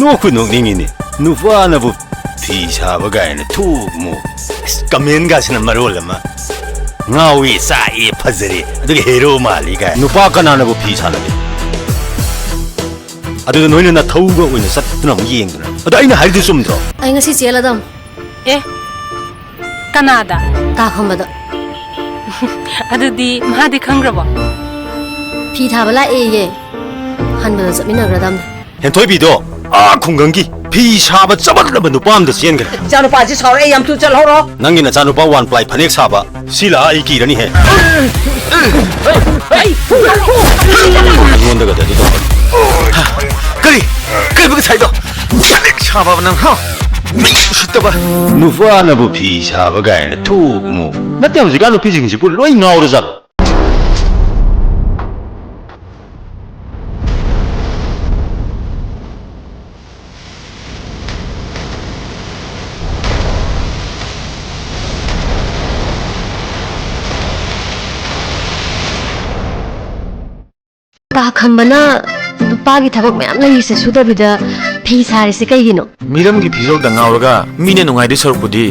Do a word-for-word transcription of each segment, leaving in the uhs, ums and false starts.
ꯅꯣꯛꯄꯨ ꯅꯣꯛꯅꯤꯡꯉꯤꯅꯦ꯫ ꯅꯨꯄꯥꯅꯕꯨ ꯐꯤ ꯁꯥꯕ ꯀꯥꯏꯅ ꯊꯣꯛ ꯃꯣꯛ꯫ ꯑꯁ, comment ꯒꯥꯁꯤꯅ ꯃꯔꯣꯜ ꯑꯃ꯫ "ꯉꯥꯎꯏ, ꯆꯥꯛꯏ, ꯐꯖꯔꯦ, ꯑꯗꯨꯒ hero ꯃꯥꯜꯂꯤ" ꯀꯥꯏ꯫ ꯅꯨꯄꯥ ꯀꯅꯥꯅꯕꯨ ꯐꯤ ꯁꯥꯟꯅꯒꯦ? ꯑꯗꯨꯗ ꯅꯣꯏꯅ ꯅꯊꯧꯒ ꯑꯣꯏꯅ ꯆꯠꯇꯨꯅ ꯑꯃꯨꯛ ꯌꯦꯡꯗꯅ꯫ ꯑꯗꯣ ꯑꯩꯅ ꯍꯥꯏꯔꯤꯗꯨ ꯆꯨꯝꯗ꯭ꯔꯣ? ꯑꯩ ꯉꯁꯤ ꯆꯦꯜꯂꯗꯝ꯫ ꯑꯦ, ꯀꯅꯥꯗ? ꯇꯥ ꯈꯝꯕꯗ꯫ ꯑꯗꯨꯗꯤ ꯃꯥꯗꯤ ꯈꯪꯈ꯭ꯔꯕꯣ? ꯐꯤ ꯊꯥꯕ ꯂꯥꯛꯑꯦꯌꯦ꯫ ꯍꯟꯕꯗ ꯆꯠꯃꯤꯟꯅꯈ꯭ꯔꯗꯝꯅꯦ꯫ ꯍꯦꯟꯊꯣꯏꯕꯤꯗꯣ ꯑꯥ ꯈꯨꯡꯒꯪꯒꯤ ꯐꯤ ꯁꯥꯕ ꯆꯃꯠꯅꯕ ꯅꯨꯄꯥ ꯑꯝꯗ ꯆꯦꯟꯈ꯭ꯔꯦ꯫ ꯏꯆꯥꯅꯨꯄꯥꯁꯤ ꯁꯥꯎꯔꯛꯑꯦ, ꯌꯥꯝ ꯊꯨꯅ ꯆꯠꯍꯧꯔꯣ꯫ ꯅꯪꯒꯤ ꯅꯆꯥꯅꯨꯄꯥ ꯋꯥꯟ ꯄ꯭ꯂꯥꯏ ꯐꯅꯦꯛ ꯁꯥꯕ ꯁꯤ ꯂꯥꯛꯑ ꯑꯩ ꯀꯤꯔꯅꯤꯍꯦ꯫ ꯑꯩꯉꯣꯟꯗꯒꯗꯤ ꯑꯗꯨ ꯇꯧꯒꯅꯨ꯫ ꯀꯔꯤ? ꯀꯔꯤꯕ ꯉꯁꯥꯏꯗꯣ? ꯐꯅꯦꯛ ꯁꯥꯕ ꯅꯪ, ꯍꯥ? ꯃꯤ ꯎꯁꯤꯠꯇꯕ꯫ ꯅꯨꯄꯥꯅꯕꯨ ꯐꯤ ꯁꯥꯕ ꯀꯥꯏꯅ ꯊꯣꯛ ꯃꯣꯛ꯫ ꯅꯠꯇꯦ, ꯍꯧꯖꯤꯛꯀꯥꯟ ꯅꯨꯄꯤꯁꯤꯡꯁꯤꯕꯨ ꯂꯣꯏ ꯉꯥꯎꯔꯖꯥꯠꯂꯣ? ꯇꯥ ꯈꯝꯕꯅ ꯅꯨꯄꯥꯒꯤ ꯊꯕꯛ ꯃꯌꯥꯝ ꯂꯩꯔꯤꯁꯦ ꯁꯨꯗꯕꯤꯗ ꯐꯤ ꯁꯥꯔꯤꯁꯦ ꯀꯩꯒꯤꯅꯣ? ꯃꯤꯔꯝꯒꯤ ꯐꯤꯖꯣꯜꯗ ꯉꯥꯎꯔꯒ ꯃꯤꯅ ꯅꯨꯡꯉꯥꯏꯗꯣꯏ ꯁꯔꯨꯛꯄꯨꯗꯤ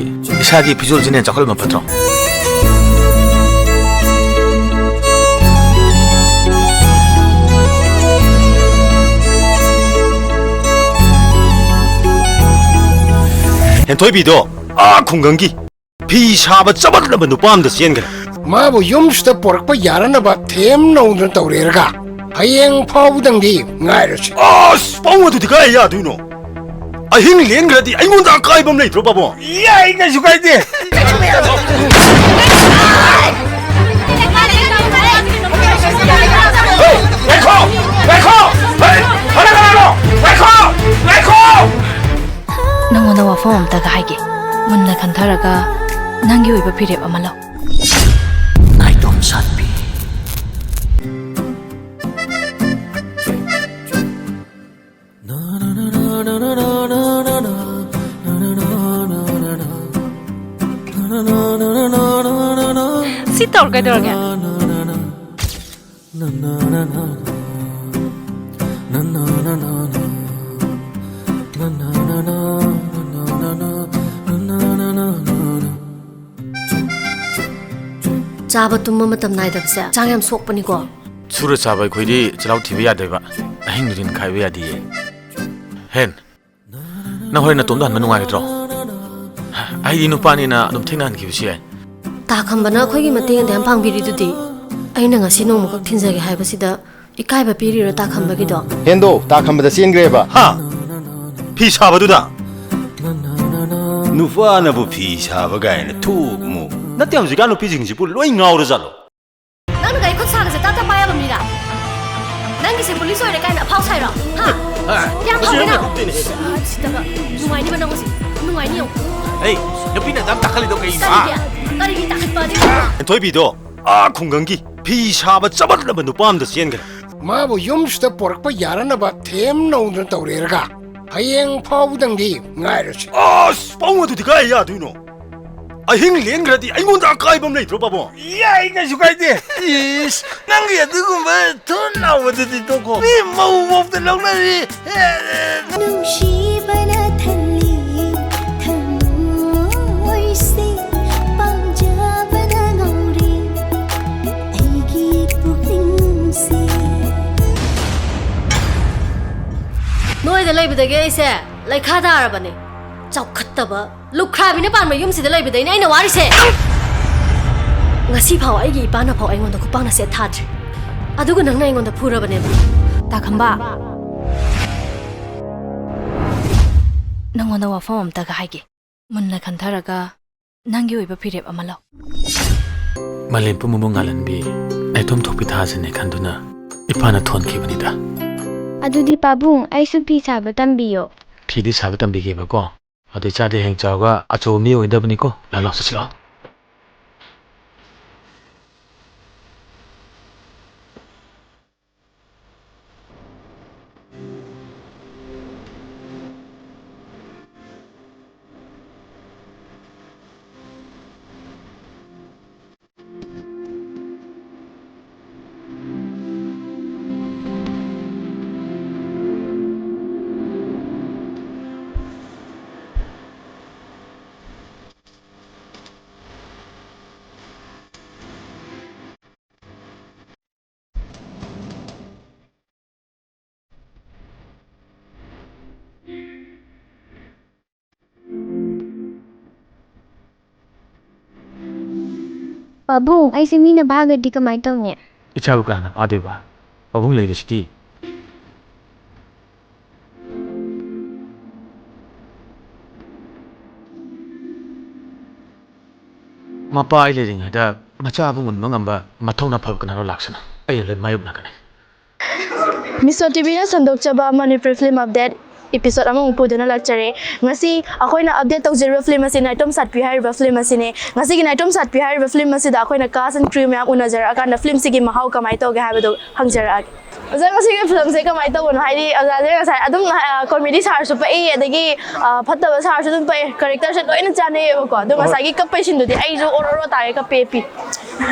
ꯏꯁꯥꯒꯤ ꯐꯤꯖꯣꯜꯁꯤꯅ ꯍꯦꯟꯅ ꯆꯥꯎꯈꯠꯂꯝꯕ ꯐꯠꯇ꯭ꯔꯣ? ꯍꯦꯟꯊꯣꯏꯕꯤꯗꯣ ꯑꯥ ꯈꯨꯡꯒꯪꯒꯤ ꯐꯤ ꯁꯥꯕ ꯆꯃꯠꯅꯕ ꯅꯨꯄꯥ ꯑꯝꯗ ꯆꯦꯟꯈ꯭ꯔꯦ꯫ ꯃꯥꯕꯨ ꯌꯨꯝꯁꯤꯗ ꯄꯣꯔꯛꯄ ꯌꯥꯅꯅꯕ ꯊꯦꯝ ꯅꯧꯗꯨꯅ ꯇꯧꯔꯦꯔꯒ ꯍꯌꯦꯡ ꯐꯥꯎꯕꯗꯪꯗꯤ ꯉꯥꯏꯔꯁꯤ꯫ ꯑꯁ, ꯄꯥꯕꯨꯡ, ꯑꯗꯨꯗꯤ ꯀꯥꯏ ꯌꯥꯗꯣꯏꯅꯣ? ꯑꯍꯤꯡ ꯂꯦꯟꯈ꯭ꯔꯗꯤ ꯑꯩꯉꯣꯟꯗ ꯑꯀꯥꯏꯕ ꯑꯃ ꯂꯩꯇ꯭ꯔꯣ, ꯄꯥꯕꯨꯡ? ꯌꯥꯏ, ꯀꯩꯁꯨ ꯀꯥꯏꯗꯦ꯫ ꯉꯥꯏꯈꯣ! ꯉꯥꯏꯈꯣ! ꯍꯩ! ꯐꯅ ꯀꯅꯥꯅꯣ? ꯉꯥꯏꯈꯣ! ꯉꯥꯏꯈꯣ! ꯅꯪꯉꯣꯟꯗ ꯋꯥꯐꯝ ꯑꯝꯇꯒ ꯍꯥꯏꯒꯦ꯫ ꯃꯨꯟꯅ ꯈꯟꯊꯔꯒ ꯅꯪꯒꯤ ꯑꯣꯏꯕ ꯐꯤꯔꯦꯞ ꯑꯃ ꯂꯧ꯫ ꯅꯥꯏꯇꯣꯝ ꯁꯥꯟꯕꯤ꯫ ꯁꯤ ꯇꯧꯔ ꯀꯩꯗꯧꯔꯒꯦ? ꯅꯅꯥꯅꯅꯥꯅ, ꯅꯅꯥꯅꯅꯥꯅ, ꯅꯅꯥꯅꯅꯥꯅ, ꯆꯥꯕ ꯇꯨꯝꯕ ꯃꯇꯝ ꯅꯥꯏꯗꯕꯁꯦ ꯍꯛꯆꯥꯡ ꯌꯥꯝ ꯁꯣꯛꯄꯅꯤꯀꯣ꯫ ꯁꯨꯔ ꯆꯥꯕ ꯑꯩꯈꯣꯏꯗꯤ ꯆꯤꯜꯍꯥꯎ ꯊꯤꯕ ꯌꯥꯗꯦꯕ꯫ ꯑꯍꯤꯡ ꯅꯨꯡꯊꯤꯟ ꯈꯥꯏꯕ ꯌꯥꯗꯤꯌꯦ꯫ ꯍꯦꯟ, ꯅꯪ ꯍꯣꯔꯦꯟ ꯅꯇꯣꯝꯗ ꯍꯟꯕ ꯅꯨꯡꯉꯥꯏꯒꯗ꯭ꯔꯣ? ꯑꯩꯗꯤ ꯅꯨꯄꯥꯅꯤꯅ ꯑꯗꯨꯝ ꯊꯦꯡꯅ ꯍꯟꯈꯤꯕꯁꯨ ꯌꯥꯏ꯫ ꯇꯥ ꯈꯝꯕꯅ ꯑꯩꯈꯣꯏꯒꯤ ꯃꯇꯦꯡ ꯑꯗꯨꯌꯥꯝ ꯄꯥꯡꯕꯤꯔꯤꯗꯨꯗꯤ꯫ ꯑꯩꯅ ꯉꯁꯤ ꯅꯣꯡꯃꯈꯛ ꯊꯤꯟꯖꯒꯦ ꯍꯥꯏꯕꯁꯤꯗ ꯏꯀꯥꯏꯕ ꯄꯤꯔꯤꯔꯣ ꯇꯥ ꯈꯝꯕꯒꯤꯗꯣ? ꯍꯦꯟꯗꯣ ꯇꯥ ꯈꯝꯕꯗ ꯆꯦꯟꯈ꯭ꯔꯦꯕ꯫ ꯍꯥ? ꯐꯤ ꯁꯥꯕꯗꯨꯗ? ꯅꯨꯄꯥꯅꯕꯨ ꯐꯤ ꯁꯥꯕ ꯀꯥꯏꯅ ꯊꯣꯛꯃꯨ꯫ ꯅꯠꯇꯦ, ꯍꯧꯖꯤꯛꯀꯥꯟ ꯅꯨꯄꯤꯁꯤꯡꯁꯤꯕꯨ ꯂꯣꯏ ꯉꯥꯎꯔ ꯖꯥꯠꯂꯣ? ꯅꯪꯅ ꯀꯔꯤ ꯈꯨꯠ ꯁꯥꯒꯁꯦ ꯇꯥ ꯇꯥ ꯄꯥꯏ ꯌꯥꯕ ꯃꯤꯔꯥ? ꯅꯪꯒꯤꯁꯦ ꯄꯨꯂꯤꯁ ꯑꯣꯏꯔꯦ ꯀꯥꯏꯅ ꯑꯐꯥꯎ ꯁꯥꯏꯔꯣ? ꯍꯥ? ꯌꯥꯝ ꯐꯥꯎꯏꯅ꯫ ꯎꯁꯤꯠꯇꯕ꯫ ꯅꯨꯡꯉꯥꯏꯅꯤꯕ ꯅꯪ ꯍꯧꯖꯤꯛ꯫ ꯅꯨꯡꯉꯥꯏꯅꯤ ꯌꯦꯡꯉꯨ꯫ ꯑꯩ, ꯅꯨꯄꯤꯅ ꯑꯗꯨꯝ ꯇꯥꯈꯠꯂꯤꯗꯣ ꯀꯩꯒꯤꯅꯣ? ꯀꯔꯤꯒꯤ? ꯀꯔꯤꯒꯤ ꯇꯥꯈꯠꯄ ꯑꯗꯨ? ꯊꯣꯏꯕꯤꯗꯣ ꯑꯥ ꯈꯨꯡꯒꯪꯒꯤ ꯐꯤ ꯁꯥꯕ ꯆꯃꯠꯅꯕ ꯅꯨꯄꯥ ꯑꯝꯗ ꯆꯦꯟꯈ꯭ꯔꯦ꯫ ꯃꯥꯕꯨ ꯌꯨꯝꯁꯤꯗ ꯄꯣꯔꯛꯄ ꯌꯥꯔꯅꯕ ꯊꯦꯝ ꯅꯧꯗꯅ ꯇꯧꯔꯦꯔꯒ ꯍꯌꯦꯡ ꯐꯥꯎꯕꯗꯪꯗꯤ ꯉꯥꯏꯔꯁꯤ꯫ ꯑꯁ, ꯄꯥꯕꯨꯡ ꯑꯗꯨꯗꯤ ꯀꯥꯏ ꯌꯥꯗꯣꯏꯅꯣ? ꯑꯍꯤꯡ ꯂꯦꯟꯈ꯭ꯔꯗꯤ ꯑꯩꯉꯣꯟꯗ ꯑꯀꯥꯏꯕ ꯑꯃ ꯂꯩꯇ꯭ꯔꯣ, ꯄꯥꯕꯨꯡ? ꯌꯥꯏ, ꯀꯩꯁꯨ ꯀꯥꯏꯗꯦ꯫ ꯏꯁ, ꯅꯪꯒꯤ ꯑꯗꯨꯒꯨꯝꯕ ꯊꯨꯠ ꯂꯥꯎꯕꯗꯨꯗꯤ ꯇꯣꯛꯈꯣ꯫ ꯃꯤ ꯃꯧ ꯐꯥꯎꯗ ꯂꯧꯅꯔꯤ꯫ ꯅꯨꯡꯁꯤꯕꯅ ꯊꯜꯂꯤ ꯊꯃꯣꯏꯁꯦ, ꯄꯥꯝꯖꯕꯅ ꯉꯧꯔꯦ ꯑꯩꯒꯤ ꯄꯨꯛꯅꯤꯡꯁꯦ꯫ ꯅꯣꯏꯗ ꯂꯩꯕꯗꯒꯤ ꯑꯩꯁꯦ ꯂꯩꯈꯥ ꯇꯥꯔꯕꯅꯦ꯫ ꯆꯥꯎꯈꯠꯇꯕ, ꯂꯨꯈ꯭ꯔꯥꯕꯤꯅ ꯄꯥꯟꯕ ꯌꯨꯝꯁꯤꯗ ꯂꯩꯕꯗꯩꯅꯦ ꯑꯩꯅ ꯋꯥꯔꯤꯁꯦ꯫ ꯉꯁꯤ ꯐꯥꯎ ꯑꯩꯒꯤ ꯏꯄꯥꯅ ꯐꯥꯎ ꯑꯩꯉꯣꯟꯗ ꯈꯨꯄꯥꯛꯅ ꯁꯦꯠ ꯊꯥꯗ꯭ꯔꯤ꯫ ꯑꯗꯨꯒ ꯅꯪꯅ ꯑꯩꯉꯣꯟꯗ ꯐꯨꯔꯕꯅꯦꯕ꯫ ꯇꯥꯈꯝꯕ, ꯅꯪꯉꯣꯟꯗ ꯋꯥꯐꯝ ꯑꯝꯇꯒ ꯍꯥꯏꯒꯦ꯫ ꯃꯨꯟꯅ ꯈꯟꯊꯔꯒ ꯅꯪꯒꯤ ꯑꯣꯏꯕ ꯐꯤꯔꯦꯞ ꯑꯃ ꯂꯧ꯫ ꯃꯥꯂꯦꯝ ꯄꯨꯝꯕꯕꯨ ꯉꯥꯜꯍꯟꯕꯤ ꯅꯥꯏꯇꯣꯝ ꯊꯣꯛꯄꯤ ꯊꯥꯖꯅꯦ ꯈꯟꯗꯨꯅ ꯏꯄꯥꯅ ꯊꯣꯟꯈꯤꯕꯅꯤꯗ꯫ ꯑꯗꯨꯗꯤ ꯄꯥꯕꯨꯡ, ꯑꯩꯁꯨ ꯐꯤ ꯁꯥꯕ ꯇꯝꯕꯤꯌꯣ꯫ ꯐꯤꯗꯤ ꯁꯥꯕ ꯇꯝꯕꯤꯒꯦꯕꯀꯣ꯫ ꯑꯗꯨ ꯏꯆꯥꯗꯤ ꯍꯌꯦꯡ ꯆꯥꯎꯔꯒ ꯑꯆꯧꯕ ꯃꯤ ꯑꯣꯏꯗꯕꯅꯤꯀꯣ꯫ ꯂꯥꯛꯑꯣ, ꯂꯥꯛꯑꯣ, ꯆꯠꯁꯤ ꯂꯥꯛꯑꯣ꯫ ꯄꯥꯕꯨꯡ, ꯑꯩꯁꯦ ꯃꯤꯅ ꯐꯥꯈ꯭ꯔꯗꯤ ꯀꯃꯥꯏꯅ ꯇꯧꯅꯤ? ꯏꯆꯥꯕꯨ ꯀꯅꯥꯅ ꯐꯥꯗꯣꯏꯕ? ꯄꯥꯕꯨꯡ ꯂꯩꯔꯤꯁꯤꯗꯤ꯫ ꯃꯄꯥ ꯑꯩ ꯂꯩꯔꯤꯉꯩꯗ ꯃꯆꯥꯕꯨ ꯃꯨꯟꯕ ꯉꯝꯕ ꯃꯊꯧꯅꯥ ꯐꯕ ꯀꯅꯥꯅꯣ ꯂꯥꯛꯁꯅꯨ꯫ ꯑꯩꯅ ꯂꯣꯏ ꯃꯥꯌꯣꯛꯅꯒꯅꯤ꯫ ꯃꯤꯁꯣ ꯇꯤꯚꯤꯅ ꯁꯟꯗꯣꯛꯆꯕ ꯃꯅꯤꯄꯨꯔꯤ ꯐꯤꯂꯝ ꯑꯞꯗꯦꯠ ꯏꯄꯤꯁꯣꯗ ꯑꯃꯃꯨꯛ ꯄꯨꯗꯨꯅ ꯂꯥꯛꯆꯔꯦ꯫ ꯉꯁꯤ ꯑꯩꯈꯣꯏꯅ ꯑꯞꯗꯦꯠ ꯇꯧꯖꯔꯤꯕ ꯐꯤꯂꯝ ꯑꯁꯤ ꯅꯥꯏꯇꯣꯝ ꯁꯥꯠꯄꯤ ꯍꯥꯏꯔꯤꯕ ꯐꯤꯂꯝ ꯑꯁꯤꯅꯤ꯫ ꯉꯁꯤꯒꯤ ꯅꯥꯏꯇꯣꯝ ꯁꯥꯠꯄꯤ ꯍꯥꯏꯔꯤꯕ ꯐꯤꯂꯝ ꯑꯁꯤꯗ ꯑꯩꯈꯣꯏꯅ cast and crew ꯃꯌꯥꯝ ꯎꯅꯖꯔꯛꯑꯀꯥꯟꯗ ꯐꯤꯂꯝꯁꯤꯒꯤ ꯃꯍꯥꯎ ꯀꯃꯥꯏꯅ ꯇꯧꯒꯦ ꯍꯥꯏꯕꯗꯣ ꯍꯪꯖꯔꯛꯑꯒꯦ꯫ ꯑꯣꯖꯥ, ꯉꯁꯤꯒꯤ ꯐꯤꯂꯝꯁꯦ ꯀꯃꯥꯏꯅ ꯇꯧꯕꯅꯣ? ꯍꯥꯏꯗꯤ ꯑꯣꯖꯥꯁꯦ ꯉꯁꯥꯏ ꯑꯗꯨꯝ, ꯑ, ꯀꯣꯃꯦꯗꯤ ꯁꯥꯔꯁꯨ ꯄꯛꯏ, ꯑꯗꯒꯤ, ꯑ, ꯐꯠꯇꯕ ꯁꯥꯔꯁꯨ ꯑꯗꯨꯝ ꯄꯛꯏ, ꯀꯦꯔꯦꯛꯇꯔꯁꯦ ꯂꯣꯏꯅ ꯆꯥꯅꯩꯌꯦꯕꯀꯣ꯫ ꯑꯗꯣ ꯍꯣꯏ꯫ ꯉꯁꯥꯏꯒꯤ ꯀꯞꯄꯩ ꯁꯤꯟꯗꯨꯗꯤ ꯑꯩꯁꯨ ꯑꯣꯔꯣ ꯑꯣꯔꯣ ꯇꯥꯔꯦ, ꯀꯞꯄꯦ ꯄꯤ꯫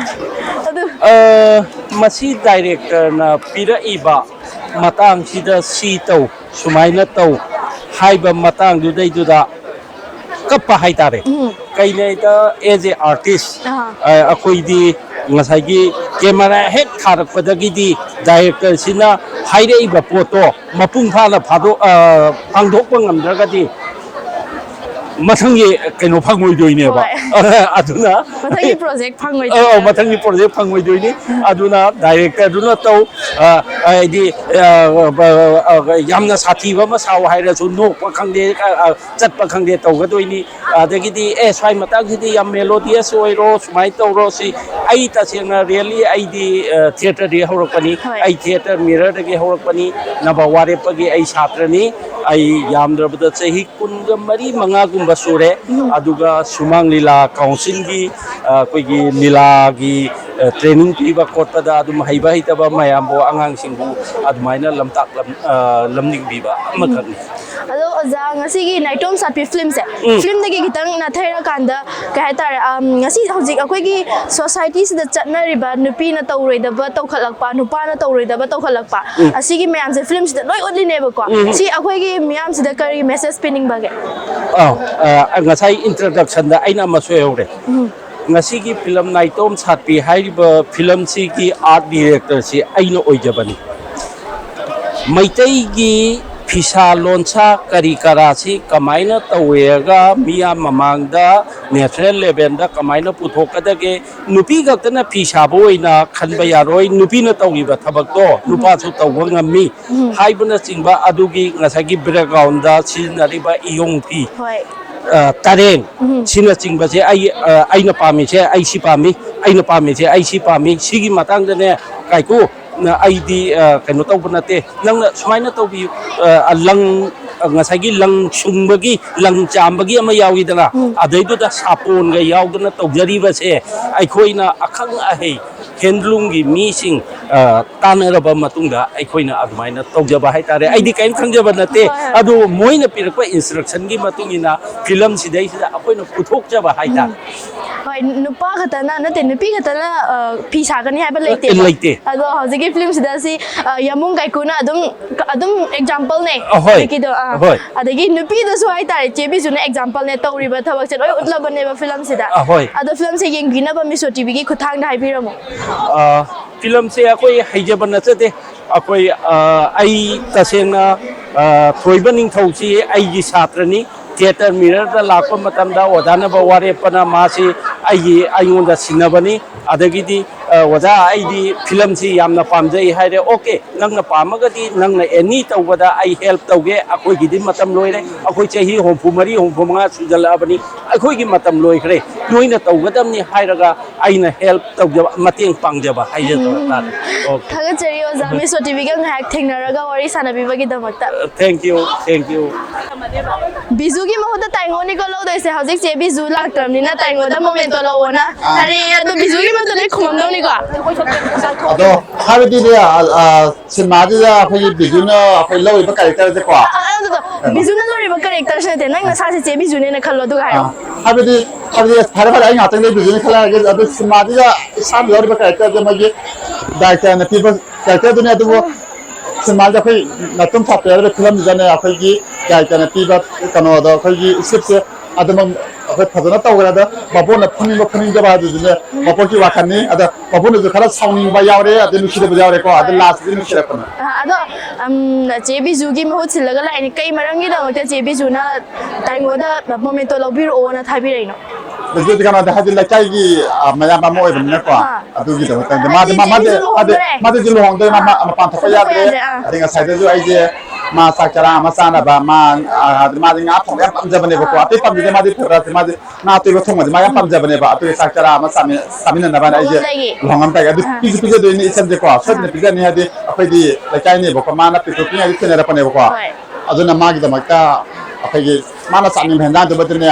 ꯑꯗꯨ ꯑ, ꯃꯁꯤ ꯗꯥꯏꯔꯦꯛꯇꯔꯅ ꯄꯤꯔꯛꯏꯕ ꯃꯇꯥꯡꯁꯤꯗ ꯁꯤ ꯇꯧ, ꯁꯨꯃꯥꯏꯅ ꯇꯧ ꯍꯥꯏꯕ ꯃꯇꯥꯡꯗꯨꯗꯩꯗꯨꯗ ꯀꯞꯄ ꯍꯥꯏꯇꯥꯔꯦ꯫ ꯎꯝ꯫ ꯀꯩꯅꯣꯗ, as a artist, ꯑꯍꯥ꯫ ꯑ, ꯑꯩꯈꯣꯏꯗꯤ ꯉꯁꯥꯏꯒꯤ ꯀꯦꯃꯦꯔꯥ ꯍꯦꯛ ꯊꯥꯔꯛꯄꯗꯒꯤꯗꯤ ꯗꯥꯏꯔꯦꯛꯇꯔꯁꯤꯅ ꯍꯥꯏꯔꯛꯏꯕ ꯄꯣꯠꯇꯣ ꯃꯄꯨꯡ ꯐꯥꯅ ꯐꯥꯗꯣꯛ-, ꯑ, ꯄꯥꯡꯊꯣꯛꯄ ꯉꯝꯗ꯭ꯔꯒꯗꯤ ꯃꯊꯪꯒꯤ ꯀꯩꯅꯣ ꯐꯪꯉꯣꯏꯗꯣꯏꯅꯦꯕ꯫ ꯍꯣꯏ꯫ ꯑꯗꯨꯅ ꯃꯊꯪꯒꯤ ꯄ꯭ꯔꯣꯖꯦꯛ ꯐꯪꯉꯣꯏꯗꯣꯏꯅꯦ꯫ ꯑꯧ, ꯃꯊꯪꯒꯤ ꯄ꯭ꯔꯣꯖꯦꯛ ꯐꯪꯉꯣꯏꯗꯣꯏꯅꯤ꯫ ꯑꯗꯨꯅ ꯗꯥꯏꯔꯦꯛꯇꯔꯗꯨꯅ ꯇꯧ, ꯑ, ꯍꯥꯏꯗꯤ, ꯑ, ꯑ, ꯑ, ꯌꯥꯝꯅ ꯁꯥꯊꯤꯕ ꯑꯃ ꯁꯥꯎ ꯍꯥꯏꯔꯁꯨ ꯅꯣꯛꯄ ꯈꯪꯗꯦ, ꯑ, ꯑ, ꯆꯠꯄ ꯈꯪꯗꯦ ꯇꯧꯒꯗꯣꯏꯅꯤ꯫ ꯑꯗꯒꯤꯗꯤ, "ꯑꯦ, ꯁ꯭ꯋꯥꯏ ꯃꯇꯥꯡꯁꯤꯗꯤ ꯌꯥꯝ melodious ꯑꯣꯏꯔꯣ, ꯁꯨꯃꯥꯏꯅ ꯇꯧꯔꯣ", ꯁꯤ ꯑꯩ ꯇꯁꯦꯡꯅ really ꯑꯩꯗꯤ, ꯑ, ꯊꯤꯌꯦꯇꯔꯗꯒꯤ ꯍꯧꯔꯛꯄꯅꯤ꯫ ꯍꯣꯏ꯫ ꯑꯩ ꯊꯤꯌꯦꯇꯔ ꯃꯤꯔꯔꯗꯒꯤ ꯍꯧꯔꯛꯄꯅꯤ꯫ ꯅꯕ ꯋꯥꯔꯦꯞꯄꯒꯤ ꯑꯩ ꯁꯥꯇ꯭ꯔꯅꯤ꯫ ꯑꯩ ꯌꯥꯝꯗ꯭ꯔꯕꯗ ꯆꯍꯤ ꯀꯨꯟꯒ ꯃꯔꯤ ꯃꯉꯥꯒꯨꯝꯕ ꯁꯨꯔꯦ꯫ ꯎꯝ꯫ ꯑꯗꯨꯒ ꯁꯨꯃꯥꯡ ꯂꯤꯂꯥ ꯀꯥꯎꯟꯁꯤꯜꯒꯤ, ꯑ, ꯑꯩꯈꯣꯏꯒꯤ ꯂꯤꯂꯥꯒꯤ, ꯑ, ꯇ꯭ꯔꯦꯅꯤꯡ ꯄꯤꯕ ꯈꯣꯠꯄꯗ ꯑꯗꯨꯝ ꯍꯩꯕ ꯍꯩꯇꯕ ꯃꯌꯥꯝꯕꯨ, ꯑꯉꯥꯡꯁꯤꯡꯕꯨ ꯑꯗꯨꯃꯥꯏꯅ ꯂꯝꯇꯥꯛ ꯂꯝ-, ꯑ, ꯂꯝꯖꯤꯡꯕꯤꯕ ꯑꯃꯈꯛꯅꯤ꯫ ꯑꯗꯣ ꯑꯣꯖꯥ, ꯉꯁꯤꯒꯤ ꯅꯥꯏꯇꯣꯝ ꯁꯥꯠꯄꯤ ꯐꯤꯂꯝꯁꯦ, ꯎꯝ꯫ ꯐꯤꯂꯝꯗꯒꯤ ꯈꯤꯇꯪ ꯅꯥꯊꯩꯔꯀꯥꯟꯗ ꯀꯩ ꯍꯥꯏꯇꯥꯔꯦ, ꯑꯝ, ꯉꯁꯤ ꯍꯧꯖꯤꯛ ꯑꯩꯈꯣꯏꯒꯤ ꯁꯣꯁꯥꯏꯇꯤꯁꯤꯗ ꯆꯠꯅꯔꯤꯕ ꯅꯨꯄꯤꯅ ꯇꯧꯔꯣꯏꯗꯕ ꯇꯧꯈꯠꯂꯛꯄ, ꯅꯨꯄꯥꯅ ꯇꯧꯔꯣꯏꯗꯕ ꯇꯧꯈꯠꯂꯛꯄ, ꯎꯝ꯫ ꯑꯁꯤꯒꯤ ꯃꯌꯥꯝꯁꯦ ꯐꯤꯂꯝꯁꯤꯗ ꯂꯣꯏ ꯎꯠꯂꯤꯅꯦꯕꯀꯣ꯫ ꯎꯝ꯫ ꯁꯤ ꯑꯩꯈꯣꯏꯒꯤ ꯃꯤꯌꯥꯝꯁꯤꯗ ꯀꯔꯤ ꯃꯦꯁꯦꯖ ꯄꯤꯅꯤꯡꯕꯒꯦ? ꯑꯥ, ꯑ, ꯉꯁꯥꯏ introductionꯗ ꯑꯩꯅ ꯑꯃ ꯁꯣꯏꯍꯧꯔꯦ꯫ ꯎꯝ꯫ ꯉꯁꯤꯒꯤ ꯐꯤꯂꯝ ꯅꯥꯏꯇꯣꯝ ꯁꯥꯠꯄꯤ ꯍꯥꯏꯔꯤꯕ ꯐꯤꯂꯝꯁꯤꯒꯤ art directorꯁꯤ ꯑꯩꯅ ꯑꯣꯏꯖꯕꯅꯤ꯫ ꯃꯩꯇꯩꯒꯤ ꯐꯤꯁꯥ ꯂꯣꯟꯁꯥ ꯀꯔꯤ ꯀꯔꯥꯁꯤ ꯀꯃꯥꯏꯅ ꯇꯧꯔꯒ ꯃꯤꯌꯥꯝ ꯃꯃꯥꯡꯗ ꯅꯦꯁꯅꯦꯜ ꯂꯦꯚꯦꯜꯗ ꯀꯃꯥꯏꯅ ꯄꯨꯊꯣꯛꯀꯗꯒꯦ? ꯅꯨꯄꯤ ꯈꯛꯇꯅ ꯐꯤ ꯁꯥꯕ ꯑꯣꯏꯅ ꯈꯟꯕ ꯌꯥꯔꯣꯏ, ꯅꯨꯄꯤꯅ ꯇꯧꯔꯤꯕ ꯊꯕꯛꯇꯣ ꯅꯨꯄꯥꯁꯨ ꯇꯧꯕ ꯉꯝꯃꯤ ꯍꯥꯏꯕꯅꯆꯤꯡꯕ ꯑꯗꯨꯒꯤ ꯉꯁꯥꯏꯒꯤ ꯕꯦꯛꯒ꯭ꯔꯥꯎꯟꯗ ꯁꯤꯖꯤꯟꯅꯔꯤꯕ ꯏꯌꯣꯡ ꯐꯤ, ꯍꯣꯏ꯫ ꯑ, ꯇꯔꯦꯡ, ꯎꯝ꯫ ꯁꯤꯅꯆꯤꯡꯕꯁꯦ ꯑꯩ, ꯑ, ꯑꯩꯅ ꯄꯥꯝꯃꯤꯁꯦ ꯑꯩ ꯁꯤ ꯄꯥꯝꯃꯤ, ꯑꯩꯅ ꯄꯥꯝꯃꯤꯁꯦ ꯑꯩ ꯁꯤ ꯄꯥꯝꯃꯤ, ꯁꯤꯒꯤ ꯃꯇꯥꯡꯗꯅꯦ ꯀꯥꯏꯀꯨ, ꯅ ꯑꯩꯗꯤ, ꯑ, ꯀꯩꯅꯣ ꯇꯧꯕ ꯅꯠꯇꯦ, ꯅꯪꯅ ꯁꯨꯃꯥꯏꯅ ꯇꯧꯕꯤꯌꯨ, ꯑ, ꯂꯪ, ꯑ, ꯉꯁꯥꯏꯒꯤ ꯂꯪ ꯁꯨꯡꯕꯒꯤ, ꯂꯪ ꯆꯥꯝꯕꯒꯤ ꯑꯃ ꯌꯥꯎꯏꯗꯅ, ꯎꯝ꯫ ꯑꯗꯩꯗꯨꯗ ꯁꯥꯄꯣꯟꯒ ꯌꯥꯎꯗꯅ ꯇꯧꯖꯔꯤꯕꯁꯦ ꯑꯩꯈꯣꯏꯅ ꯑꯈꯪ ꯑꯍꯩ ꯍꯦꯟꯂꯨꯝꯒꯤ ꯃꯤꯁꯤꯡ, ꯑ, ꯇꯥꯟꯅꯔꯕ ꯃꯇꯨꯡꯗ ꯑꯩꯈꯣꯏꯅ ꯑꯗꯨꯃꯥꯏꯅ ꯇꯧꯖꯕ ꯍꯥꯏꯇꯥꯔꯦ꯫ ꯑꯩꯗꯤ ꯀꯔꯤꯝ ꯈꯪꯖꯕ ꯅꯠꯇꯦ, ꯍꯣꯏ, ꯍꯣꯏ꯫ ꯑꯗꯨ ꯃꯣꯏꯅ ꯄꯤꯔꯛꯄ ꯏꯟꯁꯇ꯭ꯔꯛꯁꯟꯒꯤ ꯃꯇꯨꯡ ꯏꯟꯅ ꯐꯤꯂꯝꯁꯤꯗꯩꯁꯤꯗ ꯑꯩꯈꯣꯏꯅ ꯄꯨꯊꯣꯛꯆꯕ ꯍꯥꯏꯇꯥꯔꯦ꯫ ꯍꯣꯏ, ꯅꯨꯄꯥ ꯈꯛꯇꯅ ꯅꯠꯇꯦ, ꯅꯨꯄꯤ ꯈꯛꯇꯅ, ꯑ, ꯐꯤ ꯁꯥꯒꯅꯤ ꯍꯥꯏꯕ ꯂꯩꯇꯦꯕ꯫ ꯂꯩꯇꯦ꯫ ꯑꯗꯣ ꯍꯧꯖꯤꯛꯀꯤ ꯐꯤꯂꯝꯁꯤꯗ ꯁꯤ, ꯑ, ꯌꯥꯃꯨꯡ ꯀꯥꯏꯀꯨꯅ ꯑꯗꯨꯝ, ꯑꯗꯨꯝ ꯑꯦꯛꯖꯥꯝꯄꯜꯅꯦ ꯑꯍꯣꯏ꯫ ꯍꯧꯖꯤꯛꯀꯤꯗꯣ, ꯑꯥ꯫ ꯑꯍꯣꯏ꯫ ꯑꯗꯒꯤ ꯅꯨꯄꯤꯗꯁꯨ ꯍꯥꯏꯇꯥꯔꯦ, ꯆꯦ ꯕꯤꯖꯨꯅ ꯑꯦꯛꯖꯥꯝꯄꯜꯅꯦ ꯇꯧꯔꯤꯕ ꯊꯕꯛꯁꯦ ꯂꯣꯏ ꯎꯠꯂꯕꯅꯦꯕ ꯐꯤꯂꯝꯁꯤꯗ꯫ ꯑꯍꯣꯏ꯫ ꯑꯗꯣ ꯐꯤꯂꯝꯁꯦ ꯌꯦꯡꯕꯤꯅꯕ ꯃꯤꯁꯣ ꯇꯤꯚꯤꯒꯤ ꯈꯨꯠꯊꯥꯡꯗ ꯍꯥꯏꯕꯤꯔꯝꯃꯣ꯫ ꯑ, ꯐꯤꯂꯝꯁꯦ ꯑꯩꯈꯣꯏ ꯍꯩꯖꯕ ꯅꯠꯆꯗꯦ꯫ ꯑꯩꯈꯣꯏ, ꯑ, ꯑꯩ ꯇꯁꯦꯡꯅ, ꯑ, ꯊꯣꯏꯕ ꯅꯤꯡꯊꯧꯁꯤ ꯑꯩꯒꯤ ꯁꯥꯇ꯭ꯔꯅꯤ꯫ ꯊꯤꯌꯦꯇꯔ ꯃꯤꯔꯔꯗ ꯂꯥꯛꯄ ꯃꯇꯝꯗ ꯑꯣꯖꯥꯅꯕ ꯋꯥꯔꯦꯞꯄꯅ ꯃꯥꯁꯤ ꯑꯩꯒꯤ, ꯑꯩꯉꯣꯟꯗ ꯁꯤꯟꯅꯕꯅꯤ꯫ ꯑꯗꯒꯤꯗꯤ, "ꯑ, ꯑꯣꯖꯥ, ꯑꯩꯗꯤ ꯐꯤꯂꯝꯁꯤ ꯌꯥꯝꯅ ꯄꯥꯝꯖꯩ" ꯍꯥꯏꯔꯦ꯫ "ꯑꯣꯀꯦ, ꯅꯪꯅ ꯄꯥꯝꯃꯒꯗꯤ ꯅꯪꯅ ꯑꯦꯅꯤ ꯇꯧꯕꯗ ꯑꯩ ꯍꯦꯜꯞ ꯇꯧꯒꯦ꯫ ꯑꯩꯈꯣꯏꯒꯤꯗꯤ ꯃꯇꯝ ꯂꯣꯏꯔꯦ꯫ ꯑꯩꯈꯣꯏ ꯆꯍꯤ ꯍꯨꯝꯐꯨ ꯃꯔꯤ, ꯍꯨꯝꯐꯨ ꯃꯉꯥ ꯁꯨꯖꯜꯂꯛꯑꯕꯅꯤ꯫ ꯑꯩꯈꯣꯏꯒꯤ ꯃꯇꯝ ꯂꯣꯏꯈ꯭ꯔꯦ꯫ ꯅꯣꯏꯅ ꯇꯧꯒꯗꯕꯅꯤ" ꯍꯥꯏꯔꯒ ꯑꯩꯅ ꯍꯦꯜꯞ ꯇꯧꯖꯕ, ꯃꯇꯦꯡ ꯄꯥꯡꯖꯕ ꯍꯥꯏꯖꯗꯕ ꯇꯥꯔꯦ꯫ ꯑꯣꯀꯦ꯫ ꯊꯥꯒꯠꯆꯔꯤ ꯑꯣꯖꯥ, ꯃꯤꯁꯣ ꯇꯤꯚꯤꯒ ꯉꯥꯏꯍꯥꯛ ꯊꯦꯡꯅꯔꯒ ꯋꯥꯔꯤ ꯁꯥꯟꯅꯕꯤꯕꯒꯤꯗꯃꯛꯇ꯫ Thank you, thank you. ꯕꯤꯖꯨꯒꯤ ꯃꯍꯨꯠꯇ ꯇꯥꯏꯉꯣꯅꯤꯀꯣ ꯂꯧꯗꯣꯏꯁꯦ꯫ ꯍꯧꯖꯤꯛꯁꯦ ꯕꯤꯖꯨ ꯂꯥꯛꯇ꯭ꯔꯕꯅꯤꯅ ꯇꯥꯏꯉꯣꯗ ꯃꯣꯃꯦꯟꯇꯣ ꯂꯧꯑꯣꯅ꯫ ꯑꯔꯦ, ꯑꯗꯣ ꯕꯤꯖꯨꯒꯤ ꯃꯍꯨꯠꯇ ꯂꯣꯏ ꯈꯨꯃꯝꯗꯧꯅꯤꯀꯣ꯫ ꯑꯗꯣ ꯍꯥꯏꯕꯗꯤꯅꯦ, ꯑ, ꯑ, ꯁꯤꯅꯦꯃꯥꯁꯤꯗ ꯑꯩꯈꯣꯏꯒꯤ ꯕꯤꯖꯨꯅ ꯑꯩꯈꯣꯏ ꯂꯧꯔꯤꯕ ꯀꯦꯔꯦꯛꯇꯔꯁꯦꯀꯣ꯫ ꯑ, ꯑ, ꯑꯗꯨꯗꯣ, ꯕꯤꯖꯨꯅ ꯂꯧꯔꯤꯕ ꯀꯦꯔꯦꯛꯇꯔꯁꯦ ꯅꯠꯇꯦ, ꯅꯪ ꯅꯁꯥꯁꯦ ꯆꯦ ꯕꯤꯖꯨꯅꯦꯅ ꯈꯜꯂꯣ, ꯑꯗꯨꯒ ꯍꯥꯏꯔꯣ꯫ ꯑ, ꯍꯥꯏꯕꯗꯤ, ꯍꯥꯏꯕꯗꯤ, ꯐꯔꯦ, ꯐꯔꯦ, ꯑꯩ ꯉꯥꯛꯇꯪ ꯂꯩꯕꯤꯒꯦꯅ ꯈꯜꯂꯛꯑꯒꯦ꯫ ꯑꯗꯨ ꯁꯤꯅꯦꯃꯥꯗꯨꯗ ꯏꯁꯥꯅ ꯂꯧꯔꯤꯕ ꯀꯦꯔꯦꯛꯇꯔꯁꯦ ꯃꯣꯏꯒꯤ ꯗꯥꯏꯔꯦꯛꯇꯔꯅ ꯄꯤꯕ ꯀꯦꯔꯦꯛꯇꯔꯗꯨꯅꯦ, ꯑꯗꯨꯕꯨ ꯁꯤꯅꯦꯃꯥꯁꯤꯗ ꯑꯩꯈꯣꯏ ꯅꯥꯇꯨꯝ ꯐꯥꯠꯇꯦ ꯍꯥꯏꯔꯤꯕ ꯐꯤꯂꯝꯁꯤꯗꯅꯦ ꯑꯩꯈꯣꯏꯒꯤ ꯗꯥꯏꯔꯦꯛꯇꯔꯅ ꯄꯤꯕ ꯀꯩꯅꯣꯗꯣ, ꯑꯩꯈꯣꯏꯒꯤ ꯁ꯭ꯀ꯭ꯔꯤꯞꯁꯦ ꯑꯗꯨꯃꯛ ꯑꯩꯈꯣꯏ ꯐꯖꯅ ꯇꯧꯈ꯭ꯔꯦ꯫ ꯑꯗꯣ ꯃꯄꯣꯟꯅ ꯐꯨꯅꯤꯡꯕ ꯐꯨꯅꯤꯡꯗꯕ ꯍꯥꯏꯗꯨꯗꯤꯅꯦ ꯃꯄꯣꯛꯀꯤ ꯋꯥꯈꯜꯅꯤ꯫ ꯑꯗꯣ ꯃꯄꯣꯟꯅꯁꯨ ꯈꯔ ꯁꯥꯎꯅꯤꯡꯕ ꯌꯥꯎꯔꯦ, ꯑꯗꯩ ꯅꯨꯡꯁꯤꯗꯕ ꯌꯥꯎꯔꯦꯀꯣ꯫ ꯑꯗꯣ ꯂꯥꯁꯇꯗꯤ ꯅꯨꯡꯁꯤꯔꯛꯄꯅꯦ꯫ ꯑ, ꯑꯗꯣ, ꯎꯝ, ꯆꯦ ꯕꯤꯖꯨꯒꯤ ꯃꯍꯨꯠ ꯁꯤꯜꯂꯒ ꯂꯥꯛꯏꯅꯦ꯫ ꯀꯩ ꯃꯔꯝꯒꯤꯗꯃꯛꯇ ꯆꯦ ꯕꯤꯖꯨꯅ ꯇꯥꯏꯉꯣꯗ ꯃꯣꯃꯦꯟꯇꯣ ꯂꯧꯕꯤꯔꯛꯑꯣꯅ ꯊꯥꯕꯤꯔꯛꯏꯅꯣ? ꯕꯤꯖꯨꯗꯤ ꯀꯩꯅꯣꯗ, ꯍꯥꯏꯗꯤ ꯂꯩꯀꯥꯏꯒꯤ, ꯑ, ꯃꯌꯥꯝꯕ ꯑꯃ ꯑꯣꯏꯕꯅꯤꯅꯀꯣ꯫ ꯑꯥ꯫ ꯑꯗꯨꯒꯤꯗꯃꯛꯇ ꯃꯥꯗꯤ, ꯍꯥꯏꯗꯤ ꯃꯥ-, ꯆꯦ ꯃꯥꯗꯤ, ꯕꯤꯖꯨ ꯃꯥꯗꯤ, ꯂꯨꯍꯣꯡꯗꯣꯔꯦ꯫ ꯃꯥꯗꯤ ꯍꯧꯖꯤꯛ ꯂꯨꯍꯣꯡꯗꯣꯔꯦ, ꯃꯥ-, ꯑꯥ꯫ ꯃꯥ-, ꯃꯄꯥꯟ ꯊꯣꯛꯄ ꯊꯣꯛꯄ ꯌꯥꯗ꯭ꯔꯦ꯫ ꯌꯥꯗ꯭ꯔꯦ, ꯑꯥ꯫ ꯑꯗꯩ ꯉꯁꯥꯏꯗꯁꯨ ꯑꯩꯁꯦ ꯃꯥ ꯆꯥꯛ ꯆꯔꯥ ꯑꯃ ꯆꯥꯅꯕ, ꯃꯥ, ꯑ, ꯃꯥꯗꯤ ꯉꯥ ꯊꯣꯡꯕ ꯌꯥꯝ ꯄꯥꯝꯖꯕꯅꯦꯕꯀꯣ꯫ ꯑꯥ꯫ ꯑꯇꯩ ꯄꯥꯝꯖꯗꯦ, ꯃꯥꯗꯤ ꯐꯦꯕꯔꯥꯁꯦ, ꯃꯥꯗꯤ ꯉꯥ ꯑꯇꯣꯏꯕ ꯊꯣꯡꯕꯁꯦ ꯃꯥ ꯌꯥꯝ ꯄꯥꯝꯖꯕꯅꯦꯕ꯫ ꯑꯗꯨꯒꯤ ꯆꯥꯛ ꯆꯔꯥ ꯑꯃ ꯆꯥꯃꯤ-, ꯆꯥꯃꯤꯟꯅꯅꯕꯅ ꯑꯩꯁꯦ ꯂꯨꯍꯣꯡꯉꯝꯗꯥꯏꯒꯤ꯫ ꯂꯨꯍꯣꯡꯉꯝꯗꯥꯏꯒꯤ ꯑꯗꯨ ꯑꯥ꯫ ꯄꯤꯁꯨ ꯄꯤꯖꯗꯣꯏꯅꯤ ꯏꯆꯟꯁꯦꯀꯣ꯫ ꯁꯣꯏꯗꯅ ꯑꯥ꯫ ꯄꯤꯖꯅꯤ, ꯍꯥꯏꯗꯤ ꯑꯩꯈꯣꯏꯗꯤ ꯂꯩꯀꯥꯏꯅꯦꯕꯀꯣ꯫ ꯃꯥꯅ ꯄꯤꯛꯇ꯭ꯔꯨ ꯄꯤꯛꯏꯉꯩꯗ ꯊꯦꯡꯅꯔꯛꯄꯅꯦꯕꯀꯣ꯫ ꯍꯣꯏ꯫ ꯑꯗꯨꯅ ꯃꯥꯒꯤꯗꯃꯛꯇ ꯑꯩꯈꯣꯏꯒꯤ ꯃꯥꯅ ꯆꯥꯅꯤꯡꯕ ꯍꯦꯟꯖꯥꯡꯗꯨꯃꯗꯤꯅꯦ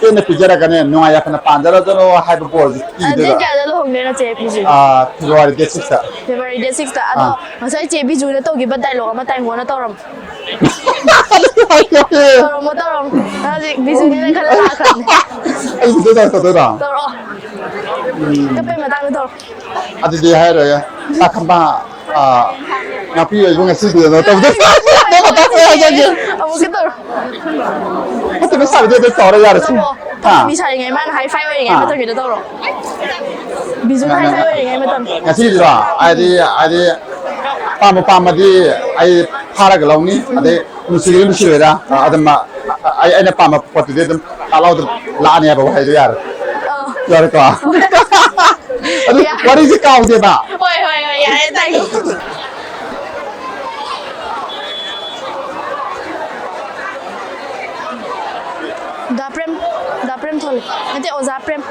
ꯄꯦꯟꯅ ꯄꯤꯖꯔꯒꯅꯦ, ꯅꯨꯡꯉꯥꯏ ꯌꯥꯏꯐꯅ ꯄꯥꯟꯖꯔꯖꯅꯣ ꯍꯥꯏꯕ ꯕꯣꯔꯁꯦ ꯑ, date ꯄꯤꯈꯤꯗꯣꯏꯕ꯫ ꯀꯌꯥꯗ ꯂꯨꯍꯣꯡꯗꯣꯏꯅꯣ ꯆꯦ ꯕꯤꯖꯨ? ꯑ, February date six ꯇ꯫ February date six ꯇ꯫ ꯑꯗꯣ ꯑꯥ꯫ ꯉꯁꯥꯏ ꯆꯦ ꯕꯤꯖꯨꯅ ꯇꯧꯈꯤꯕ dialogue ꯑꯃ ꯇꯥꯏꯉꯣꯅ ꯇꯧꯔꯝꯃꯣ꯫ ꯇꯧꯔꯝꯃꯣ, ꯇꯧꯔꯝꯃꯣ꯫ ꯍꯧꯖꯤꯛ ꯕꯤꯖꯨꯅꯤꯅ ꯈꯜꯂ ꯂꯥꯛꯈ꯭ꯔꯕꯅꯦ꯫ ꯑꯩ ꯕꯤꯖꯨ dialogue ꯇꯧꯗꯣꯏꯔꯣ? ꯇꯧꯔꯛꯑꯣ꯫ ꯎꯝ꯫ ꯀꯞꯄꯩ ꯃꯇꯥꯡꯗ ꯇꯧꯔꯣ꯫ ꯑꯗꯨꯗꯤ ꯍꯥꯏꯔꯣꯏ꯫ ꯆꯥꯛꯈꯨꯝꯕ, ꯑ, ꯉꯥꯛꯄꯤꯌꯣ ꯏꯕꯨꯡ ꯉꯁꯤꯗꯤ ꯅ ꯇꯧꯗꯣꯏ꯫ ꯑꯗꯨ ꯃꯇꯥꯡꯗ ꯍꯥꯏꯖꯒꯦ꯫ ꯑꯃꯨꯛꯀ ꯇꯧꯔꯣ꯫ ꯐꯠꯇꯕ ꯁꯥꯕꯗꯤ ꯑꯗꯨ ꯇꯧꯔ ꯌꯥꯔꯦ ꯁꯨꯝ꯫ ꯇꯧꯔꯛꯑꯣ꯫ ꯍꯥ? ꯄꯥꯈꯪ ꯂꯩꯁꯥꯔꯤꯉꯩ ꯃꯥꯅ high five ꯑꯣꯏꯔꯤꯉꯩ ꯍꯥ? ꯃꯇꯝꯒꯤꯗꯣ ꯇꯧꯔꯣ꯫ ꯕꯤꯖꯨꯅ ꯉ-, high ꯉ-, five ꯑꯣꯏꯔꯤꯉꯩ ꯃꯇꯝ꯫ ꯉꯁꯤꯗꯤꯔꯣ? ꯍꯥꯏꯗꯤ, ꯍꯥꯏꯗꯤ, ꯄꯥꯝꯕ ꯄꯥꯝꯕꯗꯤ ꯑꯩ ꯐꯥꯔꯒ ꯂꯧꯅꯤ꯫ ꯑꯗꯩ ꯅꯨꯡꯁꯤꯒꯦꯔꯥ ꯅꯨꯡꯁꯤꯔꯣꯏꯔꯥ, ꯑ, ꯑꯗꯨꯝ, ꯑ, ꯑ, ꯑꯩ, ꯑꯩꯅ ꯄꯥꯝꯕ ꯄꯣꯠꯇꯨꯗꯤ ꯑꯗꯨꯝ ꯇꯥꯛ ꯂꯥꯎꯗ ꯂꯥꯛꯑꯅꯦꯕ ꯋꯥꯍꯩꯗꯣ ꯌꯥꯔꯦ꯫ ꯑ꯫ ꯌꯥꯔꯦꯀꯣ? ꯑꯗꯨ ꯌꯥ-, ꯋꯥꯔꯤꯁꯦ ꯀꯥꯎꯗꯦꯕ꯫ ꯍꯣꯏ, ꯍꯣꯏ, ꯍꯣꯏ, ꯌꯥꯔꯦ, ꯇꯥꯏ꯫ ꯗꯥ ꯄ꯭ꯔꯦꯝ, ꯗꯥ ꯄ꯭ꯔꯦꯝ ꯊꯣꯛꯂꯦ꯫ ꯅꯠꯇꯦ, ꯑꯣꯖꯥ ꯄ꯭ꯔꯦꯝ꯫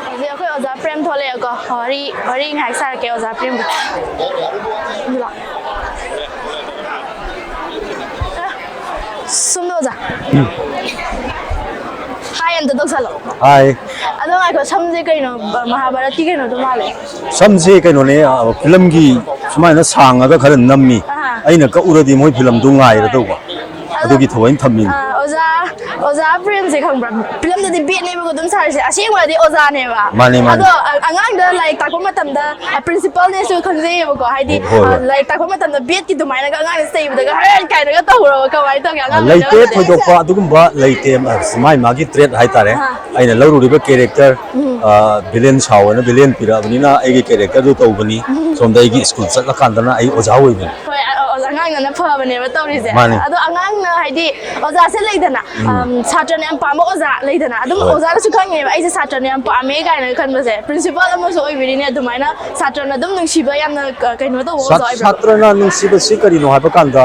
ꯍꯧꯖꯤꯛ ꯑꯩꯈꯣꯏ ꯑꯣꯖꯥ ꯄ꯭ꯔꯦꯝ ꯊꯣꯛꯂꯛꯑꯦꯀꯣ꯫ ꯋꯥꯔꯤ, ꯋꯥꯔꯤ ꯉꯥꯏꯍꯥꯛ ꯁꯥꯔꯛꯀꯦ ꯑꯣꯖꯥ ꯄ꯭ꯔꯦꯝꯒ꯫ ꯑꯗꯨ ꯂꯥꯛꯑꯣ꯫ ꯁꯣꯝꯗ ꯑꯣꯖꯥ꯫ ꯎꯝ꯫ Hi ꯑꯝꯇ ꯇꯧꯁꯜꯂꯣ꯫ Hi꯫ ꯑꯗꯣ ꯉꯥꯏꯈꯣ, ꯁꯝꯁꯦ ꯀꯩꯅꯣ, ꯃꯍꯥꯚꯥꯔꯠꯀꯤ ꯀꯩꯅꯣꯗꯣ ꯃꯥꯜꯂꯦ꯫ ꯁꯝꯁꯦ ꯀꯩꯅꯣꯅꯦ, ꯑ, ꯐꯤꯂꯝꯒꯤ ꯁꯨꯃꯥꯏꯅ ꯁꯥꯡꯉꯒ ꯈꯔ ꯅꯝꯃꯤ꯫ ꯑꯍꯥ꯫ ꯑꯩꯅ ꯀꯛꯎꯔꯗꯤ ꯃꯣꯏ ꯐꯤꯂꯝꯗꯣ ꯉꯥꯏꯔꯗꯧꯕ꯫ ꯍꯣꯏ꯫ ꯑꯗꯣ, ꯑꯗꯨꯒꯤ ꯊꯑꯣꯏꯅ ꯊꯝꯃꯤꯅꯤ꯫ ꯑ, ꯑꯣꯖꯥ, ꯑꯣꯖꯥ ꯄ꯭ꯔꯦꯝꯁꯦ ꯈꯪꯕ꯭ꯔꯥ? ꯐꯤꯂꯝꯗꯗꯤ ꯕꯦꯠꯅꯦꯕꯀꯣ ꯑꯗꯨꯝ ꯁꯥꯔꯤꯁꯦ, ꯑꯁꯦꯡꯕꯗꯤ ꯑꯣꯖꯥꯅꯦꯕ꯫ ꯃꯥꯅꯦ, ꯃꯥꯅꯦ꯫ ꯑꯗꯣ, ꯑ-, ꯑꯉꯥꯡꯗ ꯂꯥꯏꯔꯤꯛ ꯇꯥꯛꯄ ꯃꯇꯝꯗ, ꯑ, principalꯅꯦꯁꯨ ꯈꯪꯖꯩꯌꯦꯕꯀꯣ, ꯍꯥꯏꯗꯤ, ꯍꯣꯏ, ꯍꯣꯏ꯫ ꯑ, ꯂꯥꯏꯔꯤꯛ ꯇꯥꯛꯄ ꯃꯇꯝꯗ ꯕꯦꯠꯀꯤ ꯑꯗꯨꯃꯥꯏꯅꯒ ꯑꯉꯥꯡꯗ ꯆꯩꯕꯗꯒ ꯍꯔ ꯀꯥꯏꯅ ꯀꯥꯏꯅꯒ ꯇꯧꯔꯕ? ꯀꯃꯥꯏꯅ ꯇꯧꯒꯦ ꯑꯉꯥꯡ ꯂꯩꯇꯦ ꯑꯣꯏꯔꯤꯉꯩꯗ? ꯊꯣꯏꯗꯣꯛꯄ ꯑꯗꯨꯒꯨꯝꯕ ꯂꯩꯇꯦ꯫ ꯃꯥꯏ ꯃꯥꯒꯤ ꯇ꯭ꯔꯦꯠ ꯍꯥꯏꯇꯥꯔꯦ꯫ ꯑꯥ꯫ ꯑꯩꯅ ꯂꯧꯔꯨꯔꯤꯕ ꯀꯦꯔꯦꯛꯇꯔ, ꯎꯝ꯫ ꯑ, ꯚꯤꯂꯦꯟ ꯁꯥꯎ ꯍꯥꯏꯅ ꯚꯤꯂꯦꯟ ꯄꯤꯔꯛꯑꯕꯅꯤꯅ ꯑꯩꯒꯤ ꯀꯦꯔꯦꯛꯇꯔꯗꯨ ꯇꯧꯕꯅꯤ꯫ ꯎꯝ꯫ ꯁꯣꯝꯗ ꯑꯩꯒꯤ ꯁ꯭ꯀꯨꯜ ꯆꯠꯂꯀꯥꯟꯗꯅ ꯑꯩ ꯑꯣꯖꯥ ꯑꯣꯏꯕꯅꯤ꯫ ꯍꯣꯏ, ꯑ-, ꯑ-, ꯑꯉꯥꯡꯅꯅ ꯐꯕꯅꯦꯕ ꯇꯧꯔꯤꯁꯦ꯫ ꯃꯥꯅꯤ꯫ ꯑꯗꯣ ꯑꯉꯥꯡꯅ ꯍꯥꯏꯗꯤ ꯑꯣꯖꯥꯁꯦ ꯂꯩꯗꯅ, ꯎꯝ꯫ ꯑꯝ, ꯁꯥꯇ꯭ꯔꯅ ꯌꯥꯝ ꯄꯥꯝꯕ ꯑꯣꯖꯥ ꯂꯩꯗꯅ, ꯑꯗꯨꯝ ꯍꯣꯏ꯫ ꯑꯣꯖꯥꯅꯁꯨ ꯈꯪꯉꯦꯕ ꯑꯩꯁꯦ ꯁꯥꯇ꯭ꯔꯅ ꯌꯥꯝ ꯄꯥꯝꯃꯦ ꯀꯥꯏꯅꯒ ꯈꯟꯕꯁꯦ꯫ ꯄ꯭ꯔꯤꯟꯁꯤꯄꯥꯜ ꯑꯃꯁꯨ ꯑꯣꯏꯕꯤꯔꯤꯅꯦ, ꯑꯗꯨꯃꯥꯏꯅ ꯁꯥꯇ꯭ꯔꯅ ꯑꯗꯨꯝ ꯅꯨꯡꯁꯤꯕ ꯌꯥꯝꯅ, ꯑ, ꯀꯩꯅꯣ ꯇꯧꯕ ꯁꯥ-, ꯑꯣꯖꯥ ꯑꯣꯏꯕ꯭ꯔꯥ? ꯁꯥꯇ꯭ꯔꯅ ꯅꯨꯡꯁꯤꯕꯁꯤ ꯀꯔꯤꯅꯣ ꯍꯥꯏꯕ ꯀꯥꯟꯗ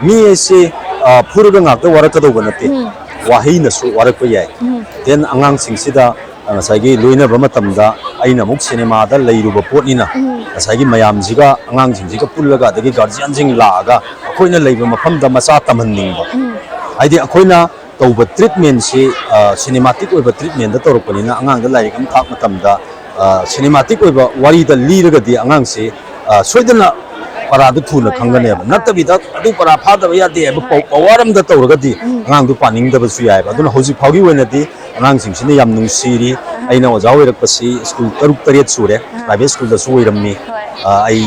ꯃꯤ ꯑꯁꯤ, ꯑ, ꯐꯨꯔꯒ ꯉꯥꯛꯇ ꯋꯥꯔꯛꯀꯗꯧꯕ ꯅꯠꯇꯦ꯫ ꯎꯝ꯫ ꯋꯥꯍꯩꯅꯁꯨ ꯋꯥꯔꯛꯄ ꯌꯥꯏ꯫ ꯎꯝ꯫ Then ꯑꯉꯥꯡꯁꯤꯡꯁꯤꯗ ꯉꯁꯥꯏꯒꯤ ꯂꯣꯏꯅꯕ ꯃꯇꯝꯗ ꯑꯩꯅ ꯑꯃꯨꯛ ꯁꯤꯅꯦꯃꯥꯗ ꯂꯩꯔꯨꯕ ꯄꯣꯠꯅꯤꯅ, ꯎꯝ꯫ ꯉꯁꯥꯏꯒꯤ ꯃꯌꯥꯝꯁꯤꯒ, ꯑꯉꯥꯡꯁꯤꯡꯁꯤꯒ ꯄꯨꯜꯂꯒ, ꯑꯗꯒꯤ ꯒꯥꯔꯖꯤꯌꯥꯟꯁꯤꯡ ꯂꯥꯛꯑꯒ ꯑꯩꯈꯣꯏꯅ ꯂꯩꯕ ꯃꯐꯝꯗ ꯃꯆꯥ ꯇꯝꯍꯟꯅꯤꯡꯕ꯫ ꯎꯝ꯫ ꯍꯥꯏꯗꯤ ꯑꯩꯈꯣꯏꯅ ꯇꯧꯕ ꯇ꯭ꯔꯤꯠꯃꯦꯟꯁꯤ, ꯑ, ꯁꯤꯅꯦꯃꯥꯇꯤꯛ ꯑꯣꯏꯕ ꯇ꯭ꯔꯤꯠꯃꯦꯟꯗ ꯇꯧꯔꯛꯄꯅꯤꯅ ꯑꯉꯥꯡꯗ ꯂꯥꯏꯔꯤꯛ ꯑꯃ ꯇꯥꯛꯄ ꯃꯇꯝꯗ, ꯑ, ꯁꯤꯅꯦꯃꯥꯇꯤꯛ ꯑꯣꯏꯕ ꯋꯥꯔꯤꯗ ꯂꯤꯔꯒꯗꯤ ꯑꯉꯥꯡꯁꯤ, ꯑ, ꯁꯣꯏꯗꯅ ꯄꯔꯥꯗꯨ ꯊꯨꯅ ꯍꯣꯏ, ꯍꯣꯏ, ꯈꯪꯒꯅꯦꯕ꯫ ꯍꯣꯏ꯫ ꯅꯠꯇꯕꯤꯗ ꯑꯗꯨ ꯄꯔꯥ ꯐꯥꯗꯕ ꯌꯥꯗꯦ ꯍꯥꯏꯕ ꯄꯥꯎ-, ꯍꯣꯏ꯫ ꯄꯋꯥꯔ ꯑꯃꯗ ꯇꯧꯔꯒꯗꯤ ꯎꯝ꯫ ꯑꯉꯥꯡꯗꯨ ꯄꯥꯅꯤꯡꯗꯕꯁꯨ ꯌꯥꯏꯑꯕ꯫ ꯑꯗꯨꯅ ꯑꯥ꯫ ꯍꯧꯖꯤꯛ ꯐꯥꯎꯒꯤ ꯑꯣꯏꯅꯗꯤ ꯑꯉꯥꯡꯁꯤꯡꯁꯤꯅ ꯌꯥꯝ ꯅꯨꯡꯁꯤꯔꯤ꯫ ꯑꯥ꯫ ꯑꯩꯅ ꯑꯣꯖꯥ ꯑꯣꯏꯔꯛꯄꯁꯤ ꯁ꯭ꯀꯨꯜ ꯇꯔꯨꯛ ꯇꯔꯦꯠ ꯁꯨꯔꯦ꯫ ꯑꯥ꯫ ꯄ꯭ꯔꯥꯏꯚꯦꯠ ꯁ꯭ꯀꯨꯜꯗꯁꯨ ꯑꯣꯏꯔꯝꯃꯤ꯫ ꯍꯣꯏ꯫ ꯑꯥ, ꯑꯩ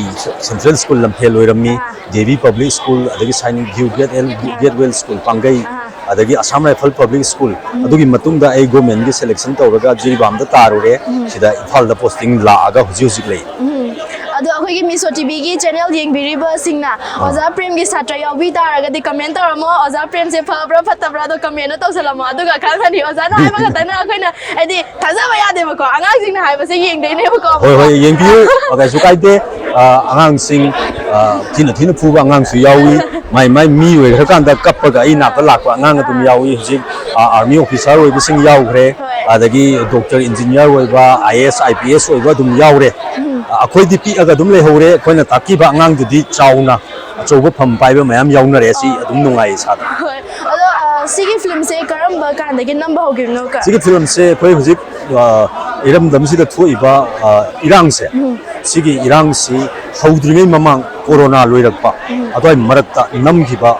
ꯁꯦꯟꯇ꯭ꯔꯦꯜ ꯁ꯭ꯀꯨꯜ ꯂꯝꯐꯦꯜ ꯑꯣꯏꯔꯝꯃꯤ, ꯑꯥ꯫ ꯗꯦꯕꯤ ꯄꯕ꯭ꯂꯤꯛ ꯁ꯭ꯀꯨꯜ, ꯑꯗꯒꯤ ꯁꯥꯏꯅꯤꯛ ꯚ꯭ꯌꯨ ꯒꯦꯠ ꯑꯦꯜ-, ꯑꯥ꯫ ꯒꯦꯠꯋꯦꯜ ꯁ꯭ꯀꯨꯜ ꯄꯥꯡꯒꯩ, ꯑꯥ꯫ ꯑꯗꯒꯤ ꯑꯁꯥꯝ ꯔꯥꯏꯐꯜ ꯄꯕ꯭ꯂꯤꯛ ꯁ꯭ꯀꯨꯜ꯫ ꯎꯝ꯫ ꯑꯗꯨꯒꯤ ꯃꯇꯨꯡꯗ ꯑꯩ ꯒꯣꯔꯃꯦꯟꯒꯤ ꯁꯦꯂꯦꯛꯁꯟ ꯇꯧꯔꯒ ꯖꯤꯔꯤꯕꯥꯝꯗ ꯇꯥꯔꯨꯔꯦ꯫ ꯎꯝ꯫ ꯁꯤꯗ ꯏꯝꯐꯥꯜꯗ ꯄꯣꯁꯇꯤꯡ ꯂꯥꯛꯑꯒ ꯍꯧꯖꯤꯛ ꯍꯧꯖꯤꯛ ꯂꯩ꯫ ꯎꯝ꯫ ꯑꯗꯣ ꯑꯩꯈꯣꯏꯒꯤ ꯃꯤꯁꯣ ꯇꯤꯚꯤꯒꯤ ꯆꯦꯅꯦꯜ ꯌꯦꯡꯕꯤꯔꯤꯕꯁꯤꯡꯅ ꯑꯥ꯫ ꯑꯣꯖꯥ ꯄ꯭ꯔꯦꯝꯒꯤ ꯁꯥꯇ꯭ꯔ ꯌꯥꯎꯕꯤ ꯇꯥꯔꯒꯗꯤ ꯀꯃꯦꯟ ꯇꯧꯔꯝꯃꯣ꯫ ꯑꯣꯖꯥ ꯄ꯭ꯔꯦꯝꯁꯦ ꯐꯕ꯭ꯔꯥ ꯐꯠꯇꯕ꯭ꯔꯥꯗꯣ ꯀꯃꯦꯟꯗ ꯇꯧꯁꯜꯂꯝꯃꯣ꯫ ꯑꯗꯨꯒ ꯈꯪꯉꯅꯤ ꯑꯣꯖꯥꯅ ꯍꯥꯏꯕ ꯈꯛꯇꯪꯅ ꯑꯩꯈꯣꯏꯅ ꯍꯥꯏꯗꯤ ꯊꯥꯖꯕ ꯌꯥꯗꯦꯕꯀꯣ, ꯑꯉꯥꯡꯁꯤꯡꯅ ꯍꯥꯏꯕꯁꯦ ꯌꯦꯡꯗꯣꯏꯅꯦꯕꯀꯣ꯫ ꯍꯣꯏ, ꯍꯣꯏ, ꯌꯦꯡꯕꯤꯌꯨ, ꯀꯩꯁꯨ ꯀꯥꯏꯗꯦ꯫ ꯑ, ꯑꯉꯥꯡꯁꯤꯡ, ꯑ, ꯊꯤꯅ ꯊꯤꯅ ꯐꯨꯕ ꯑꯉꯥꯡꯁꯨ ꯌꯥꯎꯏ, ꯃꯥꯏ ꯃꯥꯏ ꯃꯤ ꯑꯣꯏꯈ꯭ꯔꯀꯥꯟꯗ ꯀꯞꯄꯒ ꯑꯩ ꯅꯥꯛꯇ ꯂꯥꯛꯄ ꯑꯉꯥꯡ ꯑꯗꯨꯝ ꯌꯥꯎꯏ꯫ ꯍꯧꯖꯤꯛ, ꯑ, ꯑꯥꯔꯃꯤ ꯑꯣꯐꯤꯁꯥꯔ ꯑꯣꯏꯕꯁꯤꯡ ꯌꯥꯎꯈ꯭ꯔꯦ, ꯍꯣꯏ꯫ ꯑꯗꯒꯤ ꯗꯣꯛꯇꯔ, ꯏꯟꯖꯤꯅꯤꯌꯥꯔ ꯑꯣꯏꯕ, I A S, I P S ꯑꯣꯏꯕ ꯑꯗꯨꯝ ꯌꯥꯎꯔꯦ꯫ ꯎꯝ꯫ ꯑ, ꯑꯩꯈꯣꯏꯗꯤ ꯄꯤꯛꯑꯒ ꯑꯗꯨꯝ ꯂꯩꯍꯧꯔꯦ꯫ ꯑꯩꯈꯣꯏꯅ ꯇꯥꯛꯄꯤꯕ ꯑꯉꯥꯡꯗꯨꯗꯤ ꯆꯥꯎꯅ ꯑꯆꯧꯕ ꯐꯝ ꯄꯥꯏꯕ ꯃꯌꯥꯝ ꯌꯥꯎꯅꯔꯦ꯫ ꯁꯤ ꯑꯗꯨꯝ ꯅꯨꯡꯉꯥꯏ ꯏꯁꯥꯗ꯫ ꯍꯣꯏ꯫ ꯑꯗꯣ, ꯑ, ꯁꯤꯒꯤ ꯐꯤꯂꯝꯁꯦ ꯀꯔꯝꯕ ꯀꯥꯟꯗꯒꯤ ꯅꯝꯕ ꯍꯧꯈꯤꯕꯅꯣ, ꯀ-? ꯁꯤꯒꯤ ꯐꯤꯂꯝꯁꯦ ꯑꯩꯈꯣꯏ ꯍꯧꯖꯤꯛ, ꯑ, ꯏꯔꯝꯗꯝꯁꯤꯗ ꯊꯣꯛꯏꯕ, ꯑ, ꯏꯔꯥꯡꯁꯦ, ꯎꯝ꯫ ꯁꯤꯒꯤ ꯏꯔꯥꯡꯁꯤ ꯍꯧꯗ꯭ꯔꯤꯉꯩ ꯃꯃꯥꯡ, ꯀꯣꯔꯣꯅꯥ ꯂꯣꯏꯔꯛꯄ, ꯎꯝ꯫ ꯑꯗꯨꯋꯥꯏ ꯃꯔꯛꯇ ꯅꯝꯈꯤꯕ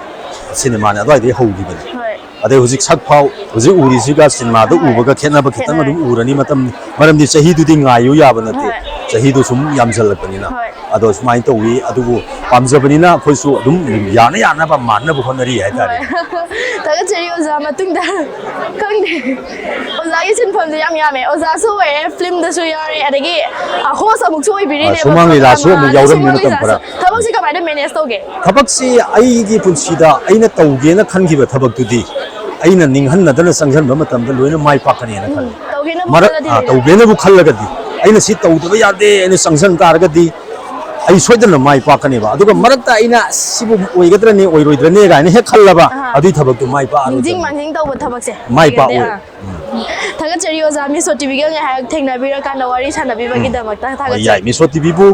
ꯁꯤꯅꯦꯃꯥꯅꯦ, ꯑꯗꯨꯋꯥꯏꯗꯒꯤ ꯍꯧꯈꯤꯕꯅꯤ꯫ ꯍꯣꯏ꯫ ꯑꯗꯩ ꯍꯧꯖꯤꯛ ꯁꯛ ꯐꯥꯎ, ꯍꯧꯖꯤꯛ ꯎꯔꯤꯁꯤꯒ ꯁꯤꯅꯦꯃꯥꯗ ꯍꯣꯏ꯫ ꯎꯕꯒ ꯈꯦꯠꯅꯕ ꯈꯤꯇꯪ ꯈꯦꯠꯅꯔꯦ꯫ ꯑꯗꯨꯝ ꯎꯔꯅꯤ, ꯃꯇꯝ, ꯃꯔꯝꯗꯤ ꯆꯍꯤꯗꯨꯗꯤ ꯉꯥꯏꯌꯨ ꯌꯥꯕ ꯅꯠꯇꯦ꯫ ꯍꯣꯏ꯫ ꯆꯍꯤꯗꯣ ꯁꯨꯝ ꯌꯥꯝꯁꯤꯜꯂꯛꯄꯅꯤꯅ꯫ ꯍꯣꯏ꯫ ꯑꯗꯣ ꯁꯨꯃꯥꯏꯅ ꯇꯧꯋꯤ꯫ ꯑꯗꯨꯕꯨ ꯄꯥꯝꯖꯕꯅꯤꯅ ꯑꯩꯈꯣꯏꯁꯨ ꯑꯗꯨꯝ ꯌꯥꯅ ꯌꯥꯅꯕ ꯃꯥꯟꯅꯕ ꯍꯣꯠꯅꯔꯤ ꯍꯥꯏꯇꯥꯔꯦ꯫ ꯊꯥꯒꯠꯆꯔꯤ ꯑꯣꯖꯥ꯫ ꯃꯇꯨꯡꯗ ꯈꯪꯗꯦ, ꯑꯣꯖꯥꯒꯤ ꯁꯤꯟꯐꯝꯁꯦ ꯌꯥꯝ ꯌꯥꯝꯃꯦ꯫ ꯑꯣꯖꯥꯁꯨ ꯑꯣꯏꯔꯦ, ꯐꯤꯂꯝꯗꯁꯨ ꯌꯥꯎꯔꯦ, ꯑꯗꯒꯤ ꯍꯣꯁ ꯑꯃꯨꯛꯁꯨ ꯑꯣꯏꯕꯤꯔꯤꯅꯦꯕ꯫ ꯁꯨꯃꯥꯡ ꯂꯤꯂꯥꯁꯨ ꯑꯃꯨꯛ ꯑꯗꯩ ꯌꯥꯎꯔꯝꯃꯤ ꯁꯨꯃꯥꯡ ꯃꯇꯝ ꯂꯤꯂꯥꯁꯨ꯫ ꯈꯔ꯫ ꯊꯕꯛꯁꯤ ꯀꯃꯥꯏꯅ ꯃꯦꯅꯦꯖ ꯇꯧꯒꯦ? ꯊꯕꯛꯁꯤ ꯑꯩꯒꯤ ꯄꯨꯟꯁꯤꯗ ꯑꯩꯅ ꯇꯧꯒꯦꯅ ꯈꯟꯈꯤꯕ ꯊꯕꯛꯇꯨꯗꯤ ꯑꯩꯅ ꯅꯤꯡꯍꯟꯅꯗꯅ ꯆꯪꯁꯤꯟꯕ ꯃꯇꯝꯗ ꯂꯣꯏꯅ ꯃꯥꯏ ꯄꯥꯛꯀꯅꯤꯅ ꯈꯜꯂꯤ꯫ ꯇꯧꯒꯦꯅꯕꯨ ꯃꯔꯛ ꯈꯜꯂꯗꯤ ꯑ, ꯂꯩꯔꯦ꯫ ꯇꯧꯒꯦꯅꯕꯨ ꯈꯜꯂꯒꯗꯤ ꯑꯩꯅ ꯁꯤ ꯇꯧꯗꯕ ꯌꯥꯗꯦ ꯑꯩꯅ ꯆꯪꯁꯤꯟ ꯇꯥꯔꯒꯗꯤ ꯑꯩ ꯁꯣꯏꯗꯅ ꯃꯥꯏ ꯄꯥꯛꯀꯅꯦꯕ꯫ ꯑꯗꯨꯒ ꯃꯔꯛꯇ ꯑꯩꯅ "ꯑꯁꯤꯕꯨ ꯑꯣꯏꯒꯗ꯭ꯔꯅꯦ ꯑꯣꯏꯔꯣꯏꯗ꯭ꯔꯅꯦ" ꯀꯥꯏꯅ ꯍꯦꯛ ꯈꯜꯂꯕ ꯑꯍꯥ꯫ ꯑꯗꯨꯏ ꯊꯕꯛꯇꯨ ꯃꯥꯏ ꯅꯤꯡꯁꯤꯡ ꯄꯥꯛꯑꯔꯣꯏꯗꯕꯅꯤ꯫ ꯃꯥꯡꯖꯤꯡ ꯇꯧꯕ ꯊꯕꯛꯁꯦ ꯃꯥꯏ ꯑꯣꯏꯒꯗꯦ꯫ ꯄꯥꯛꯑꯣꯏ꯫ ꯑꯥ꯫ ꯊꯥꯒꯠꯆꯔꯤ ꯑꯣꯖꯥ, ꯃꯤꯁꯣ ꯇꯤꯚꯤꯒ ꯉꯥꯏꯍꯥꯛ ꯊꯦꯡꯅꯕꯤꯔꯀꯥꯟꯗ ꯋꯥꯔꯤ ꯁꯥꯟꯅꯕꯤꯕꯒꯤꯗꯃꯛꯇ ꯍꯣꯏ, ꯊꯥꯒꯠꯆꯔꯤ꯫ ꯌꯥꯏ꯫ ꯃꯤꯁꯣ ꯇꯤꯚꯤꯕꯨ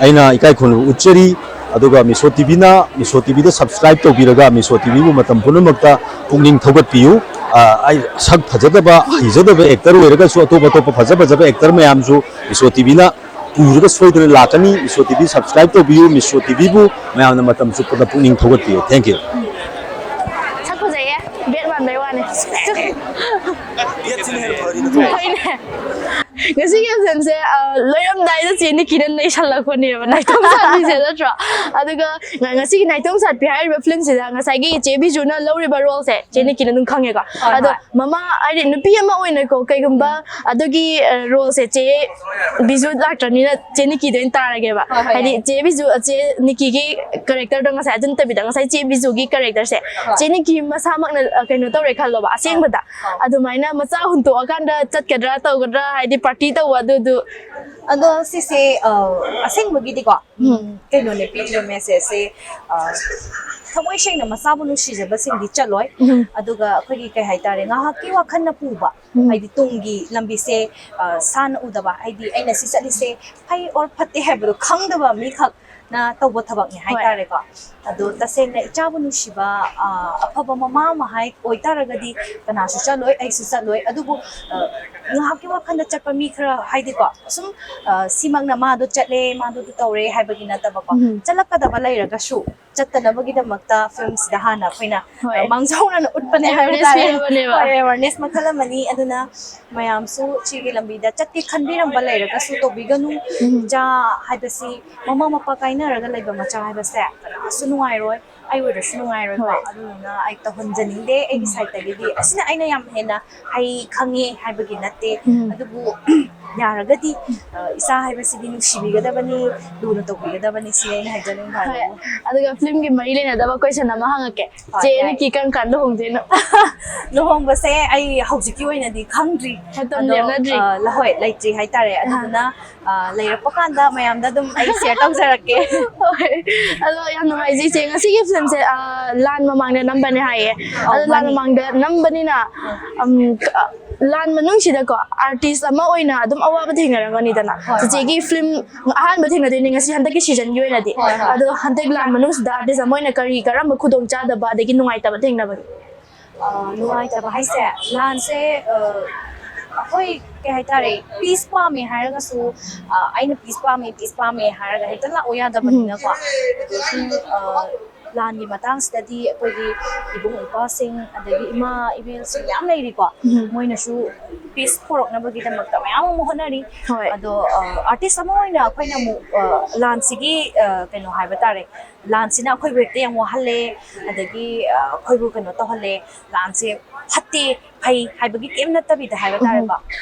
ꯑꯩꯅ ꯏꯀꯥꯏ ꯈꯨꯝꯅꯕ ꯎꯠꯆꯔꯤ꯫ ꯑꯗꯨꯒ ꯃꯤꯁꯣ ꯇꯤꯚꯤꯅ, ꯃꯤꯁꯣ ꯇꯤꯚꯤꯗ ꯁꯕꯁꯀ꯭ꯔꯥꯏꯕ ꯇꯧꯕꯤꯔꯒ ꯃꯤꯁꯣ ꯇꯤꯚꯤꯕꯨ ꯃꯇꯝ ꯄꯨꯝꯅꯃꯛꯇ ꯄꯨꯛꯅꯤꯡ ꯊꯧꯒꯠꯄꯤꯌꯨ꯫ ꯑ, ꯑꯩ ꯁꯛ ꯐꯖꯗꯕ, ꯍꯩꯖꯗꯕ ꯑꯦꯛꯇꯔ ꯑꯣꯏꯔꯒꯁꯨ ꯑꯇꯣꯞ ꯑꯇꯣꯞꯄ ꯐꯖ ꯐꯖꯕ ꯑꯦꯛꯇꯔ ꯃꯌꯥꯝꯁꯨ ꯃꯤꯁꯣ ꯇꯤꯚꯤꯅ ꯄꯨꯔꯒ ꯁꯣꯏꯗꯅ ꯂꯥꯛꯀꯅꯤ꯫ ꯃꯤꯁꯣ ꯇꯤꯚꯤ ꯁꯕꯁꯀ꯭ꯔꯥꯏꯕ ꯇꯧꯕꯤꯌꯨ꯫ ꯃꯤꯁꯣ ꯇꯤꯚꯤꯕꯨ ꯃꯌꯥꯝꯅ ꯃꯇꯝ ꯆꯨꯞꯄꯗ ꯄꯨꯛꯅꯤꯡ ꯊꯧꯒꯠꯄꯤꯌꯨ꯫ Thank you꯫ ꯁꯛ ꯐꯖꯩꯌꯦ, ꯕꯦꯠ ꯃꯥꯟꯕꯩ ꯋꯥꯅꯦ꯫ ꯍꯣꯏꯅꯦ꯫ ꯉꯁꯤꯒꯤ ꯑꯦꯞꯁꯦꯟꯁꯦ, ꯑ, ꯂꯣꯏꯔꯝꯗꯥꯏꯗ ꯆꯦ ꯅꯤꯀꯤꯅ ꯅꯩꯁꯜꯂꯛꯄꯅꯦꯕ, ꯅꯥꯏꯇꯣꯝ ꯁꯥꯠꯄꯤꯁꯦ ꯅꯠꯇ꯭ꯔꯣ? ꯑꯗꯨꯒ ꯉ-, ꯉꯁꯤꯒꯤ ꯅꯥꯏꯇꯣꯝ ꯁꯥꯠꯄꯤ ꯍꯥꯏꯔꯤꯕ ꯐꯤꯂꯝꯁꯤꯗ ꯉꯁꯥꯏꯒꯤ ꯆꯦ ꯕꯤꯖꯨꯅ ꯂꯧꯔꯤꯕ ꯔꯣꯜꯁꯦ ꯆꯦ ꯅꯤꯀꯤꯅ ꯑꯗꯨꯝ ꯈꯪꯉꯦꯀꯣ꯫ ꯍꯣꯏ, ꯑꯗꯣ ꯍꯣꯏ꯫ ꯃꯃꯥ ꯍꯥꯏꯗꯤ ꯅꯨꯄꯤ ꯑꯃ ꯑꯣꯏꯅꯀꯣ, ꯀꯩꯒꯨꯝꯕ ꯑꯗꯨꯒꯤ, ꯑ, ꯔꯣꯜꯁꯦ ꯆꯦ ꯕꯤꯖꯨ ꯂꯥꯛꯇ꯭ꯔꯕꯅꯤꯅ ꯆꯦ ꯅꯤꯀꯤꯗ ꯑꯣꯏꯅ ꯇꯥꯔꯒꯦꯕ꯫ ꯍꯣꯏ, ꯍꯣꯏ, ꯍꯥꯏꯗꯤ ꯌꯥꯏ꯫ ꯆꯦ ꯕꯤꯖꯨ, ꯆꯦ ꯅꯤꯀꯤꯒꯤ ꯀꯦꯔꯦꯛꯇꯔꯗꯣ ꯉꯁꯥꯏ ꯑꯗꯨ ꯅꯠꯇꯕꯤꯗ ꯉꯁꯥꯏ ꯆꯦ ꯕꯤꯖꯨꯒꯤ ꯀꯦꯔꯦꯛꯇꯔꯁꯦ ꯍꯣꯏ꯫ ꯆꯦ ꯅꯤꯀꯤ ꯃꯁꯥꯃꯛꯅ, ꯑ, ꯀꯩꯅꯣ ꯇꯧꯔꯦ ꯈꯜꯂꯣꯕ ꯑꯁꯦꯡꯕꯗ꯫ ꯑꯥ꯫ ꯑꯗꯨꯃꯥꯏꯅ ꯃꯆꯥ ꯍꯨꯟꯇꯣꯛꯑꯀꯥꯟꯗ ꯆꯠꯀꯗ꯭ꯔꯥ ꯇꯧꯒꯗ꯭ꯔꯥ, ꯍꯥꯏꯗꯤ ꯄꯥꯔꯇꯤ ꯇꯧꯕ ꯑꯗꯨꯗꯨ꯫ ꯑꯗꯣ ꯁꯤꯁꯦ, ꯑ, ꯑꯁꯦꯡꯕꯒꯤꯗꯤꯀꯣ, ꯎꯝ꯫ ꯀꯩꯅꯣꯅꯦ, ꯄꯤꯔꯤꯕ ꯃꯦꯁꯦꯖꯁꯦ, ꯑ, ꯊꯃꯣꯏ ꯁꯦꯡꯅ ꯃꯆꯥꯕꯨ ꯅꯨꯡꯁꯤꯖꯕꯁꯤꯡꯗꯤ ꯆꯠꯂꯣꯏ꯫ ꯎꯝ꯫ ꯑꯗꯨꯒ ꯑꯩꯈꯣꯏꯒꯤ ꯀꯩ ꯍꯥꯏꯇꯥꯔꯦ, ꯉꯥꯏꯍꯥꯛꯀꯤ ꯋꯥꯈꯜꯅ ꯄꯨꯕ, ꯎꯝ꯫ ꯍꯥꯏꯗꯤ ꯇꯨꯡꯒꯤ ꯂꯝꯕꯤꯁꯦ, ꯑ, ꯁꯥꯟꯅ ꯎꯗꯕ, ꯍꯥꯏꯗꯤ ꯑꯩꯅ ꯁꯤ ꯆꯠꯂꯤꯁꯦ ꯐꯩ or ꯐꯠꯇꯦ ꯍꯥꯏꯕꯗꯣ ꯈꯪꯗꯕ ꯃꯤꯈꯛꯅ ꯇꯧꯕ ꯊꯕꯛꯅꯤ ꯍꯣꯏ꯫ ꯍꯥꯏꯇꯥꯔꯦꯀꯣ꯫ ꯑꯗꯣ ꯇꯁꯦꯡꯅ ꯏꯆꯥꯕꯨ ꯅꯨꯡꯁꯤꯕ, ꯑ, ꯑꯐꯕ ꯃꯃꯥ ꯑꯃ ꯍꯥꯏ ꯑꯣꯏꯇꯥꯔꯒꯗꯤ ꯀꯅꯥꯁꯨ ꯆꯠꯂꯣꯏ, ꯑꯩꯁꯨ ꯆꯠꯂꯣꯏ꯫ ꯑꯗꯨꯕꯨ, ꯑ, ꯉꯥꯏꯍꯥꯛꯀꯤ ꯋꯥꯈꯜꯗ ꯆꯠꯄ ꯃꯤ ꯈꯔ, ꯍꯥꯏꯗꯤꯀꯣ, ꯁꯨꯝ ꯁꯤꯃꯛꯅ ꯃꯥꯗꯣ ꯆꯠꯂꯦ, ꯃꯥꯗꯣ ꯑꯗꯨ ꯇꯧꯔꯦ ꯍꯥꯏꯕꯒꯤ ꯅꯠꯇꯕꯀꯣ, ꯆꯠꯂꯛꯀꯗꯕ ꯂꯩꯔꯒꯁꯨ ꯆꯠꯇꯅꯕꯒꯤꯗꯃꯛꯇ ꯐꯤꯂꯝꯁꯤꯗ ꯍꯥꯟꯅ ꯑꯩꯈꯣꯏꯅ ꯃꯥꯡꯖꯧꯅꯅ ꯎꯠꯄꯅꯦ ꯍꯥꯏꯕ ꯇꯥꯔꯦ꯫ Awareness ꯃꯈꯜ ꯑꯃꯅꯤ꯫ ꯑꯗꯨꯅ ꯃꯌꯥꯝꯁꯨ ꯁꯤꯒꯤ ꯂꯝꯕꯤꯗ ꯆꯠꯀꯦ ꯈꯟꯕꯤꯔꯝꯕ ꯂꯩꯔꯒꯁꯨ ꯇꯧꯕꯤꯒꯅꯨ꯫ ꯏꯆꯥ ꯍꯥꯏꯕꯁꯤ, ꯃꯃꯥ ꯃꯄꯥ ꯀꯥꯏꯅꯔꯒ ꯂꯩꯕ ꯃꯆꯥ ꯍꯥꯏꯕꯁꯦ ꯀꯅꯥꯁꯨ ꯅꯨꯡꯉꯥꯏꯔꯣꯏ, ꯑꯩ ꯑꯣꯏꯔꯁꯨ ꯅꯨꯡꯉꯥꯏꯔꯣꯏꯀꯣ꯫ ꯑꯗꯨꯗꯨꯅ ꯑꯩ ꯇꯧꯍꯟꯖꯅꯤꯡꯗꯦ ꯑꯩꯒꯤ ꯁꯥꯏꯠꯇꯒꯤꯗꯤ꯫ ꯑꯁꯤꯅ ꯑꯩꯅ ꯌꯥꯝ ꯍꯦꯟꯅ ꯍꯩ ꯈꯪꯉꯦ ꯍꯥꯏꯕꯒꯤ ꯅꯠꯇꯦ, ꯑꯗꯨꯕꯨ ꯌꯥꯔꯒꯗꯤ ꯏꯆꯥ ꯍꯥꯏꯕꯁꯤꯗꯤ ꯅꯨꯡꯁꯤꯕꯤꯒꯗꯕꯅꯤ, ꯂꯨꯅ ꯇꯧꯕꯤꯒꯗꯕꯅꯤ, ꯁꯤꯅꯤ ꯑꯩꯅ ꯍꯥꯏꯖꯅꯤꯡꯕ ꯍꯥꯏꯕꯕꯨ꯫ ꯑꯗꯨꯒ ꯐꯤꯂꯝꯒꯤ ꯃꯔꯤ ꯂꯩꯅꯗꯕ ꯀꯣꯏꯁꯟ ꯑꯃ ꯍꯪꯉꯛꯀꯦ꯫ ꯆꯦ, ꯅꯤꯀꯤ ꯀꯔꯝ ꯀꯥꯟꯗ ꯂꯨꯍꯣꯡꯗꯣꯏꯅꯣ? ꯂꯨꯍꯣꯡꯕꯁꯦ ꯑꯩ ꯍꯧꯖꯤꯛꯀꯤ ꯑꯣꯏꯅꯗꯤ ꯈꯪꯗ꯭ꯔꯤ꯫ ꯃꯇꯝ ꯑꯗꯣ, ꯂꯦꯞꯅꯗ꯭ꯔꯤ꯫ ꯑ, ꯂ-, ꯍꯣꯏ, ꯂꯩꯇ꯭ꯔꯤ ꯍꯥꯏꯇꯥꯔꯦ꯫ ꯑꯗꯨꯗꯨꯅ, ꯑ, ꯂꯩꯔꯛꯄ ꯀꯥꯟꯗ ꯃꯌꯥꯝꯗ ꯑꯗꯨꯝ ꯑꯩ ꯁꯤꯌꯔ ꯇꯧꯖꯔꯛꯀꯦ꯫ ꯍꯣꯏ꯫ ꯑꯗꯣ ꯌꯥꯝ ꯅꯨꯡꯉꯥꯏꯖꯩ ꯏꯆꯦ꯫ ꯉꯁꯤꯒꯤ ꯐꯤꯂꯝꯁꯦ, ꯑ, ꯂꯥꯟ ꯃꯃꯥꯡꯗ ꯅꯝꯕꯅꯦ ꯍꯥꯏꯌꯦ꯫ ꯑꯧ, ꯑꯗꯣ ꯂꯥꯟ ꯃꯥꯅꯤ꯫ ꯃꯃꯥꯡꯗ ꯅꯝꯕꯅꯤꯅ, ꯎꯝ, ꯂꯥꯟ ꯃꯅꯨꯡꯁꯤꯗꯀꯣ ꯑꯥꯔꯇꯤꯁ ꯑꯃ ꯑꯣꯏꯅ ꯑꯗꯨꯝ ꯑꯋꯥꯕ ꯊꯦꯡꯅꯔꯝꯒꯅꯤꯗꯅ꯫ ꯍꯣꯏ, ꯍꯣꯏ꯫ ꯆꯤꯆꯦꯒꯤ ꯐꯤꯂꯝ ꯑꯍꯥꯟꯕ ꯊꯦꯡꯅꯗꯣꯏꯅꯦ ꯉꯁꯤ ꯍꯟꯗꯛꯀꯤ ꯁꯤꯖꯟꯒꯤ ꯑꯣꯏꯅꯗꯤ꯫ ꯍꯣꯏ, ꯍꯣꯏ꯫ ꯑꯗꯣ ꯍꯟꯗꯛ ꯂꯥꯟ ꯃꯅꯨꯡꯁꯤꯗ ꯑꯥꯔꯇꯤꯁ ꯑꯃ ꯑꯣꯏꯅ ꯀꯔꯤ ꯀꯔꯝꯕ ꯈꯨꯗꯣꯡꯆꯥꯗꯕ ꯑꯗꯒꯤ ꯅꯨꯡꯉꯥꯏꯇꯕ ꯊꯦꯡꯅꯕꯒꯦ? ꯑ, ꯅꯨꯡꯉꯥꯏꯇꯕ ꯍꯥꯏꯁꯦ, ꯂꯥꯟꯁꯦ, ꯑ, ꯑꯩꯈꯣꯏ ꯀꯩ ꯍꯥꯏꯇꯥꯔꯦ, ꯄꯤꯁ ꯄꯥꯝꯃꯦ ꯍꯥꯏꯔꯒꯁꯨ, ꯑ, ꯑꯩꯅ ꯄꯤꯁ ꯄꯥꯝꯃꯦ, ꯄꯤꯁ ꯄꯥꯝꯃꯦ ꯍꯥꯏꯔꯒ ꯍꯦꯛꯇ ꯂꯥꯛꯑꯣ ꯌꯥꯗꯕꯅꯤꯅꯀꯣ꯫ ꯑꯗꯒꯤ, ꯑ, ꯂꯥꯟꯒꯤ ꯃꯇꯥꯡꯁꯤꯗꯗꯤ ꯑꯩꯈꯣꯏꯒꯤ ꯏꯕꯨꯡ ꯏꯄ꯭ꯋꯥꯁꯤꯡ, ꯑꯗꯒꯤ ꯏꯃꯥ ꯏꯕꯦꯜꯁꯤꯡ ꯌꯥꯝ ꯂꯩꯔꯤꯀꯣ꯫ ꯃꯣꯏꯅꯁꯨ ꯄꯤꯁ ꯄꯨꯔꯛꯅꯕꯒꯤꯗꯃꯛꯇ ꯃꯌꯥꯝ ꯑꯃ ꯍꯣꯠꯅꯔꯤ꯫ ꯍꯣꯏ꯫ ꯑꯗꯣ, ꯑ, ꯑꯥꯔꯇꯤꯁ ꯑꯃ ꯑꯣꯏꯅ ꯑꯩꯈꯣꯏꯅ ꯑꯃꯨꯛ, ꯑ, ꯂꯥꯟꯁꯤꯒꯤ, ꯑ, ꯀꯩꯅꯣ ꯍꯥꯏꯕ ꯇꯥꯔꯦ, ꯂꯥꯟꯁꯤꯅ ꯑꯩꯈꯣꯏꯕꯨ ꯍꯦꯛꯇ ꯌꯥꯝ ꯋꯥꯍꯜꯂꯦ, ꯑꯗꯒꯤ, ꯑ, ꯑꯩꯈꯣꯏꯕꯨ ꯀꯩꯅꯣ ꯇꯧꯍꯜꯂꯦ, ꯂꯥꯟꯁꯦ ꯐꯠꯇꯦ, ꯐꯩ ꯍꯥꯏꯕꯒꯤ ꯀꯩꯝ ꯅꯠꯇꯕꯤꯗ ꯍꯥꯏꯕ ꯇꯥꯔꯦꯀꯣ꯫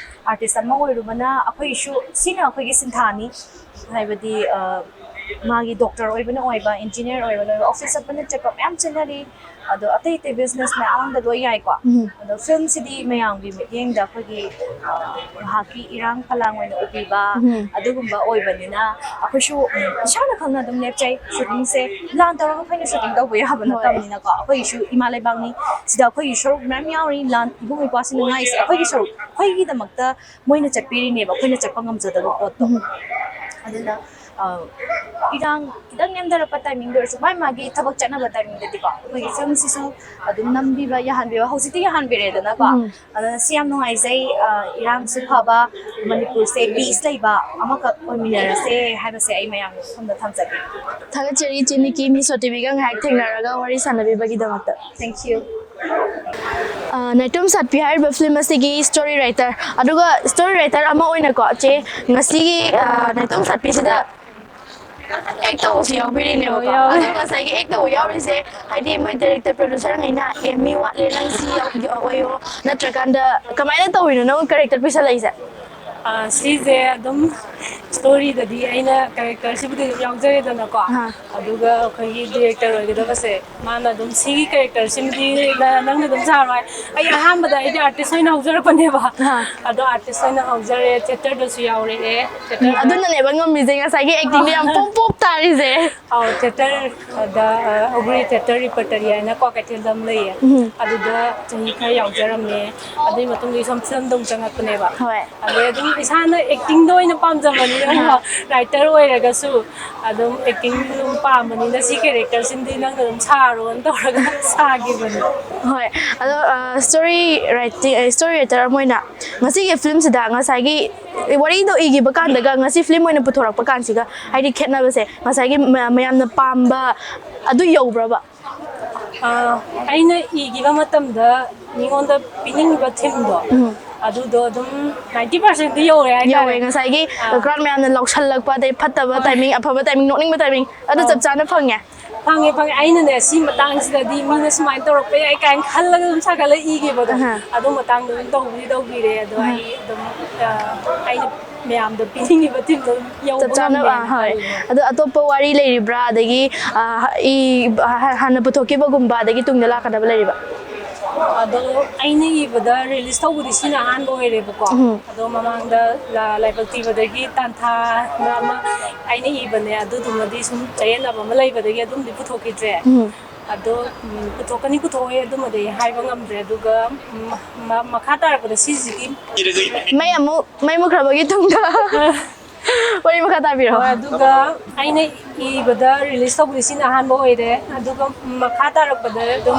ꯑꯥꯔꯇꯤꯁ ꯑꯃ ꯑꯣꯏꯔꯨꯕꯅ ꯑꯩꯈꯣꯏꯒꯤꯁꯨ, ꯁꯤꯅ ꯑꯩꯈꯣꯏꯒꯤ ꯁꯤꯟꯊꯥꯅꯤ꯫ ꯍꯥꯏꯕꯗꯤ, ꯑ, ꯃꯥꯒꯤ ꯗꯣꯛꯇꯔ ꯑꯣꯏꯕꯅ ꯑꯣꯏꯕ, ꯏꯟꯖꯤꯅꯤꯌꯔ ꯑꯣꯏꯕꯅ ꯑꯣꯏꯕ, ꯑꯣꯐꯤꯁ ꯆꯠꯄꯅ ꯆꯠꯄ ꯃꯌꯥꯝ ꯆꯦꯟꯅꯔꯤ꯫ ꯑꯗꯣ ꯑꯇꯩ ꯑꯇꯩ ꯕꯤꯖꯤꯅꯦꯁ ꯃꯌꯥꯝꯗ ꯂꯣꯏ ꯌꯥꯏꯀꯣ꯫ ꯑꯗꯣ ꯐꯤꯂꯝꯁꯤꯗꯤ ꯃꯌꯥꯝꯒꯤ ꯃꯤꯠꯌꯦꯡꯗ ꯑꯩꯈꯣꯏꯒꯤ, ꯑ, ꯉꯥꯏꯍꯥꯛꯀꯤ ꯏꯔꯥꯡ ꯐꯂꯥꯡ ꯑꯣꯏꯅ ꯎꯕꯤꯕ, ꯑꯗꯨꯒꯨꯝꯕ ꯑꯣꯏꯕꯅꯤꯅ ꯑꯩꯈꯣꯏꯁꯨ, ꯎꯝ, ꯏꯁꯥꯅ ꯈꯪꯅ ꯑꯗꯨꯝ ꯂꯦꯞꯆꯩ꯫ ꯁꯨꯇꯤꯡꯁꯦ ꯂꯥꯟ ꯇꯧꯔꯒ ꯑꯩꯈꯣꯏꯅ ꯁꯨꯇꯤꯡ ꯇꯧꯕ ꯌꯥꯕ ꯅꯠꯇꯕꯅꯤꯅꯀꯣ꯫ ꯑꯩꯈꯣꯏꯒꯤꯁꯨ ꯏꯃꯥ ꯂꯩꯕꯥꯛꯅꯤ, ꯁꯤꯗ ꯑꯩꯈꯣꯏꯒꯤ ꯁꯔꯨꯛ ꯃꯌꯥꯝ ꯌꯥꯎꯔꯤ꯫ ꯂꯥꯟ ꯏꯕꯨꯡ ꯏꯄ꯭ꯋꯥꯁꯤꯡꯅ ꯉꯥꯏꯁꯦ ꯑꯩꯈꯣꯏꯒꯤ ꯁꯔꯨꯛ, ꯑꯩꯈꯣꯏꯒꯤꯗꯃꯛꯇ ꯃꯣꯏꯅ ꯆꯠꯄꯤꯔꯤꯅꯦꯕ, ꯑꯩꯈꯣꯏꯅ ꯆꯠꯄ ꯉꯝꯖꯗꯕ ꯄꯣꯠꯇꯣ꯫ ꯑꯗꯨꯅ ꯑ, ꯏꯔꯥꯡ ꯈꯤꯇꯪ ꯅꯦꯝꯊꯔꯛꯄ ꯇꯥꯏꯃꯤꯡꯗ ꯑꯣꯏꯔꯁꯨ, ꯃꯥꯏ ꯃꯥꯒꯤ ꯊꯕꯛ ꯆꯠꯅꯕ ꯇꯥꯏꯃꯤꯡꯗꯗꯤꯀꯣ, ꯑꯩꯈꯣꯏꯒꯤ ꯐꯤꯂꯝꯁꯤꯁꯨ ꯑꯗꯨꯝ ꯅꯝꯕꯤꯕ ꯌꯥꯍꯟꯕꯤꯕ, ꯍꯧꯖꯤꯛꯇꯤ ꯌꯥꯍꯟꯕꯤꯔꯦꯗꯅꯀꯣ꯫ ꯎꯝ꯫ ꯑꯗꯨꯅ ꯁꯤ ꯌꯥꯝ ꯅꯨꯡꯉꯥꯏꯖꯩ꯫ ꯑ, ꯏꯔꯥꯡꯁꯨ ꯐꯕ, ꯃꯅꯤꯄꯨꯔꯁꯦ ꯄꯤꯁ ꯂꯩꯕ ꯑꯃꯈꯛ ꯑꯣꯏꯃꯤꯟꯅꯔꯁꯦ ꯍꯥꯏꯕꯁꯦ ꯑꯩ ꯃꯌꯥꯝ ꯁꯣꯝꯗ ꯊꯝꯖꯒꯦ꯫ ꯊꯥꯒꯠꯆꯔꯤ ꯏꯆꯦ ꯅꯤꯀꯤ, ꯃꯤꯁ ꯁꯣꯇꯤꯕꯤꯒ ꯉꯥꯏꯍꯥꯛ ꯊꯦꯡꯅꯔꯒ ꯋꯥꯔꯤ ꯁꯥꯟꯅꯕꯤꯕꯒꯤꯗꯃꯛꯇ꯫ Thank you꯫ ꯑ, ꯅꯥꯏꯇꯣꯝ ꯁꯥꯠꯄꯤ ꯍꯥꯏꯔꯤꯕ ꯐꯤꯂꯝ ꯑꯁꯤꯒꯤ ꯁ꯭ꯇꯣꯔꯤ ꯔꯥꯏꯇꯔ, ꯑꯗꯨꯒ ꯁ꯭ꯇꯣꯔꯤ ꯔꯥꯏꯇꯔ ꯑꯃ ꯑꯣꯏꯅꯀꯣ, ꯆꯦ, ꯉꯁꯤꯒꯤ, ꯑ, ꯅꯥꯏꯇꯣꯝ ꯁꯥꯠꯄꯤꯁꯤꯗ ꯑꯦꯛ ꯇꯧꯕꯁꯨ ꯌꯥꯎꯕꯤꯔꯤꯅꯦꯕꯀꯣ꯫ ꯑꯣ, ꯌꯥꯎꯋꯦ꯫ ꯑꯗꯣ ꯉꯁꯥꯏꯒꯤ ꯑꯦꯛ ꯇꯧꯕ ꯌꯥꯎꯔꯤꯁꯦ, ꯍꯥꯏꯗꯤ ꯃꯣꯏ ꯗꯥꯏꯔꯦꯛꯇꯔ ꯄ꯭ꯔꯣꯗ꯭ꯌꯨꯁꯔꯉꯩꯅ, "ꯑꯦ, ꯃꯤ ꯋꯥꯠꯂꯦ, ꯅꯪ ꯁꯤ ꯌꯥꯎ-, ꯌꯥꯎ-, ꯑꯣꯏꯌꯣ", ꯅꯠꯇ꯭ꯔꯀꯥꯟꯗ ꯀꯃꯥꯏꯅ ꯇꯧꯔꯤꯅꯣ ꯅꯪ ꯀꯦꯔꯦꯛꯇꯔ ꯄꯤꯁꯜꯂꯛꯏꯁꯦ? ꯑꯥ, ꯁꯤꯁꯦ ꯑꯗꯨꯝ ꯁ꯭ꯇꯣꯔꯤꯗꯗꯤ ꯑꯩꯅ ꯀꯦꯔꯦꯛꯇꯔꯁꯤꯕꯨꯗꯤ ꯑꯗꯨꯝ ꯌꯥꯎꯖꯔꯦꯗꯅꯀꯣ꯫ ꯑꯥ꯫ ꯑꯗꯨꯒ ꯑꯩꯈꯣꯏꯒꯤ ꯗꯤꯔꯦꯛꯇꯔ ꯑꯣꯏꯒꯗꯕꯁꯦ, ꯃꯥꯅ ꯑꯗꯨꯝ, "ꯁꯤꯒꯤ ꯀꯦꯔꯦꯛꯇꯔꯁꯤꯃꯗꯤ ꯅ-, ꯅꯪꯅ ꯑꯗꯨꯝ ꯁꯥꯔꯣ" ꯍꯥꯏ꯫ ꯑꯩ ꯑꯍꯥꯟꯕꯗ ꯑꯩꯗꯤ ꯑꯥꯔꯇꯤꯁ ꯑꯣꯏꯅ ꯍꯧꯖꯔꯛꯄꯅꯦꯕ꯫ ꯑꯥ꯫ ꯑꯗꯣ ꯑꯥꯔꯇꯤꯁ ꯑꯣꯏꯅ ꯍꯧꯖꯔꯦ, ꯊꯤꯌꯦꯇꯔꯗꯁꯨ ꯌꯥꯎꯔꯛꯑꯦ꯫ ꯊꯤꯌꯦꯇꯔꯗ ꯑꯗꯨꯅꯅꯦꯕ ꯉꯝꯃꯤꯁꯦ, ꯉꯁꯥꯏꯒꯤ ꯑꯦꯛꯇꯤꯡꯗ ꯌꯥꯝ ꯑꯥ꯫ ꯄꯣꯞ ꯄꯣꯞ ꯇꯥꯔꯤꯁꯦ꯫ ꯑꯧ, ꯊꯤꯌꯦꯇꯔꯗ, ꯑ, ꯑꯣꯒ꯭ꯔꯤ ꯊꯤꯌꯦꯇꯔ ꯔꯤꯄꯔꯇꯔꯤ ꯍꯥꯏꯅ ꯀ꯭ꯋꯥꯀꯩꯊꯦꯜꯗ ꯑꯃ ꯂꯩꯌꯦ꯫ ꯎꯝ꯫ ꯑꯗꯨꯗ ꯆꯍꯤ ꯈꯔ ꯌꯥꯎꯖꯔꯝꯃꯦ꯫ ꯑꯗꯨꯒꯤ ꯃꯇꯨꯡꯗꯒꯤ ꯁꯨꯝ ꯐꯤꯂꯝꯗ ꯑꯃꯨꯛ ꯆꯪꯉꯛꯄꯅꯦꯕ꯫ ꯍꯣꯏ꯫ ꯑꯗꯩ ꯑꯗꯨꯝ ꯏꯁꯥꯅ ꯑꯦꯛꯇꯤꯡꯗ ꯑꯣꯏꯅ ꯄꯥꯝꯖꯕꯅꯤꯅ, ꯑꯥ꯫ ꯔꯥꯏꯇꯔ ꯑꯣꯏꯔꯒꯁꯨ ꯑꯗꯨꯝ ꯑꯦꯛꯇꯤꯡ ꯑꯗꯨꯝ ꯄꯥꯝꯕꯅꯤꯅ, "ꯁꯤ ꯀꯦꯔꯦꯛꯇꯔꯁꯤꯃꯗꯤ ꯅꯪꯅ ꯑꯗꯨꯝ ꯁꯥꯔꯣꯅ" ꯇꯧꯔꯒ ꯁꯥꯈꯤꯕꯅꯦ꯫ ꯍꯣꯏ, ꯑꯗꯣ, ꯑ, ꯁ꯭ꯇꯣꯔꯤ ꯔꯥꯏꯇꯤꯡ, ꯑ, ꯁ꯭ꯇꯣꯔꯤ ꯔꯥꯏꯇꯔ ꯑꯃ ꯑꯣꯏꯅ ꯉꯁꯤꯒꯤ ꯐꯤꯂꯝꯁꯤꯗ ꯉꯁꯥꯏꯒꯤ ꯋꯥꯔꯤꯗꯣ ꯏꯈꯤꯕ ꯀꯥꯟꯗꯒ ꯉꯁꯤ ꯐꯤꯂꯝ ꯑꯣꯏꯅ ꯄꯨꯊꯣꯔꯛꯄ ꯀꯥꯟꯁꯤꯒ, ꯍꯥꯏꯗꯤ, ꯈꯦꯠꯅꯕꯁꯦ, ꯉꯁꯥꯏꯒꯤ ꯃ-, ꯃꯌꯥꯝꯅ ꯄꯥꯝꯕ ꯑꯗꯨ ꯌꯧꯕ꯭ꯔꯕ? ꯑ, ꯑꯩꯅ ꯏꯈꯤꯕ ꯃꯇꯝꯗ ꯃꯤꯉꯣꯟꯗ ꯄꯤꯅꯤꯡꯉꯤꯕ ꯊꯤꯝꯗꯣ, ꯎꯝ꯫ ꯑꯗꯨꯗꯣ ꯑꯗꯨꯝ ninety percent ꯌꯧꯔꯦ ꯍꯥꯏꯇꯥꯔꯦ꯫ ꯌꯧꯋꯦ꯫ ꯉꯁꯥꯏꯒꯤ ꯑꯥ꯫ ꯀ꯭ꯔꯥꯎꯗ ꯃꯌꯥꯝꯅ ꯂꯥꯎꯁꯜꯂꯛꯄ, ꯑꯗꯩ ꯐꯠꯇꯕ ꯍꯣꯏ꯫ ꯇꯥꯏꯃꯤꯡ, ꯑꯐꯕ ꯇꯥꯏꯃꯤꯡ, ꯅꯣꯛꯅꯤꯡꯕ ꯇꯥꯏꯃꯤꯡ, ꯑꯗꯨ ꯑꯧ꯫ ꯆꯞ ꯆꯥꯅ ꯐꯪꯉꯦ꯫ ꯐꯪꯉꯦ, ꯐꯪꯉꯦ꯫ ꯑꯩꯅꯅꯦ, ꯁꯤ ꯃꯇꯥꯡꯁꯤꯗꯗꯤ ꯃꯤꯅ ꯁꯨꯃꯥꯏꯅ ꯇꯧꯔꯛꯄ ꯌꯥꯏ ꯀꯥꯏꯅ ꯈꯜꯂꯒ ꯑꯗꯨꯝ ꯁꯥꯒꯠꯂꯒ ꯏꯈꯤꯕꯗꯣ, ꯑꯍꯥ꯫ ꯑꯗꯨ ꯃꯇꯥꯡꯗꯣ ꯑꯗꯨꯝ ꯇꯧꯕꯨꯗꯤ ꯇꯧꯕꯤꯔꯦ꯫ ꯑꯗꯣ ꯑꯍꯥ꯫ ꯑꯩ ꯑꯗꯨꯝ, ꯑ, ꯑꯩꯅ ꯄꯤꯅꯤꯡꯉꯤꯕ ꯊꯤꯝꯗꯣ ꯑꯗꯨꯝ ꯌꯧꯕ ꯆꯞ ꯆꯥꯅ, ꯉꯝꯃꯦꯅ ꯑꯥ, ꯍꯣꯏ꯫ ꯈꯜꯂꯦ꯫ ꯑꯗꯣ ꯑꯇꯣꯞꯄ ꯋꯥꯔꯤ ꯂꯩꯔꯤꯕ꯭ꯔꯥ? ꯑꯗꯒꯤ, ꯑ, ꯏ-, ꯍ-, ꯍ-, ꯍꯥꯟꯅ ꯄꯨꯊꯣꯛꯈꯤꯕꯒꯨꯝꯕ, ꯑꯗꯒꯤ ꯇꯨꯡꯗ ꯂꯥꯛꯀꯗꯕ ꯂꯩꯔꯤꯕ? ꯑꯗꯣ ꯑꯩꯅ ꯏꯕꯗ ꯔꯤꯂꯤꯁ ꯇꯧꯕꯗꯤ ꯁꯤꯅ ꯑꯍꯥꯟꯕ ꯑꯣꯏꯔꯦꯕꯀꯣ꯫ ꯎꯝ꯫ ꯑꯗꯣ ꯃꯃꯥꯡꯗ ꯂꯥ-, ꯂꯥꯏꯕꯛ ꯊꯤꯕꯗꯒꯤ ꯇꯥꯟꯊꯥꯅ ꯑꯃ ꯑꯩꯅ ꯏꯕꯅꯦ, ꯑꯗꯨꯗꯨꯃꯗꯤ ꯁꯨꯝ ꯆꯌꯦꯠꯅꯕ ꯑꯃ ꯂꯩꯕꯗꯒꯤ ꯑꯗꯨꯝꯗꯤ ꯄꯨꯊꯣꯛꯈꯤꯗ꯭ꯔꯦ꯫ ꯎꯝ꯫ ꯑꯗꯣ, ꯎꯝ, ꯄꯨꯊꯣꯛꯀꯅꯤ, ꯄꯨꯊꯣꯛꯑꯣꯏ, ꯑꯗꯨꯃꯗꯤ ꯑꯩ ꯍꯥꯏꯕ ꯉꯝꯗ꯭ꯔꯦ꯫ ꯑꯗꯨꯒ, ꯎꯝ, ꯃ-, ꯃꯈꯥ ꯇꯥꯔꯛꯄꯗ ꯁꯤꯁꯤꯒꯤ ꯃꯩ ꯑꯃꯨꯛ, ꯃꯩ ꯃꯨꯠꯈ꯭ꯔꯕꯒꯤ ꯇꯨꯡꯗ꯫ ꯋꯥꯔꯤ ꯃꯈꯥ ꯇꯥꯕꯤꯔꯣ꯫ ꯍꯣꯏ, ꯑꯗꯨꯒ ꯑꯩꯅ ꯏꯕꯗ ꯔꯤꯂꯤꯁ ꯇꯧꯕꯗꯤ ꯁꯤꯅ ꯑꯍꯥꯟꯕ ꯑꯣꯏꯔꯦ꯫ ꯑꯗꯨꯒ ꯃꯈꯥ ꯇꯥꯔꯛꯄꯗ ꯑꯗꯨꯝ,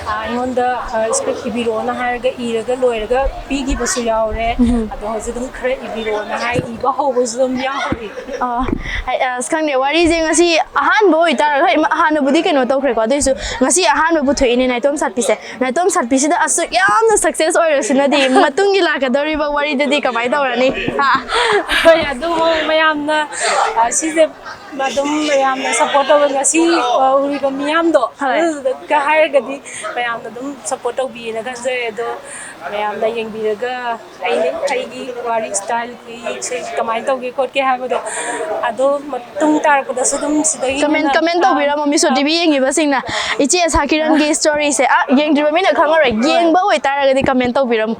ꯑ, ꯑꯩꯉꯣꯟꯗ, ꯑ, ꯁ꯭ꯀ꯭ꯔꯤꯞ ꯏꯕꯤꯔꯛꯑꯣꯅ ꯍꯥꯏꯔꯒ ꯏꯔꯒ ꯂꯣꯏꯔꯒ ꯄꯤꯈꯤꯕꯁꯨ ꯌꯥꯎꯔꯦ꯫ ꯑꯗꯣ ꯍꯧꯖꯤꯛ ꯑꯗꯨꯝ ꯈꯔ ꯏꯕꯤꯔꯛꯑꯣꯅ ꯍꯥꯏ, ꯏꯕ ꯍꯧꯕꯁꯨ ꯑꯗꯨꯝ ꯌꯥꯎꯔꯤ꯫ ꯑ, ꯍꯥꯏ-, ꯑꯁ, ꯈꯪꯗꯦ, ꯋꯥꯔꯤꯁꯦ ꯉꯁꯤ ꯑꯍꯥꯟꯕ ꯑꯣꯏꯇꯥꯔꯒ, ꯍꯣꯏ, ꯃ-, ꯍꯥꯟꯅꯕꯨꯗꯤ ꯀꯩꯅꯣ ꯇꯧꯈ꯭ꯔꯦꯀꯣ, ꯑꯗꯨꯑꯣꯏꯁꯨ ꯉꯁꯤ ꯑꯍꯥꯟꯕ ꯄꯨꯊꯣꯛꯏꯅꯦ ꯅꯥꯏꯇꯣꯝ ꯁꯥꯠꯄꯤꯁꯦ꯫ ꯅꯥꯏꯇꯣꯝ ꯁꯥꯠꯄꯤꯁꯤꯗ ꯑꯁꯨꯛ ꯌꯥꯝꯅ ꯁꯛꯁꯦꯁ ꯑꯣꯏꯔꯁꯤꯅꯗꯤ ꯃꯇꯨꯡꯒꯤ ꯂꯥꯛꯀꯗꯧꯔꯤꯕ ꯋꯥꯔꯤꯗꯗꯤ ꯀꯃꯥꯏꯅ ꯇꯧꯔꯅꯤ? ꯍꯥ? ꯍꯣꯏ, ꯑꯗꯨꯕꯨ ꯃꯌꯥꯝꯅ, ꯑ, ꯁꯤꯁꯦ ꯑꯗꯨꯝ ꯃꯌꯥꯝꯅ ꯁꯞꯄꯣꯔꯠ ꯇꯧꯕ ꯉꯁꯤ, ꯑ, ꯎꯔꯤꯕ ꯃꯤꯌꯥꯝꯗꯣ, ꯍꯣꯏ꯫ ꯑꯗꯨꯗꯨꯒ ꯍꯥꯏꯔꯒꯗꯤ ꯃꯌꯥꯝꯅ ꯑꯗꯨꯝ ꯁꯞꯄꯣꯔꯠ ꯇꯧꯕꯤꯌꯦꯅ ꯈꯟꯖꯩ꯫ ꯑꯗꯣ ꯃꯌꯥꯝꯅ ꯌꯦꯡꯕꯤꯔꯒ ꯑꯩꯅ, ꯑꯩꯒꯤ ꯋꯥꯔꯤ ꯁ꯭ꯇꯥꯏꯜ, ꯑꯩꯁꯦ ꯀꯃꯥꯏꯅ ꯇꯧꯒꯦ ꯈꯣꯠꯀꯦ ꯍꯥꯏꯕꯗꯣ, ꯑꯗꯣ ꯃꯇꯨꯡ ꯇꯥꯔꯛꯄꯗꯁꯨ ꯑꯗꯨꯝ ꯁꯤꯗꯒꯤ ꯀꯃꯦꯟ ꯍꯦꯟꯅ, ꯀꯃꯦꯟ ꯑ, ꯇꯧꯕꯤꯔꯝꯃꯣ, ꯃꯤꯁꯣ ꯇꯤꯚꯤ ꯌꯦꯡꯉꯤꯕꯁꯤꯡꯅ ꯏꯆꯦ ꯑꯁꯥ ꯀꯤꯔꯟꯒꯤ ꯁ꯭ꯇꯣꯔꯤꯁꯦ, ꯑ, ꯌꯦꯡꯗ꯭ꯔꯤꯕ ꯃꯤꯅ ꯈꯪꯉꯔꯣꯏ, ꯌꯦꯡꯕ ꯑꯣꯏꯇꯥꯔꯒꯗꯤ ꯀꯃꯦꯟ ꯇꯧꯕꯤꯔꯝꯃꯣ꯫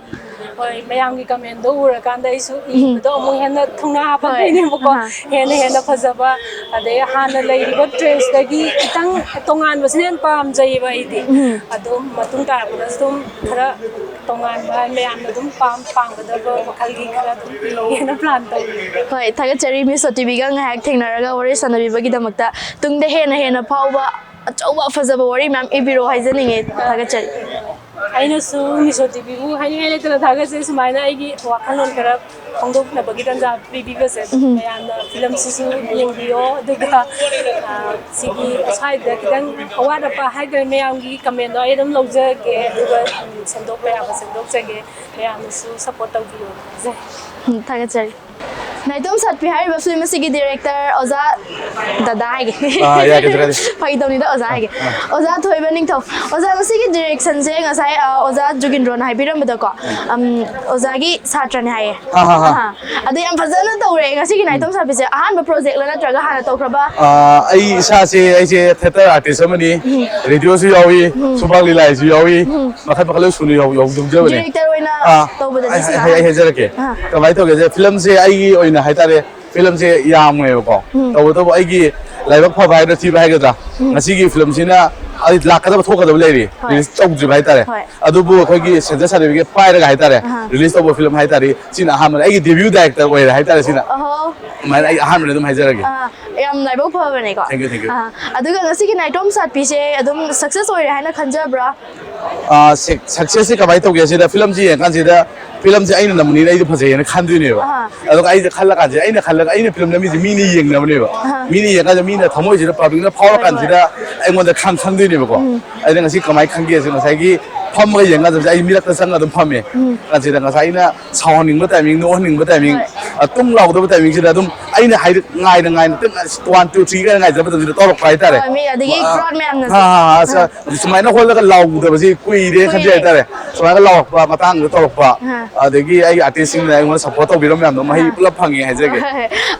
ꯍꯣꯏ, ꯃꯌꯥꯝꯒꯤ ꯀꯃꯦꯟꯗꯣ ꯎꯔꯀꯥꯟꯗ ꯑꯩꯁꯨ ꯏꯕꯗꯣ ꯑꯃꯨꯛ ꯍꯦꯟꯅ ꯊꯧꯅꯥ ꯍꯥꯞꯄꯛꯇꯣꯏꯅꯦꯕꯀꯣ꯫ ꯑꯍꯥ꯫ ꯍꯦꯟꯅ ꯍꯦꯟꯅ ꯐꯖꯕ, ꯑꯗꯩ ꯍꯥꯟꯅ ꯂꯩꯔꯤꯕ ꯗ꯭ꯔꯦꯁꯇꯒꯤ ꯈꯤꯇꯪ ꯇꯣꯉꯥꯟꯕꯁꯤꯅ ꯍꯦꯟꯅ ꯄꯥꯝꯖꯩꯌꯦꯕ ꯑꯩꯗꯤ꯫ ꯑꯗꯨꯝ ꯃꯇꯨꯡ ꯇꯥꯔꯛꯄꯗꯁꯨ ꯑꯗꯨꯝ ꯈꯔ ꯇꯣꯉꯥꯟꯕ, ꯃꯌꯥꯝꯅ ꯑꯗꯨꯝ ꯄꯥꯝ-, ꯄꯥꯝꯒꯗꯕ ꯃꯈꯜꯒꯤ ꯈꯔ ꯑꯗꯨꯝ ꯏꯒꯦꯅ ꯄ꯭ꯂꯥꯟ ꯇꯧꯔꯤ꯫ ꯍꯣꯏ, ꯊꯥꯒꯠꯆꯔꯤ ꯃꯤꯁꯣ ꯇꯤꯚꯤꯒ ꯉꯥꯏꯍꯥꯛ ꯊꯦꯡꯅꯔꯒ ꯋꯥꯔꯤ ꯁꯥꯟꯅꯕꯤꯕꯒꯤꯗꯃꯛꯇ꯫ ꯇꯨꯡꯗ ꯍꯦꯟꯅ ꯍꯦꯟꯅ ꯐꯥꯎꯕ ꯑꯆꯧꯕ ꯐꯖꯕ ꯋꯥꯔꯤ ꯃꯌꯥꯝ ꯏꯕꯤꯔꯛꯑꯣ ꯍꯥꯏꯖꯅꯤꯡꯉꯦ꯫ ꯊꯥꯒꯠꯆꯔꯤ꯫ ꯑꯩꯅꯁꯨ ꯃꯤꯁꯣ ꯇꯤꯚꯤꯕꯨ ꯍꯥꯏꯅꯤꯡꯉꯥꯏ ꯂꯩꯇꯅ ꯊꯥꯒꯠꯆꯩ, ꯁꯨꯃꯥꯏꯅ ꯑꯩꯒꯤ ꯋꯥꯈꯜꯂꯣꯟ ꯈꯔ ꯐꯣꯡꯗꯣꯛꯅꯕꯒꯤ ꯇꯥꯟꯖꯥ ꯄꯤꯕꯤꯕꯁꯦ꯫ ꯃꯌꯥꯝꯅ ꯐꯤꯂꯝꯁꯤꯁꯨ ꯌꯦꯡꯕꯤꯌꯣ, ꯑꯗꯨꯒ, ꯑ, ꯁꯤꯒꯤ ꯁ꯭ꯋꯥꯏꯗ ꯈꯤꯇꯪ ꯑꯋꯥꯠ ꯑꯄꯥ ꯍꯥꯏꯇꯥꯔꯦ, ꯃꯌꯥꯝꯒꯤ ꯀꯃꯦꯟꯗꯣ ꯑꯩ ꯑꯗꯨꯝ ꯂꯧꯖꯒꯦ, ꯑꯗꯨꯒ, ꯎꯝ, ꯁꯦꯝꯗꯣꯛꯄ ꯌꯥꯕ ꯁꯦꯝꯗꯣꯛꯆꯒꯦ꯫ ꯃꯌꯥꯝꯅꯁꯨ ꯁꯞꯄꯣꯔꯠ ꯇꯧꯕꯤꯌꯣ ꯍꯥꯏꯖꯩ꯫ ꯎꯝ, ꯊꯥꯒꯠꯆꯔꯤ꯫ ꯅꯥꯏꯇꯣꯝ ꯁꯥꯠꯄꯤ ꯍꯥꯏꯔꯤꯕ ꯐꯤꯂꯝ ꯑꯁꯤꯒꯤ ꯗꯤꯔꯦꯛꯇꯔ ꯑꯣꯖꯥ, ꯗꯗꯥ ꯍꯥꯏꯒꯦ꯫ ꯑꯥ, ꯌꯥꯏ, ꯀꯩꯁꯨ ꯀꯥꯏꯗꯦ꯫ ꯐꯥꯒꯤ ꯇꯧꯅꯤꯗ, ꯑꯣꯖꯥ ꯍꯥꯏꯒꯦ꯫ ꯑꯣꯖꯥ ꯊꯣꯏꯕ ꯅꯤꯡꯊꯧ꯫ ꯑꯣꯖꯥ, ꯉꯁꯤꯒꯤ ꯗꯤꯔꯦꯛꯁꯟꯁꯦ ꯉꯁꯥꯏ, ꯑ, ꯑꯣꯖꯥ ꯖꯨꯒꯤꯟꯗ꯭ꯔꯣꯅ ꯍꯥꯏꯕꯤꯔꯝꯕꯗꯀꯣ, ꯑꯝ, ꯑꯣꯖꯥꯒꯤ ꯁꯥꯇ꯭ꯔꯅꯦ ꯍꯥꯏꯌꯦ꯫ ꯍꯥ, ꯍꯥ, ꯍꯥ꯫ ꯑꯍꯥ꯫ ꯑꯗꯣ ꯌꯥꯝ ꯐꯖꯅ ꯇꯧꯔꯦ ꯉꯁꯤꯒꯤ ꯅꯥꯏꯇꯣꯝ ꯁꯥꯠꯄꯤꯁꯦ꯫ ꯑꯍꯥꯟꯕ ꯄ꯭ꯔꯣꯖꯦꯛꯂ ꯅꯠꯇ꯭ꯔꯒ ꯍꯥꯟꯅ ꯇꯧꯈ꯭ꯔꯕ? ꯑꯥ, ꯑꯩ ꯏꯁꯥꯁꯦ, ꯑꯩꯁꯦ ꯊꯤꯌꯦꯇꯔ ꯑꯥꯔꯇꯤꯁ ꯑꯃꯅꯤ, ꯔꯦꯗꯤꯑꯣꯁꯨ ꯌꯥꯎꯏ, ꯁꯨꯃꯥꯡ ꯂꯤꯂꯥꯁꯨ ꯌꯥꯎꯏ, ꯃꯈꯜ ꯃꯈꯜ ꯂꯣꯏ ꯁꯨꯅ ꯌꯥꯎ- ꯌꯥꯎ- ꯌꯥꯎꯖꯕꯅꯦ꯫ ꯗꯤꯔꯦꯛꯇꯔ ꯑꯣꯏꯅ ꯑꯥ, ꯇꯧꯕꯗꯗꯤ ꯑꯩ ꯁꯤꯅ ꯑꯩ- ꯑꯩ ꯍꯥꯏꯖꯔꯛꯀꯦ꯫ ꯑꯥ꯫ ꯀꯃꯥꯏꯅ ꯇꯧꯒꯦꯁꯦ, ꯐꯤꯂꯝꯁꯦ ꯑꯩꯒꯤ ꯑꯣꯏꯅ ꯍꯥꯏꯇꯥꯔꯦ, ꯐꯤꯂꯝꯁꯦ ꯌꯥꯝꯃꯦꯕꯀꯣ꯫ ꯇꯧꯕꯇꯕꯨ ꯑꯩꯒꯤ ꯂꯥꯏꯕꯛ ꯐꯕ ꯍꯥꯏꯒꯗ꯭ꯔꯥ ꯊꯤꯕ ꯍꯥꯏꯒꯗ꯭ꯔꯥ, ꯉꯁꯤꯒꯤ ꯐꯤꯂꯝꯁꯤꯅ ꯑꯩ ꯂꯥꯛꯀꯗꯕ ꯊꯣꯛꯀꯗꯕ ꯂꯩꯔꯤ, ꯍꯣꯏ꯫ ꯔꯤꯂꯤꯁ ꯇꯧꯗ꯭ꯔꯤꯕ ꯍꯥꯏꯇꯥꯔꯦ꯫ ꯍꯣꯏ꯫ ꯑꯗꯨꯕꯨ ꯑꯩꯈꯣꯏꯒꯤ ꯁꯦꯟꯁꯔ ꯁꯥꯔꯇꯤꯐꯤꯀꯦꯠ ꯄꯥꯏꯔꯒ ꯍꯥꯏꯇꯥꯔꯦ, ꯑꯍꯥ꯫ ꯔꯤꯂꯤꯁ ꯇꯧꯕ ꯐꯤꯂꯝ ꯍꯥꯏꯇꯥꯔꯦ, ꯁꯤꯅ ꯑꯍꯥꯟꯕꯅꯦ꯫ ꯑꯩꯒꯤ ꯗꯦꯕ꯭ꯌꯨ ꯗꯥꯏꯔꯦꯛꯇꯔ ꯑꯣꯏꯔꯦ ꯍꯥꯏꯇꯥꯔꯦ ꯁꯤꯅ꯫ ꯑꯍꯣ꯫ ꯑꯗꯨꯃꯥꯏꯅ ꯑꯩ ꯑꯍꯥꯟꯕꯗ ꯑꯗꯨꯝ ꯍꯥꯏꯖꯔꯒꯦ꯫ ꯑꯥ, ꯌꯥꯝ ꯂꯥꯏꯕꯛ ꯐꯕꯅꯦꯀꯣ꯫ Thank you, thank you. ꯑꯥ, ꯑꯗꯨꯒ ꯉꯁꯤꯒꯤ ꯅꯥꯏꯇꯣꯝ ꯁꯥꯠꯄꯤꯁꯦ ꯑꯗꯨꯝ ꯁꯛꯁꯦꯁ ꯑꯣꯏꯔꯦ ꯍꯥꯏꯅ ꯈꯟꯖꯕ꯭ꯔꯥ? ꯁꯛꯁꯦꯁꯁꯤ ꯀꯃꯥꯏꯅ ꯇꯧꯒꯦ ꯁꯤꯗ, ꯐꯤꯂꯝꯁꯤ ꯌꯦꯡꯉꯀꯥꯟꯁꯤꯗ ꯐꯤꯂꯝꯁꯦ ꯑꯩꯅ ꯅꯝꯕꯅꯤꯅ ꯑꯩꯗꯤ ꯐꯖꯩꯌꯦꯅ ꯈꯟꯗꯣꯏꯅꯦꯕ꯫ ꯑꯍꯥ. ꯑꯗꯨꯒ ꯑꯩꯁꯦ ꯈꯜꯂ ꯀꯥꯟꯁꯤꯗ, ꯑꯩꯅ ꯈꯜꯂꯒ, ꯑꯩꯅ ꯐꯤꯂꯝ ꯅꯝꯃꯤꯁꯦ ꯃꯤꯅ ꯌꯦꯡꯅꯕꯅꯦꯕ꯫ ꯑꯍꯥ. ꯃꯤꯅ ꯌꯦꯡꯉꯀꯥꯟꯗ ꯃꯤꯅ ꯊꯃꯣꯏꯁꯤꯗ ꯄꯕ꯭ꯂꯤꯛꯅ ꯐꯥꯎꯔ ꯍꯣꯏ, ꯀꯥꯟꯁꯤꯗ ꯑꯩꯉꯣꯟꯗ ꯈꯪ ꯈꯪꯗꯣꯏꯅꯦꯕꯀꯣ꯫ ꯑꯩꯅ ꯉꯁꯤ ꯀꯃꯥꯏꯅ ꯈꯪꯒꯦꯁꯦ, ꯉꯁꯥꯏꯒꯤ ꯐꯝꯃꯒ ꯌꯦꯡꯀꯥꯟꯗ ꯑꯩ ꯃꯤꯔꯛꯇ ꯆꯪꯉꯒ ꯑꯗꯨꯝ ꯐꯝꯃꯦ꯫ ꯀꯥꯟꯁꯤꯗ ꯉꯁꯥꯏ ꯑꯩꯅ ꯁꯥꯎꯍꯟꯅꯤꯡꯕ ꯇꯥꯏꯃꯤꯡ, ꯅꯣꯛꯍꯟꯅꯤꯡꯕ ꯇꯥꯏꯃꯤꯡ, ꯍꯣꯏ. ꯑ, ꯇꯨꯡ ꯂꯥꯎꯗꯕ ꯇꯥꯏꯃꯤꯡꯁꯤꯗ ꯑꯗꯨꯝ ꯑꯩꯅ ꯍꯥꯏꯗꯤ ꯉꯥꯏꯅ ꯉꯥꯏꯅ ꯇꯨꯝ ꯋꯥꯟ ꯇꯨ ꯊ꯭ꯔꯤ ꯀꯥꯏꯅ ꯉꯥꯏꯖꯕ ꯃꯇꯝꯁꯤꯗ ꯇꯧꯔꯛꯄ ꯍꯥꯏꯇꯥꯔꯦ꯫ ꯍꯣꯏ, ꯃꯤ ꯑꯗꯒꯤ ꯑ, crowd ꯃꯌꯥꯝꯅꯁꯨ. ꯑ, ꯑ, ꯑ, ꯁꯨꯃꯥꯏꯅ ꯍꯣꯜꯂꯒ ꯂꯥꯎꯗꯕꯁꯤ ꯀꯨꯏꯔꯦ ꯈꯟꯖꯩ ꯀꯨꯏꯔꯦ. ꯍꯥꯏꯇꯥꯔꯦ꯫ ꯁꯨꯃꯥꯏꯅ ꯂꯥꯎꯔꯛꯄ ꯃꯇꯥꯡꯗ ꯇꯧꯔꯛꯄ, ꯑꯥ. ꯑꯗꯒꯤ ꯑꯩꯒꯤ ꯑꯥꯔꯇꯤꯁꯁꯤꯡꯅ ꯑꯩꯉꯣꯟꯗ ꯁꯞꯄꯣꯔꯠ ꯇꯧꯕꯤꯔꯝꯕ ꯃꯌꯥꯝꯗꯣ ꯃꯍꯩ ꯑꯥ. ꯄꯨꯂꯞ ꯐꯪꯉꯦ ꯍꯥꯏꯖꯒꯦ꯫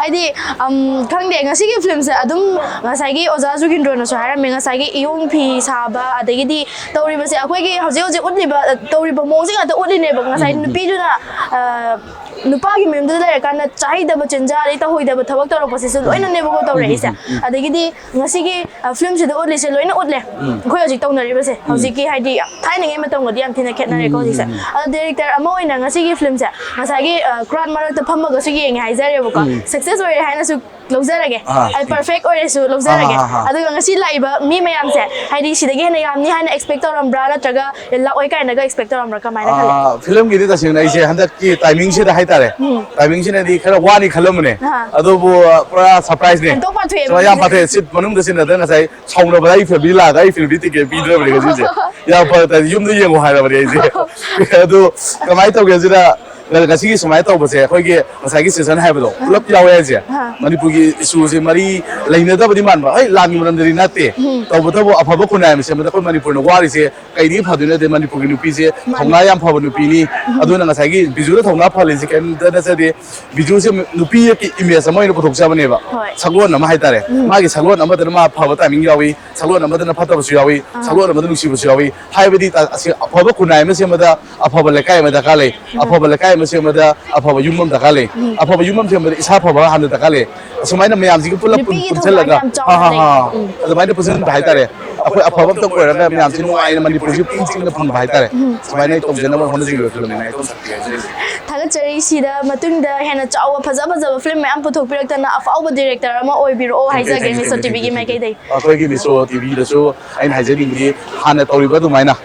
ꯍꯥꯏꯗꯤ, ꯑꯝ, ꯈꯪꯗꯦ, ꯉꯁꯤꯒꯤ ꯐꯤꯂꯝꯁꯦ ꯑꯗꯨꯝ ꯉꯁꯥꯏꯒꯤ ꯑꯣꯖꯥ ꯖꯨꯒꯤꯟꯗ꯭ꯔꯣꯅꯁꯨ ꯍꯥꯏꯔꯝꯃꯦ, ꯉꯁꯥꯏꯒꯤ ꯏꯌꯣꯡ ꯐꯤ ꯁꯥꯕ, ꯑꯗꯒꯤꯗꯤ ꯇꯧꯔꯤꯕꯁꯦ ꯑꯩꯈꯣꯏꯒꯤ ꯍꯧꯖꯤꯛ ꯍꯧꯖꯤꯛ ꯎꯠꯂꯤꯕ, ꯑ, ꯇꯧꯔꯤꯕ ꯃꯑꯣꯡꯁꯦ ꯉꯥꯛꯇ ꯎꯠꯂꯤꯅꯦꯕ꯫ ꯉꯁꯥꯏ ꯅꯨꯄꯤꯗꯨꯅ, ꯑ, ꯅꯨꯄꯥꯒꯤ ꯃꯌꯨꯝꯗꯨꯗ ꯂꯩꯔꯀꯥꯟꯗ ꯆꯥꯍꯩꯗꯕ ꯆꯤꯟꯖꯥ ꯑꯗꯩ ꯇꯧꯍꯩꯗꯕ ꯊꯕꯛ ꯇꯧꯔꯛꯄꯁꯤꯁꯨ ꯂꯣꯏꯅꯅꯦꯕꯀꯣ ꯇꯧꯔꯛꯏꯁꯦ꯫ ꯑꯗꯒꯤꯗꯤ ꯉꯁꯤꯒꯤ, ꯑ, ꯐꯤꯂꯝꯁꯤꯗ ꯎꯠꯂꯤꯁꯦ ꯂꯣꯏꯅ ꯎꯠꯂꯦ꯫ ꯑꯩꯈꯣꯏ ꯍꯧꯖꯤꯛ ꯇꯧꯅꯔꯤꯕꯁꯦ ꯍꯧꯖꯤꯛꯀꯤ ꯍꯥꯏꯗꯤ ꯌꯥꯝ ꯊꯥꯏꯅꯉꯩ ꯃꯇꯝꯒꯗꯤ ꯌꯥꯝ ꯊꯤꯅ ꯈꯦꯠꯅꯔꯦꯀꯣ ꯍꯧꯖꯤꯛꯁꯦ꯫ ꯑꯗꯣ ꯗꯥꯏꯔꯦꯛꯇꯔ ꯑꯃ ꯑꯣꯏꯅ ꯉꯁꯤꯒꯤ ꯐꯤꯂꯝꯁꯦ ꯉꯁꯥꯏꯒꯤ, ꯑ, ꯀ꯭ꯔꯥꯎꯗ ꯃꯔꯛꯇ ꯐꯝꯃꯒꯁꯨ ꯌꯦꯡꯉꯦ ꯍꯥꯏꯖꯔꯦꯕꯀꯣ꯫ ꯁꯛꯁꯦꯁ ꯑꯣꯏꯔꯦ ꯍꯥꯏꯅꯁꯨ ꯂꯧꯖꯔꯒꯦ꯫ ꯑꯥ. ꯑꯩ ꯄꯔꯐꯦꯛ ꯑꯣꯏꯔꯦꯁꯨ ꯂꯧꯖꯔꯒꯦ꯫ ꯑꯥ, ꯑꯥ, ꯑꯥ. ꯑꯗꯨꯒ ꯉꯁꯤ ꯂꯥꯛꯏꯕ ꯃꯤ ꯃꯌꯥꯝꯁꯦ ꯍꯥꯏꯗꯤ ꯁꯤꯗꯒꯤ ꯍꯦꯟꯅ ꯌꯥꯝꯅꯤ ꯍꯥꯏꯅ ꯑꯦꯛꯁꯄꯦꯛ ꯇꯧꯔꯝꯕ꯭ꯔꯥ, ꯅꯠꯇ꯭ꯔꯒ ꯂꯥꯛꯑꯣꯏ ꯀꯥꯏꯅꯒ ꯑꯦꯛꯁꯄꯦꯛ ꯇꯧꯔꯝꯕ꯭ꯔꯥ, ꯀꯃꯥꯏꯅ ꯈꯜꯂꯤ? ꯑꯥ, ꯐꯤꯂꯝꯒꯤꯗꯤ ꯇꯁꯦꯡꯅ ꯑꯩꯁꯦ ꯍꯟꯗꯛꯀꯤ ꯇꯥꯏꯃꯤꯡꯁꯤꯗ ꯍꯥꯏꯇꯥꯔꯦ, ꯇꯥꯏꯃꯤꯡꯁꯤꯅꯗꯤ ꯈꯔ ꯋꯥꯅꯤ ꯈꯜꯂꯝꯕꯅꯦ꯫ ꯑꯥ. ꯑꯗꯨꯕꯨ ꯄꯨꯔꯥ ꯁꯔꯄ꯭ꯔꯥꯏꯖꯅꯦ꯫ ꯍꯦꯟꯇꯣꯛ ꯄꯥꯊꯣꯛꯑꯦꯕ ꯁꯨꯃꯥꯏꯅ ꯌꯥꯝ ꯉꯁꯤꯗꯤ꯫ ꯄꯥꯊꯣꯛꯑꯦ꯫ ꯁꯤꯠ ꯃꯅꯨꯡꯗ ꯁꯤꯠꯅꯗꯅ ꯉꯁꯥꯏ ꯁꯥꯎꯅꯕꯗ ꯑꯩ ꯐꯦꯃꯤꯂꯤ ꯂꯥꯛꯑꯒ ꯑꯩ ꯐꯦꯃꯤꯂꯤ ꯇꯤꯀꯦꯠ ꯄꯤꯗ꯭ꯔꯕꯅꯦ ꯉꯁꯤꯁꯦ꯫ ꯌꯥꯝ ꯐꯔꯦ, ꯌꯨꯝꯗ ꯌꯦꯡꯉꯣ ꯍꯥꯏꯔꯕꯅꯦ ꯑꯩꯁꯦ꯫ ꯑꯗꯨ ꯀꯃꯥꯏꯅ ꯇꯧꯒꯦ ꯁꯤꯗ, ꯉꯁꯤꯒꯤ ꯁꯨꯃꯥꯏꯅ ꯇꯧꯕꯁꯦ, ꯑꯩꯈꯣꯏꯒꯤ ꯉꯁꯥꯏꯒꯤ ꯁꯦꯁꯟ ꯍꯥꯏꯕꯗꯣ ꯄꯨꯂꯞ ꯌꯥꯎꯋꯦ ꯍꯥꯏꯁꯦ꯫ ꯑꯥ. ꯃꯅꯤꯄꯨꯔꯒꯤ ꯏꯁꯨꯁꯦ ꯃꯔꯤ ꯂꯩꯅꯗꯕꯗꯤ ꯃꯥꯟꯕ, ꯍꯣꯏ, ꯂꯥꯟꯒꯤ ꯃꯔꯝꯗꯗꯤ ꯅꯠꯇꯦ꯫ ꯇꯧꯕꯇꯕꯨ ꯑꯐꯕ ꯈꯨꯟꯅꯥꯏ ꯑꯃ ꯁꯦꯝꯕꯗ ꯑꯩꯈꯣꯏ ꯃꯅꯤꯄꯨꯔꯅ ꯋꯥꯔꯤꯁꯦ ꯀꯩꯗꯒꯤ ꯐꯗꯣꯏꯅꯣ? ꯑꯗꯩ ꯃꯅꯤꯄꯨꯔꯒꯤ ꯅꯨꯄꯤꯁꯦ ꯊꯧꯅꯥ ꯌꯥꯝ ꯐꯕ ꯅꯨꯄꯤꯅꯤ꯫ ꯑꯗꯨꯅ ꯉꯁꯥꯏꯒꯤ ꯕꯤꯖꯨꯗ ꯊꯧꯅꯥ ꯐꯍꯜꯂꯤꯁꯦ ꯀꯩꯝꯇ ꯅꯠꯆꯗꯦ꯫ ꯕꯤꯖꯨꯁꯦ ꯅꯨꯄꯤꯒꯤ ꯏꯃꯦꯖ ꯑꯃ ꯑꯣꯏꯅ ꯄꯨꯊꯣꯛꯆꯕꯅꯦꯕ꯫ ꯍꯣꯏ. ꯁꯛꯂꯣꯟ ꯑꯃ ꯍꯥꯏꯇꯥꯔꯦ꯫ ꯃꯥꯒꯤ ꯁꯛꯂꯣꯟ ꯑꯃꯗꯅ ꯃꯥ ꯐꯕ ꯇꯥꯏꯃꯤꯡ ꯌꯥꯎꯏ, ꯁꯛꯂꯣꯟ ꯑꯃꯗꯅ ꯐꯠꯇꯕꯁꯨ ꯌꯥꯎꯏ, ꯁꯛꯂꯣꯟ ꯑꯃꯗ ꯅꯨꯡꯁꯤꯕꯁꯨ ꯌꯥꯎꯏ꯫ ꯍꯥꯏꯕꯗꯤ ꯇ-, ꯑꯁꯤ ꯑꯐꯕ ꯈꯨꯟꯅꯥꯏ ꯑꯃ ꯁꯦꯝꯕꯗ ꯑꯐꯕ ꯂꯩꯀꯥꯏ ꯑꯃ ꯗꯔꯀꯥꯔ ꯂꯩ꯫ ꯑꯐꯕ ꯂꯩꯀꯥꯏ ꯑꯃ ꯁꯦꯝꯕꯗ ꯑꯐꯕ ꯌꯨꯝ ꯑꯃ ꯗꯔꯀꯥꯔ ꯂꯩ꯫ ꯑꯐꯕ ꯌꯨꯝ ꯑꯃ ꯁꯦꯝꯕꯗ ꯏꯁꯥ ꯐꯕ ꯍꯥꯟꯅ ꯗꯔꯀꯥꯔ ꯂꯩ꯫ ꯑꯁꯨꯃꯥꯏꯅ ꯃꯌꯥꯝꯁꯤꯒꯤ ꯄꯨꯂꯞ ꯄꯨꯟ- ꯅꯨꯄꯤꯒꯤ ꯄꯨꯟꯁꯤꯜꯂꯒ ꯊꯧꯗꯥꯡ ꯌꯥꯝ ꯆꯥꯎꯅ ꯍꯥ, ꯍꯥ, ꯂꯩ꯫ ꯍꯥ꯫ ꯎꯝ꯫ ꯑꯗꯨꯃꯥꯏꯅ ꯄꯨꯟꯁꯤꯟꯕ ꯍꯥꯏꯇꯥꯔꯦ꯫ ꯑꯩꯈꯣꯏ ꯑꯐꯕ ꯑꯝꯇꯪ ꯑꯣꯏꯔꯒ ꯃꯌꯥꯝꯁꯤ ꯅꯨꯡꯉꯥꯏꯅ ꯃꯅꯤꯄꯨꯔꯁꯤ ꯄꯨꯟꯁꯤꯟꯅ ꯐꯪꯕ ꯍꯥꯏꯇꯥꯔꯦ꯫ ꯎꯝ꯫ ꯁꯨꯃꯥꯏꯅ ꯑꯩ ꯇꯧꯖꯅꯕ ꯍꯣꯠꯅꯖꯈꯤꯕ ꯐꯤꯂꯝꯅꯤ ꯅꯥꯏꯇꯣꯝ ꯁꯥꯠꯄꯤ ꯍꯥꯏꯁꯦ꯫ ꯊꯥꯒꯠꯆꯔꯤ꯫ ꯁꯤꯗ ꯃꯇꯨꯡꯗ ꯍꯦꯟꯅ ꯆꯥꯎꯕ ꯐꯖ ꯐꯖꯕ ꯐꯤꯂꯝ ꯃꯌꯥꯝ ꯄꯨꯊꯣꯛꯄꯤꯔꯛꯇꯅ ꯑꯐꯥꯎꯕ ꯗꯤꯔꯦꯛꯇꯔ ꯑꯃ ꯑꯣꯏꯕꯤꯔꯛꯑꯣ ꯍꯥꯏꯖꯒꯦ ꯃꯤꯁꯣ ꯇꯤꯚꯤꯒꯤ ꯃꯥꯏꯀꯩꯗꯒꯤ꯫ ꯑꯩꯈꯣꯏꯒꯤ ꯃꯤꯁꯣ ꯇꯤꯚꯤꯗꯁꯨ ꯑꯩꯅ ꯍꯥꯏꯖꯅꯤꯡꯕꯗꯤ ꯍꯥꯟꯅ ꯇꯧꯔꯤꯕ ꯑꯗꯨꯃꯥꯏꯅ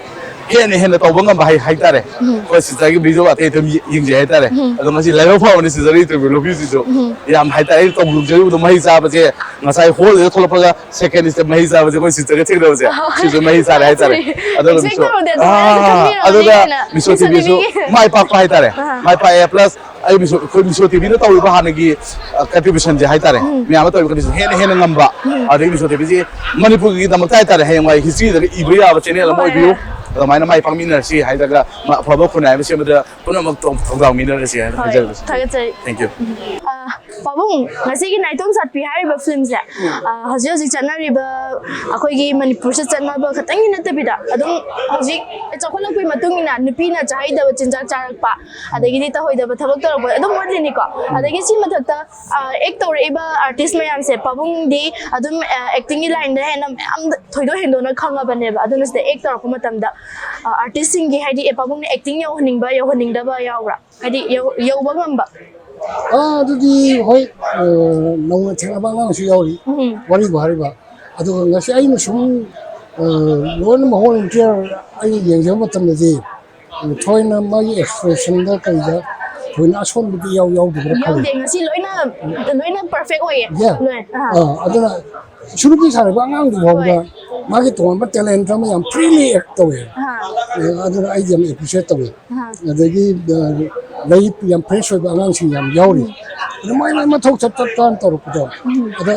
ꯍꯦꯟꯅ ꯍꯦꯟꯅ ꯇꯧꯕ ꯉꯝꯕ ꯍꯥꯏ ꯍꯥꯏꯇꯥꯔꯦ꯫ ꯎꯝ꯫ ꯑꯩꯈꯣꯏ ꯁꯤꯁꯇꯔꯒꯤ ꯚꯤꯗꯤꯑꯣ ꯑꯇꯩ ꯑꯗꯨꯝ ꯌꯦꯡꯖꯩ ꯍꯥꯏꯇꯥꯔꯦ꯫ ꯎꯝ꯫ ꯑꯗꯣ ꯉꯁꯤ ꯂꯥꯏꯕꯛ ꯐꯕꯅꯤ ꯁꯤꯁꯇꯔꯒꯤ ꯏꯟꯇꯔꯚꯤꯌꯨ ꯂꯧꯕꯤꯔꯤꯁꯤꯁꯨ꯫ ꯎꯝ꯫ ꯌꯥꯝ ꯍꯥꯏꯇꯥꯔꯦ ꯑꯩꯅ ꯇꯧꯖꯔꯤꯕꯗꯣ ꯃꯍꯩ ꯆꯥꯕꯁꯦ ꯉꯁꯥꯏ ꯍꯣꯜꯁꯤꯗ ꯊꯣꯛꯂꯛꯄꯒ ꯁꯦꯀꯦꯟ ꯁꯤꯗ ꯃꯍꯩ ꯆꯥꯕꯁꯦ ꯑꯩꯈꯣꯏ ꯁꯤꯁꯇꯔꯒ ꯊꯦꯡꯅꯕꯁꯦ ꯁꯤꯁꯨ ꯃꯍꯩ ꯆꯥꯔꯦ ꯍꯥꯏꯇꯥꯔꯦ꯫ ꯑꯗꯨꯒ ꯃꯤꯁꯣ ꯑꯗꯨꯒ ꯃꯤꯁꯣ ꯇꯤꯚꯤꯁꯨ ꯃꯥꯏ ꯄꯥꯛꯄ ꯍꯥꯏꯇꯥꯔꯦ꯫ ꯑꯥ꯫ ꯃꯥꯏ ꯄꯥꯛꯑꯦ ꯄ꯭ꯂꯁ ꯑꯩ ꯃꯤꯁꯣ ꯑꯩꯈꯣꯏ ꯃꯤꯁꯣ ꯇꯤꯚꯤꯅ ꯇꯧꯔꯤꯕ ꯍꯥꯟꯅꯒꯤ ꯀꯟꯇ꯭ꯔꯤꯕ꯭ꯌꯨꯁꯟꯁꯦ ꯍꯥꯏꯇꯥꯔꯦ꯫ ꯎꯝ꯫ ꯃꯌꯥꯝ ꯑꯃ ꯇꯧꯔꯤꯕ ꯀꯟꯇ꯭ꯔꯤꯕ꯭ꯌꯨꯁꯟ ꯍꯦꯟꯅ ꯍꯦꯟꯅ ꯉꯝꯕ꯫ ꯎꯝ꯫ ꯑꯗꯒꯤ ꯃꯤꯁꯣ ꯇꯤꯚꯤꯁꯤ ꯃꯅꯤꯄꯨꯔꯒꯤꯗꯃꯛꯇ ꯍꯥꯏꯇꯥꯔꯦ ꯍꯌꯦꯡꯋꯥꯏ ꯍꯤꯁꯇ꯭ꯔꯤꯗꯒ ꯏꯕ ꯌꯥꯕ ꯆꯦꯅꯦꯜ ꯑꯃ ꯍꯣꯏ, ꯑꯣꯏꯕꯤꯌꯨ꯫ ꯍꯣꯏ꯫ ꯑꯗꯨꯃꯥꯏꯅ ꯃꯥꯏ ꯄꯥꯛꯃꯤꯟꯅꯔꯁꯤ ꯍꯥꯏꯔꯒ ꯑꯐꯕ ꯈꯨꯟꯅꯥꯏ ꯑꯃ ꯁꯦꯝꯕꯗ ꯄꯨꯝꯅꯃꯛ ꯊꯧꯗꯥꯡꯃꯤꯟꯅꯔꯁꯤ ꯍꯥꯏꯅ ꯍꯣꯏ, ꯍꯥꯏꯖꯕꯅꯤ꯫ ꯊꯥꯒꯠꯆꯔꯤ꯫ Thank you꯫ ꯑ, ꯄꯥꯕꯨꯡ, ꯉꯁꯤꯒꯤ ꯅꯥꯏꯇꯣꯝ ꯁꯥꯠꯄꯤ ꯍꯥꯏꯔꯤꯕ ꯐꯤꯂꯝꯁꯦ, ꯑ, ꯍꯧꯖꯤꯛ ꯍꯧꯖꯤꯛ ꯆꯠꯅꯔꯤꯕ ꯑꯩꯈꯣꯏꯒꯤ ꯃꯅꯤꯄꯨꯔꯁꯤꯗ ꯆꯠꯅꯕ ꯈꯛꯇꯪꯒꯤ ꯅꯠꯇꯕꯤꯗ ꯑꯗꯨꯝ ꯍꯧꯖꯤꯛ ꯆꯥꯎꯈꯠꯂꯛꯄꯒꯤ ꯃꯇꯨꯡ ꯏꯟꯅ ꯅꯨꯄꯤꯅ ꯆꯥꯍꯩꯗꯕ ꯆꯤꯟꯖꯥꯛ ꯆꯥꯔꯛꯄ, ꯑꯗꯒꯤꯗꯤ ꯇꯧꯍꯩꯗꯕ ꯊꯕꯛ ꯇꯧꯔꯛꯄ ꯑꯗꯨꯝ ꯎꯠꯂꯤꯅꯤꯀꯣ꯫ ꯑꯗꯒꯤ ꯁꯤ ꯃꯊꯛꯇ, ꯑ, ꯑꯦꯛ ꯇꯧꯔꯛꯏꯕ ꯑꯥꯔꯇꯤꯁ ꯃꯌꯥꯝꯁꯦ ꯄꯥꯕꯨꯡꯗꯤ ꯑꯗꯨꯝ, ꯑ, ꯑꯦꯛꯇꯤꯡꯒꯤ ꯂꯥꯏꯟꯗ ꯍꯦꯟꯅ ꯃꯌꯥꯝ ꯊꯣꯏꯗꯣꯛ ꯍꯦꯟꯗꯣꯛꯅ ꯈꯪꯉꯕꯅꯦꯕ꯫ ꯑꯗꯨꯅ ꯁꯤꯗ ꯑꯦꯛ ꯇꯧꯔꯛꯄ ꯃꯇꯝꯗ, ꯑ, ꯑꯥꯔꯇꯤꯁꯁꯤꯡꯒꯤ ꯍꯥꯏꯗꯤ ꯑꯦ ꯄꯥꯕꯨꯡꯅ ꯑꯦꯛꯇꯤꯡ ꯌꯧꯍꯟꯅꯤꯡꯕ ꯌꯧꯍꯟꯅꯤꯡꯗꯕ ꯌꯥꯎꯕ꯭ꯔꯥ? ꯍꯥꯏꯗꯤ ꯌꯧ-, ꯌꯧꯕ ꯉꯝꯕ? ꯑꯥ, ꯑꯗꯨꯗꯤ ꯍꯣꯏ, ꯑ, ꯅꯧꯅ ꯊꯦꯡꯅꯕ ꯑꯉꯥꯡꯁꯨ ꯌꯥꯎꯔꯤ꯫ ꯎꯝ꯫ ꯋꯥꯔꯤꯕꯨ ꯍꯥꯏꯔꯤꯕ꯫ ꯑꯗꯨꯒ ꯉꯁꯤ ꯑꯩꯅ ꯁꯨꯝ, ꯑ, ꯂꯣꯏꯅꯃꯛ ꯍꯣꯜ ꯏꯟꯇꯤꯌꯔ ꯑꯩ ꯌꯦꯡꯖꯕ ꯃꯇꯝꯗꯗꯤ, ꯎꯝ, ꯊꯣꯏꯅ ꯃꯥꯒꯤ ꯑꯦꯛꯁꯄ꯭ꯔꯦꯁꯟꯗ ꯀꯩꯗ ꯊꯣꯏꯅ ꯑꯁꯣꯟꯕꯗꯤ ꯌꯥꯎ-, ꯌꯥꯎꯗꯕ꯭ꯔꯥ ꯈꯜꯂꯤ꯫ ꯌꯥꯎꯗꯦ꯫ ꯉꯁꯤ ꯂꯣꯏꯅ, ꯂꯣꯏꯅ ꯄꯔꯐꯦꯛ ꯑꯣꯏꯌꯦ꯫ ꯌꯥ꯫ ꯂꯣꯏ-, ꯑꯥ꯫ ꯑꯥ, ꯑꯗꯨꯅ ꯏꯁꯨ ꯅꯨꯄꯤ ꯁꯥꯔꯤꯕ ꯑꯉꯥꯡꯗꯨ ꯐꯥꯎꯕꯗ ꯍꯣꯏ꯫ ꯃꯥꯒꯤ ꯇꯣꯉꯥꯟꯕ ꯇꯦꯂꯦꯟꯠ ꯑꯃ ꯌꯥꯝ ꯐ꯭ꯔꯤꯂꯤ ꯑꯦꯛ ꯇꯧꯋꯦ꯫ ꯑꯥ꯫ ꯑꯦ, ꯑꯗꯨꯅ ꯑꯩꯗꯤ ꯌꯥꯝ ꯑꯦꯄ꯭ꯔꯤꯁꯤꯌꯦꯠ ꯇꯧꯋꯦ꯫ ꯑꯥ꯫ ꯑꯗꯒꯤ, ꯑ, ꯂꯩ ꯌꯥꯝ ꯐ꯭ꯔꯦꯁ ꯑꯣꯏꯕ ꯑꯉꯥꯡꯁꯤꯡ ꯌꯥꯝ ꯌꯥꯎꯔꯤ꯫ ꯎꯝ꯫ ꯑꯗꯨ ꯃꯣꯏ ꯂꯣꯏ ꯃꯊꯧ ꯆꯞ ꯆꯞ ꯆꯥꯅ ꯇꯧꯔꯛꯄꯗꯣ꯫ ꯎꯝ꯫ ꯑꯗ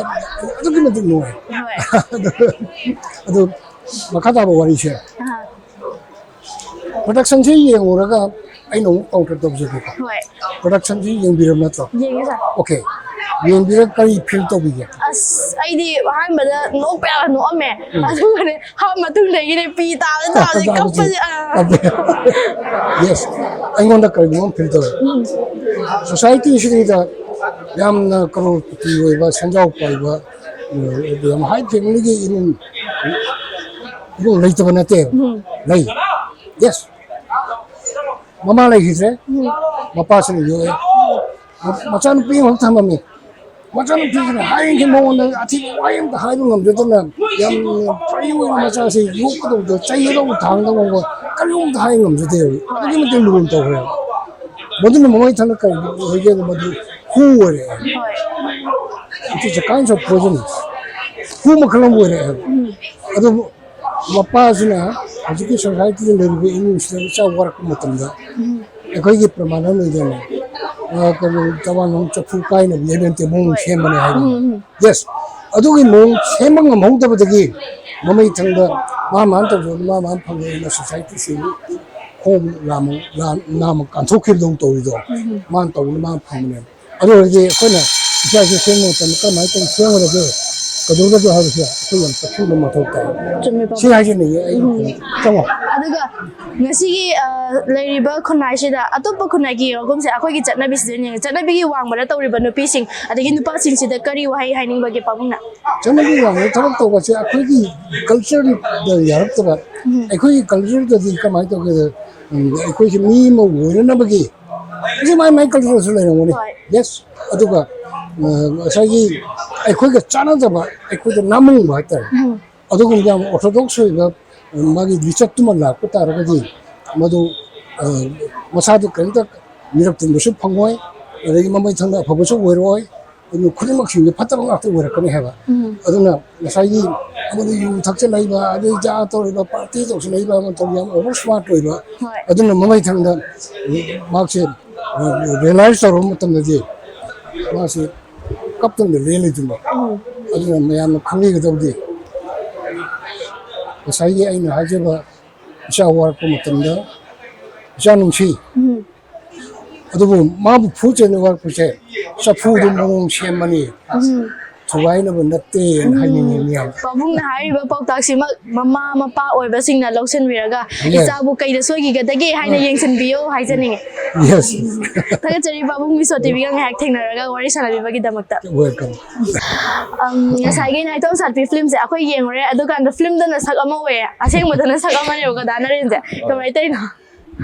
ꯑꯗꯨꯛꯀꯤ ꯃꯇꯤꯛ ꯅꯨꯡꯉꯥꯏ꯫ ꯍꯣꯏ꯫ ꯑꯗꯨ, ꯑꯗꯨ ꯃꯈꯥ ꯇꯥꯕ ꯋꯥꯔꯤꯁꯦ꯫ ꯑꯥ꯫ ꯄ꯭ꯔꯗꯛꯁꯟꯁꯤ ꯌꯦꯡꯉꯨꯔꯒ ꯑꯩꯅ ꯑꯃꯨꯛ ꯀꯥꯎꯟꯇꯔ ꯇꯧꯖꯒꯦꯀꯣ꯫ ꯍꯣꯏ꯫ ꯄ꯭ꯔꯗꯛꯁꯟꯁꯤ ꯌꯦꯡꯕꯤꯔꯕ ꯅꯠꯇ꯭ꯔꯣ? ꯌꯦꯡꯉꯦ, ꯁꯥꯔ꯫ ꯑꯣꯀꯦ꯫ ꯌꯦꯡꯕꯤꯔꯒ ꯀꯔꯤ ꯐꯤꯜ ꯇꯧꯕꯤꯒꯦ? ꯑꯁ, ꯑꯩꯗꯤ ꯑꯍꯥꯟꯕꯗ ꯅꯣꯛꯄ ꯌꯥꯕ ꯅꯣꯛꯑꯝꯃꯦ꯫ ꯎꯝ꯫ ꯑꯗꯨꯒꯅꯦ, ꯍꯥꯞ ꯃꯇꯨꯡꯗꯒꯤꯗꯤ ꯄꯤ ꯇꯥꯕꯗ ꯇꯥꯕꯗ ꯇꯥꯕꯗ ꯀꯞꯄꯁꯦ, ꯑꯥ꯫ ꯀꯞꯄꯦ꯫ ꯌꯦꯁ꯫ ꯑꯩꯉꯣꯟꯗ ꯀꯔꯤꯒꯨꯝꯕ ꯑꯃ ꯐꯤꯜ ꯇꯧꯋꯦ꯫ ꯁꯣꯁꯥꯏꯇꯤꯁꯤꯗꯩꯗ ꯌꯥꯝꯅ ꯀꯔꯣꯔꯄꯇꯤ ꯑꯣꯏꯕ, ꯁꯦꯟꯖꯥꯎ ꯄꯥꯏꯕ, ꯌꯥꯝ ꯍꯥꯏ ꯐꯦꯃꯤꯂꯤꯒꯤ ꯏꯃꯨꯡ ꯏꯃꯨꯡ ꯂꯩꯇꯕ ꯅꯠꯇꯦꯕ꯫ ꯂꯩ꯫ ꯌꯦꯁ꯫ ꯃꯃꯥ ꯂꯩꯈꯤꯗ꯭ꯔꯦ꯫ ꯃꯄꯥꯁꯤꯅ ꯌꯣꯛꯑꯦ꯫ ꯃꯆꯥꯅꯨꯄꯤ ꯑꯃꯈꯛ ꯊꯝꯃꯝꯃꯤ꯫ ꯃꯆꯥꯅꯨꯄꯤꯁꯤꯅ ꯍꯥꯏꯔꯤꯈꯩ ꯃꯉꯣꯟꯗ ꯑꯊꯤꯕ ꯋꯥꯍꯩ ꯑꯝꯇ ꯍꯥꯏꯕ ꯉꯝꯖꯗꯅ, ꯌꯥꯝꯅ ꯄ꯭ꯔꯤ ꯑꯣꯏꯅ ꯃꯆꯥꯁꯤ ꯌꯣꯛꯀꯗꯧꯕꯗ, ꯆꯩꯒꯗꯧꯕ ꯊꯥꯡꯗꯧꯕ ꯀꯔꯤꯒꯨꯝꯇ ꯍꯥꯏ ꯉꯝꯖꯗꯦꯕ꯫ ꯑꯗꯨꯛꯀꯤ ꯃꯇꯤꯛ ꯂꯨꯅ ꯇꯧꯈ꯭ꯔꯦꯕ꯫ ꯃꯗꯨꯅ ꯃꯃꯩ ꯊꯪꯅ ꯀꯔꯤꯒꯤꯅꯣ ꯑꯣꯏꯒꯦꯗ, ꯃꯗꯨ ꯍꯨ ꯑꯣꯏꯔꯛꯑꯦ꯫ It is a kind of poison. ꯍꯨ ꯃꯈꯜ ꯑꯃ ꯑꯣꯏꯔꯛꯑꯦꯕ꯫ ꯑꯗꯨꯕꯨ ꯃꯄꯥꯁꯤꯅ ꯍꯧꯖꯤꯛꯀꯤ ꯁꯣꯁꯥꯏꯇꯤꯗ ꯂꯩꯔꯤꯕ ꯏꯃꯨꯡꯁꯤꯗ ꯏꯆꯥ ꯋꯥꯔꯛꯄ ꯃꯇꯝꯗ ꯑꯩꯈꯣꯏꯒꯤ ꯄ꯭ꯔꯃꯥꯟ ꯑꯃ ꯂꯩꯗꯅ, ꯑ, ꯀꯩꯅꯣ, ꯇꯋꯥꯡ ꯆꯐꯨ ꯀꯥꯏꯅꯕ ꯌꯦꯟ ꯅꯠꯇꯦ, ꯃꯑꯣꯡ ꯁꯦꯝꯕꯅꯦ ꯍꯥꯏꯕ꯫ ꯌꯦꯁ, ꯑꯗꯨꯒꯤ ꯃꯑꯣꯡ ꯁꯦꯝꯕ ꯉꯝꯍꯧꯗꯕꯗꯒꯤ ꯃꯃꯩ ꯊꯪꯗ ꯃꯥ ꯃꯥꯅ ꯇꯧꯖꯕ ꯃꯥ ꯃꯥꯅ ꯐꯪꯖꯕ ꯁꯣꯁꯥꯏꯇꯤꯁꯤ ꯈꯣꯡ ꯂꯥꯃ-, ꯂꯥ-, ꯅꯥꯝꯃ ꯀꯥꯟꯊꯣꯛꯈꯤꯕꯗꯧꯅ ꯇꯧꯔꯤꯗꯣ꯫ ꯃꯥꯅ ꯇꯧꯕꯅ ꯃꯥꯅ ꯐꯪꯕꯅꯦꯕ꯫ ꯑꯗꯨ ꯑꯣꯏꯔꯗꯤ ꯑꯩꯈꯣꯏꯅ ꯏꯆꯥꯁꯦ ꯁꯦꯝꯕ ꯃꯇꯝꯗ ꯀꯃꯥꯏꯅ ꯇꯧꯅ ꯁꯦꯝꯒꯗꯒꯦ, ꯀꯩꯗꯧꯒꯗꯒꯦ ꯍꯥꯏꯕꯁꯦ ꯑꯩꯈꯣꯏ ꯌꯥꯝ ꯆꯦꯛꯁꯤꯟꯕ ꯃꯊꯧ ꯇꯥꯏ꯫ ꯆꯨꯝꯃꯤ, ꯄꯥꯕꯨꯡ꯫ ꯁꯤ ꯍꯥꯏꯖꯅꯤꯡꯉꯤ ꯑꯩ꯫ ꯎꯝ꯫ ꯆꯪꯉꯣ꯫ ꯑꯗꯨꯒ ꯉꯁꯤꯒꯤ, ꯑ, ꯂꯩꯔꯤꯕ ꯈꯨꯟꯅꯥꯏꯁꯤꯗ ꯑꯇꯣꯞꯄ ꯈꯨꯟꯅꯥꯏꯒꯤ ꯌꯦꯡꯉꯒꯨꯝꯁꯦ, ꯑꯩꯈꯣꯏꯒꯤ ꯆꯠꯅꯕꯤꯁꯤꯗ ꯌꯦꯡꯉꯦ, ꯆꯠꯅꯕꯤꯒꯤ ꯋꯥꯡꯃꯗ ꯇꯧꯔꯤꯕ ꯅꯨꯄꯤꯁꯤꯡ ꯑꯗꯒꯤ ꯅꯨꯄꯥꯁꯤꯡꯁꯤꯗ ꯀꯔꯤ ꯋꯥꯍꯩ ꯍꯥꯏꯅꯤꯡꯕꯒꯦ ꯄꯥꯕꯨꯡꯅ? ꯆꯠꯅꯕꯤ ꯋꯥꯡꯃꯗ ꯊꯕꯛ ꯇꯧꯕꯁꯦ ꯑꯩꯈꯣꯏꯒꯤ ꯀꯜꯆꯔꯗ ꯌꯥꯔꯛꯇꯕ꯫ ꯎꯝ꯫ ꯑꯩꯈꯣꯏꯒꯤ ꯀꯜꯆꯔꯗꯗꯤ ꯀꯃꯥꯏꯅ ꯇꯧꯒꯦꯗ, ꯎꯝ, ꯑꯩꯈꯣꯏꯁꯦ ꯃꯤ ꯑꯃ ꯑꯣꯏꯅꯅꯕꯒꯤ ꯍꯧꯖꯤꯛ ꯃꯥꯏ ꯃꯥꯏ ꯀꯜꯆꯔꯁꯨ ꯂꯩꯔꯝꯒꯅꯤ꯫ ꯍꯣꯏ꯫ ꯌꯦꯁ꯫ ꯑꯗꯨꯒ, ꯑ, ꯉꯁꯥꯏꯒꯤ ꯑꯩꯈꯣꯏꯒ ꯆꯥꯟꯅꯗꯕ, ꯑꯩꯈꯣꯏꯗ ꯅꯥꯃꯨꯡꯕ ꯍꯥꯏꯇꯥꯔꯦ꯫ ꯎꯝ꯫ ꯑꯗꯨꯒꯨꯝꯕ ꯌꯥꯝ ꯑꯣꯔꯊꯣꯗꯣꯛꯁ ꯑꯣꯏꯕ, ꯑ, ꯃꯥꯒꯤ ꯂꯤꯆꯠꯇꯨꯃ ꯂꯥꯛꯄ ꯇꯥꯔꯒꯗꯤ ꯃꯗꯨ, ꯑ, ꯃꯁꯥꯗꯨ ꯀꯔꯤꯝꯇ ꯃꯤꯔꯛ ꯇꯤꯟꯕꯁꯨ ꯐꯪꯉꯣꯏ, ꯑꯗꯒꯤ ꯃꯃꯩ ꯊꯪꯗ ꯑꯐꯕꯁꯨ ꯑꯣꯏꯔꯣꯏ꯫ ꯑꯗꯨ ꯈꯨꯗꯤꯡꯃꯛꯁꯤꯡꯁꯦ ꯐꯠꯇꯕ ꯉꯥꯛꯇ ꯑꯣꯏꯔꯛꯀꯅꯤ ꯍꯥꯏꯕ꯫ ꯎꯝ꯫ ꯑꯗꯨꯅ ꯉꯁꯥꯏꯒꯤ ꯑꯃꯗꯤ ꯌꯨ ꯊꯛꯆꯜꯂꯛꯏꯕ, ꯑꯗꯩ ꯖꯥ ꯇꯧꯔꯤꯕ, ꯄꯥꯔꯇꯤ ꯇꯧꯁꯜꯂꯛꯏꯕ, ꯑꯃ ꯇꯧꯔꯤ, ꯌꯥꯝ ꯑꯣꯚꯔ ꯁ꯭ꯃꯥꯔꯠ ꯑꯣꯏꯕ꯫ ꯍꯣꯏ꯫ ꯑꯗꯨꯅ ꯃꯃꯩ ꯊꯪꯗ ꯃꯍꯥꯛꯁꯦ, ꯑ, ꯔꯤꯌꯦꯂꯥꯏꯁ ꯇꯧꯔꯕ ꯃꯇꯝꯗꯗꯤ ꯃꯥꯁꯦ ꯀꯞꯇꯅ ꯂꯦꯜꯂꯤꯗꯨꯅꯤ꯫ ꯎꯝ꯫ ꯑꯗꯨꯅ ꯃꯌꯥꯝꯅ ꯈꯪꯕꯤꯒꯗꯕꯗꯤ ꯉꯁꯥꯏꯒꯤ ꯑꯩꯅ ꯍꯥꯏꯖꯕ ꯏꯆꯥ ꯋꯥꯔꯛꯄ ꯃꯇꯝꯗ ꯏꯆꯥ ꯅꯨꯡꯁꯤ꯫ ꯎꯝ꯫ ꯑꯗꯨꯕꯨ ꯃꯥꯕꯨ ꯐꯨ ꯆꯩꯅ ꯋꯥꯔꯛꯄꯁꯦ ꯆꯐꯨꯗꯨ ꯃꯑꯣꯡ ꯁꯦꯝꯕꯅꯤ꯫ ꯎꯝ꯫ ꯊꯨꯒꯥꯏꯅꯕ ꯅꯠꯇꯦꯅ ꯍꯥꯏꯅꯤꯡꯉꯤ ꯃꯤꯌꯥꯝ꯫ ꯄꯥꯕꯨꯡꯅ ꯍꯥꯏꯔꯤꯕ ꯄꯥꯎꯇꯥꯛꯁꯤꯃꯛ ꯃꯃꯥ ꯃꯄꯥ ꯑꯣꯏꯕꯁꯤꯡꯅ ꯂꯧꯁꯤꯟꯕꯤꯔꯒ Yes. ꯏꯆꯥꯕꯨ ꯀꯩꯗ ꯁꯣꯏꯈꯤꯒꯗꯒꯦ ꯍꯥꯏꯅ ꯌꯦꯡꯁꯤꯟꯕꯤꯌꯣ ꯍꯥꯏꯖꯅꯤꯡꯉꯤ꯫ Yes. ꯊꯥꯒꯠꯆꯔꯤ ꯄꯥꯕꯨꯡ, ꯃꯤꯁꯣ ꯇꯤꯚꯤꯒ ꯉꯥꯏꯍꯥꯛ ꯊꯦꯡꯅꯔꯒ ꯋꯥꯔꯤ ꯁꯥꯟꯅꯕꯤꯕꯒꯤꯗꯃꯛꯇ꯫ Welcome. ꯑꯝ, ꯉꯁꯥꯏꯒꯤ ꯅꯥꯏꯇꯣꯝ ꯁꯥꯠꯄꯤ ꯐꯤꯂꯝꯁꯦ ꯑꯩꯈꯣꯏ ꯌꯦꯡꯉꯨꯔꯦ, ꯑꯗꯨꯀꯥꯟꯗ ꯐꯤꯂꯝꯗꯅ ꯁꯛ ꯑꯃ ꯑꯣꯏꯌꯦ, ꯑꯁꯦꯡꯕꯗꯅ ꯁꯛ ꯑꯃꯅꯦꯕꯀꯣ ꯗꯥ ꯅꯔꯦꯟꯁꯦ꯫ ꯀꯃꯥꯏꯅ ꯇꯧꯔꯤꯅꯣ?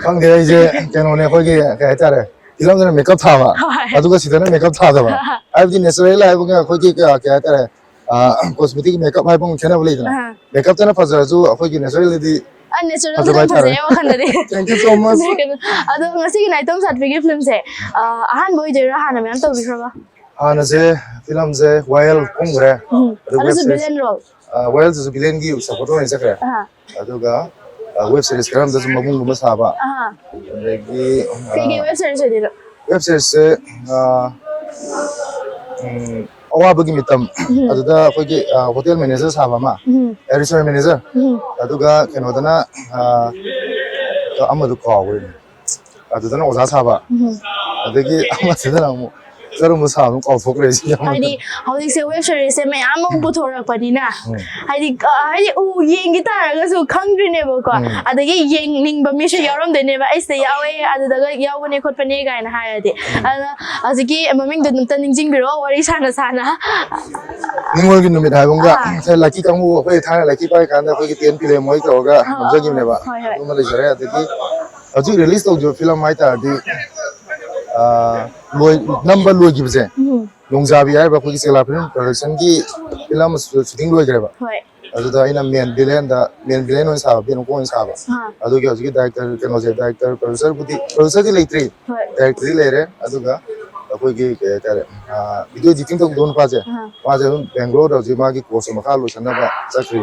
ꯈꯪꯗꯦ, ꯑꯩꯁꯦ ꯀꯩꯅꯣꯅꯦ, ꯑꯩꯈꯣꯏꯒꯤ ꯀꯩ ꯍꯥꯏꯇꯥꯔꯦ, ꯐꯤꯂꯝꯗꯅ ꯃꯦꯀꯞ ꯊꯥꯕ, ꯍꯣꯏ꯫ ꯑꯗꯨꯒ ꯁꯤꯗꯅ ꯃꯦꯀꯞ ꯊꯥꯗꯕ꯫ ꯍꯥꯏꯕꯗꯤ ꯅꯦꯆꯔꯦꯜ ꯍꯥꯏꯕꯒ ꯑꯩꯈꯣꯏꯒꯤ ꯀꯩ ꯀꯩ ꯍꯥꯏꯇꯥꯔꯦ, ꯀꯣꯁꯃꯦꯇꯤꯛ ꯃꯦꯀꯞ ꯍꯥꯏꯕ ꯑꯃ ꯈꯦꯠꯅꯕ ꯂꯩꯗꯅ꯫ ꯑꯥ꯫ ꯃꯦꯀꯞꯇꯅ ꯐꯖꯔꯁꯨ ꯑꯩꯈꯣꯏꯒꯤ ꯅꯦꯆꯔꯦꯜꯗꯗꯤ ꯑ, ꯅꯦꯆꯔꯦꯜꯗ ꯐꯖꯕ ꯑꯗꯨꯝ ꯍꯥꯏꯇꯥꯔꯦ꯫ ꯐꯖꯩ ꯋꯥꯈꯜꯗꯗꯤ꯫ Thank you so much. ꯑꯗꯣ ꯉꯁꯤꯒꯤ ꯅꯥꯏꯇꯣꯝ ꯁꯥꯠꯄꯤꯒꯤ ꯐꯤꯂꯝꯁꯦ, ꯑ, ꯑꯍꯥꯟꯕ ꯑꯣꯏꯗꯣꯏꯔꯥ, ꯍꯥꯟꯅ ꯃꯌꯥꯝ ꯇꯧꯕꯤꯈ꯭ꯔꯕ? ꯍꯥꯟꯅꯁꯦ ꯐꯤꯂꯝꯁꯦ ꯋꯥꯌꯦꯜ ꯀꯨꯝꯈ꯭ꯔꯦ, ꯎꯝ꯫ ꯑꯗꯨꯒ ꯑꯗꯨꯁꯨ ꯋꯦꯕ ꯚꯤꯂꯦꯟ ꯔꯣꯜ꯫ ꯋꯥꯌꯦꯜꯁꯤꯁꯨ ꯚꯤꯂꯦꯟꯒꯤ ꯁꯞꯄꯣꯔꯠ ꯑꯣꯏꯅ ꯆꯠꯈ꯭ꯔꯦ꯫ ꯑꯍꯥ꯫ ꯑꯗꯨꯒ ꯋꯦꯕ ꯁꯤꯔꯤꯁ ꯈꯔ ꯑꯃꯗꯁꯨ ꯃꯕꯨꯡꯒꯨꯝꯕ ꯁꯥꯕ, ꯑꯍꯥ꯫ ꯑꯗꯒꯤ ꯀꯩꯀꯩ ꯋꯦꯕ ꯁꯤꯔꯤꯁ ꯑꯣꯏꯗꯣꯏꯅꯣ? ꯋꯦꯕ ꯁꯤꯔꯤꯁꯁꯦ, ꯑ, ꯎꯝ, ꯑꯋꯥꯕꯒꯤ ꯃꯤꯇꯝ, ꯑꯗꯨꯗ ꯑꯩꯈꯣꯏꯒꯤ ꯍꯣꯇꯦꯜ ꯃꯦꯅꯦꯖꯔ ꯁꯥꯕ ꯑꯃ, ꯎꯝ꯫ ꯔꯦꯁꯇꯨꯔꯦꯟ ꯃꯦꯅꯦꯖꯔ, ꯎꯝ꯫ ꯑꯗꯨꯒ ꯀꯩꯅꯣꯗꯅ, ꯑ, ꯑꯃꯗꯨ ꯀꯥꯎꯈ꯭ꯔꯦꯅꯦ, ꯑꯗꯨꯗꯅ ꯑꯣꯖꯥ ꯁꯥꯕ, ꯎꯝ꯫ ꯑꯗꯒꯤ ꯑꯃꯗꯨꯗꯅ ꯑꯃꯨꯛ ꯀꯔꯝꯕ ꯁꯥꯕꯅꯣ ꯀꯥꯎꯊꯣꯛꯈ꯭ꯔꯦ ꯁꯤ ꯑꯃ꯫ ꯍꯥꯏꯗꯤ ꯍꯧꯖꯤꯛꯁꯦ ꯋꯦꯕ ꯁꯤꯔꯤꯁꯁꯦ ꯃꯌꯥꯝ ꯑꯃ ꯄꯨꯊꯣꯔꯛꯄꯅꯤꯅ, ꯎꯝ꯫ ꯍꯥꯏꯗꯤ, ꯑ, ꯍꯥꯏꯗꯤ ꯎ ꯌꯦꯡꯈꯤ ꯇꯥꯔꯒꯁꯨ ꯈꯪꯗ꯭ꯔꯤꯅꯦꯕꯀꯣ꯫ ꯎꯝ꯫ ꯑꯗꯒꯤ ꯌꯦꯡꯅꯤꯡꯕ ꯃꯤꯁꯨ ꯌꯥꯎꯔꯝꯗꯣꯏꯅꯦꯕ, "ꯑꯩ ꯁꯤꯗ ꯌꯥꯎꯋꯦ, ꯑꯗꯨꯗꯒ ꯌꯥꯎꯕꯅꯦ ꯈꯣꯠꯄꯅꯦ" ꯀꯥꯏꯅ ꯍꯥꯏꯔꯗꯤ꯫ ꯑꯗꯨꯅ ꯍꯧꯖꯤꯛꯀꯤ ꯃꯃꯤꯡꯗꯣ ꯑꯗꯨꯝꯇ ꯅꯤꯡꯁꯤꯡꯕꯤꯔꯛꯑꯣ, ꯋꯥꯔꯤ ꯁꯥꯅ ꯁꯥꯅ꯫ ꯅꯤꯉꯣꯜꯒꯤ ꯅꯨꯃꯤꯠ ꯍꯥꯏꯕ ꯑꯃꯒ, ꯑꯥ꯫ ꯉꯁꯥꯏ ꯂꯛꯀꯤ ꯀꯥꯡꯕꯨ, ꯑꯩꯈꯣꯏ ꯊꯥꯏꯅ ꯂꯛꯀꯤ ꯄꯥꯏ ꯀꯥꯟꯗ ꯑꯩꯈꯣꯏꯒꯤ ꯇꯦꯟ ꯐꯤꯂꯝ ꯍꯣꯏ ꯇꯧꯔꯒ ꯅꯝꯖꯈꯤꯕꯅꯦꯕ꯫ ꯍꯣꯏ, ꯍꯣꯏ꯫ ꯑꯗꯨꯃ ꯂꯩꯖꯔꯦ꯫ ꯑꯗꯒꯤ ꯍꯧꯖꯤꯛ ꯔꯤꯂꯤꯁ ꯇꯧꯈꯤꯕ ꯐꯤꯂꯝ ꯍꯥꯏꯇꯥꯔꯗꯤ, ꯑꯥ, ꯂꯣꯏ-, ꯅꯝꯕ ꯂꯣꯏꯈꯤꯕꯁꯦ, ꯎꯝ꯫ ꯅꯣꯡꯖꯥꯕꯤ ꯍꯥꯏꯔꯤꯕ ꯑꯩꯈꯣꯏꯒꯤ ꯆꯦꯂꯥ ꯐꯤꯂꯝ ꯄ꯭ꯔꯗꯛꯁꯟꯒꯤ ꯐꯤꯂꯝ ꯁꯨꯇꯤꯡ ꯂꯣꯏꯈ꯭ꯔꯦꯕ꯫ ꯍꯣꯏ꯫ ꯑꯗꯨꯗ ꯑꯩꯅ ꯃꯦꯟ ꯚꯤꯂꯦꯟꯗ, ꯃꯦꯟ ꯚꯤꯂꯦꯟ ꯑꯣꯏꯅ ꯁꯥꯕ, ꯚꯦꯅꯣꯀꯣ ꯑꯣꯏꯅ ꯁꯥꯕ꯫ ꯑꯥ꯫ ꯑꯗꯨꯒꯤ ꯍꯧꯖꯤꯛꯀꯤ ꯗꯥꯏꯔꯦꯛꯇꯔ, ꯀꯩꯅꯣꯁꯦ, ꯗꯥꯏꯔꯦꯛꯇꯔ, ꯄ꯭ꯔꯗ꯭ꯌꯨꯁꯔꯕꯨꯗꯤ, ꯄ꯭ꯔꯗ꯭ꯌꯨꯁꯔꯗꯤ ꯂꯩꯇ꯭ꯔꯤ꯫ ꯍꯣꯏ꯫ ꯗꯥꯏꯔꯦꯛꯇꯔꯗꯤ ꯂꯩꯔꯦ꯫ ꯑꯗꯨꯒ ꯑꯩꯈꯣꯏꯒꯤ ꯀꯩ ꯍꯥꯏꯇꯥꯔꯦ, ꯑꯥ, ꯚꯤꯗꯤꯑꯣ ꯏꯗꯤꯇꯤꯡ ꯇꯧꯕꯗꯣ ꯅꯨꯄꯥꯁꯦ, ꯑꯥ꯫ ꯃꯥꯁꯦ ꯑꯗꯨꯝ ꯕꯦꯡꯒ꯭ꯂꯣꯔꯗ ꯍꯧꯖꯤꯛ ꯃꯥꯒꯤ ꯀꯣꯔꯁ ꯃꯈꯥ ꯂꯣꯏꯁꯤꯟꯅꯕ ꯆꯠꯈ꯭ꯔꯤ꯫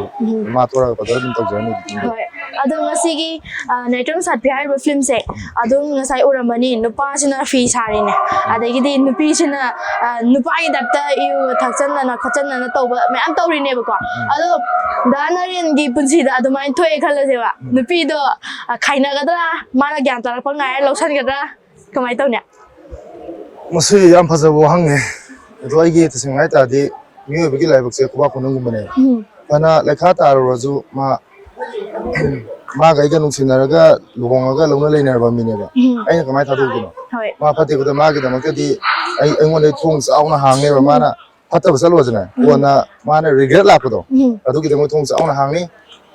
ꯃꯥ ꯊꯣꯔꯛꯑꯒ ꯐꯖꯅ ꯑꯗꯨꯝ ꯇꯧꯖꯔꯅꯤ ꯏꯗꯤꯇꯤꯡꯗꯣ꯫ ꯍꯣꯏ꯫ ꯑꯗꯣ ꯉꯁꯤꯒꯤ, ꯑ, ꯅꯥꯏꯇꯣꯝ ꯁꯥꯠꯄꯤ ꯍꯥꯏꯔꯤꯕ ꯐꯤꯂꯝꯁꯦ ꯑꯗꯨꯝ ꯉꯁꯥꯏ ꯎꯔꯝꯃꯅꯤ, ꯅꯨꯄꯥꯁꯤꯅ ꯐꯤ ꯁꯥꯔꯤꯅꯦ, ꯑꯗꯒꯤꯗꯤ ꯅꯨꯄꯤꯁꯤꯅ, ꯑ, ꯅꯨꯄꯥꯒꯤ ꯇꯥꯏꯞꯇ ꯏꯔꯨ ꯊꯛꯆꯟꯗꯅ ꯈꯣꯠꯆꯟꯗꯅ ꯇꯧꯕ ꯃꯌꯥꯝ ꯇꯧꯔꯤꯅꯦꯕꯀꯣ꯫ ꯑꯗꯣ ꯗꯥ ꯅꯔꯦꯟꯒꯤ ꯄꯨꯟꯁꯤꯗ ꯑꯗꯨꯃꯥꯏꯅ ꯊꯣꯛꯑꯦ ꯈꯜꯂꯁꯦꯕ, ꯅꯨꯄꯤꯗꯣ, ꯑ, ꯈꯥꯏꯅꯒꯗ꯭ꯔꯥ, ꯃꯥꯅ ꯒ꯭ꯌꯥꯟ ꯇꯥꯔꯛꯄ ꯉꯥꯏꯔ ꯂꯧꯁꯟꯒꯗ꯭ꯔꯥ, ꯀꯃꯥꯏꯅ ꯇꯧꯅꯤ? ꯃꯁꯤ ꯌꯥꯝ ꯐꯖꯕ ꯋꯥꯍꯪꯅꯦ꯫ ꯑꯗꯣ ꯑꯩꯒꯤ ꯇꯁꯦꯡꯅ ꯍꯥꯏ ꯇꯥꯔꯗꯤ, ꯃꯤꯑꯣꯏꯕꯒꯤ ꯂꯥꯏꯕꯛꯁꯦ ꯈꯨꯕꯥꯛ ꯈꯨꯅꯝꯒꯨꯝꯕꯅꯦꯕ꯫ ꯎꯝ꯫ ꯐꯅ ꯂꯩꯈꯥ ꯇꯥꯔꯨꯔꯁꯨ ꯃꯥ ꯃꯥꯒ ꯑꯩꯒ ꯅꯨꯡꯁꯤꯅꯔꯒ ꯂꯨꯍꯣꯡꯉꯒ ꯂꯧꯅ ꯂꯩꯅꯔꯕ ꯃꯤꯅꯦꯕ꯫ ꯎꯝ꯫ ꯑꯩꯅ ꯀꯃꯥꯏꯅ ꯊꯥꯗꯣꯛꯇꯣꯏꯅꯣ? ꯍꯣꯏ꯫ ꯃꯥ ꯐꯠꯇꯦ ꯈꯨꯗ ꯃꯥꯒꯤꯗꯃꯛꯇꯗꯤ ꯑꯩ, ꯑꯩꯉꯣꯟꯗ ꯊꯣꯡ ꯆꯥꯎꯅ ꯍꯥꯡꯉꯦꯕ꯫ ꯎꯝ꯫ ꯃꯥꯅ ꯐꯠꯇꯕ ꯆꯠꯂꯨꯔꯁꯨꯅꯦ, ꯎꯝ꯫ ꯀꯣꯟꯅ ꯃꯥꯅ regret ꯂꯥꯛꯄꯗꯣ, ꯎꯝ꯫ ꯑꯗꯨꯒꯤꯗꯃꯛ ꯊꯣꯡ ꯆꯥꯎꯅ ꯍꯥꯡꯉꯤ꯫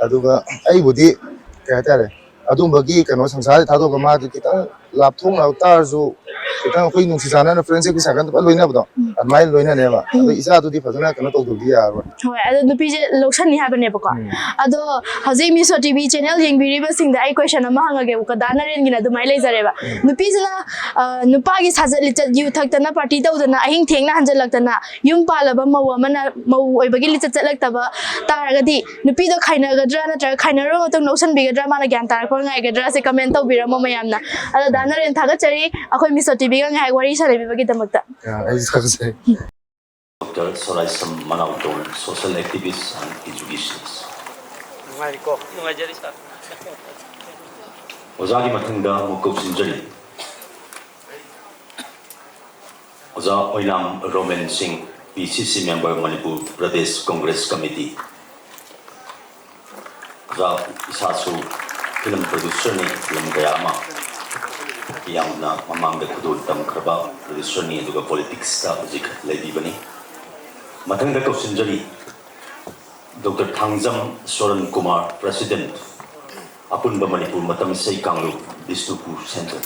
ꯑꯗꯨꯒ ꯑꯩꯕꯨꯗꯤ ꯀꯩ ꯍꯥꯏꯇꯥꯔꯦ, ꯑꯗꯨꯝꯕꯒꯤ ꯀꯩꯅꯣ ꯁꯪꯁꯥꯔꯗ ꯊꯥꯗꯣꯛꯑꯒ ꯃꯥꯗꯤ ꯈꯤꯇꯪ ꯂꯥꯞꯊꯣꯛꯅ ꯇꯥꯔꯁꯨ, ꯈꯤꯇꯪ ꯑꯩꯈꯣꯏ ꯅꯨꯡꯁꯤ ꯆꯥꯟꯅꯅ friendship ꯀꯤ circle ꯐꯖꯅ ꯂꯣꯏꯅꯕꯗꯣ, ꯎꯝ꯫ ꯑꯗꯨꯃꯥꯏꯅ ꯂꯣꯏꯅꯅꯦꯕ꯫ ꯎꯝ꯫ ꯑꯗꯣ ꯏꯆꯥꯗꯨꯗꯤ ꯐꯖꯅ ꯀꯩꯅꯣ ꯇꯧꯗꯕꯗꯤ ꯌꯥꯔꯔꯣꯏ꯫ ꯍꯣꯏ, ꯑꯗꯣ ꯅꯨꯄꯤꯁꯦ ꯂꯧꯁꯟꯅꯤ ꯍꯥꯏꯕꯅꯦꯕꯀꯣ꯫ ꯎꯝ꯫ ꯑꯗꯣ ꯍꯧꯖꯤꯛ Miss World T V channel ꯌꯦꯡꯕꯤꯔꯤꯕꯁꯤꯡꯗ ꯑꯩ question ꯑꯃ ꯍꯪꯉꯒꯦꯕꯀꯣ, ꯗꯥ ꯅꯔꯦꯟꯒꯤꯅ ꯑꯗꯨꯃꯥꯏꯅ ꯂꯩꯖꯔꯦꯕ꯫ ꯎꯝ꯫ ꯅꯨꯄꯤꯁꯤꯅ, ꯑ, ꯅꯨꯄꯥꯒꯤ ꯁꯥꯖꯠ ꯂꯤꯆꯠ, ꯌꯨ ꯊꯛꯇꯅ party ꯇꯧꯗꯅ ꯑꯍꯤꯡ ꯊꯦꯡꯅ ꯍꯟꯖꯜꯂꯛꯇꯅ ꯌꯨꯝ ꯄꯥꯜꯂꯕ ꯃꯧ ꯑꯃꯅ ꯃꯧ ꯑꯣꯏꯕꯒꯤ ꯂꯤꯆꯠ ꯆꯠꯂꯛꯇꯕ ꯇꯥꯔꯒꯗꯤ ꯅꯨꯄꯤꯗꯣ ꯈꯥꯏꯅꯒꯗ꯭ꯔꯥ ꯅꯠꯇ꯭ꯔꯒ ꯈꯥꯏꯅꯔꯕ ꯃꯇꯨꯡ ꯂꯧꯁꯟꯕꯤꯒꯗ꯭ꯔꯥ, ꯃꯥꯅ ꯒ꯭ꯌꯥꯟ ꯇꯥꯔꯛꯄ ꯉꯥꯏꯒꯗ꯭ꯔꯥ? ꯁꯤ comment ꯇꯧꯕꯤꯔꯝꯃꯣ ꯃꯌꯥꯝꯅ꯫ ꯑꯗꯣ ꯗꯥ ꯅꯔꯦꯟ, ꯊꯥꯒꯠꯆꯔꯤ ꯑꯩꯈꯣꯏ Miss World T V ꯒ ꯉꯥꯏꯍꯥꯛ ꯋꯥꯔꯤ ꯁꯥꯟꯅꯕꯤꯕꯒꯤꯗꯃꯛꯇ꯫ ꯑ, ꯑꯩꯁꯨ ꯊꯥꯒꯠꯆꯔꯤ꯫ Doctor Soraisam Manaoton, social activist and educationist꯫ ꯅꯨꯡꯉꯥꯏꯔꯤꯀꯣ? ꯅꯨꯡꯉꯥꯏꯖꯔꯤ, sir꯫ ꯑꯣꯖꯥꯒꯤ ꯃꯊꯪꯗ ꯑꯃꯨꯛ ꯀꯧꯁꯤꯟꯖꯔꯤ꯫ ꯑꯣꯖꯥ ꯑꯣꯏꯅꯥꯝ ꯔꯣꯃꯦꯟ ꯁꯤꯡ, P C C member, Manipur Pradesh Congress committee. ꯑꯣꯖꯥ, ꯏꯁꯥꯁꯨ film producer ꯅꯤ, film ꯀꯌꯥ ꯑꯃ ꯌꯥꯝꯅ ꯃꯃꯥꯡꯗ ꯈꯨꯗꯣꯜ ꯇꯝꯈ꯭ꯔꯕ producer ꯅꯤ, ꯑꯗꯨꯒ politics ꯇ ꯍꯧꯖꯤꯛ ꯂꯩꯕꯤꯕꯅꯤ꯫ ꯃꯊꯪꯗ ꯀꯧꯁꯤꯟꯖꯔꯤ ꯗꯣꯛꯇꯔ ꯊꯥꯡꯖꯝ ꯁꯣꯔꯟ ꯀꯨꯃꯥꯔ, President, ꯑꯄꯨꯟꯕ ꯃꯅꯤꯄꯨꯔ ꯃꯇꯝ ꯏꯁꯩ ꯀꯥꯡꯂꯨꯞ, ꯕꯤꯁꯅꯨꯄꯨꯔ Centre꯫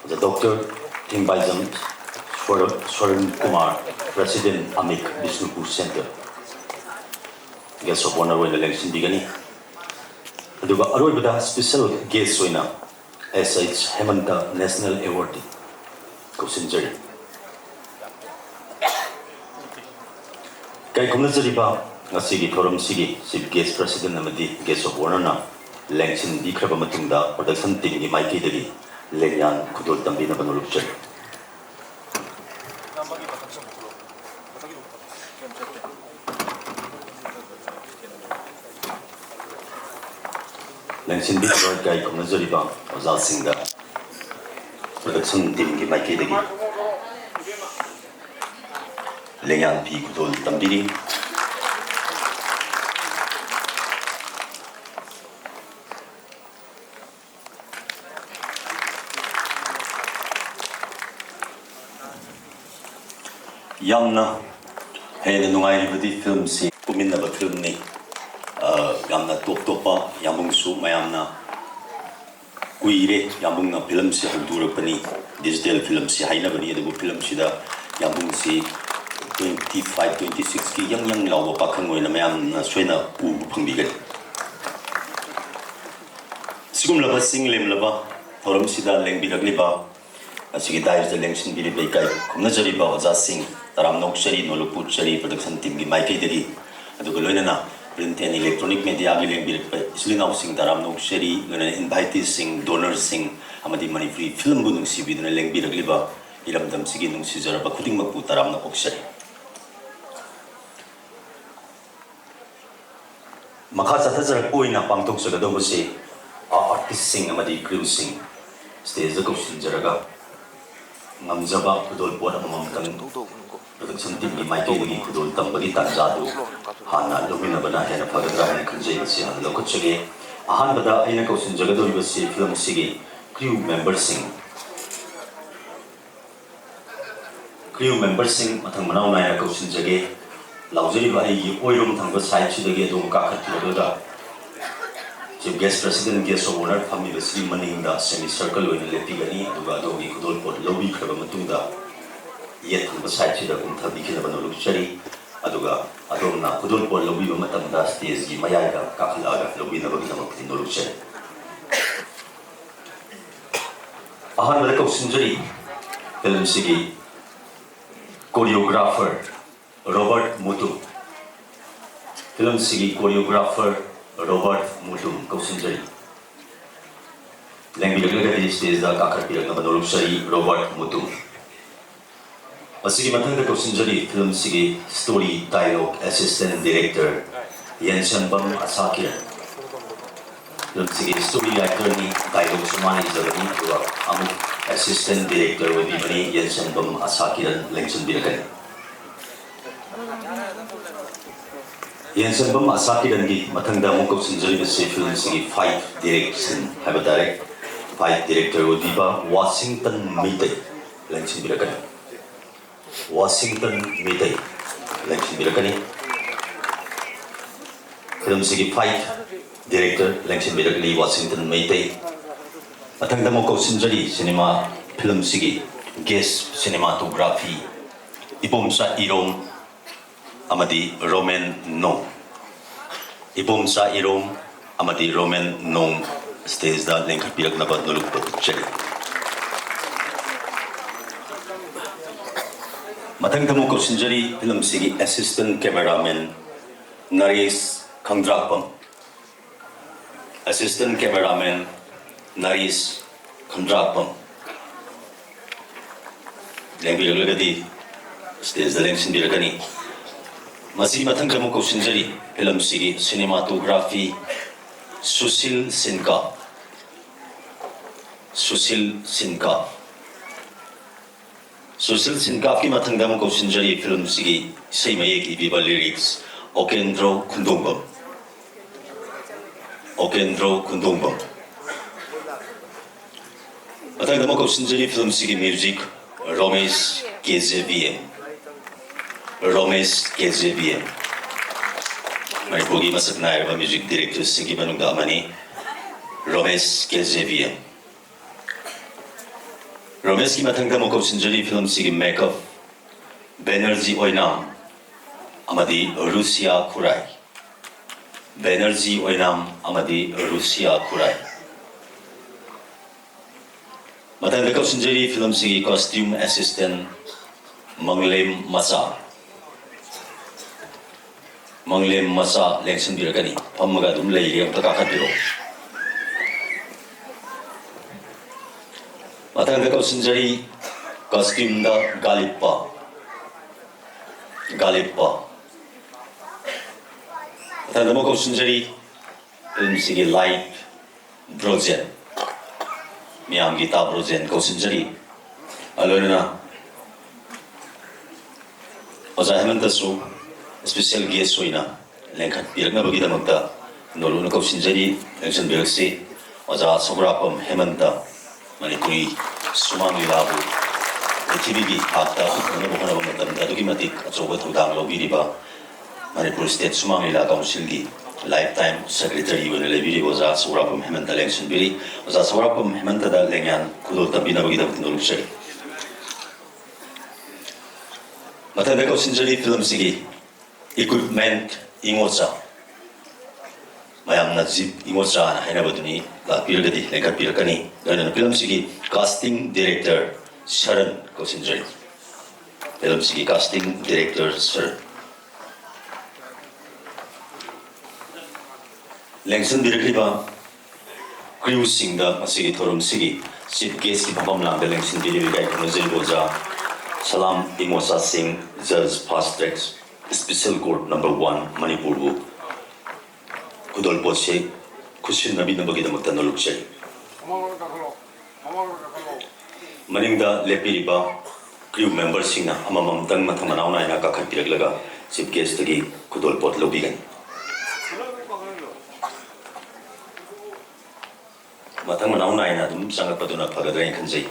ꯑꯣꯖꯥ ꯗꯣꯛꯇꯔ ꯊꯤꯡꯕꯥꯏꯖꯝ ꯁꯣꯔ-, ꯁꯣꯔꯟ Kumar, President, ꯑꯃꯤꯛ, Bishnupur Centre꯫ Guest of honour ꯑꯣꯏꯅ ꯂꯦꯡꯁꯤꯟꯕꯤꯒꯅꯤ꯫ ꯑꯗꯨꯒ ꯑꯔꯣꯏꯕꯗ special guest ꯑꯣꯏꯅ S H ꯍꯦꯃꯟꯇ, National Awardee, ꯀꯧꯁꯤꯟꯖꯔꯤ꯫ ꯏꯀꯥꯏ ꯈꯨꯝꯅꯖꯔꯤꯕ ꯉꯁꯤꯒꯤ ꯊꯧꯔꯝꯁꯤꯒꯤ Chief Guest, President ꯑꯃꯗꯤ Guest of Honour ꯅ ꯂꯦꯡꯁꯤꯟꯕꯤꯈ꯭ꯔꯕ ꯃꯇꯨꯡꯗ, production team ꯒꯤ ꯃꯥꯏꯀꯩꯗꯒꯤ ꯂꯦꯡꯌꯥꯟ ꯈꯨꯗꯣꯜ ꯇꯝꯕꯤꯅꯕ ꯅꯣꯂꯨꯛꯆꯔꯤ꯫ ꯂꯦꯡꯁꯤꯟꯕꯤꯔꯤꯕ ꯏꯀꯥꯏ ꯈꯨꯝꯅꯖꯔꯤꯕ ꯑꯣꯖꯥꯁꯤꯡꯗ production team ꯒꯤ ꯃꯥꯏꯀꯩꯗꯒꯤ ꯂꯦꯡꯌꯥꯟ ꯐꯤ ꯈꯨꯗꯣꯜ ꯇꯝꯕꯤꯔꯤ꯫ ꯌꯥꯝꯅ ꯍꯦꯟꯅ ꯅꯨꯡꯉꯥꯏꯔꯤꯕꯗꯤ ꯐꯤꯂꯝꯁꯤ ꯀꯨꯝꯃꯤꯟꯅꯕ ꯐꯤꯂꯝꯅꯤ꯫ ꯑ, ꯌꯥꯝꯅ ꯇꯣꯞ ꯇꯣꯞꯄ, ꯌꯥꯝꯕꯨꯡꯁꯨ ꯃꯌꯥꯝꯅ ꯀꯨꯏꯔꯦ ꯌꯥꯝꯕꯨꯡꯅ ꯐꯤꯂꯝꯁꯤ ꯍꯧꯗꯣꯔꯛꯄꯅꯤ, ꯗꯤꯖꯤꯇꯦꯜ ꯐꯤꯂꯝꯁꯤ ꯍꯥꯏꯅꯕꯅꯤ꯫ ꯑꯗꯨꯕꯨ ꯐꯤꯂꯝꯁꯤꯗ ꯌꯥꯝꯕꯨꯡꯁꯤ twenty five, twenty sixꯀꯤ ꯌꯪ ꯌꯪ ꯂꯥꯎꯕ ꯄꯥꯈꯪ ꯑꯣꯏꯅ ꯃꯌꯥꯝꯅ ꯁꯣꯏꯅ ꯎꯕ ꯐꯪꯕꯤꯒꯅꯤ꯫ ꯁꯤꯒꯨꯝꯂꯕ ꯆꯤꯡ ꯂꯦꯝꯂꯕ ꯊꯧꯔꯝꯁꯤꯗ ꯂꯦꯡꯕꯤꯔꯛꯂꯤꯕ, ꯑꯁꯤꯒꯤ ꯗꯥꯏꯁꯇ ꯂꯦꯡꯁꯤꯟꯕꯤꯔꯤꯕ ꯏꯀꯥꯏ ꯈꯨꯝꯅꯖꯔꯤꯕ ꯑꯣꯖꯥꯁꯤꯡ, ꯇꯔꯥꯝꯅ ꯑꯣꯛꯆꯔꯤ ꯅꯣꯂꯨꯛꯄꯨ ꯎꯠꯆꯔꯤ production teamꯒꯤ ꯃꯥꯏꯀꯩꯗꯒꯤ꯫ ꯑꯗꯨꯒ ꯂꯣꯏꯅꯅ print and electronic mediaꯒꯤ ꯂꯦꯡꯕꯤꯔꯛꯄ ꯏꯆꯤꯜ ꯏꯅꯥꯎꯁꯤꯡ ꯇꯔꯥꯝꯅ ꯑꯣꯛꯆꯔꯤ, ꯂꯣꯏꯅꯅ inviteeꯁꯤꯡ, donorꯁꯤꯡ ꯑꯃꯗꯤ ꯃꯅꯤꯄꯨꯔꯤ ꯐꯤꯂꯝꯕꯨ ꯅꯨꯡꯁꯤꯕꯤꯗꯨꯅ ꯂꯦꯡꯕꯤꯔꯛꯂꯤꯕ ꯏꯔꯝꯗꯝꯁꯤꯒꯤ ꯅꯨꯡꯁꯤꯖꯔꯕ ꯈꯨꯗꯤꯡꯃꯛꯄꯨ ꯇꯔꯥꯝꯅ ꯑꯣꯛꯆꯔꯤ꯫ ꯃꯈꯥ ꯆꯠꯊꯖꯔꯛꯄ ꯑꯣꯏꯅ ꯄꯥꯡꯊꯣꯛꯆꯒꯗꯧꯕꯁꯤ ꯑꯥꯔꯇꯤꯁꯁꯤꯡ ꯑꯃꯗꯤ ꯀ꯭ꯔꯨꯁꯤꯡ ꯁ꯭ꯇꯦꯖꯇ ꯀꯧꯁꯤꯟꯖꯔꯒ ꯉꯝꯖꯕ ꯈꯨꯗꯣꯜꯄꯣꯠ ꯑꯃꯃꯝꯇꯪ production teamꯒꯤ ꯃꯥꯏꯀꯩꯗꯒꯤ ꯈꯨꯗꯣꯜ ꯇꯝꯕꯒꯤ ꯇꯥꯟꯖꯥꯗꯨ ꯍꯥꯟꯅ ꯂꯧꯃꯤꯟꯅꯕꯅ ꯍꯦꯟꯅ ꯐꯒꯗ꯭ꯔꯥ ꯍꯥꯏꯅ ꯈꯟꯖꯩ꯫ ꯃꯁꯤ ꯍꯥꯟꯅ ꯂꯧꯈꯠꯆꯒꯦ꯫ ꯑꯍꯥꯟꯕꯗ ꯑꯩꯅ ꯀꯧꯁꯤꯟꯖꯒꯗꯧꯔꯤꯕꯁꯤ ꯐꯤꯂꯝ ꯑꯁꯤꯒꯤ ꯀ꯭ꯔꯨ ꯃꯦꯝꯕꯔꯁꯤꯡ꯫ ꯀ꯭ꯔꯨ ꯃꯦꯝꯕꯔꯁꯤꯡ ꯃꯊꯪ ꯃꯅꯥꯎ ꯅꯥꯏꯅ ꯀꯧꯁꯤꯟꯖꯒꯦ꯫ ꯂꯥꯎꯖꯔꯤꯕ ꯑꯩꯒꯤ ꯑꯣꯏꯔꯣꯝ ꯊꯪꯕ ꯁꯥꯏꯠꯁꯤꯗꯒꯤ ꯑꯗꯣꯝ ꯀꯥꯈꯠꯄꯤꯔꯛꯂꯒ Chief Guest President, Guest of Honour ꯐꯝꯃꯤꯕꯁꯤꯒꯤ ꯃꯅꯤꯡꯗ semi circle ꯑꯣꯏꯅ ꯂꯦꯞꯄꯤꯒꯅꯤ꯫ ꯑꯗꯨꯒ ꯑꯗꯣꯝꯒꯤ ꯈꯨꯗꯣꯜꯄꯣꯠ ꯂꯧꯕꯤꯈ꯭ꯔꯕ ꯃꯇꯨꯡꯗ ꯌꯦꯠ ꯊꯪꯕ ꯁꯥꯏꯠꯁꯤꯗ ꯀꯨꯝꯊꯕꯤꯈꯤꯅꯕ ꯅꯣꯂꯨꯛꯆꯔꯤ꯫ ꯑꯗꯨꯒ ꯑꯗꯣꯝꯅ ꯈꯨꯗꯣꯜꯄꯣꯠ ꯂꯧꯕꯤꯕ ꯃꯇꯝꯗ ꯁ꯭ꯇꯦꯖꯒꯤ ꯃꯌꯥꯏꯗ ꯀꯥꯈꯠꯂꯛꯂꯒ ꯂꯧꯕꯤꯅꯕꯒꯤꯗꯃꯛꯇꯗꯤ ꯅꯣꯂꯨꯛꯆꯔꯤ꯫ ꯑꯍꯥꯟꯕꯗ ꯀꯧꯁꯤꯟꯖꯔꯤ ꯐꯤꯂꯝꯁꯤꯒꯤ choreographer ꯔꯣꯕꯔꯠ ꯃꯨꯇꯨꯝ꯫ ꯐꯤꯂꯝꯁꯤꯒꯤ choreographer ꯔꯣꯕꯔꯠ ꯃꯨꯇꯨꯝ ꯀꯧꯁꯤꯟꯖꯔꯤ꯫ ꯂꯦꯡꯕꯤꯔꯛꯂꯒꯗꯤ ꯁ꯭ꯇꯦꯖꯇ ꯀꯥꯈꯠꯄꯤꯔꯛꯅꯕ ꯅꯣꯂꯨꯛꯆꯔꯤ, ꯔꯣꯕꯔꯠ ꯃꯨꯇꯨꯝ꯫ ꯃꯁꯤꯒꯤ ꯃꯊꯪꯗ ꯀꯧꯁꯤꯟꯖꯔꯤ ꯐꯤꯂꯝꯁꯤꯒꯤ story dialogue assistant director ꯌꯦꯟꯁꯟꯕꯝ ꯑꯁꯥꯀꯤꯔꯟ꯫ ꯐꯤꯂꯝꯁꯤꯒꯤ story writerꯅꯤ, dialogueꯁꯨ ꯃꯥꯅ ꯏꯖꯕꯅꯤ, ꯑꯗꯨꯒ ꯑꯃꯨꯛ assistant director ꯑꯣꯏꯕꯤꯕꯅꯤ ꯌꯦꯟꯁꯟꯕꯝ ꯑꯁꯥꯀꯤꯔꯟ ꯂꯦꯡꯁꯤꯟꯕꯤꯔꯛꯀꯅꯤ꯫ ꯌꯦꯡꯁꯤꯟꯐꯝ ꯑꯁꯥ ꯀꯤꯔꯟꯒꯤ ꯃꯊꯪꯗ ꯑꯃꯨꯛ ꯀꯧꯁꯤꯟꯖꯔꯤꯕꯁꯤ ꯐꯤꯂꯝꯁꯤꯒꯤ fight direction ꯍꯥꯏꯕ ꯇꯥꯔꯦ꯫ Fight director ꯑꯣꯏꯕꯤꯕ ꯋꯥꯁꯤꯡꯇꯟ ꯃꯩꯇꯩ ꯂꯦꯡꯁꯤꯟꯕꯤꯔꯛꯀꯅꯤ꯫ ꯋꯥꯁꯤꯡꯇꯟ ꯃꯩꯇꯩ ꯂꯦꯡꯁꯤꯟꯕꯤꯔꯛꯀꯅꯤ꯫ ꯐꯤꯂꯝꯁꯤꯒꯤ fight director ꯂꯦꯡꯁꯤꯟꯕꯤꯔꯛꯂꯤ ꯋꯥꯁꯤꯡꯇꯟ ꯃꯩꯇꯩ꯫ ꯃꯊꯪꯗ ꯑꯃꯨꯛ ꯀꯧꯁꯤꯟꯖꯔꯤ ꯁꯤꯅꯦꯃꯥ ꯐꯤꯂꯝꯁꯤꯒꯤ guest cinematography ꯏꯕꯣꯝꯆꯥ ꯏꯔꯣꯝ ꯑꯃꯗꯤ ꯔꯣꯃꯦꯟ ꯅꯣꯡ꯫ ꯏꯕꯣꯝꯆꯥ ꯏꯔꯣꯝ ꯑꯃꯗꯤ ꯔꯣꯃꯦꯟ ꯅꯣꯡ stageꯗ ꯂꯦꯡꯈꯠꯄꯤꯔꯛꯅꯕ ꯅꯣꯂꯨꯛꯄ ꯎꯠꯆꯔꯤ꯫ ꯃꯊꯪꯗ ꯑꯃꯨꯛ ꯀꯧꯁꯤꯟꯖꯔꯤ ꯐꯤꯂꯝꯁꯤꯒꯤ assistant cameraman ꯅꯔꯦꯁ ꯈꯪꯗ꯭ꯔꯥꯛꯄꯝ꯫ Assistant cameraman ꯅꯔꯦꯁ ꯈꯪꯗ꯭ꯔꯥꯛꯄꯝ ꯂꯦꯡꯕꯤꯔꯛꯂꯒꯗꯤ stageꯗ ꯂꯦꯡꯁꯤꯟꯕꯤꯔꯛꯀꯅꯤ꯫ ꯃꯁꯤꯒꯤ ꯃꯊꯪꯗ ꯑꯃꯨꯛ ꯀꯧꯁꯤꯟꯖꯔꯤ ꯐꯤꯂꯝꯁꯤꯒꯤ cinematography ꯁꯨꯁꯤꯜ ꯁꯤꯟꯀꯥ꯫ ꯁꯨꯁꯤꯜ ꯁꯤꯟꯀꯥ꯫ ꯁꯨꯁꯤꯜ ꯁꯤꯟꯀꯥꯞꯀꯤ ꯃꯊꯪꯗ ꯑꯃꯨꯛ ꯀꯧꯁꯤꯟꯖꯔꯤ ꯐꯤꯂꯝꯁꯤꯒꯤ ꯏꯁꯩ ꯃꯌꯦꯛ ꯏꯕꯤꯕ lyrics ꯑꯣꯀꯦꯟꯗ꯭ꯔꯣ ꯈꯨꯟꯗꯣꯡꯕꯝ꯫ ꯑꯣꯀꯦꯟꯗ꯭ꯔꯣ ꯈꯨꯟꯗꯣꯡꯕꯝ꯫ ꯃꯊꯪꯗ ꯑꯃꯨꯛ ꯀꯧꯁꯤꯟꯖꯔꯤ ꯐꯤꯂꯝꯁꯤꯒꯤ music ꯔꯣꯃꯦꯁ ꯀꯦ ꯖꯦ ꯕꯤ ꯑꯦꯝ꯫ ꯔꯣꯃꯦꯁ ꯀꯦ ꯖꯦ ꯕꯤ ꯑꯦꯝ꯫ ꯃꯅꯤꯄꯨꯔꯒꯤ ꯃꯁꯛ ꯅꯥꯏꯔꯕ music directorꯁꯤꯡꯒꯤ ꯃꯅꯨꯡꯗ ꯑꯃꯅꯤ ꯔꯣꯃꯦꯁ ꯀꯦ ꯖꯦ ꯕꯤ ꯑꯦꯝ꯫ ꯔꯣꯃꯦꯁꯀꯤ ꯃꯊꯪꯗ ꯑꯃꯨꯛ ꯀꯧꯁꯤꯟꯖꯔꯤ ꯐꯤꯂꯝꯁꯤꯒꯤ makeup ꯕꯦꯅꯔꯖꯤ ꯑꯣꯏꯅꯥꯝ ꯑꯃꯗꯤ ꯔꯨꯁꯤꯌꯥ ꯈꯨꯔꯥꯏ꯫ ꯕꯦꯅꯔꯖꯤ ꯑꯣꯏꯅꯥꯝ ꯑꯃꯗꯤ ꯔꯨꯁꯤꯌꯥ ꯈꯨꯔꯥꯏ꯫ ꯃꯊꯪꯗ ꯀꯧꯁꯤꯟꯖꯔꯤ ꯐꯤꯂꯝꯁꯤꯒꯤ costume assistant ꯃꯪꯂꯦꯝ ꯃꯆꯥ꯫ ꯃꯪꯂꯦꯝ ꯃꯆꯥ ꯂꯦꯡꯁꯤꯟꯕꯤꯔꯛꯀꯅꯤ꯫ ꯐꯝꯃꯒ ꯑꯗꯨꯝ ꯂꯩꯔꯦ, ꯑꯝꯇ ꯀꯥꯈꯠꯄꯤꯔꯛꯑꯣ꯫ ꯃꯊꯪꯗ ꯀꯧꯁꯤꯟꯖꯔꯤ costumeꯗ ꯒꯥꯂꯤꯞꯄ꯫ ꯒꯥꯂꯤꯞꯄ꯫ ꯃꯊꯪꯗ ꯑꯃꯨꯛ ꯀꯧꯁꯤꯟꯖꯔꯤ ꯐꯤꯂꯝꯁꯤꯒꯤ light ꯕ꯭ꯔꯣꯖꯦꯟ꯫ ꯃꯤꯌꯥꯝꯒꯤ ꯏꯇꯥ ꯕ꯭ꯔꯣꯖꯦꯟ ꯀꯧꯁꯤꯟꯖꯔꯤ꯫ ꯑꯗꯨ ꯂꯣꯏꯅꯅ ꯑꯣꯖꯥ ꯍꯦꯃꯟꯇꯁꯨ special guest ꯑꯣꯏꯅ ꯂꯦꯡꯈꯠꯄꯤꯔꯛꯅꯕꯒꯤꯗꯃꯛꯇ ꯅꯣꯂꯨꯛꯅ ꯀꯧꯁꯤꯟꯖꯔꯤ꯫ ꯂꯦꯡꯁꯤꯟꯕꯤꯔꯛꯁꯤ ꯑꯣꯖꯥ ꯁꯧꯒ꯭ꯔꯥꯛꯄꯝ ꯍꯦꯃꯟꯇ꯫ ꯃꯅꯤꯄꯨꯔꯤ ꯁꯨꯃꯥꯡ ꯂꯤꯂꯥꯕꯨ ꯄ꯭ꯔꯤꯊꯤꯕꯤꯒꯤ ꯊꯥꯛꯇ ꯎꯠꯅꯅꯕ ꯍꯣꯠꯅꯕ ꯃꯇꯝꯗ ꯑꯗꯨꯛꯀꯤ ꯃꯇꯤꯛ ꯑꯆꯧꯕ ꯊꯧꯗꯥꯡ ꯂꯧꯕꯤꯔꯤꯕ ꯃꯅꯤꯄꯨꯔ ꯁ꯭ꯇꯦꯠ ꯁꯨꯃꯥꯡ ꯂꯤꯂꯥ ꯀꯥꯎꯟꯁꯤꯜꯒꯤ ꯂꯥꯏꯐ ꯇꯥꯏꯝ ꯁꯦꯀ꯭ꯔꯦꯇꯔꯤ ꯑꯣꯏꯅ ꯂꯩꯕꯤꯔꯤꯕ ꯑꯣꯖꯥ ꯁꯧꯒ꯭ꯔꯥꯛꯄꯝ ꯍꯦꯃꯟꯇ ꯂꯦꯡꯁꯤꯟꯕꯤꯔꯤ꯫ ꯑꯣꯖꯥ ꯁꯧꯒ꯭ꯔꯥꯛꯄꯝ ꯍꯦꯃꯟꯇꯗ ꯂꯦꯡꯌꯥꯟ ꯈꯨꯗꯣꯜ ꯇꯝꯕꯤꯅꯕꯒꯤꯗꯃꯛꯇ ꯅꯣꯂꯨꯛꯆꯔꯤ꯫ ꯃꯊꯪꯗ ꯀꯧꯁꯤꯟꯖꯔꯤ ꯐꯤꯂꯝꯁꯤꯒꯤ ꯏꯀ꯭ꯋꯤꯞꯃꯦꯟꯠ ꯏꯉꯣꯆꯥ, ꯃꯌꯥꯝꯅ ꯖꯤꯞ ꯏꯉꯣꯆꯥꯅ ꯍꯥꯏꯅꯕꯗꯨꯅꯤ, ꯂꯥꯛꯄꯤꯔꯒꯗꯤ ꯂꯦꯡꯈꯠꯄꯤꯔꯛꯀꯅꯤ꯫ ꯂꯣꯏꯅꯅ ꯐꯤꯂꯝꯁꯤꯒꯤ ꯀꯥꯁꯇꯤꯡ ꯗꯤꯔꯦꯛꯇꯔ ꯁꯔꯟ ꯀꯧꯁꯤꯟꯖꯔꯤ꯫ ꯐꯤꯂꯝꯁꯤꯒꯤ ꯀꯥꯁꯇꯤꯡ ꯗꯤꯔꯦꯛꯇꯔ ꯁꯔꯟ꯫ ꯂꯦꯡꯁꯤꯟꯕꯤꯔꯛꯂꯤꯕ ꯀ꯭ꯔꯤꯌꯨꯁꯤꯡꯗ ꯉꯁꯤꯒꯤ ꯊꯧꯔꯝꯁꯤꯒꯤ ꯆꯤꯐ ꯒꯦꯁꯀꯤ ꯐꯝꯐꯝ ꯂꯥꯡꯗ ꯂꯦꯡꯁꯤꯟꯕꯤꯔꯤꯕ ꯏꯀꯥꯏ ꯈꯨꯝꯅꯖꯔꯤꯕ ꯑꯣꯖꯥ ꯁꯂꯥꯝ ꯏꯉꯣꯆꯥ ꯁꯤꯡ, ꯖꯖ fast track special court number one, ꯃꯅꯤꯄꯨꯔꯕꯨ ꯈꯨꯗꯣꯜꯄꯣꯠꯁꯤ ꯈꯨꯠꯁꯤꯟꯅꯕꯤꯅꯕꯒꯤꯗꯃꯛꯇ ꯅꯣꯂꯨꯛꯆꯔꯤ꯫ ꯃꯅꯤꯡꯗ ꯂꯦꯞꯄꯤꯔꯤꯕ ꯀ꯭ꯔꯤꯌꯨ ꯃꯦꯝꯕꯔꯁꯤꯡꯅ ꯑꯃꯃꯝꯇꯪ ꯃꯊꯪ ꯃꯅꯥꯎ ꯅꯥꯏꯅ ꯀꯥꯈꯠꯄꯤꯔꯛꯂꯒ ꯆꯤꯐ ꯒꯦꯁꯇꯒꯤ ꯈꯨꯗꯣꯜꯄꯣꯠ ꯂꯧꯕꯤꯒꯅꯤ꯫ ꯃꯊꯪ ꯃꯅꯥꯎ ꯅꯥꯏꯅ ꯑꯗꯨꯝ ꯆꯪꯂꯛꯄꯗꯨꯅ ꯐꯒꯗ꯭ꯔꯥ ꯍꯥꯏꯅ ꯈꯟꯖꯩ꯫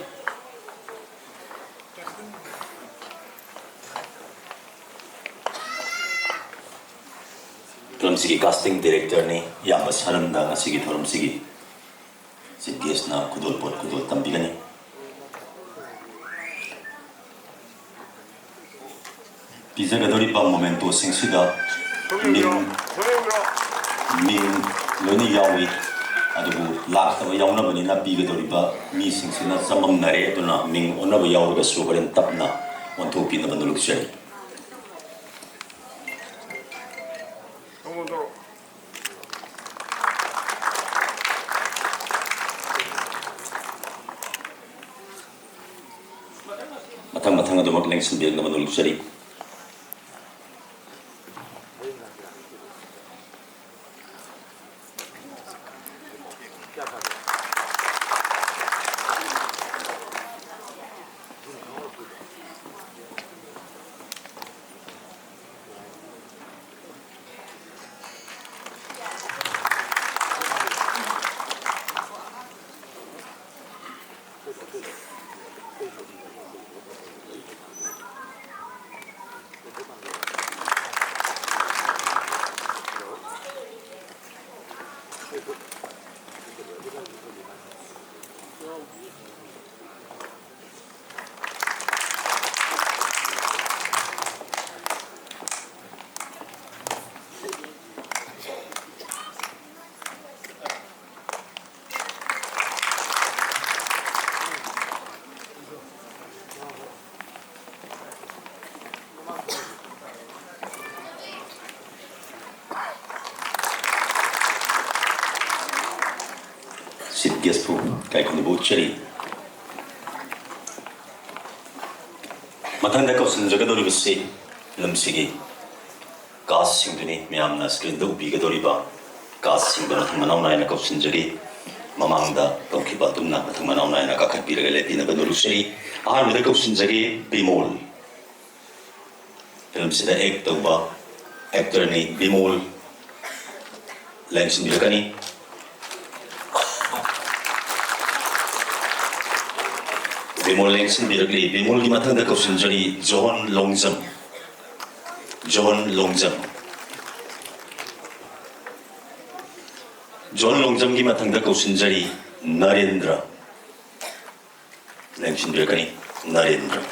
ꯐꯤꯂꯝꯁꯤꯒꯤ ꯀꯥꯁꯇꯤꯡ ꯗꯤꯔꯦꯛꯇꯔꯅꯤ ꯏꯌꯥꯝꯕ ꯁꯔꯟꯗ ꯉꯁꯤꯒꯤ ꯊꯧꯔꯝꯁꯤꯒꯤ ꯆꯤꯐ ꯒꯦꯁꯅ ꯈꯨꯗꯣꯜꯄꯣꯠ ꯈꯨꯗꯣꯜ ꯇꯝꯕꯤꯒꯅꯤ꯫ ꯄꯤꯖꯒꯗꯧꯔꯤꯕ ꯃꯣꯃꯦꯟꯇꯣꯁꯤꯡꯁꯤꯗ ꯃꯤꯡ, ꯃꯤꯡ ꯂꯣꯏꯅ ꯌꯥꯎꯏ, ꯑꯗꯨꯕꯨ ꯂꯥꯛꯇꯕ ꯌꯥꯎꯅꯕꯅꯤꯅ ꯄꯤꯒꯗꯧꯔꯤꯕ ꯃꯤꯁꯤꯡꯁꯤꯅ ꯆꯃꯝꯅꯔꯦ꯫ ꯑꯗꯨꯅ ꯃꯤꯡ ꯑꯣꯟꯅꯕ ꯌꯥꯎꯔꯒꯁꯨ ꯍꯣꯔꯦꯟ ꯇꯞꯅ ꯑꯣꯟꯊꯣꯛꯄꯤꯅꯕ ꯅꯣꯂꯨꯛꯆꯔꯤ꯫ ꯃꯊꯪ ꯃꯊꯪ ꯑꯗꯨꯃꯛ ꯂꯦꯡꯁꯤꯟꯕꯤꯔꯛꯅꯕ ꯅꯣꯂꯨꯛꯆꯔꯤ꯫ ꯆꯤꯐ ꯒꯦꯁꯄꯨ ꯏꯀꯥꯏ ꯈꯨꯝꯅꯕ ꯎꯠꯆꯔꯤ꯫ ꯃꯊꯪꯗ ꯀꯧꯁꯤꯟꯖꯒꯗꯧꯔꯤꯕꯁꯤ ꯐꯤꯂꯝꯁꯤꯒꯤ ꯀꯥꯁꯁꯤꯡꯗꯨꯅꯤ꯫ ꯃꯌꯥꯝꯅ ꯁ꯭ꯀ꯭ꯔꯤꯟꯗ ꯎꯕꯤꯒꯗꯧꯔꯤꯕ ꯀꯥꯁꯁꯤꯡꯗꯨ ꯃꯊꯪ ꯃꯅꯥꯎ ꯅꯥꯏꯅ ꯀꯧꯁꯤꯟꯖꯒꯦ꯫ ꯃꯃꯥꯡꯗ ꯇꯧꯈꯤꯕ ꯑꯗꯨꯝꯅ ꯃꯊꯪ ꯃꯅꯥꯎ ꯅꯥꯏꯅ ꯀꯥꯈꯠꯄꯤꯔꯒ ꯂꯦꯞꯄꯤꯅꯕ ꯅꯣꯜꯂꯨꯛꯆꯔꯤ꯫ ꯑꯍꯥꯟꯕꯗ ꯀꯧꯁꯤꯟꯖꯒꯦ ꯕꯤꯃꯣꯜ꯫ ꯐꯤꯂꯝꯁꯤꯗ ꯑꯦꯛ ꯇꯧꯕ ꯑꯦꯛꯇꯔꯅꯤ ꯕꯤꯃꯣꯜ꯫ ꯂꯦꯡꯁꯤꯟꯕꯤꯔꯛꯀꯅꯤ꯫ ꯕꯤꯃꯣꯜ ꯂꯦꯡꯁꯤꯟꯕꯤꯔꯛꯂꯤ꯫ ꯕꯤꯃꯣꯜꯒꯤ ꯃꯊꯪꯗ ꯀꯧꯁꯤꯟꯖꯔꯤ ꯖꯣꯍꯣꯟ ꯂꯣꯡꯖꯝ꯫ ꯖꯣꯍꯣꯟ ꯂꯣꯡꯖꯝ꯫ ꯖꯣꯍꯣꯟ ꯂꯣꯡꯖꯝꯒꯤ ꯃꯊꯪꯗ ꯀꯧꯁꯤꯟꯖꯔꯤ ꯅꯔꯦꯟꯗ꯭ꯔ꯫ ꯂꯦꯡꯁꯤꯟꯕꯤꯔꯛꯀꯅꯤ ꯅꯔꯦꯟꯗ꯭ꯔ꯫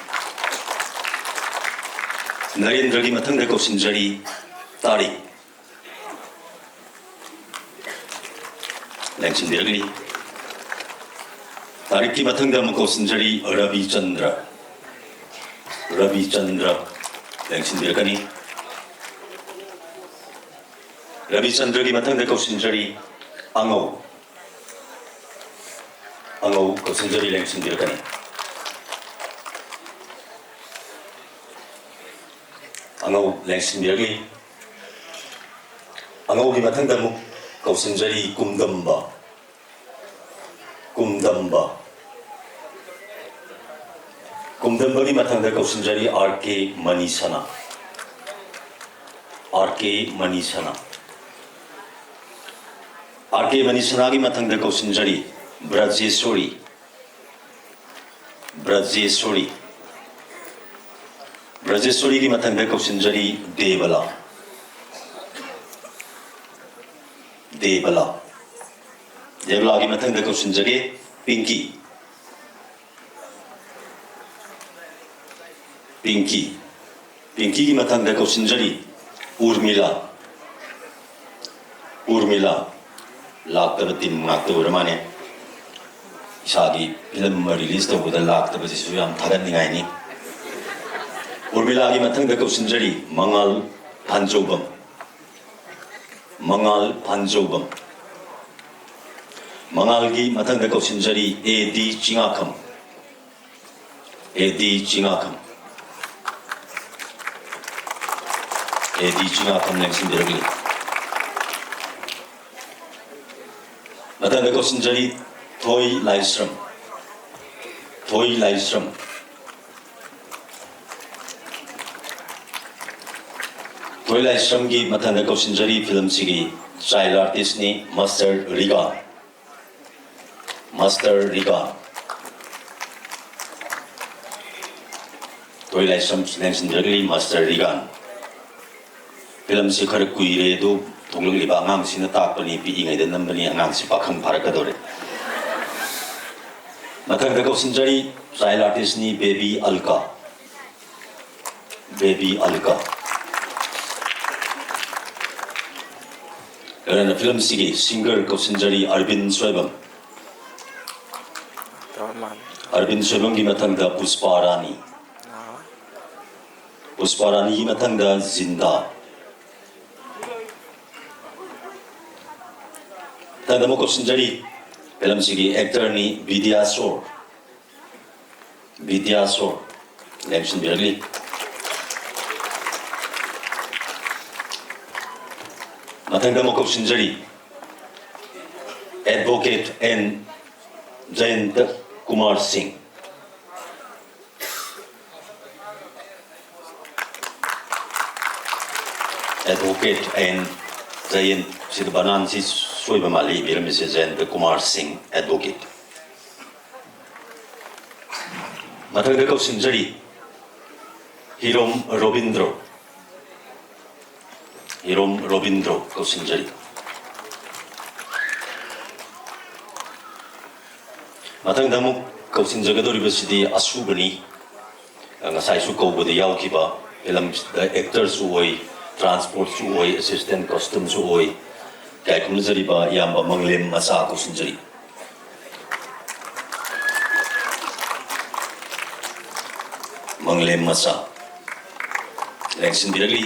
ꯅꯔꯦꯟꯗ꯭ꯔꯒꯤ ꯃꯊꯪꯗ ꯀꯧꯁꯤꯟꯖꯔꯤ ꯇꯥꯔꯤꯛ꯫ ꯂꯦꯡꯁꯤꯟꯕꯤꯔꯛꯂꯤ꯫ ꯇꯥꯔꯤꯛꯀꯤ ꯃꯊꯪꯗ ꯑꯃꯨꯛ ꯀꯧꯁꯤꯟꯖꯔꯤ ꯔꯕꯤꯆꯟꯗ꯭ꯔ꯫ ꯔꯕꯤꯆꯟꯗ꯭ꯔ꯫ ꯂꯦꯡꯁꯤꯟꯕꯤꯔꯛꯀꯅꯤ꯫ ꯔꯕꯤꯆꯟꯗ꯭ꯔꯒꯤ ꯃꯊꯪꯗ ꯀꯧꯁꯤꯟꯖꯔꯤ ꯑꯉꯧ꯫ ꯑꯉꯧ ꯀꯧꯁꯤꯟꯖꯔꯤ, ꯂꯦꯡꯁꯤꯟꯕꯤꯔꯛꯀꯅꯤ꯫ ꯑꯉꯧ ꯂꯦꯡꯁꯤꯟꯕꯤꯔꯛꯂꯤ꯫ ꯑꯉꯧꯒꯤ ꯃꯊꯪꯗ ꯑꯃꯨꯛ ꯀꯧꯁꯤꯟꯖꯔꯤ ꯀꯨꯝꯗꯝꯕ꯫ ꯀꯨꯝꯗꯝꯕ꯫ ꯀꯨꯝꯗꯝꯕꯒꯤ ꯃꯊꯪꯗ ꯀꯧꯁꯤꯟꯖꯔꯤ ꯑꯥꯔ ꯀꯦ ꯃꯅꯤꯁꯅꯥ꯫ ꯑꯥꯔ ꯀꯦ ꯃꯅꯤꯁꯅꯥ꯫ ꯑꯥꯔ ꯀꯦ ꯃꯅꯤꯁꯅꯥꯒꯤ ꯃꯊꯪꯗ ꯀꯧꯁꯤꯟꯖꯔꯤ ꯕ꯭ꯔꯖꯦꯁꯣꯔꯤ꯫ ꯕ꯭ꯔꯖꯦꯁꯣꯔꯤ꯫ ꯕ꯭ꯔꯖꯦꯁꯣꯔꯤꯒꯤ ꯃꯊꯪꯗ ꯀꯧꯁꯤꯟꯖꯔꯤ ꯗꯦꯕꯂꯥ꯫ ꯗꯦꯕꯂꯥ꯫ ꯗꯦꯕꯂꯥꯒꯤ ꯃꯊꯪꯗ ꯀꯧꯁꯤꯟꯖꯒꯦ ꯄꯤꯡꯀꯤ꯫ ꯄꯤꯡꯀꯤ꯫ ꯄꯤꯡꯀꯤꯒꯤ ꯃꯊꯪꯗ ꯀꯧꯁꯤꯟꯖꯔꯤ ꯎꯔꯃꯤꯂꯥ꯫ ꯎꯔꯃꯤꯂꯥ꯫ ꯂꯥꯛꯇꯕ ꯇꯤꯝ ꯉꯥꯛꯇ ꯑꯣꯏꯔ ꯃꯥꯅꯦ꯫ ꯏꯁꯥꯒꯤ ꯐꯤꯂꯝ ꯑꯃ ꯔꯤꯂꯤꯖ ꯇꯧꯕꯗ ꯂꯥꯛꯇꯕꯁꯤꯁꯨ ꯌꯥꯝ ꯊꯥꯒꯠꯅꯤꯡꯉꯥꯏꯅꯤ꯫ ꯎꯔꯃꯤꯂꯥꯒꯤ ꯃꯊꯪꯗ ꯀꯧꯁꯤꯟꯖꯔꯤ ꯃꯉꯥꯜ ꯐꯥꯟꯖꯧꯕꯝ꯫ ꯃꯉꯥꯜ ꯐꯥꯟꯖꯧꯕꯝ꯫ ꯃꯉꯥꯜꯒꯤ ꯃꯊꯪꯗ ꯀꯧꯁꯤꯟꯖꯔꯤ ꯑꯦ ꯗꯤ ꯆꯤꯉꯥꯈꯝ꯫ ꯑꯦ ꯗꯤ ꯆꯤꯉꯥꯈꯝ꯫ ꯑꯦ ꯗꯤ ꯆꯤꯉꯥꯈꯝ ꯂꯦꯡꯁꯤꯟꯕꯤꯔꯛꯂꯤ꯫ ꯃꯊꯪꯗ ꯀꯧꯁꯤꯟꯖꯔꯤ ꯊꯣꯏ ꯂꯥꯏꯁ꯭ꯔꯝ꯫ ꯊꯣꯏ ꯂꯥꯏꯁ꯭ꯔꯝ꯫ ꯊꯣꯏ ꯂꯥꯏꯁ꯭ꯔꯝꯒꯤ ꯃꯊꯪꯗ ꯀꯧꯁꯤꯟꯖꯔꯤ ꯐꯤꯂꯝꯁꯤꯒꯤ ꯆꯥꯏꯜ ꯑꯥꯔꯇꯤꯁꯅꯤ ꯃꯥꯁꯇꯔ ꯔꯤꯒꯥ꯫ ꯃꯥꯁꯇꯔ ꯔꯤꯒꯥ꯫ ꯊꯣꯏ ꯂꯥꯏꯁ꯭ꯔꯝ ꯂꯦꯡꯁꯤꯟꯕꯤꯔꯛꯂꯤ ꯃꯥꯁꯇꯔ ꯔꯤꯒꯥꯟ꯫ ꯐꯤꯂꯝꯁꯤ ꯈꯔ ꯀꯨꯏꯔꯦ, ꯑꯗꯨ ꯊꯣꯛꯂꯛꯂꯤꯕ ꯑꯉꯥꯡꯁꯤꯅ ꯇꯥꯛꯄꯅꯤ, ꯄꯤꯛꯏꯉꯩꯗ ꯅꯝꯕꯅꯤ, ꯑꯉꯥꯡꯁꯤ ꯄꯥꯈꯪ ꯐꯥꯔꯛꯀꯗꯧꯔꯦ꯫ ꯃꯊꯪꯗ ꯀꯧꯁꯤꯟꯖꯔꯤ ꯆꯥꯏꯜ ꯑꯥꯔꯇꯤꯁꯅꯤ ꯕꯦꯕꯤ ꯑꯜꯀꯥ꯫ ꯕꯦꯕꯤ ꯑꯜꯀꯥ꯫ ꯂꯣꯏꯅꯅ ꯐꯤꯂꯝꯁꯤꯒꯤ ꯁꯤꯡꯒꯔ ꯀꯧꯁꯤꯟꯖꯔꯤ ꯑꯔꯕꯤꯟ ꯁꯣꯏꯕꯝ꯫ ꯑꯔꯕꯤꯟ ꯁꯣꯏꯕꯝꯒꯤ ꯃꯊꯪꯗ ꯄꯨꯁꯄꯥ ꯔꯥꯅꯤ꯫ ꯄꯨꯁꯄꯥ ꯔꯥꯅꯤꯒꯤ ꯃꯊꯪꯗ ꯖꯤꯟꯗꯥ꯫ ꯃꯊꯪꯗ ꯑꯃꯨꯛ ꯀꯧꯁꯤꯟꯖꯔꯤ ꯐꯤꯂꯝꯁꯤꯒꯤ ꯑꯦꯛꯇꯔꯅꯤ ꯕꯤꯗ꯭ꯌꯥꯁꯣꯔ꯫ ꯕꯤꯗ꯭ꯌꯥꯁꯣꯔ ꯂꯦꯡꯁꯤꯟꯕꯤꯔꯛꯂꯤ꯫ ꯃꯊꯪꯗ ꯑꯃꯨꯛ ꯀꯧꯁꯤꯟꯖꯔꯤ advocate N Jayanta Kumar Singh. Advocate and ꯖꯌꯟ, ꯁꯤꯗ ꯕꯅꯥꯟꯁꯤ ꯁꯣꯏꯕ ꯃꯥꯜꯂꯤ, ꯏꯕꯤꯔꯝꯃꯤꯁꯦ ꯖꯌꯟꯇ ꯀꯨꯃꯥꯔ ꯁꯤꯡ, ꯑꯦꯗꯚꯣꯀꯦꯠ꯫ ꯃꯊꯪꯗ ꯀꯧꯁꯤꯟꯖꯔꯤ ꯍꯤꯔꯣꯝ ꯔꯣꯕꯤꯟꯗ꯭ꯔꯣ꯫ ꯍꯤꯔꯣꯝ ꯔꯣꯕꯤꯟꯗ꯭ꯔꯣ ꯀꯧꯁꯤꯟꯖꯔꯤ꯫ ꯃꯊꯪꯗ ꯑꯃꯨꯛ ꯀꯧꯁꯤꯟꯖꯒꯗꯧꯔꯤꯕꯁꯤꯗꯤ ꯑꯁꯨꯕꯅꯤ꯫ ꯉꯁꯥꯏꯁꯨ ꯀꯧꯕꯗ ꯌꯥꯎꯈꯤꯕ, ꯐꯤꯂꯝꯁꯤꯗ ꯑꯦꯛꯇꯔꯁꯨ ꯑꯣꯏ, ꯇ꯭ꯔꯥꯟꯁꯄꯣꯔꯠꯁꯨ ꯑꯣꯏ, ꯑꯦꯁꯤꯁꯇꯦꯟ ꯀꯁꯇꯝꯁꯨ ꯑꯣꯏ, ꯏꯀꯥꯏ ꯈꯨꯝꯅꯖꯔꯤꯕ ꯏꯌꯥꯝꯕ ꯃꯪꯂꯦꯝ ꯃꯆꯥ ꯀꯧꯁꯤꯟꯖꯔꯤ꯫ ꯃꯪꯂꯦꯝ ꯃꯆꯥ ꯂꯦꯡꯁꯤꯟꯕꯤꯔꯛꯂꯤ꯫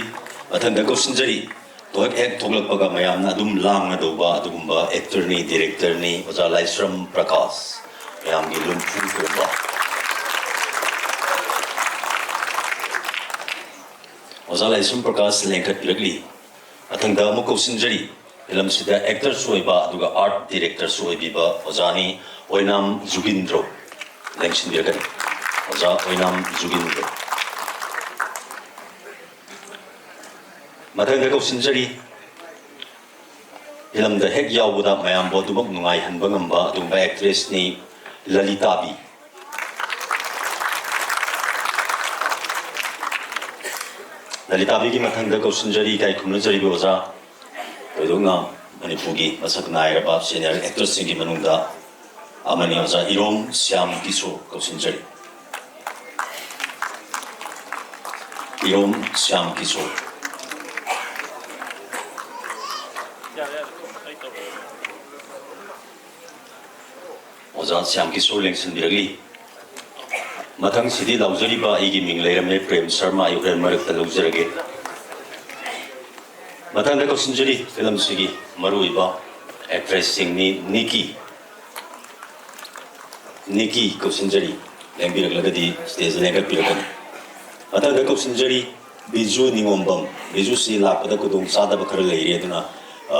ꯃꯊꯪꯗ ꯀꯧꯁꯤꯟꯖꯔꯤ ꯍꯦꯛ ꯍꯦꯛ ꯊꯣꯛꯂꯛꯄꯒ ꯃꯌꯥꯝꯅ ꯑꯗꯨꯝ ꯂꯥꯡꯅꯗꯧꯕ ꯑꯗꯨꯒꯨꯝꯕ actor ꯅꯤ, director ꯅꯤ, ꯑꯣꯖꯥ ꯂꯥꯏꯁ꯭ꯔꯝ ꯄ꯭ꯔꯀꯥꯁ, ꯃꯌꯥꯝꯒꯤ ꯂꯨꯝꯐꯨ ꯇꯣꯡꯕ꯫ ꯑꯣꯖꯥ ꯂꯥꯏꯁ꯭ꯔꯝ ꯄ꯭ꯔꯀꯥꯁ ꯂꯦꯡꯈꯠꯄꯤꯔꯛꯂꯤ꯫ ꯃꯊꯪꯗ ꯑꯃꯨꯛ ꯀꯧꯁꯤꯟꯖꯔꯤ, ꯐꯤꯂꯝꯁꯤꯗ actor ꯁꯨ ꯑꯣꯏꯕ ꯑꯗꯨꯒ art director ꯁꯨ ꯑꯣꯏꯕꯤꯕ ꯑꯣꯖꯥꯅꯤ ꯑꯣꯏꯅꯥꯝ ꯖꯨꯒꯤꯟꯗ꯭ꯔꯣ ꯂꯦꯡꯁꯤꯟꯕꯤꯔꯛꯀꯅꯤ꯫ ꯑꯣꯖꯥ ꯑꯣꯏꯅꯥꯝ ꯖꯨꯒꯤꯟꯗ꯭ꯔꯣ꯫ ꯃꯊꯪꯗ ꯀꯧꯁꯤꯟꯖꯔꯤ, ꯐꯤꯂꯝꯗ ꯍꯦꯛ ꯌꯥꯎꯕꯗ ꯃꯌꯥꯝꯕꯨ ꯑꯗꯨꯃꯛ ꯅꯨꯡꯉꯥꯏꯍꯟꯕ ꯉꯝꯕ ꯑꯗꯨꯒꯨꯝꯕ actress ꯅꯤ ꯂꯂꯤꯇꯥꯕꯤ꯫ ꯂꯂꯤꯇꯥꯕꯤꯒꯤ ꯃꯊꯪꯗ ꯀꯧꯁꯤꯟꯖꯔꯤ ꯏꯀꯥꯏ ꯈꯨꯝꯅꯖꯔꯤꯕ ꯑꯣꯖꯥ, ꯊꯣꯏꯗꯣꯛꯅ ꯃꯅꯤꯄꯨꯔꯒꯤ ꯃꯁꯛ ꯅꯥꯏꯔꯕ senior actor ꯁꯤꯡꯒꯤ ꯃꯅꯨꯡꯗ ꯑꯃꯅꯤ, ꯑꯣꯖꯥ ꯏꯔꯣꯝ ꯁ꯭ꯌꯥꯝ ꯀꯤꯁꯣꯔ ꯀꯧꯁꯤꯟꯖꯔꯤ꯫ ꯏꯔꯣꯝ ꯁ꯭ꯌꯥꯝ ꯀꯤꯁꯣꯔ꯫ ꯑꯣꯖꯥ ꯁ꯭ꯌꯥꯝ ꯀꯤꯁꯣꯔ ꯂꯦꯡꯁꯤꯟꯕꯤꯔꯛꯂꯤ꯫ ꯃꯊꯪꯁꯤꯗꯤ ꯂꯥꯎꯖꯔꯤꯕ ꯑꯩꯒꯤ ꯃꯤꯡ ꯂꯩꯔꯝꯃꯦ ꯄ꯭ꯔꯦꯝ ꯁꯔꯃ, ꯑꯩ ꯍꯣꯔꯦꯟ ꯃꯔꯛꯇ ꯂꯧꯖꯔꯒꯦ꯫ ꯃꯊꯪꯗ ꯀꯧꯁꯤꯟꯖꯔꯤ ꯐꯤꯂꯝꯁꯤꯒꯤ ꯃꯔꯨꯑꯣꯏꯕ actress ꯁꯤꯡꯅꯤ ꯅꯤꯀꯤ꯫ ꯅꯤꯀꯤ ꯀꯧꯁꯤꯟꯖꯔꯤ, ꯂꯦꯡꯕꯤꯔꯛꯂꯒꯗꯤ stage ꯂꯦꯡꯈꯠꯄꯤꯔꯛꯀꯅꯤ꯫ ꯃꯊꯪꯗ ꯀꯧꯁꯤꯟꯖꯔꯤ ꯕꯤꯖꯨ ꯅꯤꯉꯣꯝꯕꯝ꯫ ꯕꯤꯖꯨꯁꯤ ꯂꯥꯛꯄꯗ ꯈꯨꯗꯣꯡ ꯆꯥꯗꯕ ꯈꯔ ꯂꯩꯔꯦ, ꯑꯗꯨꯅ, ꯑ,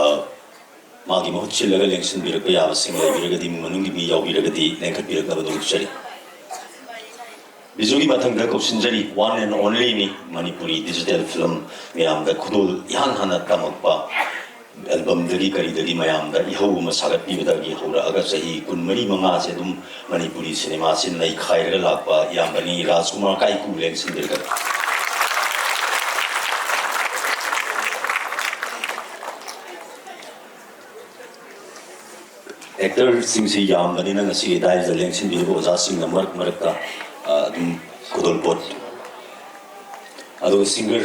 ꯃꯥꯒꯤ ꯃꯍꯨꯠ ꯁꯤꯜꯂꯒ ꯂꯦꯡꯁꯤꯟꯕꯤꯔꯛꯄ ꯌꯥꯕꯁꯤꯡ ꯂꯩꯕꯤꯔꯒꯗꯤ, ꯏꯃꯨꯡ ꯃꯅꯨꯡꯒꯤ ꯃꯤ ꯌꯥꯎꯕꯤꯔꯒꯗꯤ ꯂꯦꯡꯈꯠꯄꯤꯔꯛꯅꯕ ꯅꯣꯡꯖꯔꯤ꯫ ꯕꯤꯖꯨꯒꯤ ꯃꯊꯪꯗ ꯀꯧꯁꯤꯟꯖꯔꯤ, one and only ꯅꯤ, ꯃꯅꯤꯄꯨꯔꯤ digital film ꯃꯌꯥꯝꯗ ꯈꯨꯗꯣꯜ ꯏꯍꯥꯟ ꯍꯥꯟꯅ ꯇꯝꯃꯛꯄ, album ꯗꯒꯤ ꯀꯔꯤꯗꯒꯤ ꯃꯌꯥꯝꯗ ꯏꯍꯧ ꯑꯃ ꯁꯥꯒꯠꯄꯤꯕꯗꯒꯤ ꯍꯧꯔꯛꯑꯒ ꯆꯍꯤ ꯀꯨꯟꯃꯔꯤ ꯃꯉꯥꯁꯦ ꯑꯗꯨꯝ ꯃꯅꯤꯄꯨꯔꯤ cinema ꯁꯤ ꯅꯩꯈꯥꯏꯔꯒ ꯂꯥꯛꯄ ꯏꯌꯥꯝꯕꯅꯤ ꯔꯥꯖꯀꯨꯃꯥꯔ ꯀꯥꯏꯀꯨ ꯂꯦꯡꯁꯤꯟꯕꯤꯔꯛꯀꯅꯤ꯫ Actor ꯁꯤꯡꯁꯤ ꯌꯥꯝꯕꯅꯤꯅ ꯉꯁꯤꯒꯤ ꯗꯥꯏꯁꯇ ꯂꯦꯡꯁꯤꯟꯕꯤꯔꯤꯕ ꯑꯣꯖꯥꯁꯤꯡꯅ ꯃꯔꯛ ꯃꯔꯛꯇ, ꯑ, ꯑꯗꯨꯝ ꯈꯨꯗꯣꯜꯄꯣꯠ꯫ ꯑꯗꯨꯒ singer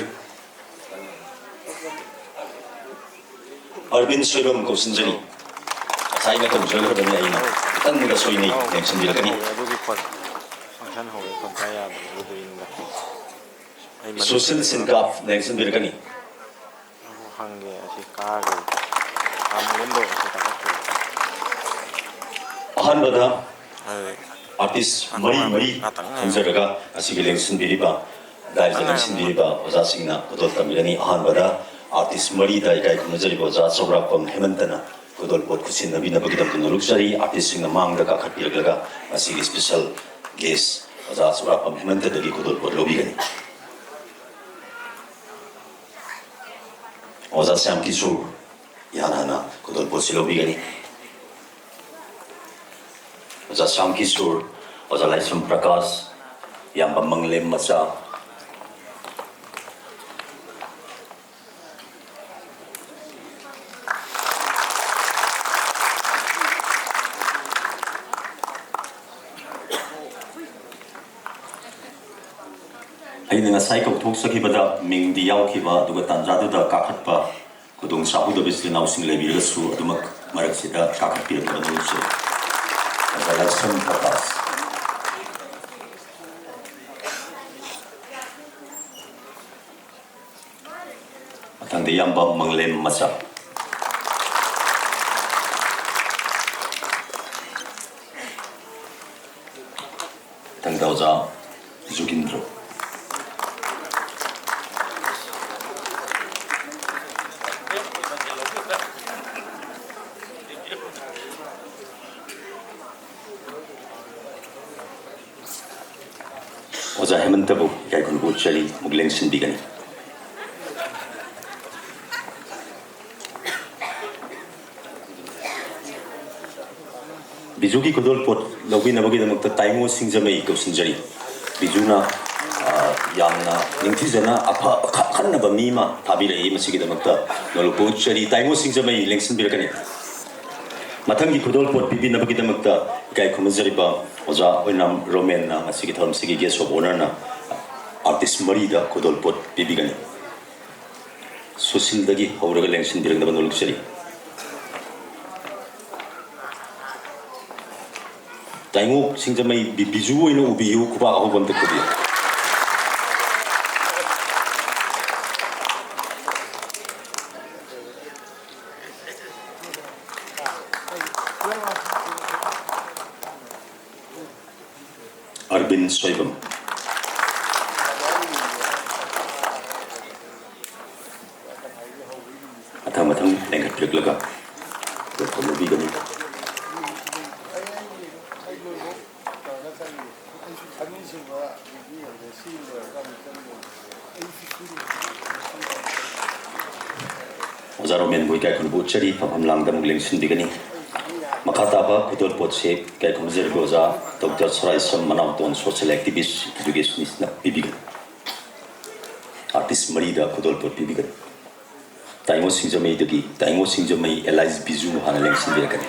ꯑꯔꯕꯤꯟ ꯁꯣꯏꯕꯝ ꯀꯧꯁꯤꯟꯖꯔꯤ꯫ ꯉꯁꯥꯏꯅ ꯇꯧꯖꯈ꯭ꯔꯕꯅꯤ ꯑꯩꯅ꯫ ꯈꯤꯇꯪꯗ ꯁꯣꯏꯅꯩ, ꯂꯦꯡꯁꯤꯟꯕꯤꯔꯛꯀꯅꯤ꯫ ꯑꯗꯨꯒꯤ ꯐꯣꯟ function ꯍꯧꯔꯦ, ꯐꯣꯟ ꯄꯥꯏ ꯌꯥꯗꯕ ꯑꯗꯨꯗꯨꯒꯤꯅꯤꯗ꯫ ꯑꯩ ꯃꯅꯨꯡ ꯁꯨꯁꯤꯜ ꯁꯤꯟꯀꯥꯞ ꯂꯦꯡꯁꯤꯟꯕꯤꯔꯛꯀꯅꯤ꯫ ꯐꯪꯒꯦ ꯑꯁꯤ ꯀꯥꯔꯒꯗꯤ ꯌꯥꯝ ꯂꯦꯝꯗꯧ ꯑꯁꯤ ꯀꯥꯈꯠꯈꯤꯕ꯫ ꯑꯍꯥꯟꯕꯗ ꯑꯗꯨꯗꯤ ꯑꯥꯔꯇꯤꯁ ꯃꯔꯤ ꯃꯔꯤ ꯉꯥꯛꯇꯪ ꯉꯥꯏꯔꯦ꯫ ꯈꯟꯖꯔꯒ ꯑꯁꯤꯒꯤ ꯂꯦꯡꯁꯤꯟꯕꯤꯔꯤꯕ, ꯗꯥꯏꯁꯇ ꯉꯥꯛꯇꯪ ꯉꯥꯏꯔꯦ꯫ ꯂꯦꯡꯁꯤꯟꯕꯤꯔꯤꯕ ꯑꯣꯖꯥꯁꯤꯡꯅ ꯈꯨꯗꯣꯜ ꯇꯝꯕꯤꯒꯅꯤ꯫ ꯑꯍꯥꯟꯕꯗ ꯑꯥꯔꯇꯤꯁ ꯃꯔꯤꯗ ꯏꯀꯥꯏ ꯈꯨꯝꯅꯖꯔꯤꯕ ꯑꯣꯖꯥ ꯆꯧꯔꯥꯛꯄꯝ ꯍꯦꯃꯟꯇꯅ ꯈꯨꯗꯣꯜꯄꯣꯠ ꯈꯨꯠꯁꯤꯟꯅꯕꯤꯅꯕꯒꯤꯗꯃꯛꯇ ꯅꯣꯂꯨꯛꯆꯔꯤ꯫ ꯑꯥꯔꯇꯤꯁꯁꯤꯡꯅ ꯃꯥꯡꯗ ꯀꯥꯈꯠꯄꯤꯔꯛꯂꯒ ꯃꯁꯤꯒꯤ ꯁ꯭ꯄꯦꯁꯦꯜ ꯒꯦꯁ ꯑꯣꯖꯥ ꯆꯧꯔꯥꯛꯄꯝ ꯍꯦꯃꯟꯇꯗꯒꯤ ꯈꯨꯗꯣꯜꯄꯣꯠ ꯂꯧꯕꯤꯒꯅꯤ꯫ ꯑꯣꯖꯥ ꯁ꯭ꯌꯥꯝ ꯀꯤꯁꯣꯔ ꯏꯍꯥꯟ ꯍꯥꯟꯅ ꯈꯨꯗꯣꯜꯄꯣꯠꯁꯤ ꯂꯧꯕꯤꯒꯅꯤ꯫ ꯑꯣꯖꯥ ꯁ꯭ꯌꯥꯝ ꯀꯤꯁꯣꯔ, ꯑꯣꯖꯥ ꯂꯥꯏꯁ꯭ꯔꯝ ꯄ꯭ꯔꯀꯥꯁ, ꯏꯌꯥꯝꯕ ꯃꯪꯂꯦꯝ ꯃꯆꯥ, ꯑꯩꯅ ꯉꯁꯥꯏ ꯀꯧꯊꯣꯛꯆꯈꯤꯕꯗ ꯃꯤꯡꯗꯤ ꯌꯥꯎꯈꯤꯕ, ꯑꯗꯨꯒ ꯇꯥꯟꯖꯥꯗꯨꯗ ꯀꯥꯈꯠꯄ ꯈꯨꯗꯣꯡ ꯆꯥꯍꯧꯗꯕ ꯏꯆꯤꯜ ꯏꯅꯥꯎꯁꯤꯡ ꯂꯩꯕꯤꯔꯒꯁꯨ ꯑꯗꯨꯃꯛ ꯃꯔꯛꯁꯤꯗ ꯀꯥꯈꯠꯄꯤꯔꯛꯅꯕ ꯅꯣꯂꯨꯛꯆꯔꯤ꯫ ꯑꯣꯖꯥ ꯂꯥꯏꯁ꯭ꯔꯝ ꯄ꯭ꯔꯀꯥꯁ꯫ ꯃꯊꯪꯗ ꯏꯌꯥꯝꯕ ꯃꯪꯂꯦꯝ ꯃꯆꯥ꯫ ꯃꯊꯪꯗ ꯑꯣꯖꯥ ꯖꯨꯒꯤꯟꯗ꯭ꯔꯣ꯫ ꯑꯣꯖꯥ ꯍꯦꯃꯟꯇꯕꯨ ꯏꯀꯥꯏ ꯈꯨꯝꯅꯕ ꯎꯠꯆꯔꯤ, ꯑꯃꯨꯛ ꯂꯦꯡꯁꯤꯟꯕꯤꯒꯅꯤ꯫ ꯕꯤꯖꯨꯒꯤ ꯈꯨꯗꯣꯜꯄꯣꯠ ꯂꯧꯕꯤꯅꯕꯒꯤꯗꯃꯛꯇ ꯇꯥꯏꯉꯣ ꯁꯤꯡꯖꯃꯩ ꯀꯧꯁꯤꯟꯖꯔꯤ꯫ ꯕꯤꯖꯨꯅ, ꯑ, ꯌꯥꯝꯅ ꯅꯤꯡꯊꯤꯖꯅ ꯑꯐ-, ꯑꯈ-, ꯑꯈꯟꯅꯕ ꯃꯤ ꯑꯃ ꯊꯥꯕꯤꯔꯛꯏ, ꯃꯁꯤꯒꯤꯗꯃꯛꯇ ꯅꯣꯂꯨꯛꯄ ꯎꯠꯆꯔꯤ꯫ ꯇꯥꯏꯉꯣ ꯁꯤꯡꯖꯃꯩ ꯂꯦꯡꯁꯤꯟꯕꯤꯔꯛꯀꯅꯤ꯫ ꯃꯊꯪꯒꯤ ꯈꯨꯗꯣꯜꯄꯣꯠ ꯄꯤꯕꯤꯅꯕꯒꯤꯗꯃꯛꯇ ꯏꯀꯥꯏ ꯈꯨꯝꯅꯖꯔꯤꯕ ꯑꯣꯖꯥ ꯑꯣꯏꯅꯥꯝ ꯔꯣꯃꯦꯟꯅ ꯉꯁꯤꯒꯤ ꯊꯧꯔꯝꯁꯤꯒꯤ Guest of Honourꯅ ꯑꯥꯔꯇꯤꯁ ꯃꯔꯤꯗ ꯈꯨꯗꯣꯜꯄꯣꯠ ꯄꯤꯕꯤꯒꯅꯤ꯫ ꯁꯨꯁꯤꯜꯗꯒꯤ ꯍꯧꯔꯒ ꯂꯦꯡꯁꯤꯟꯕꯤꯔꯛꯅꯕ ꯅꯣꯂꯨꯛꯆꯔꯤ꯫ ꯇꯥꯏꯉꯣ ꯁꯤꯡꯖꯃꯩ ꯕꯤ-, ꯕꯤꯖꯨ ꯑꯣꯏꯅ ꯎꯕꯤꯌꯨ, ꯈꯨꯕꯥꯛ ꯑꯍꯧꯕ ꯑꯝꯇ ꯈꯨꯕꯤꯌꯨ꯫ ꯑꯔꯕꯤꯟ ꯁꯣꯏꯕꯝ꯫ ꯃꯊꯪ ꯃꯊꯪ ꯂꯦꯡꯈꯠꯄꯤꯔꯛꯂꯒ ꯂꯧꯕꯤꯒꯅꯤ꯫ ꯑꯣꯖꯥ ꯔꯣꯃꯦꯟꯕꯨ ꯏꯀꯥꯏ ꯈꯨꯝꯅꯕ ꯎꯠꯆꯔꯤ, ꯐꯝꯐꯝ ꯂꯥꯡꯗ ꯑꯃꯨꯛ ꯂꯦꯡꯁꯤꯟꯕꯤꯒꯅꯤ꯫ ꯃꯈꯥ ꯇꯥꯕ ꯈꯨꯗꯣꯜꯄꯣꯠꯁꯤ ꯏꯀꯥꯏ ꯈꯨꯝꯅꯖꯔꯤꯕ ꯑꯣꯖꯥ doctor Soraisam Manaoton social activist educationistꯅ ꯄꯤꯕꯤꯒꯅꯤ꯫ Artist ꯃꯔꯤꯗ ꯈꯨꯗꯣꯜꯄꯣꯠ ꯄꯤꯕꯤꯒꯅꯤ꯫ ꯇꯥꯏꯉꯣ ꯁꯤꯡꯖꯃꯩꯗꯒꯤ ꯇꯥꯏꯉꯣ ꯁꯤꯡꯖꯃꯩ alias ꯕꯤꯖꯨ ꯍꯥꯟꯅ ꯂꯦꯡꯁꯤꯟꯕꯤꯔꯛꯀꯅꯤ꯫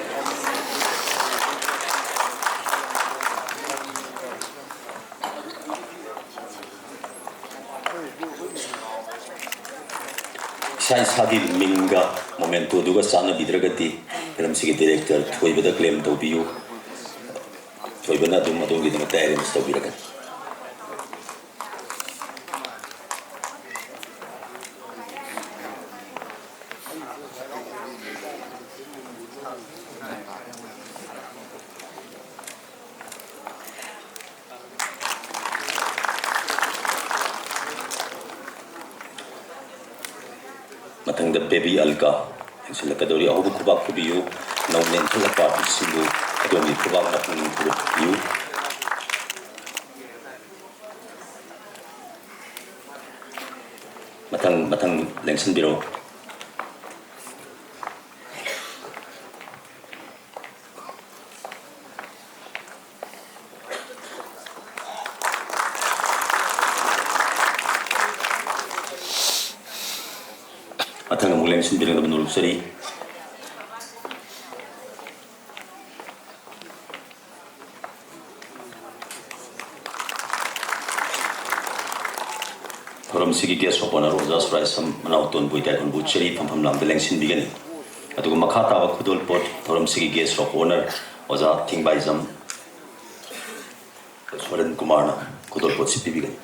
ꯏꯁꯥ ꯏꯁꯥꯒꯤ ꯃꯤꯡꯒ momentoꯗꯨꯒ ꯆꯥꯟꯅꯕꯤꯗ꯭ꯔꯒꯗꯤ ꯐꯤꯂꯝꯁꯤꯒꯤ director ꯊꯣꯏꯕꯗ claim ꯇꯧꯕꯤꯌꯨ꯫ ꯊꯣꯏꯕꯅ ꯑꯗꯨꯝ ꯑꯗꯣꯝꯒꯤꯗꯃꯛꯇ arrange ꯇꯧꯕꯤꯔꯛꯀꯅꯤ꯫ ꯃꯊꯪꯗ baby ꯑꯜꯀꯥ ꯌꯦꯡꯁꯤꯜꯂꯛꯀꯗꯧꯔꯤ꯫ ꯑꯍꯧꯕ ꯈꯨꯕꯥꯛ ꯈꯨꯕꯤꯌꯨ꯫ ꯅꯧꯅ ꯏꯟꯈꯠꯂꯛꯄ artistꯁꯤꯡꯕꯨ ꯑꯗꯣꯝꯒꯤ ꯈꯨꯕꯥꯛꯅ ꯄꯨꯛꯅꯤꯡ ꯊꯧꯒꯠꯄꯤꯌꯨ꯫ ꯃꯊꯪ ꯃꯊꯪ ꯂꯦꯡꯁꯤꯟꯕꯤꯔꯛꯎ꯫ ꯃꯊꯪ ꯑꯃꯨꯛ ꯂꯦꯡꯁꯤꯟꯕꯤꯔꯛꯅꯕ ꯅꯣꯂꯨꯛꯆꯔꯤ꯫ ꯊꯧꯔꯝꯁꯤꯒꯤ guest of honour ꯑꯣꯖꯥ ꯁꯨꯔꯥꯏꯁꯝ ꯃꯅꯥꯎꯇꯣꯟꯕꯨ ꯏꯀꯥꯏ ꯈꯨꯝꯅꯕ ꯎꯠꯆꯔꯤ, ꯐꯝꯐꯝ ꯂꯥꯡꯗ ꯂꯦꯡꯁꯤꯟꯕꯤꯒꯅꯤ꯫ ꯑꯗꯨꯒ ꯃꯈꯥ ꯇꯥꯕ ꯈꯨꯗꯣꯜꯄꯣꯠ ꯊꯧꯔꯝꯁꯤꯒꯤ guest of honour ꯑꯣꯖꯥ ꯊꯤꯡꯕꯥꯏꯖꯝ ꯁꯣꯔꯦꯟ ꯀꯨꯃꯥꯔꯅ ꯈꯨꯗꯣꯜꯄꯣꯠꯁꯤ ꯄꯤꯕꯤꯒꯅꯤ꯫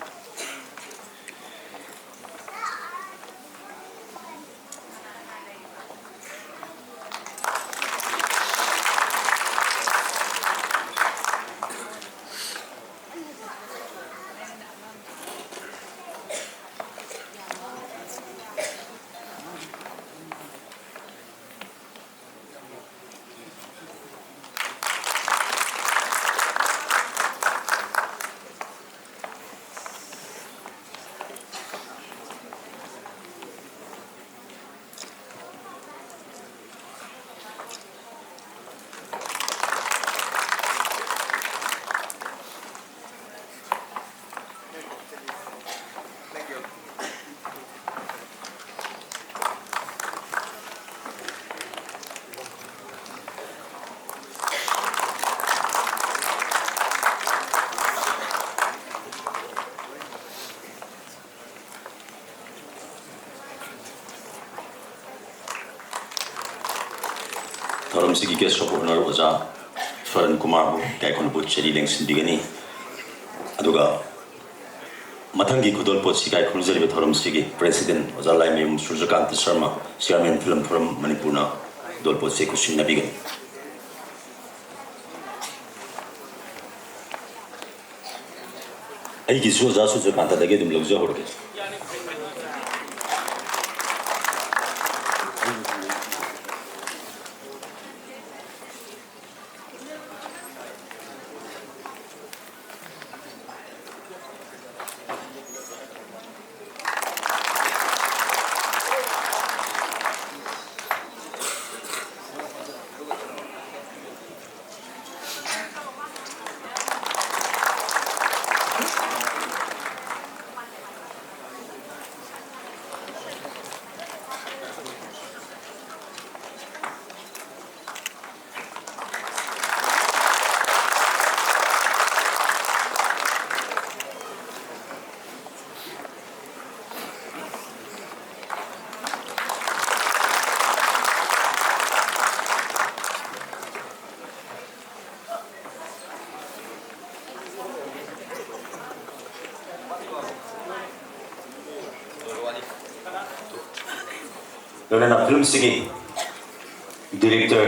ꯊꯧꯔꯝꯁꯤꯒꯤ guest of honour ꯑꯣꯖꯥ ꯁꯣꯔꯟ ꯀꯨꯃꯥꯔꯕꯨ ꯏꯀꯥꯏ ꯈꯨꯝꯅꯕ ꯆꯦꯔꯤ ꯂꯦꯡꯁꯤꯟꯕꯤꯒꯅꯤ꯫ ꯑꯗꯨꯒ ꯃꯊꯪꯒꯤ ꯈꯨꯗꯣꯜꯄꯣꯠꯁꯤ ꯏꯀꯥꯏ ꯈꯨꯝꯅꯖꯔꯤꯕ ꯊꯧꯔꯝꯁꯤꯒꯤ president ꯑꯣꯖꯥ ꯂꯥꯏꯃꯌꯨꯝ ꯁꯨꯔꯖꯀꯥꯟꯇ ꯁꯔꯃ, chairman ꯐꯤꯂꯝ ꯊꯧꯔꯝ ꯃꯅꯤꯄꯨꯔꯅ ꯈꯨꯗꯣꯜꯄꯣꯠꯁꯤ ꯈꯨꯠꯁꯤꯟꯅꯕꯤꯒꯅꯤ꯫ ꯑꯩꯒꯤꯁꯨ ꯑꯣꯖꯥ ꯁꯨꯔꯖꯀꯥꯟꯇꯗꯒꯤ ꯑꯗꯨꯝ ꯂꯧꯖꯍꯧꯔꯒꯦ꯫ ꯂꯣꯏꯅꯅ ꯐꯤꯂꯝꯁꯤꯒꯤ director,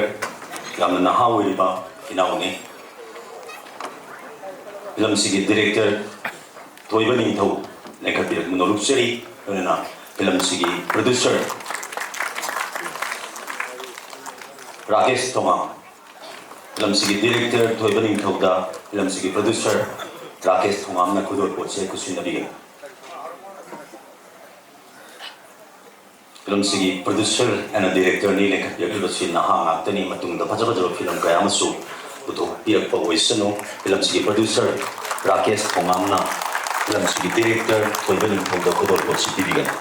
ꯌꯥꯝꯅ ꯅꯍꯥ ꯑꯣꯏꯔꯤꯕ ꯏꯅꯥꯎꯅꯤ꯫ ꯐꯤꯂꯝꯁꯤꯒꯤ director ꯊꯣꯏꯕ ꯅꯤꯡꯊꯧ ꯂꯦꯡꯈꯠꯄꯤꯔꯛꯄ ꯅꯣꯂꯨꯛꯆꯔꯤ꯫ ꯂꯣꯏꯅꯅ ꯐꯤꯂꯝꯁꯤꯒꯤ producer ꯔꯥꯀꯦꯁ ꯊꯣꯉꯥꯝ, ꯐꯤꯂꯝꯁꯤꯒꯤ director ꯊꯣꯏꯕ ꯅꯤꯡꯊꯧꯗ ꯐꯤꯂꯝꯁꯤꯒꯤ producer ꯔꯥꯀꯦꯁ ꯊꯣꯉꯥꯝꯅ ꯈꯨꯗꯣꯜꯄꯣꯠꯁꯦ ꯈꯨꯠꯁꯤꯟꯅꯕꯤꯒꯅꯤ꯫ ꯐꯤꯂꯝꯁꯤꯒꯤ producer and directorꯅꯤ ꯂꯤꯡꯈꯠꯄꯤꯔꯛꯂꯤꯕꯁꯤ ꯅꯍꯥ ꯉꯥꯛꯇꯅꯤ꯫ ꯃꯇꯨꯡꯗ ꯐꯖ ꯐꯖꯕ ꯐꯤꯂꯝ ꯀꯌꯥ ꯑꯃꯁꯨ ꯄꯨꯊꯣꯛꯄꯤꯔꯛꯄ ꯑꯣꯏꯁꯅꯨ꯫ ꯐꯤꯂꯝꯁꯤꯒꯤ producer ꯔꯥꯀꯦꯁ ꯊꯣꯉꯥꯝꯅ ꯐꯤꯂꯝꯁꯤꯒꯤ director ꯊꯣꯏꯕ ꯅꯤꯡꯊꯧꯗ ꯈꯨꯗꯣꯜꯄꯣꯠꯁꯤ ꯄꯤꯕꯤꯒꯅꯤ꯫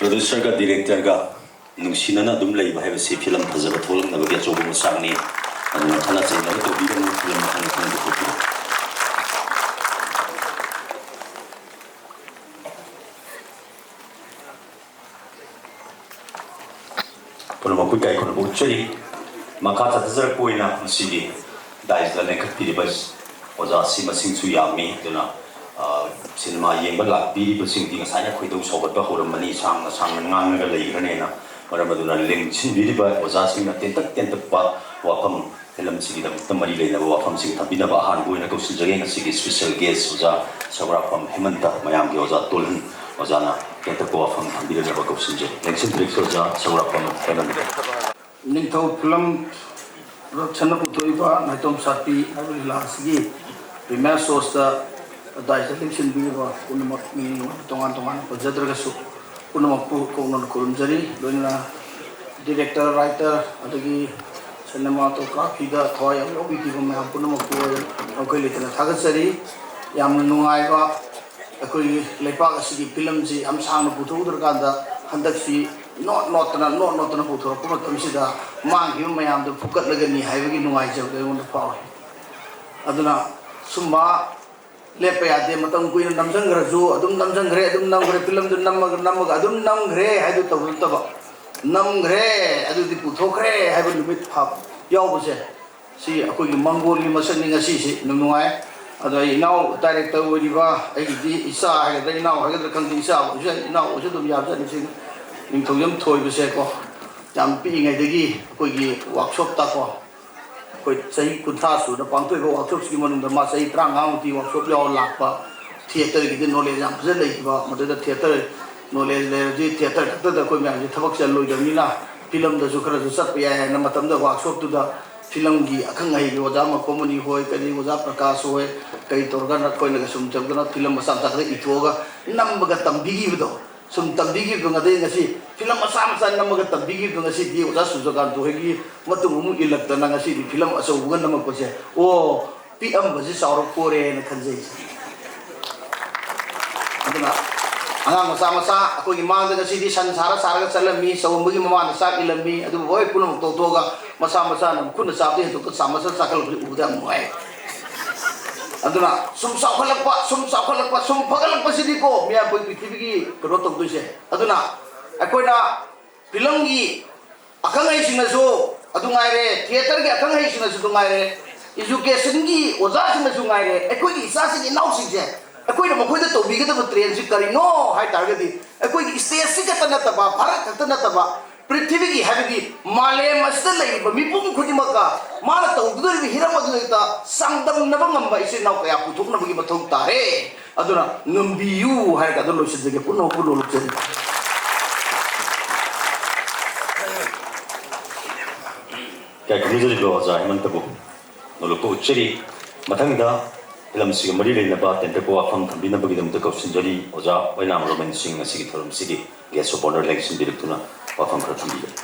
Producerꯒ directorꯒ ꯅꯨꯡꯁꯤꯅꯅ ꯑꯗꯨꯝ ꯂꯩꯕ ꯍꯥꯏꯕꯁꯤ ꯐꯤꯂꯝ ꯐꯖꯕ ꯊꯣꯛꯂꯛꯅꯕꯒꯤ ꯑꯆꯧꯕ ꯃꯆꯥꯛꯅꯤ꯫ ꯑꯗꯨꯅ ꯈꯠꯅ ꯆꯩꯅꯕ ꯇꯧꯕꯤꯒꯅꯨ, ꯐꯤꯂꯝ ꯃꯊꯪ ꯃꯊꯪ ꯄꯨꯊꯣꯛꯄꯤꯌꯨ꯫ ꯄꯨꯝꯅꯃꯛꯄꯨ ꯏꯀꯥꯏ ꯈꯨꯝꯅꯕ ꯎꯠꯆꯔꯤ꯫ ꯃꯈꯥ ꯆꯠꯊꯖꯔꯛꯄ ꯑꯣꯏꯅ ꯃꯁꯤꯒꯤ ꯗꯥꯏꯁꯇ ꯂꯦꯡꯈꯠꯄꯤꯔꯤꯕ ꯑꯣꯖꯥꯁꯤ ꯃꯁꯤꯡꯁꯨ ꯌꯥꯝꯃꯤ꯫ ꯑꯗꯨꯅ, ꯑ, ꯁꯤꯅꯦꯃꯥ ꯌꯦꯡꯕ ꯂꯥꯛꯄꯤꯔꯤꯕꯁꯤꯡꯗꯤ ꯉꯁꯥꯏꯅ ꯈꯣꯏꯗꯧ ꯁꯥꯎꯒꯠꯄ ꯍꯧꯔꯝꯃꯅꯤ, ꯁꯥꯡꯅ ꯁꯥꯡꯅ ꯉꯥꯡꯂꯒ ꯂꯩꯈ꯭ꯔꯅꯦꯅ꯫ ꯃꯔꯝ ꯑꯗꯨꯅ ꯂꯦꯡꯁꯤꯟꯕꯤꯔꯤꯕ ꯑꯣꯖꯥꯁꯤꯡꯅ ꯇꯦꯟꯇꯛ ꯇꯦꯟꯇꯛꯄ ꯋꯥꯐꯝ, ꯐꯤꯂꯝꯁꯤꯒꯤꯗꯃꯛꯇ ꯃꯔꯤ ꯂꯩꯅꯕ ꯋꯥꯐꯝꯁꯤꯡ ꯊꯝꯕꯤꯅꯕ ꯑꯍꯥꯟꯕ ꯑꯣꯏꯅ ꯀꯧꯁꯤꯟꯖꯒꯦ꯫ ꯉꯁꯤꯒꯤ special guest ꯑꯣꯖꯥ ꯁꯧꯒ꯭ꯔꯥꯛꯄꯝ ꯍꯦꯃꯟꯇ, ꯃꯌꯥꯝꯒꯤ ꯑꯣꯖꯥ ꯇꯣꯜꯍꯟ, ꯑꯣꯖꯥꯅ ꯇꯦꯟꯇꯛꯄ ꯋꯥꯐꯝ ꯊꯝꯕꯤꯅꯕ ꯀꯧꯁꯤꯟꯖꯔꯤ꯫ ꯂꯦꯡꯁꯤꯟꯕꯤꯔꯤꯕꯁꯤ ꯑꯣꯖꯥ ꯁꯧꯒ꯭ꯔꯥꯛꯄꯝ ꯍꯦꯃꯟꯇ꯫ ꯅꯤꯡꯊꯧ ꯐꯤꯂꯝ ꯄ꯭ꯔꯗꯛꯁꯟꯅ ꯄꯨꯊꯣꯛꯏꯕ ꯅꯥꯏꯇꯣꯝ ꯁꯥꯠꯄꯤ ꯍꯥꯏꯕ ꯂꯤꯂꯥ ꯑꯁꯤꯒꯤ ꯄ꯭ꯔꯤꯃꯤꯌꯔ ꯁꯣꯁꯇ ꯗꯥꯏꯁꯇ ꯂꯦꯡꯁꯤꯟꯕꯤꯔꯤꯕ ꯄꯨꯝꯅꯃꯛ ꯃꯤꯡ ꯇꯣꯉꯥꯟ ꯇꯣꯉꯥꯟꯅ ꯄꯟꯖꯗ꯭ꯔꯒꯁꯨ ꯄꯨꯝꯅꯃꯛꯄꯨ ꯀꯣꯛꯅꯅ ꯈꯨꯔꯨꯝꯖꯔꯤ꯫ ꯂꯣꯏꯅꯅ ꯗꯤꯔꯦꯛꯇꯔ, ꯔꯥꯏꯇꯔ, ꯑꯗꯒꯤ ꯁꯤꯅꯦꯃꯥꯇꯣꯒ꯭ꯔꯥꯐꯤꯗ ꯊꯋꯥꯏ ꯌꯥꯝ ꯌꯥꯎꯕꯤꯈꯤꯕ ꯃꯌꯥꯝ ꯄꯨꯝꯅꯃꯛꯄꯨ ꯑꯩ ꯉꯝꯈꯩ ꯂꯩꯇꯅ ꯊꯥꯒꯠꯆꯔꯤ꯫ ꯌꯥꯝꯅ ꯅꯨꯡꯉꯥꯏꯕ, ꯑꯩꯈꯣꯏꯒꯤ ꯂꯩꯄꯥꯛ ꯑꯁꯤꯒꯤ ꯐꯤꯂꯝꯁꯤ ꯌꯥꯝ ꯁꯥꯡꯅ ꯄꯨꯊꯣꯛꯎꯗ꯭ꯔꯀꯥꯟꯗ ꯍꯟꯗꯛꯁꯤ ꯅꯣꯠ ꯅꯣꯠꯇꯅ, ꯅꯣꯠ ꯅꯣꯠꯇꯅ ꯄꯨꯊꯣꯔꯛꯄ ꯃꯇꯝꯁꯤꯗ ꯃꯥꯡꯈꯤꯕ ꯃꯌꯥꯝꯗꯨ ꯐꯨꯀꯠꯂꯒꯅꯤ ꯍꯥꯏꯕꯒꯤ ꯅꯨꯡꯉꯥꯏꯖꯕꯗꯨ ꯑꯩꯉꯣꯟꯗ ꯐꯥꯎꯏ꯫ ꯑꯗꯨꯅ ꯁꯨꯝꯕ ꯂꯦꯞꯄ ꯌꯥꯗꯦ꯫ ꯃꯇꯝ ꯀꯨꯏꯅ ꯅꯝꯁꯤꯟꯈ꯭ꯔꯁꯨ ꯑꯗꯨꯝ ꯅꯝꯁꯤꯟꯈ꯭ꯔꯦ, ꯑꯗꯨꯝ ꯅꯝꯈ꯭ꯔꯦ, ꯐꯤꯂꯝꯗꯨ ꯅꯝꯃꯒ ꯅꯝꯃꯒ ꯑꯗꯨꯝ ꯅꯝꯈ꯭ꯔꯦ ꯍꯥꯏꯗꯨ ꯇꯧꯕ ꯅꯠꯇꯕ, ꯅꯝꯈ꯭ꯔꯦ, ꯑꯗꯨꯗꯤ ꯄꯨꯊꯣꯛꯈ꯭ꯔꯦ ꯍꯥꯏꯕ ꯅꯨꯃꯤꯠ ꯐꯥꯎ ꯌꯥꯎꯕꯁꯦ, ꯁꯤ ꯑꯩꯈꯣꯏꯒꯤ ꯃꯪꯒꯣꯜꯒꯤ ꯃꯁꯛꯅꯤ ꯉꯁꯤꯁꯤ꯫ ꯌꯥꯝ ꯅꯨꯡꯉꯥꯏ꯫ ꯑꯗꯣ ꯑꯩ ꯏꯅꯥꯎ ꯗꯥꯏꯔꯦꯛꯇꯔ ꯑꯣꯏꯔꯤꯕ ꯑꯩꯒꯤꯗꯤ ꯏꯆꯥ ꯍꯥꯏꯒꯗ꯭ꯔꯥ, ꯏꯅꯥꯎ ꯍꯥꯏꯒꯗ꯭ꯔꯥ ꯈꯪꯗꯦ, ꯏꯆꯥ ꯑꯣꯏꯁꯨ ꯌꯥꯏ, ꯏꯅꯥꯎ ꯑꯣꯏꯁꯨ ꯑꯗꯨꯝ ꯌꯥꯕꯖꯥꯠꯅꯤ꯫ ꯁꯤ ꯅꯤꯡꯊꯧꯖꯝ ꯊꯣꯏꯕꯁꯦꯀꯣ, ꯌꯥꯝ ꯄꯤꯛꯏꯉꯩꯗꯒꯤ ꯑꯩꯈꯣꯏꯒꯤ ꯋꯥꯛꯁꯣꯞꯇꯀꯣ, ꯑꯩꯈꯣꯏ ꯆꯍꯤ ꯀꯨꯟꯊ꯭ꯔꯥ ꯁꯨꯅ ꯄꯥꯡꯊꯣꯛꯏꯕ ꯋꯥꯛꯁꯣꯞꯁꯤꯒꯤ ꯃꯅꯨꯡꯗ ꯃꯥ ꯆꯍꯤ ꯇꯔꯥꯃꯉꯥꯃꯨꯛꯇꯤ ꯋꯥꯛꯁꯣꯞ ꯌꯥꯎꯔ ꯂꯥꯛꯄ, ꯊꯤꯌꯦꯇꯔꯒꯤꯗꯤ ꯅꯣꯂꯦꯖ ꯌꯥꯝ ꯐꯖꯅ ꯂꯩꯈꯤꯕ꯫ ꯃꯗꯨꯗ ꯊꯤꯌꯦꯇꯔ ꯅꯣꯂꯦꯖ ꯂꯩꯔꯗꯤ ꯊꯤꯌꯦꯇꯔ ꯈꯛꯇꯗ ꯑꯩꯈꯣꯏ ꯃꯌꯥꯝꯁꯦ ꯊꯕꯛ ꯆꯠꯂꯣꯏꯗꯕꯅꯤꯅ ꯐꯤꯂꯝꯗꯁꯨ ꯈꯔꯁꯨ ꯆꯠꯄ ꯌꯥꯏ ꯍꯥꯏꯅ ꯃꯇꯝꯗ ꯋꯥꯛꯁꯣꯞꯇꯨꯗ ꯐꯤꯂꯝꯒꯤ ꯑꯈꯪ ꯑꯍꯩꯒꯤ ꯑꯣꯖꯥ ꯃꯀꯣꯃꯅꯤ ꯍꯣꯏ, ꯀꯔꯤ ꯑꯣꯖꯥ ꯄ꯭ꯔꯀꯥꯁ ꯍꯣꯏ, ꯀꯔꯤ ꯇꯧꯔꯒ ꯑꯩꯈꯣꯏꯅꯒ ꯁꯨꯝ ꯇꯧꯗꯅ ꯐꯤꯂꯝ ꯃꯆꯥ ꯃꯆꯥ ꯈꯔ ꯏꯊꯣꯛꯑꯒ ꯅꯝꯕꯒ ꯇꯝꯕꯤꯈꯤꯕꯗꯣ, ꯁꯨꯝ ꯇꯝꯕꯤꯈꯤꯕꯗꯣ, ꯉꯁꯤ ꯉꯁꯤ ꯐꯤꯂꯝ ꯃꯆꯥ ꯃꯆꯥ ꯅꯝꯃꯒ ꯇꯝꯕꯤꯈꯤꯕꯗꯣ ꯉꯁꯤꯗꯤ ꯑꯣꯖꯥ ꯁꯨꯔꯖꯀꯥꯟꯇ ꯍꯣꯏꯒꯤ ꯃꯇꯨꯡ ꯑꯃꯨꯛ ꯏꯜꯂꯛꯇꯅ ꯉꯁꯤꯗꯤ ꯐꯤꯂꯝ ꯑꯆꯧꯕꯒ ꯅꯝꯃꯛꯄꯁꯦ, ꯑꯣ, ꯄꯤꯛꯑꯝꯕꯁꯤ ꯆꯥꯎꯔꯛꯄꯣꯔꯦꯅ ꯈꯟꯖꯩ꯫ ꯑꯗꯨꯅ ꯑꯉꯥꯡ ꯃꯆꯥ ꯃꯆꯥ ꯑꯩꯈꯣꯏꯒꯤ ꯃꯥꯡꯗ ꯉꯁꯤꯗꯤ ꯁꯟ ꯁꯥꯔ ꯁꯥꯔꯒ ꯆꯠꯂꯝꯃꯤ, ꯆꯥꯎꯝꯕꯒꯤ ꯃꯃꯥꯡꯗ ꯆꯥꯛ ꯏꯜꯂꯝꯃꯤ, ꯑꯗꯨꯕꯨ ꯍꯣꯏ ꯄꯨꯝꯅꯃꯛ ꯇꯣꯛꯊꯣꯛꯑꯒ ꯃꯁꯥ ꯃꯁꯥꯅ ꯃꯈꯨꯠꯅ ꯆꯥꯕꯗ ꯍꯦꯟꯗꯣꯛꯇ ꯆꯥꯃꯁꯇ ꯆꯥꯈꯠꯂꯛꯄꯁꯤ ꯎꯕꯗ ꯌꯥꯝ ꯅꯨꯡꯉꯥꯏ꯫ ꯑꯗꯨꯅ ꯁꯨꯝ ꯆꯥꯎꯈꯠꯂꯛꯄ, ꯁꯨꯝ ꯆꯥꯎꯈꯠꯂꯛꯄ, ꯁꯨꯝ ꯐꯒꯠꯂꯛꯄꯁꯤꯗꯤꯀꯣ ꯃꯤꯌꯥꯝ ꯑꯩꯈꯣꯏ ꯄ꯭ꯔꯤꯊꯤꯕꯤꯒꯤ ꯀꯩꯅꯣ ꯇꯧꯗꯣꯏꯁꯦ꯫ ꯑꯗꯨꯅ ꯑꯩꯈꯣꯏꯅ ꯐꯤꯂꯝꯒꯤ ꯑꯈꯪ ꯑꯍꯩꯁꯤꯡꯅꯁꯨ ꯑꯗꯨ ꯉꯥꯏꯔꯦ, ꯊꯤꯌꯦꯇꯔꯒꯤ ꯑꯈꯪ ꯑꯍꯩꯁꯤꯡꯅꯁꯨ ꯑꯗꯨ ꯉꯥꯏꯔꯦ, ꯏꯖꯨꯀꯦꯁꯟꯒꯤ ꯑꯣꯖꯥꯁꯤꯡꯅꯁꯨ ꯉꯥꯏꯔꯦ, ꯑꯩꯈꯣꯏꯒꯤ ꯏꯆꯥꯁꯤꯡ ꯏꯅꯥꯎꯁꯤꯡꯁꯦ ꯑꯩꯈꯣꯏꯅ ꯃꯈꯣꯏꯗ ꯇꯧꯕꯤꯒꯗꯕ ꯇ꯭ꯔꯦꯟꯁꯤ ꯀꯔꯤꯅꯣ ꯍꯥꯏ ꯇꯥꯔꯒꯗꯤ, ꯑꯩꯈꯣꯏꯒꯤ ꯁ꯭ꯇꯦꯠꯁꯤ ꯈꯛꯇ ꯅꯠꯇꯕ, ꯚꯥꯔꯠ ꯈꯛꯇ ꯅꯠꯇꯕ, ꯄ꯭ꯔꯤꯊꯤꯕꯤꯒꯤ, ꯍꯥꯏꯕꯗꯤ ꯃꯥꯂꯦꯝ ꯑꯁꯤꯗ ꯂꯩꯔꯤꯕ ꯃꯤꯄꯨꯝ ꯈꯨꯗꯤꯡꯃꯛꯀ ꯃꯥꯅ ꯇꯧꯒꯗꯧꯔꯤꯕ ꯍꯤꯔꯝ ꯑꯗꯨꯗ ꯆꯥꯡꯗꯝꯅꯕ ꯉꯝꯕ ꯏꯆꯤꯜ ꯏꯅꯥꯎ ꯀꯌꯥ ꯄꯨꯊꯣꯛꯅꯕꯒꯤ ꯃꯊꯧ ꯇꯥꯔꯦ꯫ ꯑꯗꯨꯅ ꯉꯝꯕꯤꯌꯨ ꯍꯥꯏꯔꯒ ꯑꯗꯨꯝ ꯂꯣꯏꯁꯤꯟꯖꯒꯦ꯫ ꯄꯨꯝꯅꯃꯛꯄꯨ ꯅꯣꯂꯨꯛꯆꯔꯤ꯫ ꯀꯌꯥ ꯈꯪꯖꯔꯤꯕ ꯑꯣꯖꯥ ꯍꯦꯃꯟꯇꯕꯨ ꯅꯣꯂꯨꯛꯄ ꯎꯠꯆꯔꯤ꯫ ꯃꯊꯪꯗ ꯐꯤꯂꯝꯁꯤꯒ ꯃꯔꯤ ꯂꯩꯅꯕ ꯇꯦꯟꯇꯛꯄ ꯋꯥꯐꯝ ꯊꯝꯕꯤꯅꯕꯒꯤꯗꯃꯛꯇ ꯀꯧꯁꯤꯟꯖꯔꯤ꯫ ꯑꯣꯖꯥ ꯑꯣꯏꯅꯥꯝ ꯔꯣꯃꯦꯟ ꯁꯤꯡ ꯉꯁꯤꯒꯤ ꯊꯧꯔꯝꯁꯤꯒꯤ guest of honour ꯂꯦꯡꯁꯤꯟꯕꯤꯔꯛꯇꯨꯅ ꯋꯥꯐꯝ ꯈꯔ ꯊꯝꯕꯤꯒꯅꯤ꯫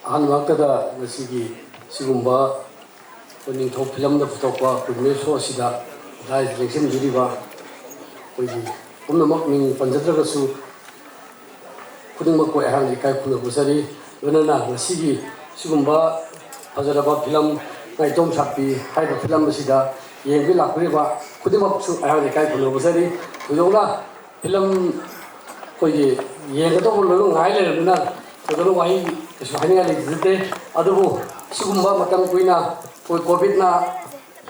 ꯑꯍꯥꯟꯕꯃꯛꯇꯗ ꯉꯁꯤꯒꯤ ꯁꯤꯒꯨꯝꯕ ꯑꯩꯈꯣꯏ ꯅꯤꯡꯊꯧ ꯐꯤꯂꯝꯗ ꯄꯨꯊꯣꯛꯄ ꯄ꯭ꯔꯤꯃꯤꯌꯔ ꯁꯣ ꯑꯁꯤꯗ ꯗꯥꯏꯁ ꯂꯦꯡꯁꯤꯟꯕꯤꯔꯤꯕ ꯑꯩꯈꯣꯏꯒꯤ ꯄꯨꯝꯅꯃꯛ ꯃꯤꯡ ꯄꯟꯖꯗ꯭ꯔꯒꯁꯨ ꯈꯨꯗꯤꯡꯃꯛꯄꯨ ꯑꯩꯍꯥꯛꯅ ꯏꯀꯥꯏ ꯈꯨꯝꯅꯕ ꯎꯠꯆꯔꯤ꯫ ꯂꯣꯏꯅꯅ ꯉꯁꯤꯒꯤ ꯁꯤꯒꯨꯝꯕ ꯐꯖꯔꯕ ꯐꯤꯂꯝ ꯅꯥꯏꯇꯣꯝ ꯁꯥꯛꯄꯤ ꯍꯥꯏꯔꯤꯕ ꯐꯤꯂꯝ ꯑꯁꯤꯗ ꯌꯦꯡꯕꯤ ꯂꯥꯛꯄꯤꯔꯤꯕ ꯈꯨꯗꯤꯡꯃꯛꯁꯨ ꯑꯩꯍꯥꯛꯅ ꯏꯀꯥꯏ ꯈꯨꯝꯅꯕ ꯎꯠꯆꯔꯤ꯫ ꯊꯣꯏꯗꯣꯛꯅ ꯐꯤꯂꯝ ꯑꯩꯈꯣꯏꯒꯤ ꯌꯦꯡꯒꯗꯧꯕ ꯂꯣꯏꯅ ꯉꯥꯏ ꯂꯩꯔꯕꯅꯤꯅ ꯊꯣꯏꯗꯣꯛꯅ ꯋꯥꯍꯩ ꯀꯩꯁꯨ ꯍꯥꯏꯅꯤꯡꯉꯥꯏ ꯂꯩꯖꯗꯦ꯫ ꯑꯗꯨꯕꯨ ꯁꯤꯒꯨꯝꯕ ꯃꯇꯝ ꯀꯨꯏꯅ ꯑꯩꯈꯣꯏ ꯀꯣꯚꯤꯗꯅ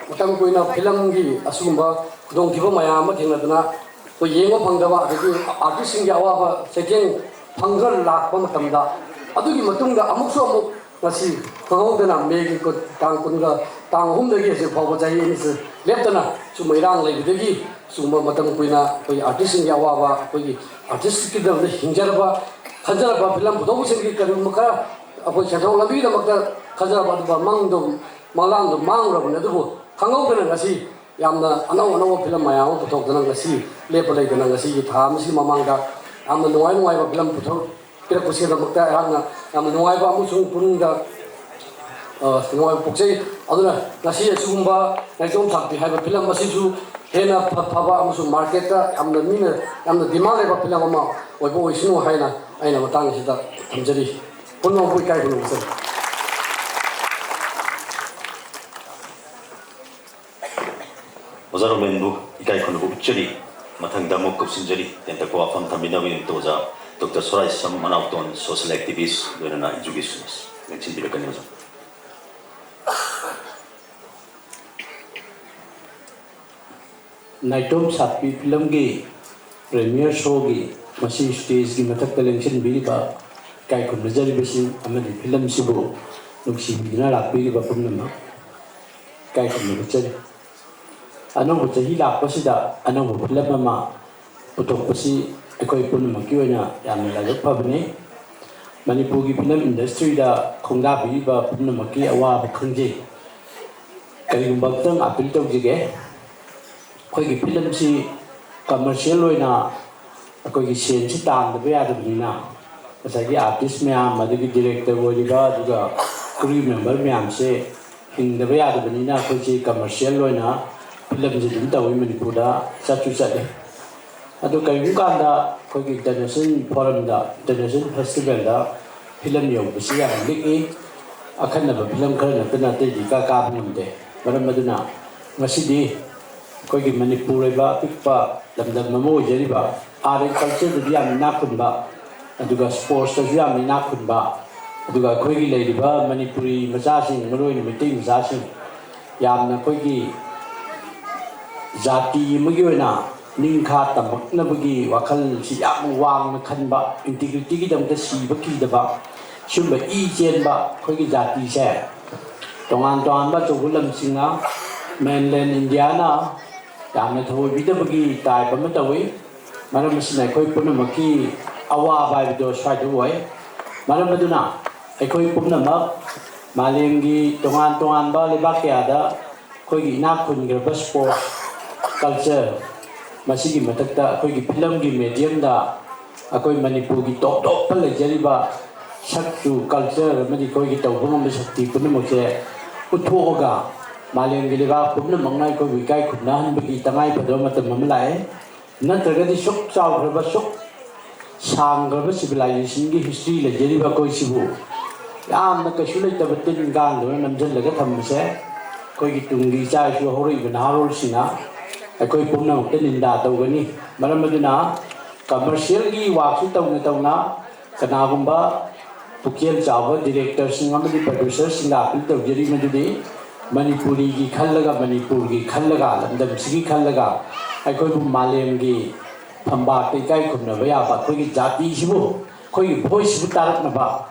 ꯃꯇꯝ ꯀꯨꯏꯅ ꯐꯤꯂꯝꯒꯤ ꯑꯁꯤꯒꯨꯝꯕ ꯈꯨꯗꯣꯡꯊꯤꯕ ꯃꯌꯥꯝ ꯑꯃ ꯊꯦꯡꯅꯗꯨꯅ ꯑꯩꯈꯣꯏ ꯌꯦꯡꯕ ꯐꯪꯗꯕ, ꯑꯗꯒꯤ ꯑꯥꯔꯇꯤꯁꯁꯤꯡꯒꯤ ꯑꯋꯥꯕ ꯆꯩꯊꯦꯡ ꯐꯪꯗꯨꯅ ꯂꯥꯛꯄ ꯃꯇꯝꯗ, ꯑꯗꯨꯒꯤ ꯃꯇꯨꯡꯗ ꯑꯃꯨꯛꯁꯨ ꯑꯃꯨꯛ ꯉꯁꯤ ꯈꯪꯍꯧꯗꯅ ꯃꯦꯒꯤ ꯀꯨꯟ, ꯇꯥꯡ ꯀꯨꯟꯒ, ꯇꯥꯡ ꯑꯍꯨꯝꯗꯒꯤ ꯍꯧꯖꯤꯛ ꯐꯥꯎꯕ ꯆꯍꯤ ꯑꯅꯤꯁꯤ ꯂꯦꯞꯇꯅ ꯁꯨꯝꯕ ꯏꯔꯥꯡ ꯂꯩꯕꯗꯒꯤ ꯁꯨꯝꯕ ꯃꯇꯝ ꯀꯨꯏꯅ ꯑꯩꯈꯣꯏꯒꯤ ꯑꯥꯔꯇꯤꯁꯁꯤꯡꯒꯤ ꯑꯋꯥꯕ, ꯑꯩꯈꯣꯏꯒꯤ ꯑꯥꯔꯇꯤꯁꯀꯤꯗꯃꯛꯇ ꯍꯤꯡꯖꯔꯕ, ꯈꯟꯖꯔꯕ ꯐꯤꯂꯝ ꯄꯨꯊꯣꯛꯄꯁꯤꯡꯒꯤ ꯀꯔꯤꯒꯨꯝꯕ ꯈꯔ ꯑꯩꯈꯣꯏ ꯁꯦꯟꯊꯣꯛ ꯂꯝꯕꯤꯒꯤꯗꯃꯛꯇ ꯈꯟꯖꯔꯕ ꯑꯗꯨꯒ ꯃꯪꯗꯣ, ꯃꯪꯂꯥꯟꯗꯣ ꯃꯥꯡꯂꯨꯔꯕꯅꯤ꯫ ꯑꯗꯨꯕꯨ ꯈꯪꯍꯧꯗꯅ ꯉꯁꯤ ꯌꯥꯝꯅ ꯑꯅꯧ ꯑꯅꯧꯕ ꯐꯤꯂꯝ ꯃꯌꯥꯝ ꯑꯃ ꯄꯨꯊꯣꯛꯇꯅ ꯉꯁꯤ ꯂꯦꯞꯄ ꯂꯩꯇꯅ ꯉꯁꯤꯒꯤ ꯊꯥ ꯑꯃꯁꯤꯒꯤ ꯃꯃꯥꯡꯗ ꯌꯥꯝꯅ ꯅꯨꯡꯉꯥꯏ ꯅꯨꯡꯉꯥꯏꯕ ꯐꯤꯂꯝ ꯄꯨꯊꯣꯛꯄꯤꯔꯛꯄꯁꯤꯒꯤꯗꯃꯛꯇ ꯑꯩꯍꯥꯛꯅ ꯌꯥꯝꯅ ꯅꯨꯡꯉꯥꯏꯕ ꯑꯃꯁꯨꯡ ꯄꯨꯛꯅꯤꯡꯗ, ꯑ, ꯅꯨꯡꯉꯥꯏꯕ ꯄꯣꯛꯆꯩ꯫ ꯑꯗꯨꯅ ꯉꯁꯤ ꯑꯁꯤꯒꯨꯝꯕ ꯅꯥꯏꯇꯣꯝ ꯁꯥꯛꯄꯤ ꯍꯥꯏꯕ ꯐꯤꯂꯝ ꯑꯁꯤꯁꯨ ꯍꯦꯟꯅ ꯐ-, ꯐꯕ ꯑꯃꯁꯨꯡ ꯃꯥꯔꯀꯦꯠꯇ ꯌꯥꯝꯅ ꯃꯤꯅ ꯌꯥꯝꯅ ꯗꯤꯃꯥꯟ ꯂꯩꯕ ꯐꯤꯂꯝ ꯑꯃ ꯑꯣꯏꯕ ꯑꯣꯏꯁꯅꯨ ꯍꯥꯏꯅ ꯑꯩꯅ ꯃꯇꯥꯡ ꯑꯁꯤꯗ ꯊꯝꯖꯔꯤ꯫ ꯄꯨꯝꯅꯃꯛꯄꯨ ꯏꯀꯥꯏ ꯈꯨꯝꯅꯕ ꯆꯪꯏ꯫ ꯑꯣꯖꯥ ꯔꯣꯃꯦꯟꯕꯨ ꯏꯀꯥꯏ ꯈꯨꯝꯅꯕ ꯎꯠꯆꯔꯤ꯫ ꯃꯊꯪꯗ ꯑꯃꯨꯛ ꯀꯧꯁꯤꯟꯖꯔꯤ, ꯇꯦꯟꯇꯛꯄ ꯋꯥꯐꯝ ꯊꯝꯕꯤꯅꯕꯒꯤꯗꯃꯛꯇ ꯑꯣꯖꯥ doctor Soraisam Manaoton, social activist, ꯂꯣꯏꯅꯅ educationist ꯂꯦꯡꯁꯤꯟꯕꯤꯔꯛꯀꯅꯤ ꯑꯣꯖꯥ꯫ ꯅꯥꯏꯇꯣꯝ ꯁꯥꯠꯄꯤ ꯐꯤꯂꯝꯒꯤ premiere showꯒꯤ ꯃꯁꯤ stageꯀꯤ ꯃꯊꯛꯇ ꯂꯦꯡꯁꯤꯟꯕꯤꯔꯤꯕ ꯏꯀꯥꯏ ꯈꯨꯝꯅꯖꯔꯤꯕꯁꯤꯡ ꯑꯃꯗꯤ ꯐꯤꯂꯝꯁꯤꯕꯨ ꯅꯨꯡꯁꯤꯕꯤꯗꯨꯅ ꯂꯥꯛꯄꯤꯔꯤꯕ ꯄꯨꯝꯅꯃꯛ ꯏꯀꯥꯏ ꯈꯨꯝꯅꯖꯔꯤ꯫ ꯑꯅꯧꯕ ꯆꯍꯤ ꯂꯥꯛꯄꯁꯤꯗ ꯑꯅꯧꯕ ꯐꯤꯂꯝ ꯑꯃ ꯄꯨꯊꯣꯛꯄꯁꯤ ꯑꯩꯈꯣꯏ ꯄꯨꯝꯅꯃꯛꯀꯤ ꯑꯣꯏꯅ ꯌꯥꯝꯅ ꯂꯥꯏꯕꯛ ꯐꯕꯅꯤ꯫ ꯃꯅꯤꯄꯨꯔꯒꯤ ꯐꯤꯂꯝ industryꯗ ꯈꯣꯡꯗꯥꯕꯤꯔꯤꯕ ꯄꯨꯝꯅꯃꯛꯀꯤ ꯑꯋꯥꯕ ꯈꯪꯖꯩ꯫ ꯀꯔꯤꯒꯨꯝꯕ ꯑꯝꯇꯪ appeal ꯇꯧꯖꯒꯦ꯫ ꯑꯩꯈꯣꯏꯒꯤ ꯐꯤꯂꯝꯁꯤ commercial ꯑꯣꯏꯅ ꯑꯩꯈꯣꯏꯒꯤ ꯁꯦꯟꯁꯤ ꯇꯥꯟꯗꯕ ꯌꯥꯗꯕꯅꯤꯅ, ꯉꯁꯥꯏꯒꯤ artist ꯃꯌꯥꯝ, ꯑꯗꯒꯤ director ꯑꯣꯏꯔꯤꯕ, ꯑꯗꯨꯒ crew member ꯃꯌꯥꯝꯁꯦ ꯍꯤꯡꯗꯕ ꯌꯥꯗꯕꯅꯤꯅ, ꯑꯩꯈꯣꯏꯁꯤ commercial ꯑꯣꯏꯅ ꯐꯤꯂꯝꯁꯤ ꯑꯗꯨꯝ ꯇꯧꯋꯤ, ꯃꯅꯤꯄꯨꯔꯗ ꯆꯠꯁꯨ ꯆꯠꯂꯤ꯫ ꯑꯗꯨ ꯀꯔꯤꯒꯨꯝꯕ ꯀꯥꯟꯗ ꯑꯩꯈꯣꯏꯒꯤ international forumꯗ, international festivalꯗ ꯐꯤꯂꯝ ꯌꯧꯕꯁꯤ ꯌꯥꯝꯅ ꯂꯤꯛꯏ꯫ ꯑꯈꯟꯅꯕ ꯐꯤꯂꯝ ꯈꯔ ꯅꯠꯇꯅ ꯑꯇꯩꯗꯤ ꯏꯀꯥ ꯀꯥꯕ ꯉꯝꯗꯦ꯫ ꯃꯔꯝ ꯑꯗꯨꯅ ꯉꯁꯤꯗꯤ ꯑꯩꯈꯣꯏꯒꯤ ꯃꯅꯤꯄꯨꯔ ꯑꯣꯏꯕ ꯑꯄꯤꯛꯄ ꯂꯝꯗꯝ ꯑꯃ ꯑꯣꯏꯖꯔꯤꯕ, art and cultureꯗꯁꯨ ꯌꯥꯝꯅ ꯏꯅꯥꯛ ꯈꯨꯟꯕ, ꯑꯗꯨꯒ sportsꯇꯁꯨ ꯌꯥꯝꯅ ꯏꯅꯥꯛ ꯈꯨꯟꯕ, ꯑꯗꯨꯒ ꯑꯩꯈꯣꯏꯒꯤ ꯂꯩꯔꯤꯕ ꯃꯅꯤꯄꯨꯔꯤ ꯃꯆꯥꯁꯤꯡ, ꯃꯔꯨꯑꯣꯏꯅ ꯃꯩꯇꯩ ꯃꯆꯥꯁꯤꯡ, ꯌꯥꯝꯅ ꯑꯩꯈꯣꯏꯒꯤ ꯖꯥꯇꯤ ꯑꯃꯒꯤ ꯑꯣꯏꯅ ꯅꯤꯡꯈꯥ ꯇꯝꯃꯛꯅꯕꯒꯤ ꯋꯥꯈꯜꯁꯤ ꯌꯥꯝ ꯋꯥꯡꯅ ꯈꯟꯕ, integrityꯒꯤꯗꯃꯛꯇ ꯁꯤꯕ ꯀꯤꯗꯕ, ꯁꯤꯒꯨꯝꯕ ꯏ ꯆꯦꯟꯕ ꯑꯩꯈꯣꯏꯒꯤ ꯖꯥꯇꯤꯁꯦ ꯇꯣꯉꯥꯟ ꯇꯣꯉꯥꯟꯕ ꯑꯆꯧꯕ ꯂꯝꯁꯤꯡꯅ, mainland Indiaꯅ ꯌꯥꯝꯅ ꯊꯑꯣꯏꯕꯤꯗꯕꯒꯤ type ꯑꯃ ꯇꯧꯏ꯫ ꯃꯔꯝ ꯑꯁꯤꯅ ꯑꯩꯈꯣꯏ ꯄꯨꯝꯅꯃꯛꯀꯤ ꯑꯋꯥꯕ ꯍꯥꯏꯕꯗꯣ ꯁ꯭ꯋꯥꯏꯗ ꯑꯣꯏ꯫ ꯃꯔꯝ ꯑꯗꯨꯅ ꯑꯩꯈꯣꯏ ꯄꯨꯝꯅꯃꯛ ꯃꯥꯂꯦꯝꯒꯤ ꯇꯣꯉꯥꯟ ꯇꯣꯉꯥꯟꯕ ꯂꯩꯕꯥꯛ ꯀꯌꯥꯗ ꯑꯩꯈꯣꯏꯒꯤ ꯏꯅꯥꯛ ꯈꯨꯟꯈ꯭ꯔꯕ sports culture, ꯃꯁꯤꯒꯤ ꯃꯊꯛꯇ ꯑꯩꯈꯣꯏꯒꯤ ꯐꯤꯂꯝꯒꯤ mediumꯗ ꯑꯩꯈꯣꯏ ꯃꯅꯤꯄꯨꯔꯒꯤ ꯇꯣꯞ ꯇꯣꯞꯄ ꯂꯩꯖꯔꯤꯕ ꯁꯛꯆꯨ, culture ꯑꯃꯗꯤ ꯑꯩꯈꯣꯏꯒꯤ ꯇꯧꯕ ꯉꯝꯕ ꯁꯛꯇꯤ ꯄꯨꯝꯅꯃꯛꯁꯦ ꯎꯠꯊꯣꯛꯑꯒ ꯃꯥꯂꯦꯝꯒꯤ ꯂꯩꯕꯥꯛ ꯄꯨꯝꯅꯃꯛꯅ ꯑꯩꯈꯣꯏꯕꯨ ꯏꯀꯥꯏ ꯈꯨꯝꯅꯍꯟꯕꯒꯤ ꯇꯉꯥꯏ ꯐꯗꯕ ꯃꯇꯝ ꯑꯃ ꯂꯥꯛꯑꯦ꯫ ꯅꯠꯇ꯭ꯔꯒꯗꯤ ꯁꯨꯛ ꯆꯥꯎꯈ꯭ꯔꯕ, ꯁꯨꯛ ꯁꯥꯡꯈ꯭ꯔꯕ civilizationꯒꯤ history ꯂꯩꯖꯔꯤꯕ ꯑꯩꯈꯣꯏꯁꯤꯕꯨ ꯌꯥꯝꯅ ꯀꯩꯁꯨ ꯂꯩꯇꯕ ꯇꯤꯟ ꯀꯥꯡꯗꯧꯅ ꯅꯝꯁꯤꯜꯂꯒ ꯊꯝꯕꯁꯦ ꯑꯩꯈꯣꯏꯒꯤ ꯇꯨꯡꯒꯤ ꯏꯆꯥ ꯏꯁꯨ ꯍꯧꯔꯛꯏꯕ ꯅꯍꯥꯔꯣꯜꯁꯤꯡꯅ ꯑꯩꯈꯣꯏ ꯄꯨꯝꯅꯃꯛꯇ ꯅꯤꯟꯗꯥ ꯇꯧꯒꯅꯤ꯫ ꯃꯔꯝ ꯑꯗꯨꯅ commercialꯒꯤ workꯁꯨ ꯇꯧꯅ ꯇꯧꯅ ꯀꯅꯥꯒꯨꯝꯕ ꯄꯨꯛꯆꯦꯜ ꯆꯥꯎꯕ directorꯁꯤꯡ ꯑꯃꯗꯤ producerꯁꯤꯡꯗ appeal ꯇꯧꯖꯔꯤ, ꯃꯗꯨꯗꯤ ꯃꯅꯤꯄꯨꯔꯤꯒꯤ ꯈꯜꯂꯒ, ꯃꯅꯤꯄꯨꯔꯒꯤ ꯈꯜꯂꯒ, ꯂꯝꯗꯝꯁꯤꯒꯤ ꯈꯜꯂꯒ ꯑꯩꯈꯣꯏꯕꯨ ꯃꯥꯂꯦꯝꯒꯤ ꯐꯝꯕꯥꯛꯇ ꯏꯀꯥꯏ ꯈꯨꯝꯅꯕ ꯌꯥꯕ, ꯑꯩꯈꯣꯏꯒꯤ ꯖꯥꯇꯤꯁꯤꯕꯨ, ꯑꯩꯈꯣꯏꯒꯤ voiceꯁꯤꯕꯨ ꯇꯥꯔꯛꯅꯕ,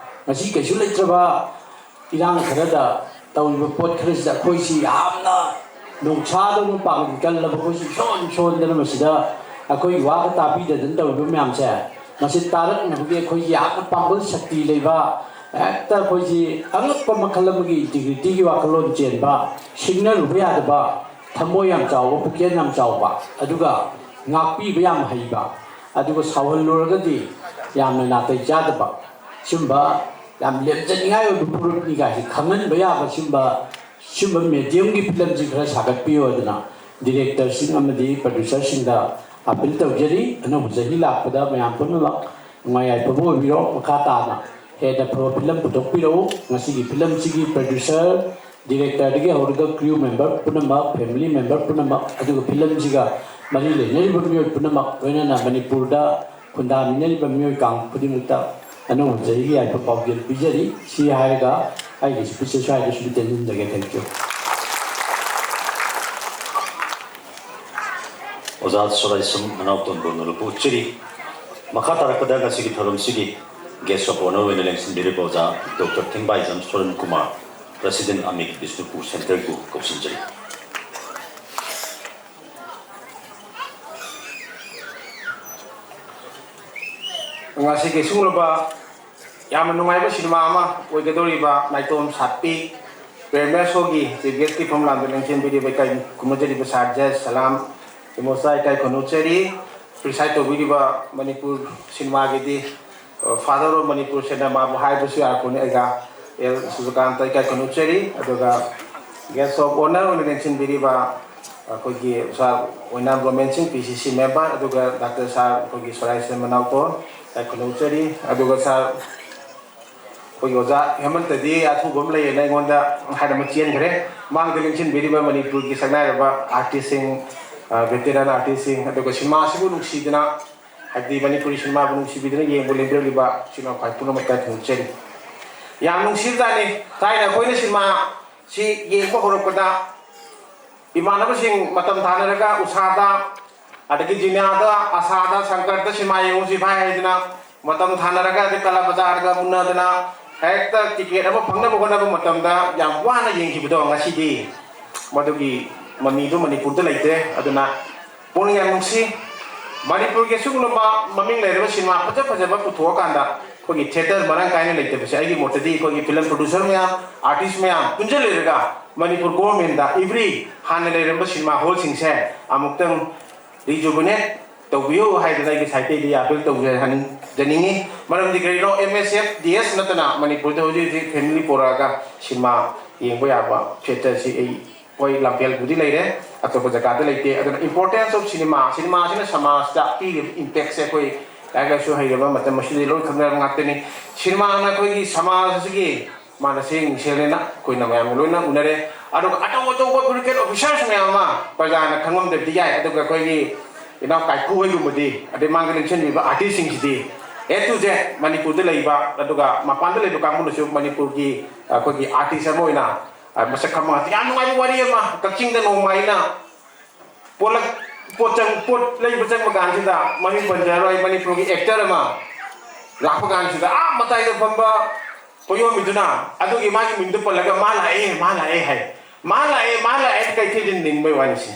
ꯉꯁꯤ ꯀꯩꯁꯨ ꯂꯩꯇ꯭ꯔꯕ ꯏꯔꯥꯡ ꯈꯔꯗ ꯇꯧꯔꯤꯕ ꯄꯣꯠ ꯈꯔꯁꯤꯗ ꯑꯩꯈꯣꯏꯁꯤ ꯌꯥꯝꯅ ꯅꯣꯡꯁꯥꯗꯧꯅ ꯄꯥꯡꯒꯜ ꯀꯜꯂꯕ ꯑꯩꯈꯣꯏꯁꯤ ꯏꯁꯣꯟ ꯁꯣꯟꯗꯅ ꯃꯁꯤꯗ ꯑꯩꯈꯣꯏꯒꯤ ꯋꯥꯒ ꯇꯥꯕꯤꯗꯗꯅ ꯇꯧꯔꯤꯕ ꯃꯌꯥꯝꯁꯦ, ꯃꯁꯤ ꯇꯥꯔꯛꯅꯕꯒꯤ ꯑꯩꯈꯣꯏꯒꯤ ꯌꯥꯝꯅ ꯄꯥꯡꯒꯜ ꯁꯛꯇꯤ ꯂꯩꯕ, ꯍꯦꯛꯇ ꯑꯩꯈꯣꯏꯁꯤ ꯑꯉꯛꯄ ꯃꯈꯜ ꯑꯃꯒꯤ integrityꯒꯤ ꯋꯥꯈꯜꯂꯣꯟ ꯆꯦꯟꯕ, ꯁꯤꯡꯅꯔꯨꯕ ꯌꯥꯗꯕ, ꯊꯃꯣꯏ ꯌꯥꯝ ꯆꯥꯎꯕ, ꯄꯨꯛꯆꯦꯜ ꯌꯥꯝ ꯆꯥꯎꯕ, ꯑꯗꯨꯒ ꯉꯥꯛꯄꯤꯕ ꯌꯥꯝ ꯍꯩꯕ, ꯑꯗꯨꯒ ꯁꯥꯎꯍꯜꯂꯨꯔꯒꯗꯤ ꯌꯥꯝꯅ ꯅꯥꯇꯩ ꯆꯥꯗꯕ, ꯁꯨꯝꯕ ꯌꯥꯝ ꯂꯦꯝꯖꯅꯤꯡꯉꯥꯏ ꯑꯣꯏꯕ ꯐꯨꯔꯨꯞꯅꯤ ꯀꯥꯏꯁꯤ ꯈꯪꯍꯟꯕ ꯌꯥꯕ ꯁꯨꯝꯕ, ꯁꯨꯝꯕ mediumꯒꯤ filmꯁꯤ ꯈꯔ ꯁꯥꯒꯠꯄꯤꯌꯣ ꯍꯥꯏꯗꯅ directorꯁꯤꯡ ꯑꯃꯗꯤ producerꯁꯤꯡꯗ appeal ꯇꯧꯖꯔꯤ꯫ ꯑꯅꯧꯕ ꯆꯍꯤ ꯂꯥꯛꯄꯗ ꯃꯌꯥꯝ ꯄꯨꯝꯅꯃꯛ ꯅꯨꯡꯉꯥꯏ ꯌꯥꯏꯐꯕ ꯑꯣꯏꯕꯤꯔꯣ꯫ ꯃꯈꯥ ꯇꯥꯅ ꯍꯦꯟꯅ ꯐꯕ film ꯄꯨꯊꯣꯛꯄꯤꯔꯛꯎ꯫ ꯉꯁꯤꯒꯤ filmꯁꯤꯒꯤ producer, directorꯗꯒꯤ ꯍꯧꯔꯒ crew member ꯄꯨꯝꯅꯃꯛ, family member ꯄꯨꯝꯅꯃꯛ, ꯑꯗꯨꯒ filmꯁꯤꯒ ꯃꯔꯤ ꯂꯩꯅꯔꯤꯕ ꯃꯤꯑꯣꯏ ꯄꯨꯝꯅꯃꯛ, ꯂꯣꯏꯅꯅ ꯃꯅꯤꯄꯨꯔꯗ ꯈꯨꯟꯗꯥꯃꯤꯟꯅꯔꯤꯕ ꯃꯤꯑꯣꯏ ꯀꯥꯡꯂꯨꯞ ꯈꯨꯗꯤꯡꯃꯛꯇ ꯑꯅꯧꯕ ꯆꯍꯤꯒꯤ ꯌꯥꯏꯐ ꯄꯥꯎꯖꯦꯜ ꯄꯤꯖꯔꯤ꯫ ꯁꯤ ꯍꯥꯏꯔꯒ ꯑꯩꯒꯤ speechꯁꯦ ꯁ꯭ꯋꯥꯏꯗ ꯁꯨꯝ ꯇꯦꯟꯁꯤꯟꯖꯒꯦ꯫ Thank you꯫ ꯑꯣꯖꯥ ꯁꯣꯔꯥꯏꯁꯝ ꯃꯅꯥꯎꯇꯣꯟꯕꯨ ꯅꯣꯂꯨꯛꯄꯨ ꯎꯠꯆꯔꯤ꯫ ꯃꯈꯥ ꯇꯥꯔꯛꯄꯗ ꯉꯁꯤꯒꯤ ꯊꯧꯔꯝꯁꯤꯒꯤ guest of honour ꯑꯣꯏꯅ ꯂꯦꯡꯁꯤꯟꯕꯤꯔꯤꯕ ꯑꯣꯖꯥ ꯗꯣꯛꯇꯔ ꯊꯤꯡꯕꯥꯏꯖꯝ ꯁꯣꯔꯟ ꯀꯨꯃꯥꯔ, President ꯑꯃꯤꯛ ꯕꯤꯁꯅꯨꯄꯨꯔ Centreꯕꯨ ꯀꯧꯁꯤꯟꯖꯔꯤ꯫ ꯉꯁꯤꯒꯤ ꯁꯤꯒꯨꯝꯂꯕ ꯌꯥꯝꯅ ꯅꯨꯡꯉꯥꯏꯕ ꯁꯤꯅꯦꯃꯥ ꯑꯃ ꯑꯣꯏꯒꯗꯧꯔꯤꯕ ꯅꯥꯏꯇꯣꯝ ꯁꯥꯠꯄꯤ premiere showꯒꯤ chief guestꯀꯤ ꯐꯝꯂꯥꯡꯗ ꯂꯦꯡꯁꯤꯟꯕꯤꯔꯤꯕ ꯏꯀꯥꯏ ꯈꯨꯝꯅꯖꯔꯤꯕ ꯁꯥꯔ ꯖꯌ ꯁꯂꯥꯝ ꯏꯃꯣꯆꯥ ꯏꯀꯥꯏ ꯈꯨꯝꯅꯖꯔꯤ꯫ Preside ꯇꯧꯕꯤꯔꯤꯕ ꯃꯅꯤꯄꯨꯔ ꯁꯤꯅꯦꯃꯥꯒꯤꯗꯤ, ꯑ, Father of Manipur Cinemaꯕꯨ ꯍꯥꯏꯕꯁꯨ ꯌꯥꯔꯛꯄꯅꯤ ꯑꯩꯒ ꯑꯦꯜ ꯁꯨꯖꯀꯥꯟꯇ ꯏꯀꯥꯏ ꯈꯨꯝꯅꯖꯔꯤ꯫ ꯑꯗꯨꯒ guest of honour ꯑꯣꯏꯅ ꯂꯦꯡꯁꯤꯟꯕꯤꯔꯤꯕ ꯑꯩꯈꯣꯏꯒꯤ ꯁꯥꯔ ꯑꯣꯏꯅꯥꯝ ꯔꯣꯃꯦꯟ ꯁꯤꯡ, ꯄꯤ ꯁꯤ ꯁꯤ member, ꯑꯗꯨꯒ ꯗꯥꯛꯇꯔ ꯁꯥꯔ ꯑꯩꯈꯣꯏꯒꯤ ꯁꯣꯔꯥꯏꯁꯦꯟ ꯃꯅꯥꯎꯇꯣꯟ, ꯂꯥꯏ ꯈꯨꯔꯨꯝꯖꯔꯤ꯫ ꯑꯗꯨꯒ ꯁꯥꯔ ꯑꯩꯈꯣꯏꯒꯤ ꯑꯣꯖꯥ ꯍꯦꯃꯟꯇꯗꯤ ꯑꯊꯨꯕ ꯑꯃ ꯂꯩꯌꯦꯅ ꯑꯩꯉꯣꯟꯗ ꯍꯥꯏꯔꯝꯃ ꯆꯦꯟꯈ꯭ꯔꯦ꯫ ꯃꯥꯡꯗ ꯂꯦꯡꯁꯤꯟꯕꯤꯔꯤꯕ ꯃꯅꯤꯄꯨꯔꯒꯤ ꯁꯛꯅꯥꯏꯔꯕ artistꯁꯤꯡ, ꯚꯦꯇꯦꯔꯥꯟ ꯑꯥꯔꯇꯤꯁꯁꯤꯡ, ꯑꯗꯨꯒ ꯁꯤꯅꯦꯃꯥ ꯑꯁꯤꯕꯨ ꯅꯨꯡꯁꯤꯗꯅ, ꯍꯥꯏꯕꯗꯤ ꯃꯅꯤꯄꯨꯔꯤ ꯁꯤꯅꯦꯃꯥꯕꯨ ꯅꯨꯡꯁꯤꯕꯤꯗꯨꯅ ꯌꯦꯡꯕ ꯂꯦꯡꯕꯤꯔꯛꯂꯤꯕ ꯏꯆꯤꯟ ꯏꯅꯥꯎ ꯈ꯭ꯋꯥꯏ ꯄꯨꯝꯅꯃꯛꯇ ꯊꯥꯒꯠꯆꯔꯤ꯫ ꯌꯥꯝ ꯅꯨꯡꯁꯤꯕꯖꯥꯠꯅꯤ꯫ ꯊꯥꯏꯅ ꯑꯩꯈꯣꯏꯅ ꯁꯤꯅꯦꯃꯥ ꯁꯤ ꯌꯦꯡꯕ ꯍꯧꯔꯛꯄꯗ ꯏꯃꯥꯟꯅꯕꯁꯤꯡ ꯃꯇꯝ ꯊꯥꯅꯔꯒ ꯎꯁꯥꯗ, ꯑꯗꯒꯤ ꯖꯤꯅꯤꯌꯥꯗ, ꯑꯁꯥꯗ, ꯁꯪꯀꯔꯗ ꯁꯤꯅꯦꯃꯥ ꯌꯦꯡꯉꯨꯁꯤ ꯚꯥꯏ ꯍꯥꯏꯗꯅ ꯃꯇꯝ ꯊꯥꯅꯔꯒ, ꯑꯗꯩ ꯀꯂꯥ ꯕꯖꯥꯔꯒ ꯎꯅꯗꯅ ꯍꯦꯛꯇ ꯇꯤꯀꯦꯠ ꯑꯃ ꯐꯪꯅꯕ ꯍꯣꯠꯅꯕ ꯃꯇꯝꯗ ꯌꯥꯝ ꯋꯥꯅ ꯌꯦꯡꯈꯤꯕꯗꯣ, ꯉꯁꯤꯗꯤ ꯃꯗꯨꯒꯤ ꯃꯃꯤꯗꯨ ꯃꯅꯤꯄꯨꯔꯗ ꯂꯩꯇ꯭ꯔꯦ꯫ ꯑꯗꯨꯅ ꯄꯨꯛꯅꯤꯡ ꯌꯥꯝ ꯅꯨꯡꯁꯤ꯫ ꯃꯅꯤꯄꯨꯔꯒꯤ ꯑꯁꯤꯒꯨꯝꯂꯕ ꯃꯃꯤꯡ ꯂꯩꯔꯕ ꯁꯤꯅꯦꯃꯥ ꯐꯖ ꯐꯖꯕ ꯄꯨꯊꯣꯛꯑꯀꯥꯟꯗ ꯑꯩꯈꯣꯏꯒꯤ ꯊꯤꯌꯦꯇꯔ ꯃꯔꯥꯡ ꯀꯥꯏꯅ ꯂꯩꯇꯕꯁꯦ, ꯑꯩꯒꯤ ꯃꯣꯠꯇꯗꯤ ꯑꯩꯈꯣꯏꯒꯤ ꯐꯤꯂꯝ ꯄ꯭ꯔꯣꯗ꯭ꯌꯨꯁꯔ ꯃꯌꯥꯝ, ꯑꯥꯔꯇꯤꯁ ꯃꯌꯥꯝ ꯄꯨꯟꯁꯤꯜꯂꯔꯒ ꯃꯅꯤꯄꯨꯔ ꯒꯣꯔꯃꯦꯟꯗ ꯏꯕ꯭ꯔꯤ ꯍꯥꯟꯅ ꯂꯩꯔꯝꯕ ꯁꯤꯅꯦꯃꯥ ꯍꯣꯜꯁꯤꯡꯁꯦ ꯑꯃꯨꯛꯇꯪ ꯔꯤꯖꯨꯕꯤꯅꯦꯠ ꯇꯧꯕꯤꯌꯨ ꯍꯥꯏꯗꯅ ꯑꯩꯒꯤ ꯁꯥꯏꯠꯇꯩꯗꯤ ꯑꯥꯄꯤꯜ ꯇꯧꯖꯍꯟꯖꯅꯤꯡꯉꯤ꯫ ꯃꯔꯝꯗꯤ ꯀꯔꯤꯅꯣ, ꯑꯦꯝ ꯑꯦꯁ ꯑꯦꯐ ꯗꯤ ꯑꯦꯁ ꯅꯠꯇꯅ ꯃꯅꯤꯄꯨꯔꯗ ꯍꯧꯖꯤꯛ ꯍꯧꯖꯤꯛ ꯐꯦꯃꯤꯂꯤ ꯄꯣꯔꯛꯑꯒ ꯁꯤꯅꯦꯃꯥ ꯌꯦꯡꯕ ꯌꯥꯕ ꯊꯤꯌꯦꯇꯔꯁꯤ ꯑꯩ, ꯍꯣꯏ, ꯂꯝꯐꯦꯜꯕꯨꯗꯤ ꯂꯩꯔꯦ, ꯑꯇꯣꯞꯄ ꯖꯒꯥꯗ ꯂꯩꯇꯦ꯫ ꯑꯗꯨꯅ importance of cinema, ꯁꯤꯅꯦꯃꯥꯁꯤꯅ ꯁꯃꯥꯖꯇ ꯄꯤꯔꯤꯕ ꯏꯝꯄꯦꯛꯁꯦ ꯑꯩꯈꯣꯏ ꯂꯥꯏꯔꯤꯛ ꯂꯥꯏꯁꯨ ꯍꯩꯔꯕ ꯃꯇꯝ ꯑꯁꯤꯗ ꯂꯣꯏ ꯈꯪꯅꯔꯕ ꯉꯥꯛꯇꯅꯤ꯫ ꯁꯤꯅꯦꯃꯥꯅ ꯑꯩꯈꯣꯏꯒꯤ ꯁꯃꯥꯖ ꯑꯁꯤꯒꯤ ꯃꯥꯅ ꯁꯦꯡ ꯁꯦꯡꯅ ꯑꯩꯈꯣꯏꯅ ꯃꯌꯥꯝ ꯂꯣꯏꯅ ꯎꯅꯔꯦ꯫ ꯑꯗꯨꯒ ꯑꯆꯧ ꯑꯆꯧꯕ ꯄꯣꯂꯤꯇꯤꯀꯦꯜ ꯑꯣꯐꯤꯁꯥꯔꯁ ꯃꯌꯥꯝ ꯑꯃ ꯄ꯭ꯔꯖꯥꯅ ꯈꯪꯉꯝꯗꯕꯗꯤ ꯌꯥꯏ, ꯑꯗꯨꯒ ꯑꯩꯈꯣꯏꯒꯤ ꯏꯅꯥꯎ ꯀꯥꯏꯀꯨ ꯍꯣꯏꯒꯨꯝꯕꯗꯤ, ꯑꯗꯩ ꯃꯥꯡꯗ ꯂꯦꯡꯁꯤꯟꯕꯤꯕ ꯑꯥꯔꯇꯤꯁꯁꯤꯡꯁꯤꯗꯤ A to Z ꯃꯅꯤꯄꯨꯔꯗ ꯂꯩꯕ, ꯑꯗꯨꯒ ꯃꯄꯥꯟꯗ ꯂꯩꯕ ꯀꯥꯡꯕꯨꯅꯁꯨ ꯃꯅꯤꯄꯨꯔꯒꯤ ꯑꯩꯈꯣꯏꯒꯤ ꯑꯥꯔꯇꯤꯁ ꯑꯃ ꯑꯣꯏꯅ, ꯑ, ꯃꯁꯛ ꯈꯪꯕ ꯉꯥꯛꯇ꯫ ꯌꯥꯝ ꯅꯨꯡꯉꯥꯏꯕ ꯋꯥꯔꯤ ꯑꯃ, ꯀꯛꯆꯤꯡꯗ ꯅꯣꯡꯃ ꯑꯩꯅ ꯄꯣꯠꯂꯛ-, ꯄꯣꯠ ꯆꯪ-, ꯄꯣꯠ ꯂꯩꯕ ꯆꯪꯕ ꯀꯥꯟꯁꯤꯗ, ꯃꯃꯤꯡ ꯄꯟꯖꯔꯔꯣꯏ, ꯃꯅꯤꯄꯨꯔꯒꯤ ꯑꯦꯛꯇꯔ ꯑꯃ ꯂꯥꯛꯄ ꯀꯥꯟꯁꯤꯗ, ꯑꯥ ꯃꯇꯥꯏꯗ ꯐꯝꯕ ꯄꯣꯌꯣꯝꯕꯤꯗꯨꯅ ꯑꯗꯨꯒꯤ ꯃꯥꯒꯤ ꯃꯤꯡꯗꯨ ꯄꯜꯂꯒ "ꯃꯥ ꯂꯥꯛꯑꯦ, ꯃꯥ ꯂꯥꯛꯑꯦ" ꯍꯥꯏ꯫ "ꯃꯥ ꯂꯥꯛꯑꯦ, ꯃꯥ ꯂꯥꯛꯑꯦ" ꯀꯩꯊꯦꯜꯗ ꯅꯤꯟꯕꯩ ꯋꯥꯅꯤꯁꯦ꯫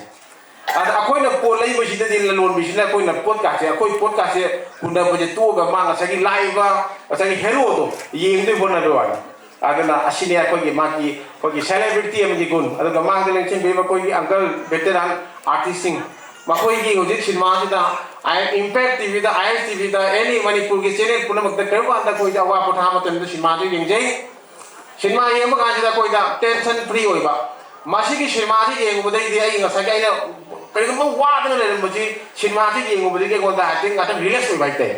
ꯑꯗ ꯑꯩꯈꯣꯏꯅ ꯄꯣꯠ ꯂꯩꯕꯁꯤꯗꯗꯤ ꯂꯂꯣꯟꯕꯤꯁꯤꯅ ꯑꯩꯈꯣꯏꯅ ꯄꯣꯠꯀꯥꯁꯦ, ꯑꯩꯈꯣꯏ ꯄꯣꯠꯀꯥꯁꯦ ꯍꯨꯟꯅꯕꯁꯦ ꯇꯣꯛꯑꯒ ꯃꯥ ꯉꯁꯥꯏꯒꯤ ꯂꯥꯛꯏꯕ ꯉꯁꯥꯏꯒꯤ ꯍꯦꯔꯣꯗꯣ ꯌꯦꯡꯗꯣꯏ ꯍꯣꯠꯅꯕꯩ ꯋꯥꯅꯤ꯫ ꯑꯗꯨꯅ ꯑꯁꯤꯅꯤ ꯑꯩꯈꯣꯏꯒꯤ ꯃꯥꯒꯤ, ꯑꯩꯈꯣꯏꯒꯤ ꯁꯦꯂꯦꯕ꯭ꯔꯤꯇꯤ ꯑꯃꯒꯤ ꯒꯨꯟ꯫ ꯑꯗꯨꯒ ꯃꯥꯡꯗ ꯂꯦꯡꯁꯤꯟꯕꯤꯔꯤꯕ ꯑꯩꯈꯣꯏꯒꯤ ꯑꯪꯀꯜ ꯚꯦꯇꯦꯔꯥꯟ ꯑꯥꯔꯇꯤꯁꯁꯤꯡ, ꯃꯈꯣꯏꯒꯤ ꯍꯧꯖꯤꯛ ꯁꯤꯅꯦꯃꯥꯁꯤꯗ ꯏꯝꯄꯦꯛ ꯇꯤꯚꯤꯗ, ꯑꯥꯏ ꯑꯦꯁ ꯇꯤꯚꯤꯗ, ꯑꯦꯅꯤ ꯃꯅꯤꯄꯨꯔꯒꯤ ꯆꯦꯅꯦꯜ ꯄꯨꯝꯅꯃꯛꯇ ꯀꯔꯤꯒꯨꯝꯕ ꯀꯥꯟꯗ ꯑꯩꯈꯣꯏꯗ ꯑꯋꯥ ꯄꯣꯊꯥ ꯃꯇꯝꯗ ꯁꯤꯅꯦꯃꯥꯁꯤ ꯌꯦꯡꯖꯩ꯫ ꯁꯤꯅꯦꯃꯥ ꯌꯦꯡꯕ ꯀꯥꯟꯁꯤꯗ ꯑꯩꯈꯣꯏꯗ ꯇꯦꯟꯁꯟ ꯐ꯭ꯔꯤ ꯑꯣꯏꯕ꯫ ꯃꯁꯤꯒꯤ ꯁꯤꯅꯦꯃꯥꯁꯤ ꯌꯦꯡꯉꯨꯕꯗꯒꯤꯗꯤ ꯑꯩ ꯉꯁꯥꯏꯒꯤ ꯑꯩꯅ ꯀꯔꯤꯒꯨꯝꯕ ꯋꯥꯗꯅ ꯂꯩꯔꯝꯕꯁꯤ ꯁꯤꯅꯦꯃꯥꯁꯤ ꯌꯦꯡꯉꯨꯕꯗꯒꯤ ꯑꯩꯉꯣꯟꯗ ꯍꯥꯏꯐꯦꯠ ꯉꯥꯛꯇꯪ ꯔꯤꯂꯦꯛꯁ ꯑꯣꯏꯕ ꯍꯥꯏꯇꯥꯔꯦ꯫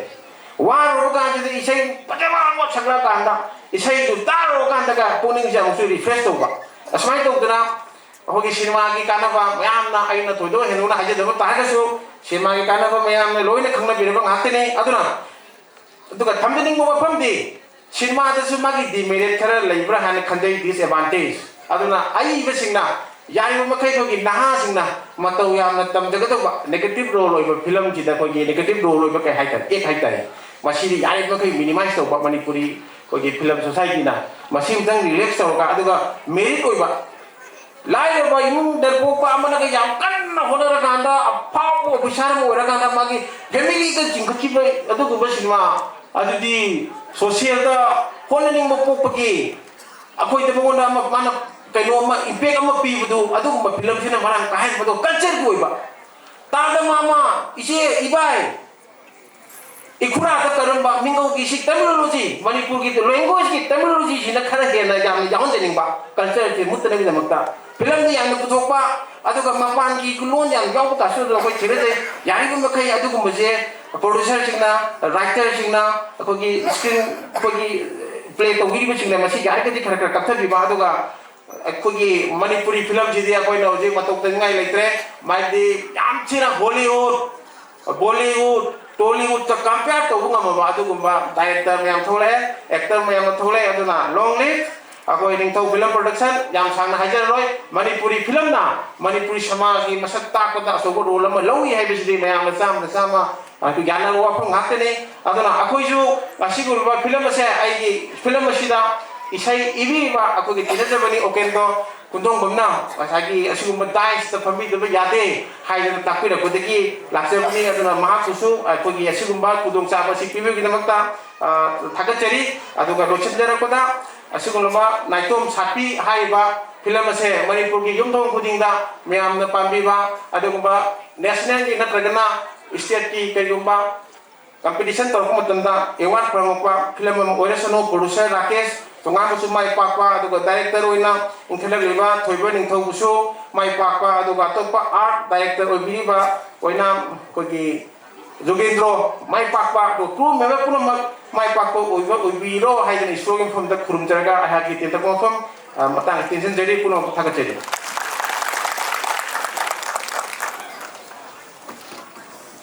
ꯋꯥꯔꯨꯔꯕ ꯀꯥꯟꯁꯤꯗ ꯏꯁꯩ ꯐꯖꯕ ꯑꯃ ꯁꯛꯂꯛꯑꯀꯥꯟꯗ ꯏꯁꯩꯗꯨ ꯇꯥꯔꯨꯔꯀꯥꯟꯗꯒ ꯄꯨꯛꯅꯤꯡꯁꯦ ꯑꯃꯨꯛꯁꯨ ꯔꯤꯐ꯭ꯔꯦꯁ ꯇꯧꯕ꯫ ꯑꯁꯨꯃꯥꯏꯅ ꯇꯧꯗꯅ ꯑꯩꯈꯣꯏꯒꯤ ꯁꯤꯅꯦꯃꯥꯒꯤ ꯀꯥꯟꯅꯕ ꯃꯌꯥꯝꯅ, ꯑꯩꯅ ꯊꯣꯏꯗꯣꯛ ꯍꯦꯟꯗꯣꯛꯅ ꯍꯥꯏꯖꯗꯕ ꯇꯥꯔꯒꯁꯨ, ꯁꯤꯅꯦꯃꯥꯒꯤ ꯀꯥꯟꯅꯕ ꯃꯌꯥꯝꯅ ꯂꯣꯏꯅ ꯈꯪꯅꯕꯤꯔꯕ ꯉꯥꯛꯇꯅꯤ꯫ ꯑꯗꯨꯅ, ꯑꯗꯨꯒ ꯊꯝꯖꯅꯤꯡꯕ ꯋꯥꯐꯝꯗꯤ, ꯁꯤꯅꯦꯃꯥꯗꯁꯨ ꯃꯥꯒꯤ demerit ꯈꯔ ꯂꯩꯕ꯭ꯔꯥ ꯍꯥꯏꯅ ꯈꯟꯖꯩ, disadvantage꯫ ꯑꯗꯨꯅ ꯑꯏꯕꯁꯤꯡꯅ, ꯌꯥꯔꯤꯕ ꯃꯈꯩ ꯑꯩꯈꯣꯏꯒꯤ ꯅꯍꯥꯁꯤꯡꯅ ꯃꯇꯧ ꯌꯥꯝꯅ ꯇꯝꯖꯒꯗꯧꯕ, negative role ꯑꯣꯏꯕ ꯐꯤꯂꯝꯁꯤꯗ ꯑꯩꯈꯣꯏꯒꯤ negative role ꯑꯣꯏꯕ ꯀꯩ ꯍꯥꯏꯇꯥꯔꯦ, act ꯍꯥꯏꯇꯥꯔꯦ, ꯃꯁꯤꯗꯤ ꯌꯥꯔꯤꯕ ꯃꯈꯩ minimize ꯇꯧꯕ, ꯃꯅꯤꯄꯨꯔꯤ ꯑꯩꯈꯣꯏꯒꯤ film society ꯅ ꯃꯁꯤꯃꯇꯪ relax ꯇꯧꯔꯒ, ꯑꯗꯨꯒ merit ꯑꯣꯏꯕ, ꯂꯥꯏꯔꯕ ꯏꯃꯨꯡꯗ ꯄꯣꯛꯄ ꯑꯃꯅꯒ ꯌꯥꯝ ꯀꯟꯅ ꯍꯣꯠꯅꯔꯀꯥꯟꯗ ꯑꯐꯥꯎꯕ officer ꯑꯃ ꯑꯣꯏꯔꯀꯥꯟꯗ ꯃꯥꯒꯤ family ꯒ ꯆꯤꯡꯈꯠꯈꯤꯕ ꯑꯗꯨꯒꯨꯝꯕ ꯁꯤꯅꯦꯃꯥ, ꯑꯗꯨꯗꯤ social ꯗ ꯍꯣꯠꯅꯅꯤꯡꯕ ꯄꯣꯛꯄꯒꯤ ꯑꯩꯈꯣꯏꯗ ꯃꯉꯣꯟꯗ ꯑꯃ, ꯃꯥꯅ ꯀꯩꯅꯣ ꯑꯃ, impact ꯑꯃ ꯄꯤꯕꯗꯨ, ꯑꯗꯨꯒꯨꯝꯕ film ꯁꯤꯅ ꯃꯔꯥꯡ ꯀꯥꯏꯍꯟꯕꯗꯣ, culture ꯒꯤ ꯑꯣꯏꯕ꯫ ꯇꯥꯗ ꯃꯥꯃ, ꯏꯆꯦ, ꯏꯕꯥꯏ, ꯏꯈꯨꯔꯥꯗ ꯀꯔꯝꯕ ꯃꯤꯡꯒꯧꯒꯤ ꯁꯤ terminology, ꯃꯅꯤꯄꯨꯔꯒꯤ language ꯀꯤ terminology ꯁꯤꯅ ꯈꯔ ꯍꯦꯟꯅ ꯌꯥꯝꯅ ꯌꯥꯎꯍꯟꯖꯅꯤꯡꯕ, culture ꯁꯦ ꯃꯨꯠꯇꯅꯕꯒꯤꯗꯃꯛꯇ꯫ Film ꯗ ꯌꯥꯝꯅ ꯄꯨꯊꯣꯛꯄ, ꯑꯗꯨꯒ ꯃꯄꯥꯟꯒꯤ ꯂꯣꯟ ꯌꯥꯝ ꯌꯥꯎꯕ ꯀꯥꯁꯨ ꯑꯗꯨꯝ ꯑꯩꯈꯣꯏ ꯊꯦꯡꯅꯖꯩ꯫ ꯌꯥꯔꯤꯕ ꯃꯈꯩ ꯑꯗꯨꯒꯨꯝꯕꯁꯦ producer ꯁꯤꯡꯅ, writer ꯁꯤꯡꯅ ꯑꯩꯈꯣꯏꯒꯤ screen, ꯑꯩꯈꯣꯏꯒꯤ play ꯇꯧꯕꯤꯔꯤꯕꯁꯤꯡꯅ ꯃꯁꯤ ꯌꯥꯔꯤꯈꯩꯗꯤ ꯈꯔ ꯈꯔ ꯀꯛꯊꯕꯤꯕ, ꯑꯗꯨꯒ ꯑꯩꯈꯣꯏꯒꯤ ꯃꯅꯤꯄꯨꯔꯤ film ꯁꯤꯗꯤ ꯑꯩꯈꯣꯏꯅ ꯍꯧꯖꯤꯛ ꯃꯇꯧ ꯇꯝꯅꯤꯡꯉꯥꯏ ꯂꯩꯇ꯭ꯔꯦ꯫ ꯃꯥꯗꯤ ꯌꯥꯝ ꯊꯤꯅ Hollywood, Bollywood, Tollywood ꯀ compare ꯇꯧꯕ ꯉꯝꯃꯕ ꯑꯗꯨꯒꯨꯝꯕ director ꯃꯌꯥꯝ ꯊꯣꯛꯂꯛꯑꯦ, actor ꯃꯌꯥꯝ ꯑꯃ ꯊꯣꯛꯂꯛꯑꯦ꯫ ꯑꯗꯨꯅ long live ꯑꯩꯈꯣꯏ ꯅꯤꯡꯊꯧ film production꯫ ꯌꯥꯝ ꯁꯥꯡꯅ ꯍꯥꯏꯖꯔꯔꯣꯏ꯫ ꯃꯅꯤꯄꯨꯔꯤ film ꯅ ꯃꯅꯤꯄꯨꯔꯤ ꯁꯃꯥꯖꯒꯤ ꯃꯁꯛ ꯇꯥꯛꯄꯗ ꯑꯆꯧꯕ role ꯑꯃ ꯂꯧꯏ ꯍꯥꯏꯕꯁꯤꯗꯤ ꯃꯌꯥꯝꯅ ꯆꯥꯝꯃꯗ ꯆꯥꯝꯃ ꯑꯗꯨ ꯌꯥꯅꯕ ꯋꯥꯐꯝ ꯉꯥꯛꯇꯅꯤ꯫ ꯑꯗꯨꯅ ꯑꯩꯈꯣꯏꯁꯨ ꯑꯁꯤꯒꯨꯝꯂꯕ film ꯑꯁꯦ, ꯑꯩꯒꯤ film ꯑꯁꯤꯗ ꯏꯁꯩ ꯏꯕꯤꯔꯤꯕ ꯑꯩꯈꯣꯏꯒꯤ ꯇꯤꯟꯅꯖꯕꯅꯤ ꯑꯣꯀꯦꯟꯗꯣ ꯀꯨꯟꯗꯣꯡꯕꯝꯅ ꯉꯁꯥꯏꯒꯤ ꯑꯁꯤꯒꯨꯝꯕ dais ꯇ ꯐꯝꯕꯤꯗꯕ ꯌꯥꯗꯦ ꯍꯥꯏꯗꯅ ꯇꯥꯛꯄꯤꯔꯛꯄꯗꯒꯤ ꯂꯥꯛꯆꯕꯅꯤ꯫ ꯑꯗꯨꯅ ꯃꯍꯥꯛꯄꯨꯁꯨ ꯑꯩꯈꯣꯏꯒꯤ ꯑꯁꯤꯒꯨꯝꯕ ꯈꯨꯗꯣꯡꯆꯥꯕ ꯑꯁꯤ ꯄꯤꯕꯤꯕꯒꯤꯗꯃꯛꯇ, ꯑ, ꯊꯥꯒꯠꯆꯔꯤ꯫ ꯑꯗꯨꯒ ꯂꯣꯏꯁꯤꯟꯖꯔꯛꯄꯗ, ꯑꯁꯤꯒꯨꯝꯂꯕ ꯅꯥꯏꯇꯣꯝ ꯁꯥꯠꯄꯤ ꯍꯥꯏꯔꯤꯕ film ꯑꯁꯦ ꯃꯅꯤꯄꯨꯔꯒꯤ ꯌꯨꯝꯊꯣꯡ ꯈꯨꯗꯤꯡꯗ ꯃꯌꯥꯝꯅ ꯄꯥꯝꯕꯤꯕ, ꯑꯗꯨꯒꯨꯝꯕ national ꯒꯤ ꯅꯠꯇ꯭ꯔꯒꯅ state ꯀꯤ ꯀꯔꯤꯒꯨꯝꯕ competition ꯇꯧꯔꯛꯄ ꯃꯇꯝꯗ award ꯐꯪꯉꯛꯄ film ꯑꯃ ꯑꯣꯏꯔꯁꯅꯨ꯫ Producer ꯔꯥꯀꯦꯁ ꯊꯣꯉꯥꯝꯕꯨꯁꯨ ꯃꯥꯏ ꯄꯥꯛꯄ, ꯑꯗꯨꯒ director ꯑꯣꯏꯅ ꯏꯟꯈꯠꯂꯛꯂꯤꯕ ꯊꯣꯏꯕ ꯅꯤꯡꯊꯧꯕꯨꯁꯨ ꯃꯥꯏ ꯄꯥꯛꯄ, ꯑꯗꯨꯒ ꯑꯇꯣꯞꯄ art director ꯑꯣꯏꯕꯤꯔꯤꯕ ꯑꯣꯏꯅ ꯑꯩꯈꯣꯏꯒꯤ ꯖꯣꯒꯦꯟꯗ꯭ꯔꯣ ꯃꯥꯏ ꯄꯥꯛꯄ, ꯑꯗꯨꯒ crew member ꯄꯨꯝꯅꯃꯛ ꯃꯥꯏ ꯄꯥꯛꯄ ꯑꯣꯏꯕ, ꯑꯣꯏꯕꯤꯔꯣ ꯍꯥꯏꯗꯅ ꯏꯁꯣꯔꯒꯤ ꯃꯐꯝꯗ ꯈꯨꯔꯨꯝꯖꯔꯒ ꯑꯩꯍꯥꯛꯀꯤ ꯇꯦꯟꯇꯛꯄ ꯋꯥꯐꯝ, ꯑ, ꯃꯇꯥꯡ ꯇꯦꯟꯁꯤꯟꯖꯔꯤ꯫ ꯄꯨꯝꯅꯃꯛꯄꯨ ꯊꯥꯒꯠꯆꯔꯤ꯫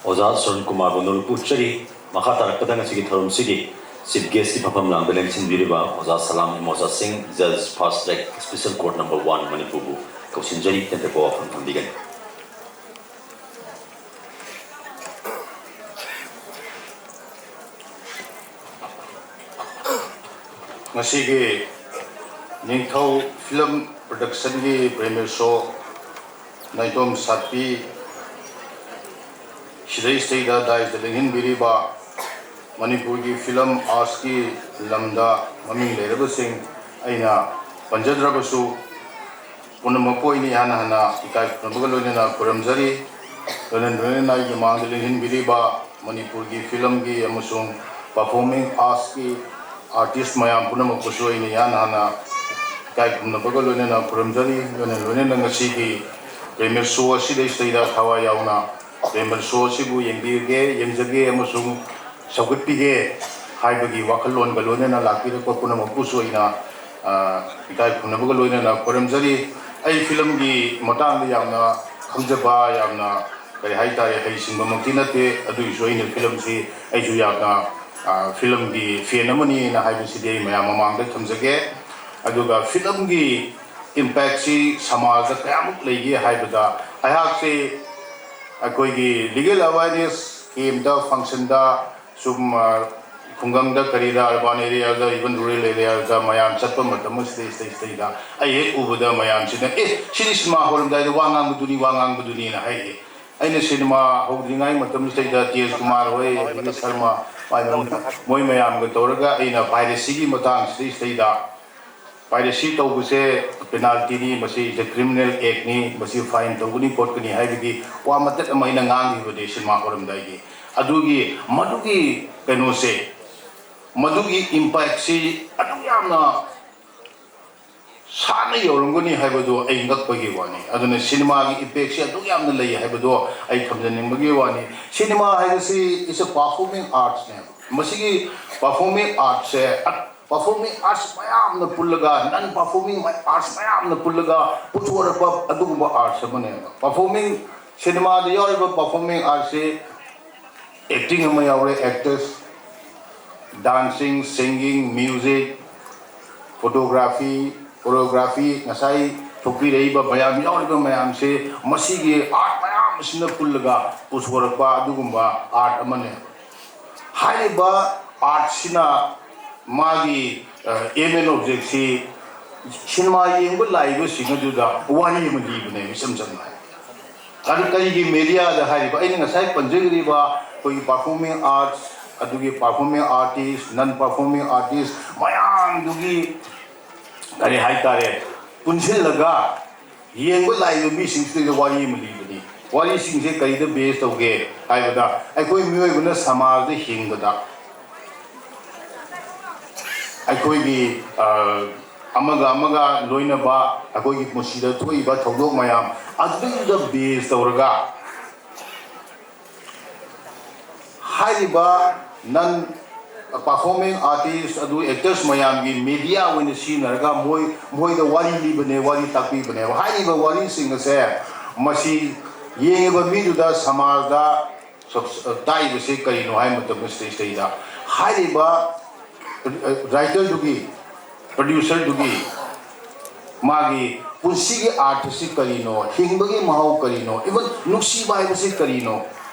ꯑꯣꯖꯥ ꯁꯣꯔꯟ ꯀꯨꯃꯥꯔꯕꯨ ꯅꯣꯂꯨꯛꯄ ꯎꯠꯆꯔꯤ꯫ ꯃꯈꯥ ꯇꯥꯔꯛꯄꯗ ꯉꯁꯤꯒꯤ ꯊꯧꯔꯝꯁꯤꯒꯤ Chief Guest ꯀꯤ ꯐꯝꯐꯝ ꯂꯥꯡꯗ ꯂꯦꯡꯁꯤꯟꯕꯤꯔꯤꯕ ꯑꯣꯖꯥ ꯁꯂꯥꯝ ꯃꯣꯖꯥ ꯁꯤꯡ, Judge Fast Track Special Court Number One ꯃꯅꯤꯄꯨꯔꯕꯨ ꯀꯧꯁꯤꯟꯖꯔꯤ, ꯇꯦꯟꯇꯛꯄ ꯋꯥꯐꯝ ꯊꯝꯕꯤꯒꯅꯤ꯫ ꯉꯁꯤꯒꯤ ꯅꯤꯡꯊꯧ Film Production ꯒꯤ premiere show ꯅꯥꯏꯇꯣꯝ ꯁꯥꯠꯄꯤ ꯁꯤꯗꯩꯁꯤꯗꯩꯗ dais ꯇ ꯂꯦꯡꯍꯟꯕꯤꯔꯤꯕ ꯃꯅꯤꯄꯨꯔꯒꯤ film arts ꯀꯤ ꯂꯝꯗ ꯃꯃꯤꯡ ꯂꯩꯔꯕꯁꯤꯡ ꯑꯩꯅ ꯄꯟꯖꯗ꯭ꯔꯕꯁꯨ, ꯄꯨꯝꯅꯃꯛꯄꯨ ꯑꯩꯅ ꯏꯍꯥꯟ ꯍꯥꯟꯅ ꯏꯀꯥꯏ ꯈꯨꯝꯅꯕꯒ ꯂꯣꯏꯅꯅ ꯈꯨꯔꯨꯝꯖꯔꯤ꯫ ꯂꯣꯏꯅ ꯂꯣꯏꯅꯅ ꯑꯩꯒꯤ ꯃꯥꯡꯗ ꯂꯦꯡꯁꯤꯟꯕꯤꯔꯤꯕ ꯃꯅꯤꯄꯨꯔꯒꯤ film ꯒꯤ ꯑꯃꯁꯨꯡ performing arts ꯀꯤ artist ꯃꯌꯥꯝ ꯄꯨꯝꯅꯃꯛꯄꯨꯁꯨ ꯑꯩꯅ ꯏꯍꯥꯟ ꯍꯥꯟꯅ ꯏꯀꯥꯏ ꯈꯨꯝꯅꯕꯒ ꯂꯣꯏꯅꯅ ꯈꯨꯔꯨꯝꯖꯔꯤ꯫ ꯂꯣꯏꯅ ꯂꯣꯏꯅꯅ ꯉꯁꯤꯒꯤ premiere show ꯑꯁꯤꯗꯩꯁꯤꯗꯩꯗ ꯊꯋꯥꯏ ꯌꯥꯎꯅ premiere show ꯑꯁꯤꯕꯨ ꯌꯦꯡꯕꯤꯔꯒꯦ, ꯌꯦꯡꯖꯒꯦ ꯑꯃꯁꯨꯡ ꯁꯧꯒꯠꯄꯤꯒꯦ ꯍꯥꯏꯕꯒꯤ ꯋꯥꯈꯜꯂꯣꯟꯒ ꯂꯣꯏꯅꯅ ꯂꯥꯛꯄꯤꯔꯛꯄ ꯄꯨꯝꯅꯃꯛꯄꯨꯁꯨ ꯑꯩꯅ, ꯑ, ꯏꯀꯥꯏ ꯈꯨꯝꯅꯕꯒ ꯂꯣꯏꯅꯅ ꯈꯨꯔꯨꯝꯖꯔꯤ꯫ ꯑꯩ film ꯒꯤ ꯃꯇꯥꯡꯗ ꯌꯥꯝꯅ ꯈꯪꯖꯕ, ꯌꯥꯝꯅ, ꯀꯔꯤ ꯍꯥꯏꯇꯥꯔꯦ, ꯍꯩꯁꯤꯡꯕꯃꯛꯇꯤ ꯅꯠꯇꯦ, ꯑꯗꯨꯒꯤꯁꯨ ꯑꯩꯅ film ꯁꯤ ꯑꯩꯁꯨ ꯌꯥꯝꯅ, ꯑ, film ꯒꯤ fan ꯑꯃꯅꯤꯅ ꯍꯥꯏꯕꯁꯤꯗꯤ ꯑꯩ ꯃꯌꯥꯝ ꯃꯃꯥꯡꯗ ꯊꯝꯖꯒꯦ꯫ ꯑꯗꯨꯒ film ꯒꯤ impact ꯁꯤ ꯁꯃꯥꯖꯗ ꯀꯌꯥꯃꯨꯛ ꯂꯩꯒꯦ ꯍꯥꯏꯕꯗ, ꯑꯩꯍꯥꯛꯁꯤ ꯑꯩꯈꯣꯏꯒꯤ legal awareness camp ꯇ, function ꯗ, ꯁꯨꯝ, ꯑ, ꯈꯨꯡꯒꯪꯗ ꯀꯔꯤꯗ, urban area ꯗ, even rural area ꯗ ꯃꯌꯥꯝ ꯆꯠꯄ ꯃꯇꯝ ꯑꯁꯤꯗꯩ, ꯁꯤꯗꯩ, ꯁꯤꯗꯩꯗ ꯑꯩ ꯍꯦꯛ ꯎꯕꯗ ꯃꯌꯥꯝꯁꯤꯅ, "ꯑꯦ, ꯁꯤꯗꯤ cinema ꯍꯧꯔꯝꯗꯥꯏꯗ ꯋꯥ ꯉꯥꯡꯕꯗꯨꯅꯤ, ꯋꯥ ꯉꯥꯡꯕꯗꯨꯅꯤꯅ" ꯍꯥꯏꯔꯛꯑꯦ꯫ ꯑꯩꯅ cinema ꯍꯧꯗ꯭ꯔꯤꯉꯩ ꯃꯇꯝꯁꯤꯗꯩꯗ ꯇꯦꯖ ꯀꯨꯃꯥꯔ ꯍꯣꯏ, ꯑꯗꯒꯤ ꯁꯔꯃ, ꯃꯣꯏ ꯃꯌꯥꯝꯒ ꯇꯧꯔꯒ ꯑꯩꯅ piracy ꯒꯤ ꯃꯇꯥꯡꯁꯤꯗꯩ, ꯁꯤꯗꯩꯗ piracy ꯇꯧꯕꯁꯦ penalty ꯅꯤ, ꯃꯁꯤ is a criminal act ꯅꯤ, ꯃꯁꯤ fine ꯇꯧꯒꯅꯤ ꯈꯣꯠꯀꯅꯤ ꯍꯥꯏꯕꯒꯤ ꯋꯥ ꯃꯇꯠ ꯑꯃ ꯑꯩꯅ ꯉꯥꯡꯈꯤꯕꯅꯦ cinema ꯍꯧꯔꯝꯗꯥꯏꯒꯤ꯫ ꯑꯗꯨꯒꯤ, ꯃꯗꯨꯒꯤ ꯀꯩꯅꯣꯁꯦ, ꯃꯗꯨꯒꯤ impact ꯁꯤ ꯑꯗꯨꯛ ꯌꯥꯝꯅ ꯁꯥꯡꯅ ꯌꯧꯔꯝꯒꯅꯤ ꯍꯥꯏꯕꯗꯨ ꯑꯩ ꯉꯛꯄꯒꯤ ꯋꯥꯅꯤ꯫ ꯑꯗꯨꯅ cinema ꯒꯤ impact ꯁꯤ ꯑꯗꯨꯛ ꯌꯥꯝꯅ ꯂꯩ ꯍꯥꯏꯕꯗꯣ ꯑꯩ ꯊꯝꯖꯅꯤꯡꯕꯒꯤ ꯋꯥꯅꯤ꯫ Cinema ꯍꯥꯏꯕꯁꯤ is a performing arts ꯅꯦꯕ꯫ ꯃꯁꯤꯒꯤ performing arts ꯁꯦ, performing arts ꯃꯌꯥꯝꯅ ꯄꯨꯜꯂꯒ, non performing arts ꯃꯌꯥꯝꯅ ꯄꯨꯜꯂꯒ ꯄꯨꯊꯣꯔꯛꯄ ꯑꯗꯨꯒꯨꯝꯕ arts ꯑꯃꯅꯦꯕ꯫ Performing, cinema ꯗ ꯌꯥꯎꯔꯤꯕ performing arts ꯁꯤ ꯑꯦꯛꯇꯤꯡ ꯑꯃ ꯌꯥꯎꯔꯦ, actors, dancing, singing, music, photography, choreography, ꯉꯁꯥꯏ ꯊꯣꯛꯄꯤꯔꯛꯏꯕ ꯃꯌꯥꯝ, ꯌꯥꯎꯔꯤꯕ ꯃꯌꯥꯝꯁꯦ ꯃꯁꯤꯒꯤ ꯑꯥꯔꯠ ꯃꯌꯥꯝ ꯑꯁꯤꯅ ꯄꯨꯜꯂꯒ ꯄꯨꯊꯣꯔꯛꯄ ꯑꯗꯨꯒꯨꯝꯕ ꯑꯥꯔꯠ ꯑꯃꯅꯤ꯫ ꯍꯥꯏꯔꯤꯕ ꯑꯥꯔꯠꯁꯤꯅ ꯃꯥꯒꯤ ꯑꯦꯝ ꯑꯦꯟ ꯑꯣꯕꯖꯦꯛꯁꯤ ꯁꯤꯅꯦꯃꯥ ꯌꯦꯡꯕ ꯂꯥꯛꯏꯕꯁꯤꯡ ꯑꯗꯨꯗ ꯋꯥꯔꯤ ꯑꯃ ꯂꯤꯕꯅꯦ, ꯏꯆꯝ ꯆꯝꯅ ꯍꯥꯏꯔꯕꯗ꯫ ꯑꯗꯨ ꯀꯔꯤꯒꯤ ꯃꯦꯗꯤꯌꯥꯗ ꯍꯥꯏꯔꯤꯕ? ꯑꯩꯅ ꯉꯁꯥꯏ ꯄꯟꯖꯈ꯭ꯔꯤꯕ ꯑꯩꯈꯣꯏꯒꯤ ꯄꯔꯐꯣꯔꯃꯤꯡ ꯑꯥꯔꯠꯁ, ꯑꯗꯨꯒꯤ ꯄꯔꯐꯣꯔꯃꯤꯡ ꯑꯥꯔꯇꯤꯁ, ꯅꯟ ꯄꯔꯐꯣꯔꯃꯤꯡ ꯑꯥꯔꯇꯤꯁ ꯃꯌꯥꯝꯗꯨꯒꯤ, ꯀꯔꯤ ꯍꯥꯏꯇꯥꯔꯦ, ꯄꯨꯟꯁꯤꯜꯂꯒ ꯌꯦꯡꯕ ꯂꯥꯛꯏꯕ ꯃꯤꯁꯤꯡꯁꯤꯗ ꯋꯥꯔꯤ ꯑꯃ ꯂꯤꯕꯅꯤ꯫ ꯋꯥꯔꯤꯁꯤꯡꯁꯦ ꯀꯔꯤꯗ ꯕꯦꯖ ꯇꯧꯒꯦ ꯍꯥꯏꯕꯗ, ꯑꯩꯈꯣꯏ ꯃꯤꯑꯣꯏꯕꯅ ꯁꯃꯥꯖꯗ ꯍꯤꯡꯕꯗ ꯑꯩꯈꯣꯏꯒꯤ, ꯑ, ꯑꯃꯒ ꯑꯃꯒ ꯂꯣꯏꯅꯕ, ꯑꯩꯈꯣꯏꯒꯤ ꯄꯨꯟꯁꯤꯗ ꯊꯣꯛꯏꯕ ꯊꯧꯗꯣꯛ ꯃꯌꯥꯝ ꯑꯗꯨꯗ ꯕꯦꯖ ꯇꯧꯔꯒ, ꯍꯥꯏꯔꯤꯕ ꯅꯟ ꯄꯔꯐꯣꯔꯃꯤꯡ ꯑꯥꯔꯇꯤꯁ ꯑꯗꯨ ꯑꯦꯛꯇꯔꯁ ꯃꯌꯥꯝꯒꯤ ꯃꯦꯗꯤꯌꯥ ꯑꯣꯏꯅ ꯁꯤꯖꯤꯟꯅꯔꯒ ꯃꯣꯏ, ꯃꯣꯏꯗ ꯋꯥꯔꯤ ꯂꯤꯕꯅꯦ, ꯋꯥꯔꯤ ꯇꯥꯛꯄꯤꯕꯅꯦꯕ꯫ ꯍꯥꯏꯔꯤꯕ ꯋꯥꯔꯤꯁꯤꯡ ꯑꯁꯦ ꯃꯁꯤ ꯌꯦꯡꯉꯤꯕ ꯃꯤꯗꯨꯗ, ꯁꯃꯥꯖꯗ ꯁꯞ-, ꯇꯥꯛꯏꯕꯁꯤ ꯀꯔꯤꯅꯣ ꯍꯥꯏꯕ ꯃꯇꯝꯗ, ꯁꯤꯗꯩꯁꯤꯗꯩꯗ ꯍꯥꯏꯔꯤꯕ ꯔꯥꯏꯇꯔꯗꯨꯒꯤ, ꯄ꯭ꯔꯗ꯭ꯌꯨꯁꯔꯗꯨꯒꯤ ꯃꯥꯒꯤ ꯄꯨꯟꯁꯤꯒꯤ ꯑꯥꯔꯊꯁꯤ ꯀꯔꯤꯅꯣ, ꯍꯤꯡꯕꯒꯤ ꯃꯍꯥꯎ ꯀꯔꯤꯅꯣ, ꯏꯚꯟ ꯅꯨꯡꯁꯤꯕ ꯍꯥꯏꯕꯁꯤ ꯀꯔꯤꯅꯣ,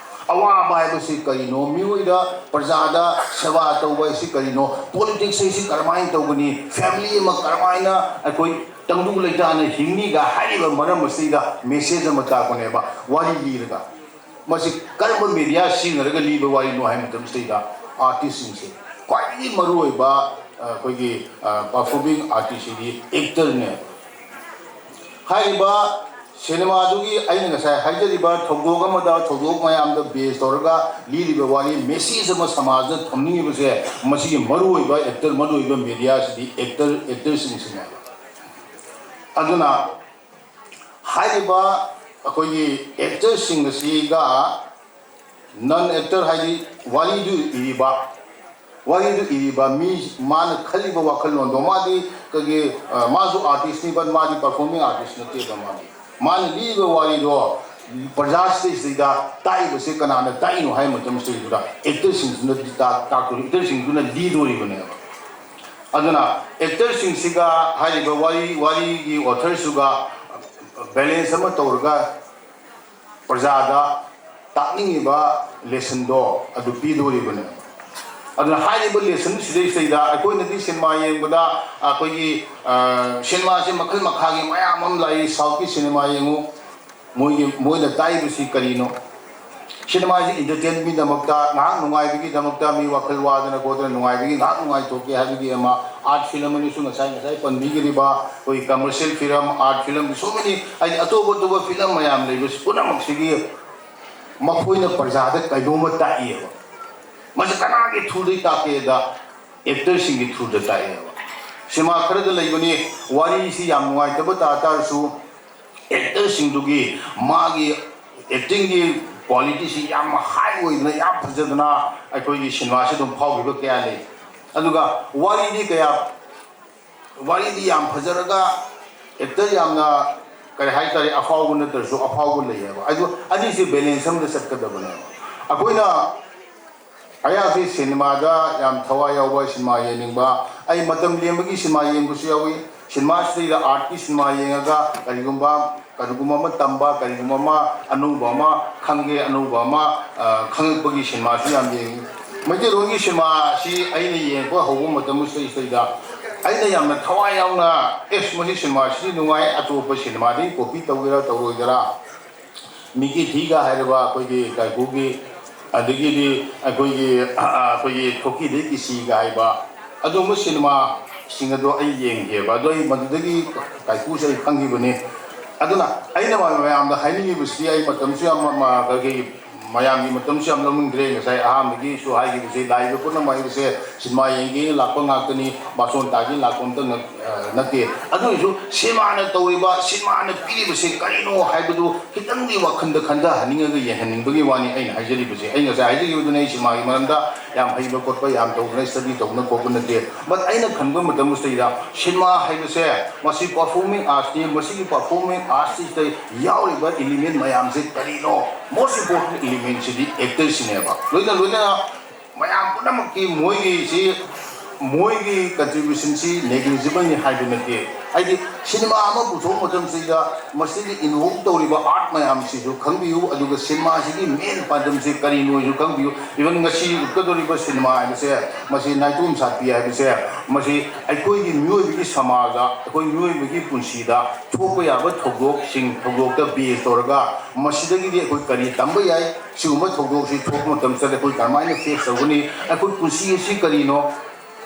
ꯑꯋꯥꯕ ꯍꯥꯏꯕꯁꯤ ꯀꯔꯤꯅꯣ, ꯃꯤꯑꯣꯏꯗ, ꯄ꯭ꯔꯖꯥꯗ ꯁꯦꯕꯥ ꯇꯧꯕ ꯍꯥꯏꯁꯤ ꯀꯔꯤꯅꯣ, ꯄꯣꯂꯤꯇꯤꯛꯁ ꯍꯥꯏꯁꯤ ꯀꯔꯝꯍꯥꯏꯅ ꯇꯧꯒꯅꯤ, ꯐꯦꯃꯤꯂꯤ ꯑꯃ ꯀꯔꯝꯍꯥꯏꯅ ꯑꯩꯈꯣꯏ ꯇꯪꯗꯨ ꯂꯩꯇꯥꯅ ꯍꯤꯡꯅꯤꯒ ꯍꯥꯏꯔꯤꯕ ꯃꯔꯝ ꯑꯁꯤꯗ ꯃꯦꯁꯦꯖ ꯑꯃ ꯇꯥꯛꯄꯅꯦꯕ, ꯋꯥꯔꯤ ꯂꯤꯔꯒ꯫ ꯃꯁꯤ ꯀꯔꯝꯕ ꯃꯦꯗꯤꯌꯥ ꯁꯤꯖꯤꯟꯅꯔꯒ ꯂꯤꯕ ꯋꯥꯔꯤꯅꯣ ꯍꯥꯏꯕ ꯃꯇꯝꯁꯤꯗꯩꯗ, ꯑꯥꯔꯇꯤꯁꯁꯤꯡꯁꯦ ꯈ꯭ꯋꯥꯏꯗꯒꯤ ꯃꯔꯨꯑꯣꯏꯕ, ꯑ, ꯑꯩꯈꯣꯏꯒꯤ, ꯑ, ꯄꯔꯐꯣꯔꯃꯤꯡ ꯑꯥꯔꯇꯤꯁꯁꯤꯗꯤ ꯑꯦꯛꯇꯔꯅꯦꯕ꯫ ꯍꯥꯏꯔꯤꯕ ꯁꯤꯅꯦꯃꯥꯗꯨꯒꯤ ꯑꯩꯅ ꯉꯁꯥꯏ ꯍꯥꯏꯖꯔꯤꯕ ꯊꯧꯗꯣꯛ ꯑꯃꯗ, ꯊꯧꯗꯣꯛ ꯃꯌꯥꯝꯗ ꯕꯦꯖ ꯇꯧꯔꯒ ꯂꯤꯔꯤꯕ ꯋꯥꯔꯤ, ꯃꯦꯁꯦꯖ ꯑꯃ ꯁꯃꯥꯖꯗ ꯊꯝꯅꯤꯡꯉꯤꯕꯁꯦ, ꯃꯁꯤꯒꯤ ꯃꯔꯨꯑꯣꯏꯕ ꯑꯦꯛꯇꯔ, ꯃꯔꯨꯑꯣꯏꯕ ꯃꯦꯗꯤꯌꯥꯁꯤꯗꯤ ꯑꯦꯛꯇꯔ, ꯑꯦꯛꯇꯔꯁꯤꯡꯁꯤꯅꯦꯕ꯫ ꯑꯗꯨꯅ ꯍꯥꯏꯔꯤꯕ ꯑꯩꯈꯣꯏꯒꯤ ꯑꯦꯛꯇꯔꯁꯤꯡ ꯑꯁꯤꯒ ꯅꯟ ꯑꯦꯛꯇꯔ, ꯍꯥꯏꯗꯤ ꯋꯥꯔꯤꯗꯨ ꯏꯔꯤꯕ, ꯋꯥꯔꯤꯗꯨ ꯏꯔꯤꯕ ꯃꯤ, ꯃꯥꯅ ꯈꯜꯂꯤꯕ ꯋꯥꯈꯜꯂꯣꯟꯗꯣ, ꯃꯥꯗꯤ ꯑꯩꯈꯣꯏꯒꯤ, ꯑ, ꯃꯥꯁꯨ ꯑꯥꯔꯇꯤꯁꯅꯤ, but ꯃꯥꯗꯤ ꯄꯔꯐꯣꯔꯃꯤꯡ ꯑꯥꯔꯇꯤꯁ ꯅꯠꯇꯦꯕ꯫ ꯃꯥꯗꯤ, ꯃꯥꯅ ꯂꯤꯔꯤꯕ ꯋꯥꯔꯤꯗꯣ ꯄ꯭ꯔꯖꯥꯁꯤꯗꯩꯁꯤꯗ ꯇꯥꯛꯏꯕꯁꯦ ꯀꯅꯥꯅ ꯇꯥꯛꯏꯅꯣ ꯍꯥꯏꯕ ꯃꯇꯝꯁꯤꯗꯩꯗꯨꯗ ꯑꯦꯛꯇꯔꯁꯤꯡꯗꯨꯅ ꯇꯥꯛꯇꯣꯔꯤ, ꯑꯦꯛꯇꯔꯁꯤꯡꯗꯨꯅ ꯂꯤꯗꯣꯔꯤꯕꯅꯦꯕ꯫ ꯑꯗꯨꯅ ꯑꯦꯛꯇꯔꯁꯤꯡꯁꯤꯒ ꯍꯥꯏꯔꯤꯕ ꯋꯥꯔꯤ, ꯋꯥꯔꯤꯒꯤ ꯑꯣꯊꯔꯁꯤꯒ ꯕꯦꯂꯦꯟꯁ ꯑꯃ ꯇꯧꯔꯒ ꯄ꯭ꯔꯖꯥꯗ ꯇꯥꯛꯅꯤꯡꯉꯤꯕ ꯂꯦꯁꯟꯗꯣ ꯑꯗꯨ ꯄꯤꯗꯣꯔꯤꯕꯅꯦ꯫ ꯑꯗꯨꯅ ꯍꯥꯏꯔꯤꯕ ꯂꯦꯁꯟꯁꯤꯗꯩꯁꯤꯗꯩꯗ ꯑꯩꯈꯣꯏꯅꯗꯤ ꯁꯤꯅꯦꯃꯥ ꯌꯦꯡꯕꯗ ꯑꯩꯈꯣꯏꯒꯤ ꯁꯤꯅꯦꯃꯥꯁꯦ ꯃꯈꯜ ꯃꯈꯥꯒꯤ ꯃꯌꯥꯝ ꯑꯃ ꯂꯥꯛꯏ꯫ ꯁꯥꯎꯠꯀꯤ ꯁꯤꯅꯦꯃꯥ ꯌꯦꯡꯉꯨ, ꯃꯣꯏꯒꯤ ꯃꯣꯏꯅ ꯇꯥꯛꯏꯕꯁꯤ ꯀꯔꯤꯅꯣ? ꯁꯤꯅꯦꯃꯥꯁꯤ ꯏꯟꯇꯔꯇꯦꯟꯃꯦꯟꯒꯤꯗꯃꯛꯇ, ꯉꯥꯏꯍꯥꯛ ꯅꯨꯡꯉꯥꯏꯕꯒꯤꯗꯃꯛꯇ, ꯃꯤ ꯋꯥꯈꯜ ꯋꯥꯗꯅ ꯈꯣꯠꯇꯅ ꯅꯨꯡꯉꯥꯏꯕꯒꯤ, ꯉꯥꯏꯍꯥꯛ ꯅꯨꯡꯉꯥꯏꯊꯣꯛꯀꯦ ꯍꯥꯏꯕꯒꯤ ꯑꯃ, ꯑꯥꯔꯠ ꯐꯤꯂꯝ ꯑꯅꯤꯁꯨ ꯉꯁꯥꯏ ꯉꯁꯥꯏ ꯄꯟꯕꯤꯈ꯭ꯔꯤꯕ ꯑꯩꯈꯣꯏꯒꯤ ꯀꯃꯔꯁꯤꯌꯦꯜ ꯐꯤꯂꯝ, ꯑꯥꯔꯠ ꯐꯤꯂꯝ, ꯁꯣ ꯃꯦꯅꯤ, ꯍꯥꯏꯗꯤ ꯑꯇꯣꯞ ꯑꯇꯣꯞꯄ ꯐꯤꯂꯝ ꯃꯌꯥꯝ ꯂꯩꯕꯁꯤ ꯄꯨꯝꯅꯃꯛꯁꯤꯒꯤ ꯃꯈꯣꯏꯅ ꯄ꯭ꯔꯖꯥꯗ ꯀꯩꯅꯣꯝꯃ ꯇꯥꯛꯏꯑꯕ꯫ ꯃꯁꯤ ꯀꯅꯥꯒꯤ ꯊ꯭ꯔꯨꯗꯩ ꯇꯥꯛꯀꯦꯗ, ꯑꯦꯛꯇꯔꯁꯤꯡꯒꯤ ꯊ꯭ꯔꯨꯗ ꯇꯥꯛꯑꯦꯕ꯫ ꯁꯤꯅꯦꯃꯥ ꯈꯔꯗ ꯂꯩꯕꯅꯤ, ꯋꯥꯔꯤꯁꯤ ꯌꯥꯝ ꯅꯨꯡꯉꯥꯏꯇꯕ ꯇꯥ ꯇꯥꯔꯁꯨ, ꯑꯦꯛꯇꯔꯁꯤꯡꯗꯨꯒꯤ ꯃꯥꯒꯤ ꯑꯦꯛꯇꯤꯡꯒꯤ ꯀ꯭ꯋꯥꯂꯤꯇꯤꯁꯤ ꯌꯥꯝ ꯍꯥꯏ ꯑꯣꯏꯗꯅ, ꯌꯥꯝ ꯐꯖꯗꯅ ꯑꯩꯈꯣꯏꯒꯤ ꯁꯤꯅꯦꯃꯥꯁꯤ ꯑꯗꯨꯝ ꯐꯥꯎꯈꯤꯕ ꯀꯌꯥ ꯂꯩ꯫ ꯑꯗꯨꯒ ꯋꯥꯔꯤꯗꯤ ꯀꯌꯥ, ꯋꯥꯔꯤꯗꯤ ꯌꯥꯝ ꯐꯖꯔꯒ ꯑꯦꯛꯇꯔ ꯌꯥꯝꯅ, ꯀꯔꯤ ꯍꯥꯏꯇꯥꯔꯦ, ꯑꯐꯥꯎꯕ ꯅꯠꯇ꯭ꯔꯁꯨ ꯑꯐꯥꯎꯕ ꯂꯩꯌꯦꯕ꯫ ꯑꯗꯨ ꯑꯅꯤꯁꯤ ꯕꯦꯂꯦꯟꯁ ꯑꯃꯗ ꯆꯠꯀꯗꯕꯅꯦꯕ꯫ ꯑꯩꯈꯣꯏꯅ ꯑꯌꯥꯝꯕꯁꯤ ꯁꯤꯅꯦꯃꯥꯗ ꯌꯥꯝ ꯊꯋꯥꯏ ꯌꯥꯎꯕ, ꯁꯤꯅꯦꯃꯥ ꯌꯦꯡꯅꯤꯡꯕ, ꯑꯩ ꯃꯇꯝ ꯂꯦꯟꯕꯒꯤ ꯁꯤꯅꯦꯃꯥ ꯌꯦꯡꯕꯁꯨ ꯌꯥꯎꯏ꯫ ꯁꯤꯅꯦꯃꯥꯁꯤꯗꯩꯗ ꯑꯥꯔꯠꯀꯤ ꯁꯤꯅꯦꯃꯥ ꯌꯦꯡꯉꯒ ꯀꯔꯤꯒꯨꯝꯕ, ꯀꯔꯤꯒꯨꯝꯕ ꯑꯃ ꯇꯝꯕ, ꯀꯔꯤꯒꯨꯝꯕ ꯑꯃ ꯑꯅꯧꯕ ꯑꯃ ꯈꯪꯒꯦ, ꯑꯅꯧꯕ ꯑꯃ, ꯑ, ꯈꯪꯉꯛꯄꯒꯤ ꯁꯤꯅꯦꯃꯥꯁꯨ ꯌꯥꯝ ꯌꯦꯡꯉꯤ꯫ ꯃꯩꯇꯩꯂꯣꯟꯒꯤ ꯁꯤꯅꯦꯃꯥꯁꯤ ꯑꯩꯅ ꯌꯦꯡꯉꯛꯄ ꯍꯧꯕ ꯃꯇꯝꯁꯤꯗꯩꯗ ꯑꯩꯅ ꯌꯥꯝꯅ ꯊꯋꯥꯏ ꯌꯥꯎꯅ, "ꯑꯦꯁ, ꯃꯁꯤ ꯁꯤꯅꯦꯃꯥꯁꯤꯗꯤ ꯅꯨꯡꯉꯥꯏ, ꯑꯇꯣꯞꯄ ꯁꯤꯅꯦꯃꯥꯗꯒꯤ ꯀꯣꯄꯤ ꯇꯧꯒꯦꯔꯥ ꯇꯧꯔꯣꯏꯗꯔꯥ?" ꯃꯤꯀꯤ ꯊꯤꯒ ꯍꯥꯏꯔꯕ ꯑꯩꯈꯣꯏꯒꯤ ꯀꯥꯏꯀꯨꯒꯤ, ꯑꯗꯒꯤꯗꯤ ꯑꯩꯈꯣꯏꯒꯤ, ꯑꯩꯈꯣꯏꯒꯤ ꯊꯣꯛꯀꯤꯗꯩ ꯀꯤꯁꯤꯒ ꯍꯥꯏꯕ ꯑꯗꯨꯒꯨꯝꯕ ꯁꯤꯅꯦꯃꯥꯁꯤꯡ ꯑꯗꯣ ꯑꯩ ꯌꯦꯡꯒꯦꯕ꯫ ꯑꯗꯣ ꯑꯩ ꯃꯗꯨꯗꯒꯤ ꯀꯥꯏꯀꯨꯁꯦ ꯑꯩ ꯈꯪꯈꯤꯕꯅꯤ꯫ ꯑꯗꯨꯅ ꯑꯩꯅ ꯃꯌꯥꯝꯗ ꯍꯥꯏꯅꯤꯡꯉꯤꯕꯁꯤ, ꯑꯩ ꯃꯇꯝꯁꯨ ꯌꯥꯝ ꯃ-, ꯃ-, ꯀꯩ-, ꯃꯌꯥꯝꯒꯤ ꯃꯇꯝꯁꯨ ꯌꯥꯝ ꯂꯧꯅꯤꯡꯗ꯭ꯔꯦ꯫ ꯉꯁꯥꯏ ꯑꯍꯥꯟꯕꯒꯤꯁꯨ ꯍꯥꯏꯈꯤꯕꯁꯦ, ꯂꯥꯛꯏꯕ ꯄꯨꯝꯅꯃꯛ ꯍꯥꯏꯕꯁꯦ ꯁꯤꯅꯦꯃꯥ ꯌꯦꯡꯒꯦꯅ ꯂꯥꯛꯄ ꯉꯥꯛꯇꯅꯤ, ꯕꯥꯁꯣꯟ ꯇꯥꯒꯦꯅ ꯂꯥꯛꯄ ꯑꯝꯇ ꯅꯠ-, ꯑ, ꯅꯠꯇꯦ꯫ ꯑꯗꯨ ꯑꯣꯏꯔꯁꯨ ꯁꯤꯅꯦꯃꯥꯅ ꯇꯧꯔꯤꯕ, ꯁꯤꯅꯦꯃꯥꯅ ꯄꯤꯔꯤꯕꯁꯦ ꯀꯔꯤꯅꯣ ꯍꯥꯏꯕꯗꯨ ꯈꯤꯇꯪꯗꯤ ꯋꯥꯈꯜꯗ ꯈꯟꯊꯍꯟꯅꯤꯡꯉꯒ ꯌꯦꯡꯍꯟꯅꯤꯡꯕꯒꯤ ꯋꯥꯅꯤ ꯑꯩꯅ ꯍꯥꯏꯖꯔꯤꯕꯁꯦ꯫ ꯑꯩ ꯉꯁꯥꯏ ꯍꯥꯏꯖꯈꯤꯕꯗꯨꯅ ꯑꯩ ꯁꯤꯅꯦꯃꯥꯒꯤ ꯃꯔꯝꯗ ꯌꯥꯝ ꯍꯩꯕ ꯈꯣꯠꯄ ꯌꯥꯝ ꯇꯧꯗꯅ, ꯁ꯭ꯇꯗꯤ ꯇꯧꯗꯅ ꯈꯣꯠꯄ ꯅꯠꯇꯦ꯫ But ꯑꯩꯅ ꯈꯟꯕ ꯃꯇꯝꯁꯤꯗꯩꯗ ꯁꯤꯅꯦꯃꯥ ꯍꯥꯏꯕꯁꯦ ꯃꯁꯤ performing artsꯅꯤ꯫ ꯃꯁꯤꯒꯤ performing artsꯁꯤꯗ ꯌꯥꯎꯔꯤꯕ element ꯃꯌꯥꯝꯁꯦ ꯀꯔꯤꯅꯣ? Most important elementꯁꯤꯗꯤ actorꯁꯤꯅꯦꯕ꯫ ꯂꯣꯏꯅ ꯂꯣꯏꯅꯅ ꯃꯌꯥꯝ ꯄꯨꯝꯅꯃꯛꯀꯤ ꯃꯣꯏꯒꯤꯁꯤ, ꯃꯣꯏꯒꯤ contributionꯁꯤ negligibleꯅꯤ ꯍꯥꯏꯕ ꯅꯠꯇꯦ꯫ ꯍꯥꯏꯗꯤ ꯁꯤꯅꯦꯃꯥ ꯑꯃ ꯄꯨꯊꯣꯛꯄ ꯃꯇꯝꯁꯤꯗ ꯃꯁꯤꯒꯤ involve ꯇꯧꯔꯤꯕ art ꯃꯌꯥꯝꯁꯤꯁꯨ ꯈꯪꯕꯤꯌꯨ, ꯑꯗꯨꯒ ꯁꯤꯅꯦꯃꯥꯁꯤꯒꯤ main ꯄꯥꯟꯗꯝꯁꯤ ꯀꯔꯤꯅꯣꯁꯨ ꯈꯪꯕꯤꯌꯨ꯫ Even ꯉꯁꯤ ꯎꯠꯀꯗꯧꯔꯤꯕ ꯁꯤꯅꯦꯃꯥ ꯍꯥꯏꯕꯁꯦ, ꯃꯁꯤ ꯅꯥꯏꯇꯣꯝ ꯁꯥꯠꯄꯤ ꯍꯥꯏꯕꯁꯦ, ꯃꯁꯤ ꯑꯩꯈꯣꯏꯒꯤ ꯃꯤꯑꯣꯏꯕꯒꯤ ꯁꯃꯥꯖꯗ, ꯑꯩꯈꯣꯏ ꯃꯤꯑꯣꯏꯕꯒꯤ ꯄꯨꯟꯁꯤꯗ ꯊꯣꯛꯄ ꯌꯥꯕ ꯊꯧꯗꯣꯛꯁꯤꯡ, ꯊꯧꯗꯣꯛꯇ base ꯇꯧꯔꯒ ꯃꯁꯤꯗꯒꯤꯗꯤ ꯑꯩꯈꯣꯏ ꯀꯔꯤ ꯇꯝꯕ ꯌꯥꯏ, ꯁꯤꯒꯨꯝꯕ ꯊꯧꯗꯣꯛꯁꯤ ꯊꯣꯛꯄ ꯃꯇꯝꯁꯤꯗ ꯑꯩꯈꯣꯏ ꯀꯔꯝꯍꯥꯏꯅ face ꯇꯧꯒꯅꯤ, ꯑꯩꯈꯣꯏ ꯄꯨꯟꯁꯤ ꯑꯁꯤ ꯀꯔꯤꯅꯣ,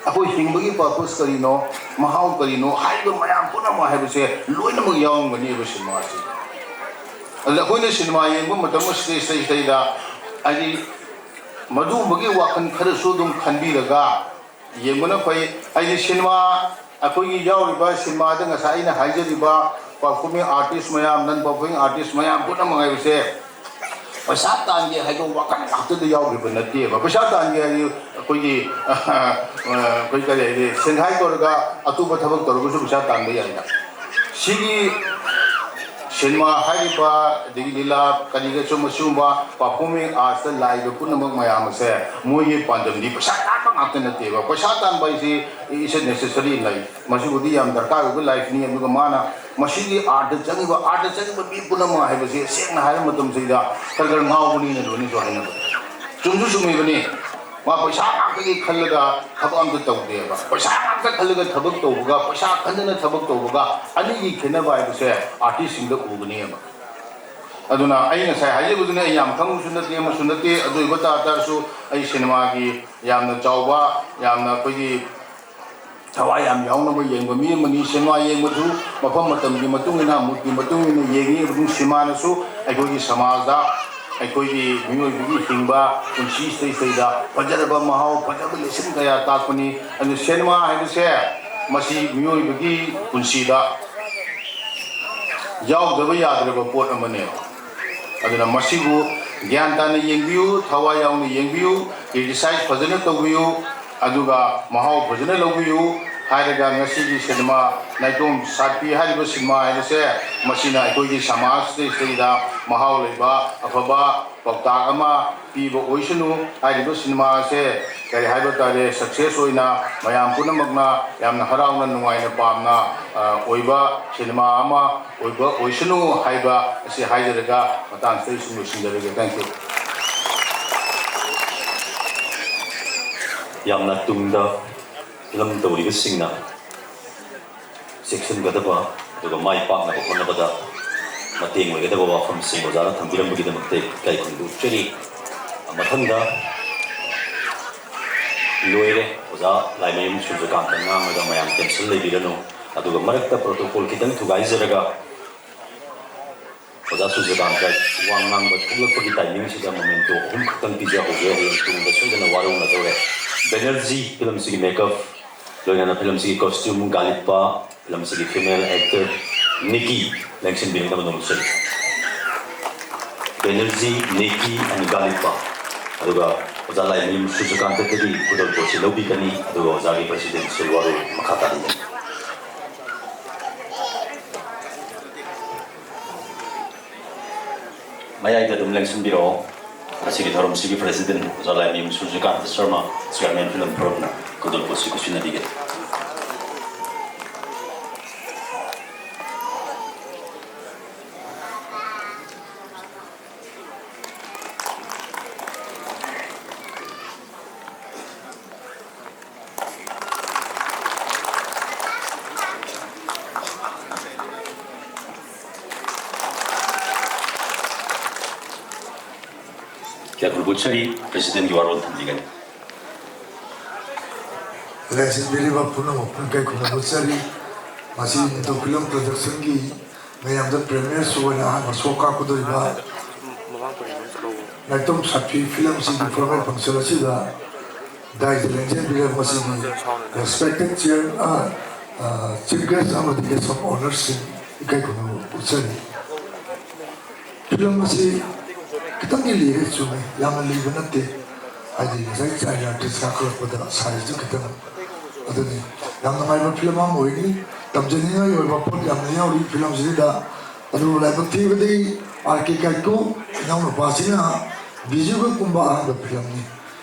ꯑꯩꯈꯣꯏ ꯍꯤꯡꯕꯒꯤ purpose ꯀꯔꯤꯅꯣ, ꯃꯍꯥꯎ ꯀꯔꯤꯅꯣ ꯍꯥꯏꯔꯤꯕ ꯃꯌꯥꯝ ꯄꯨꯝꯅꯃꯛ ꯍꯥꯏꯕꯁꯦ ꯂꯣꯏꯅꯃꯛ ꯌꯥꯎꯔꯝꯒꯅꯦꯕ ꯁꯤꯅꯦꯃꯥꯁꯤ꯫ ꯑꯗꯨꯗ ꯑꯩꯈꯣꯏꯅ ꯁꯤꯅꯦꯃꯥ ꯌꯦꯡꯕ ꯃꯇꯝ ꯑꯁꯤꯗꯩ, ꯁꯤꯗꯩꯗ ꯍꯥꯏꯗꯤ ꯃꯗꯨꯒꯨꯝꯕꯒꯤ ꯋꯥꯈꯜ ꯈꯔꯁꯨ ꯑꯗꯨꯝ ꯈꯟꯕꯤꯔꯒ ꯌꯦꯡꯕꯅ ꯐꯩ꯫ ꯍꯥꯏꯗꯤ ꯁꯤꯅꯦꯃꯥ, ꯑꯩꯈꯣꯏꯒꯤ ꯌꯥꯎꯔꯤꯕ ꯁꯤꯅꯦꯃꯥꯗ ꯉꯁꯥꯏ ꯑꯩꯅ ꯍꯥꯏꯖꯔꯤꯕ performing artist ꯃꯌꯥꯝ, non performing artist ꯃꯌꯥꯝ ꯄꯨꯝꯅꯃꯛ ꯍꯥꯏꯕꯁꯦ ꯄꯩꯁꯥ ꯇꯥꯟꯒꯦ ꯍꯥꯏꯕ ꯋꯥꯈꯜ ꯉꯥꯛꯇꯗ ꯌꯥꯎꯈꯤꯕ ꯅꯠꯇꯦꯕ꯫ ꯄꯩꯁꯥ ꯇꯥꯟꯒꯦ ꯍꯥꯏꯗꯤ ꯑꯩꯈꯣꯏꯒꯤ, ꯑꯩꯈꯣꯏ ꯀꯔꯤ ꯍꯥꯏꯗꯤ, ꯁꯦꯟꯈꯥꯏ ꯇꯧꯔꯒ ꯑꯇꯣꯞꯄ ꯊꯕꯛ ꯇꯧꯔꯒꯁꯨ ꯄꯩꯁꯥ ꯇꯥꯟꯕ ꯌꯥꯏꯅ꯫ ꯁꯤꯒꯤ ꯁꯤꯅꯦꯃꯥ ꯍꯥꯏꯔꯤꯕ, ꯑꯗꯒꯤ ꯂꯤꯂꯥ ꯀꯔꯤꯒꯁꯨ, ꯃꯁꯤꯒꯨꯝꯕ performing artsꯇ ꯂꯥꯛꯏꯕ ꯄꯨꯝꯅꯃꯛ ꯃꯌꯥꯝ ꯑꯁꯦ ꯃꯣꯏꯒꯤ ꯄꯥꯟꯗꯝꯗꯤ ꯄꯩꯁꯥ ꯇꯥꯟꯕ ꯉꯥꯛꯇ ꯅꯠꯇꯦꯕ꯫ ꯄꯩꯁꯥ ꯇꯥꯟꯕ ꯍꯥꯏꯁꯤ is a necessary in life꯫ ꯃꯁꯤꯕꯨꯗꯤ ꯌꯥꯝ ꯗꯔꯀꯥꯔ ꯑꯣꯏꯕ lifeꯅꯤ꯫ ꯑꯗꯨꯒ ꯃꯥꯅ ꯃꯁꯤꯒꯤ artꯇ ꯆꯪꯉꯤꯕ, artꯇ ꯆꯪꯉꯤꯕ ꯃꯤ ꯄꯨꯝꯅꯃꯛ ꯍꯥꯏꯕꯁꯦ ꯁꯦꯡꯅ ꯍꯥꯏꯕ ꯃꯇꯝꯁꯤꯗ ꯈꯔ ꯈꯔ ꯉꯥꯎꯕꯅꯤꯅ ꯂꯣꯏꯅꯁꯨ ꯍꯥꯏꯅꯕ꯫ ꯆꯨꯝꯁꯨ ꯆꯨꯝꯃꯤꯕꯅꯤ꯫ ꯃꯥ ꯄꯩꯁꯥ ꯉꯥꯛꯇꯒꯤ ꯈꯜꯂꯒ ꯊꯕꯛ ꯑꯝꯇ ꯇꯧꯗꯦꯕ꯫ ꯄꯩꯁꯥ ꯉꯥꯛꯇ ꯈꯜꯂꯒ ꯊꯕꯛ ꯇꯧꯕꯒ, ꯄꯩꯁꯥ ꯈꯟꯗꯅ ꯊꯕꯛ ꯇꯧꯕꯒ ꯑꯅꯤꯒꯤ ꯈꯦꯠꯅꯕ ꯍꯥꯏꯕꯁꯦ artistꯁꯤꯡꯗ ꯎꯒꯅꯦꯕ꯫ ꯑꯗꯨꯅ ꯑꯩ ꯉꯁꯥꯏ ꯍꯥꯏꯖꯕꯗꯨꯅ ꯑꯩ ꯌꯥꯝ ꯈꯪꯕꯁꯨ ꯅꯠꯇꯦ, ꯑꯃꯁꯨ ꯅꯠꯇꯦ꯫ ꯑꯗꯨ ꯑꯣꯏꯕ ꯇꯥ-, ꯇꯥꯔꯁꯨ ꯑꯩ ꯁꯤꯅꯦꯃꯥꯒꯤ ꯌꯥꯝꯅ ꯆꯥꯎꯕ, ꯌꯥꯝꯅ ꯑꯩꯈꯣꯏꯒꯤ ꯊꯋꯥꯏ ꯌꯥꯝ ꯌꯥꯎꯅꯕ ꯌꯦꯡꯕ ꯃꯤ ꯑꯃꯅꯤ꯫ ꯁꯤꯅꯦꯃꯥ ꯌꯦꯡꯕꯁꯨ ꯃꯐꯝ ꯃꯇꯝꯒꯤ ꯃꯇꯨꯡ ꯏꯟꯅ, moodꯀꯤ ꯃꯇꯨꯡ ꯏꯟꯅ ꯌꯦꯡꯉꯤ꯫ ꯑꯗꯨꯝ ꯁꯤꯅꯦꯃꯥꯅꯁꯨ ꯑꯩꯈꯣꯏꯒꯤ ꯁꯃꯥꯖꯗ ꯑꯩꯈꯣꯏꯒꯤ ꯃꯤꯑꯣꯏꯕꯒꯤ ꯍꯤꯡꯕ ꯄꯨꯟꯁꯤꯁꯤꯗꯩꯁꯤꯗꯩꯗ ꯐꯖꯔꯕ ꯃꯍꯥꯎ, ꯐꯖꯕ ꯂꯦꯁꯟ ꯀꯌꯥ ꯇꯥꯛꯄꯅꯤ꯫ ꯑꯗꯨ ꯁꯤꯅꯦꯃꯥ ꯍꯥꯏꯕꯁꯦ ꯃꯁꯤ ꯃꯤꯑꯣꯏꯕꯒꯤ ꯄꯨꯟꯁꯤꯗ ꯌꯥꯎꯗꯕ ꯌꯥꯗ꯭ꯔꯕ ꯄꯣꯠ ꯑꯃꯅꯦꯕ꯫ ꯑꯗꯨꯅ ꯃꯁꯤꯕꯨ ꯒ꯭ꯌꯥꯟ ꯇꯥꯅ ꯌꯦꯡꯕꯤꯌꯨ, ꯊꯋꯥꯏ ꯌꯥꯎꯅ ꯌꯦꯡꯕꯤꯌꯨ, criticize ꯐꯖꯅ ꯇꯧꯕꯤꯌꯨ꯫ ꯑꯗꯨꯒ ꯃꯍꯥꯎ ꯐꯖꯅ ꯂꯧꯕꯤꯌꯨ ꯍꯥꯏꯔꯒ, ꯉꯁꯤꯒꯤ ꯁꯤꯅꯦꯃꯥ ꯅꯥꯏꯇꯣꯝ ꯁꯥꯠꯄꯤ ꯍꯥꯏꯔꯤꯕ ꯁꯤꯅꯦꯃꯥ ꯍꯥꯏꯕꯁꯦ, ꯃꯁꯤꯅ ꯑꯩꯈꯣꯏꯒꯤ ꯁꯃꯥꯖꯁꯤꯗꯩꯁꯤꯗꯩꯗ ꯃꯍꯥꯎ ꯂꯩꯕ, ꯑꯐꯕ ꯄꯥꯎꯇꯥꯛ ꯑꯃ ꯄꯤꯕ ꯑꯣꯏꯁꯅꯨ꯫ ꯍꯥꯏꯔꯤꯕ ꯁꯤꯅꯦꯃꯥ ꯑꯁꯦ, ꯀꯔꯤ ꯍꯥꯏꯕ ꯇꯥꯔꯦ, success ꯑꯣꯏꯅ ꯃꯌꯥꯝ ꯄꯨꯝꯅꯃꯛꯅ ꯌꯥꯝꯅ ꯍꯔꯥꯎꯅ, ꯅꯨꯡꯉꯥꯏꯅ, ꯄꯥꯝꯅ, ꯑ, ꯑꯣꯏꯕ ꯁꯤꯅꯦꯃꯥ ꯑꯃ ꯑꯣꯏꯕ ꯑꯣꯏꯁꯅꯨ ꯍꯥꯏꯕ ꯑꯁꯤ ꯍꯥꯏꯖꯔꯒ, ꯃꯇꯥꯡꯁꯤꯗ ꯑꯩ ꯁꯨꯝ ꯂꯣꯏꯁꯤꯟꯖꯔꯒꯦ꯫ Thank you꯫ ꯌꯥꯝꯅ ꯇꯨꯡꯗ ꯐꯤꯂꯝ ꯇꯧꯔꯤꯕꯁꯤꯡꯅ ꯆꯦꯛꯁꯤꯟꯒꯗꯕ ꯑꯗꯨꯒ ꯃꯥꯏ ꯄꯥꯛꯅꯕ ꯍꯣꯠꯅꯕꯗ ꯃꯇꯦꯡ ꯑꯣꯏꯒꯗꯕ ꯋꯥꯐꯝꯁꯤꯡ ꯑꯣꯖꯥꯅ ꯊꯝꯕꯤꯔꯝꯕꯒꯤꯗꯃꯛꯇ ꯏꯀꯥꯏ ꯈꯨꯝꯅꯕ ꯎꯠꯆꯔꯤ꯫ ꯃꯊꯪꯗ ꯂꯣꯏꯔꯦ, ꯑꯣꯖꯥ ꯂꯥꯏꯃꯌꯨꯝ ꯁꯨꯔꯖꯀꯥꯟꯇ ꯉꯥꯡꯂꯒ ꯃꯌꯥꯝ tension ꯂꯩꯕꯤꯔꯅꯨ꯫ ꯑꯗꯨꯒ ꯃꯔꯛꯇ protocol ꯈꯤꯇꯪ ꯊꯨꯒꯥꯏꯖꯔꯒ, ꯑꯣꯖꯥ ꯁꯨꯔꯖꯀꯥꯟꯇ ꯋꯥ ꯉꯥꯡꯕ ꯊꯣꯛꯂꯛꯄꯒꯤ timingꯁꯤꯗ memento ꯑꯍꯨꯝ ꯈꯛꯇꯪ ꯄꯤꯖꯍꯧꯒꯦ꯫ ꯍꯌꯦꯡ ꯇꯨꯡꯗ ꯁꯣꯏꯗꯅ ꯋꯥꯔꯧꯅꯗꯧꯔꯦ꯫ ꯕꯦꯅꯔꯖꯤ ꯐꯤꯂꯝꯁꯤꯒꯤ makeup, ꯂꯣꯏꯅꯅ ꯐꯤꯂꯝꯁꯤꯒꯤ costume, ꯒꯥꯂꯤꯞꯄ, ꯐꯤꯂꯝꯁꯤꯒꯤ female actor ꯅꯤꯀꯤ ꯂꯦꯡꯁꯤꯟꯕꯤꯔꯛꯅꯕ ꯅꯣꯡꯁꯨ꯫ ꯕꯦꯅꯔꯖꯤ, ꯅꯤꯀꯤ and ꯒꯥꯂꯤꯞꯄ꯫ ꯑꯗꯨꯒ ꯑꯣꯖꯥ ꯂꯥꯏꯃꯌꯨꯝ ꯁꯨꯔꯖꯀꯥꯟꯇꯗꯒꯤ ꯈꯨꯗꯣꯜꯄꯣꯠꯁꯤ ꯂꯧꯕꯤꯒꯅꯤ꯫ ꯑꯗꯨꯒ ꯑꯣꯖꯥꯒꯤ presidential ꯋꯥꯔꯣꯜ ꯃꯈꯥ ꯇꯥꯕꯤꯒꯅꯤ꯫ ꯃꯌꯥꯏꯗ ꯑꯗꯨꯝ ꯂꯦꯡꯁꯤꯟꯕꯤꯔꯛꯑꯣ꯫ ꯉꯁꯤꯒꯤ ꯊꯧꯔꯝꯁꯤꯒꯤ president ꯑꯣꯖꯥ ꯂꯥꯏꯃꯌꯨꯝ ꯁꯨꯔꯖꯀꯥꯟꯇ ꯁꯔꯃ, chairman film forum ꯅ ꯈꯨꯗꯣꯜꯄꯣꯠꯁꯤ ꯈꯨꯠꯁꯤꯟꯅꯕꯤꯒꯅꯤ꯫ ꯏꯀꯥꯏ ꯈꯨꯝꯅꯕ ꯎꯠꯆꯔꯤ꯫ President ꯀꯤ ꯋꯥꯔꯣꯜ ꯊꯝꯕꯤꯒꯅꯤ꯫ ꯂꯦꯡꯁꯤꯟꯕꯤꯔꯤꯕ ꯄꯨꯝꯅꯃꯛꯄꯨ ꯏꯀꯥꯏ ꯈꯨꯝꯅꯕ ꯎꯠꯆꯔꯤ꯫ ꯃꯁꯤ ꯅꯤꯡꯊꯧ film production ꯒꯤ ꯃꯌꯥꯝꯗ premiere show ꯑꯣꯏꯅ ꯑꯍꯥꯟꯕ show ꯀꯥꯞꯀꯗꯧꯔꯤꯕ ꯅꯥꯏꯇꯣꯝ ꯁꯥꯠꯄꯤ ꯐꯤꯂꯝꯁꯤꯒꯤ formal function ꯑꯁꯤꯗ ꯗꯥꯏꯁ ꯂꯦꯡꯖꯦꯟꯕꯤꯔꯕ ꯃꯁꯤꯒꯤ respected chair, ꯑ, ꯑ, chief guest ꯑꯃꯗꯤ guest of honourꯁꯤꯡ ꯏꯀꯥꯏ ꯈꯨꯝꯅꯕ ꯎꯠꯆꯔꯤ꯫ ꯐꯤꯂꯝ ꯑꯁꯤ ꯈꯤꯇꯪꯗꯤ ꯂꯤꯔꯦ, ꯆꯨꯝꯃꯤ, ꯌꯥꯝꯅ ꯂꯤꯕ ꯅꯠꯇꯦ꯫ ꯍꯥꯏꯗꯤ ꯉꯁꯥꯏ child artist ꯀꯥꯈꯠꯂꯛꯄꯗ ꯁꯥꯔꯤꯁꯨ ꯈꯤꯇꯪ ꯑꯗꯨꯅꯤ꯫ ꯌꯥꯝ ꯅꯨꯡꯉꯥꯏꯕ ꯐꯤꯂꯝ ꯑꯃ ꯑꯣꯏꯅꯤ꯫ ꯇꯝꯖꯅꯤꯡꯉꯥꯏ ꯑꯣꯏꯕ ꯄꯣꯠ ꯌꯥꯝꯅ ꯌꯥꯎꯔꯤ ꯐꯤꯂꯝꯁꯤꯗ꯫ ꯑꯗꯨꯕꯨ ꯂꯥꯏꯕꯛ ꯊꯤꯕꯗꯤ ꯑꯥꯔ ꯀꯦ ꯀꯥꯏꯀꯨ ꯏꯅꯥꯎꯅꯨꯄꯥꯁꯤꯅ ꯕꯤꯖꯨꯒ ꯀꯨꯝꯕ ꯑꯍꯥꯟꯕ ꯐꯤꯂꯝꯅꯤ꯫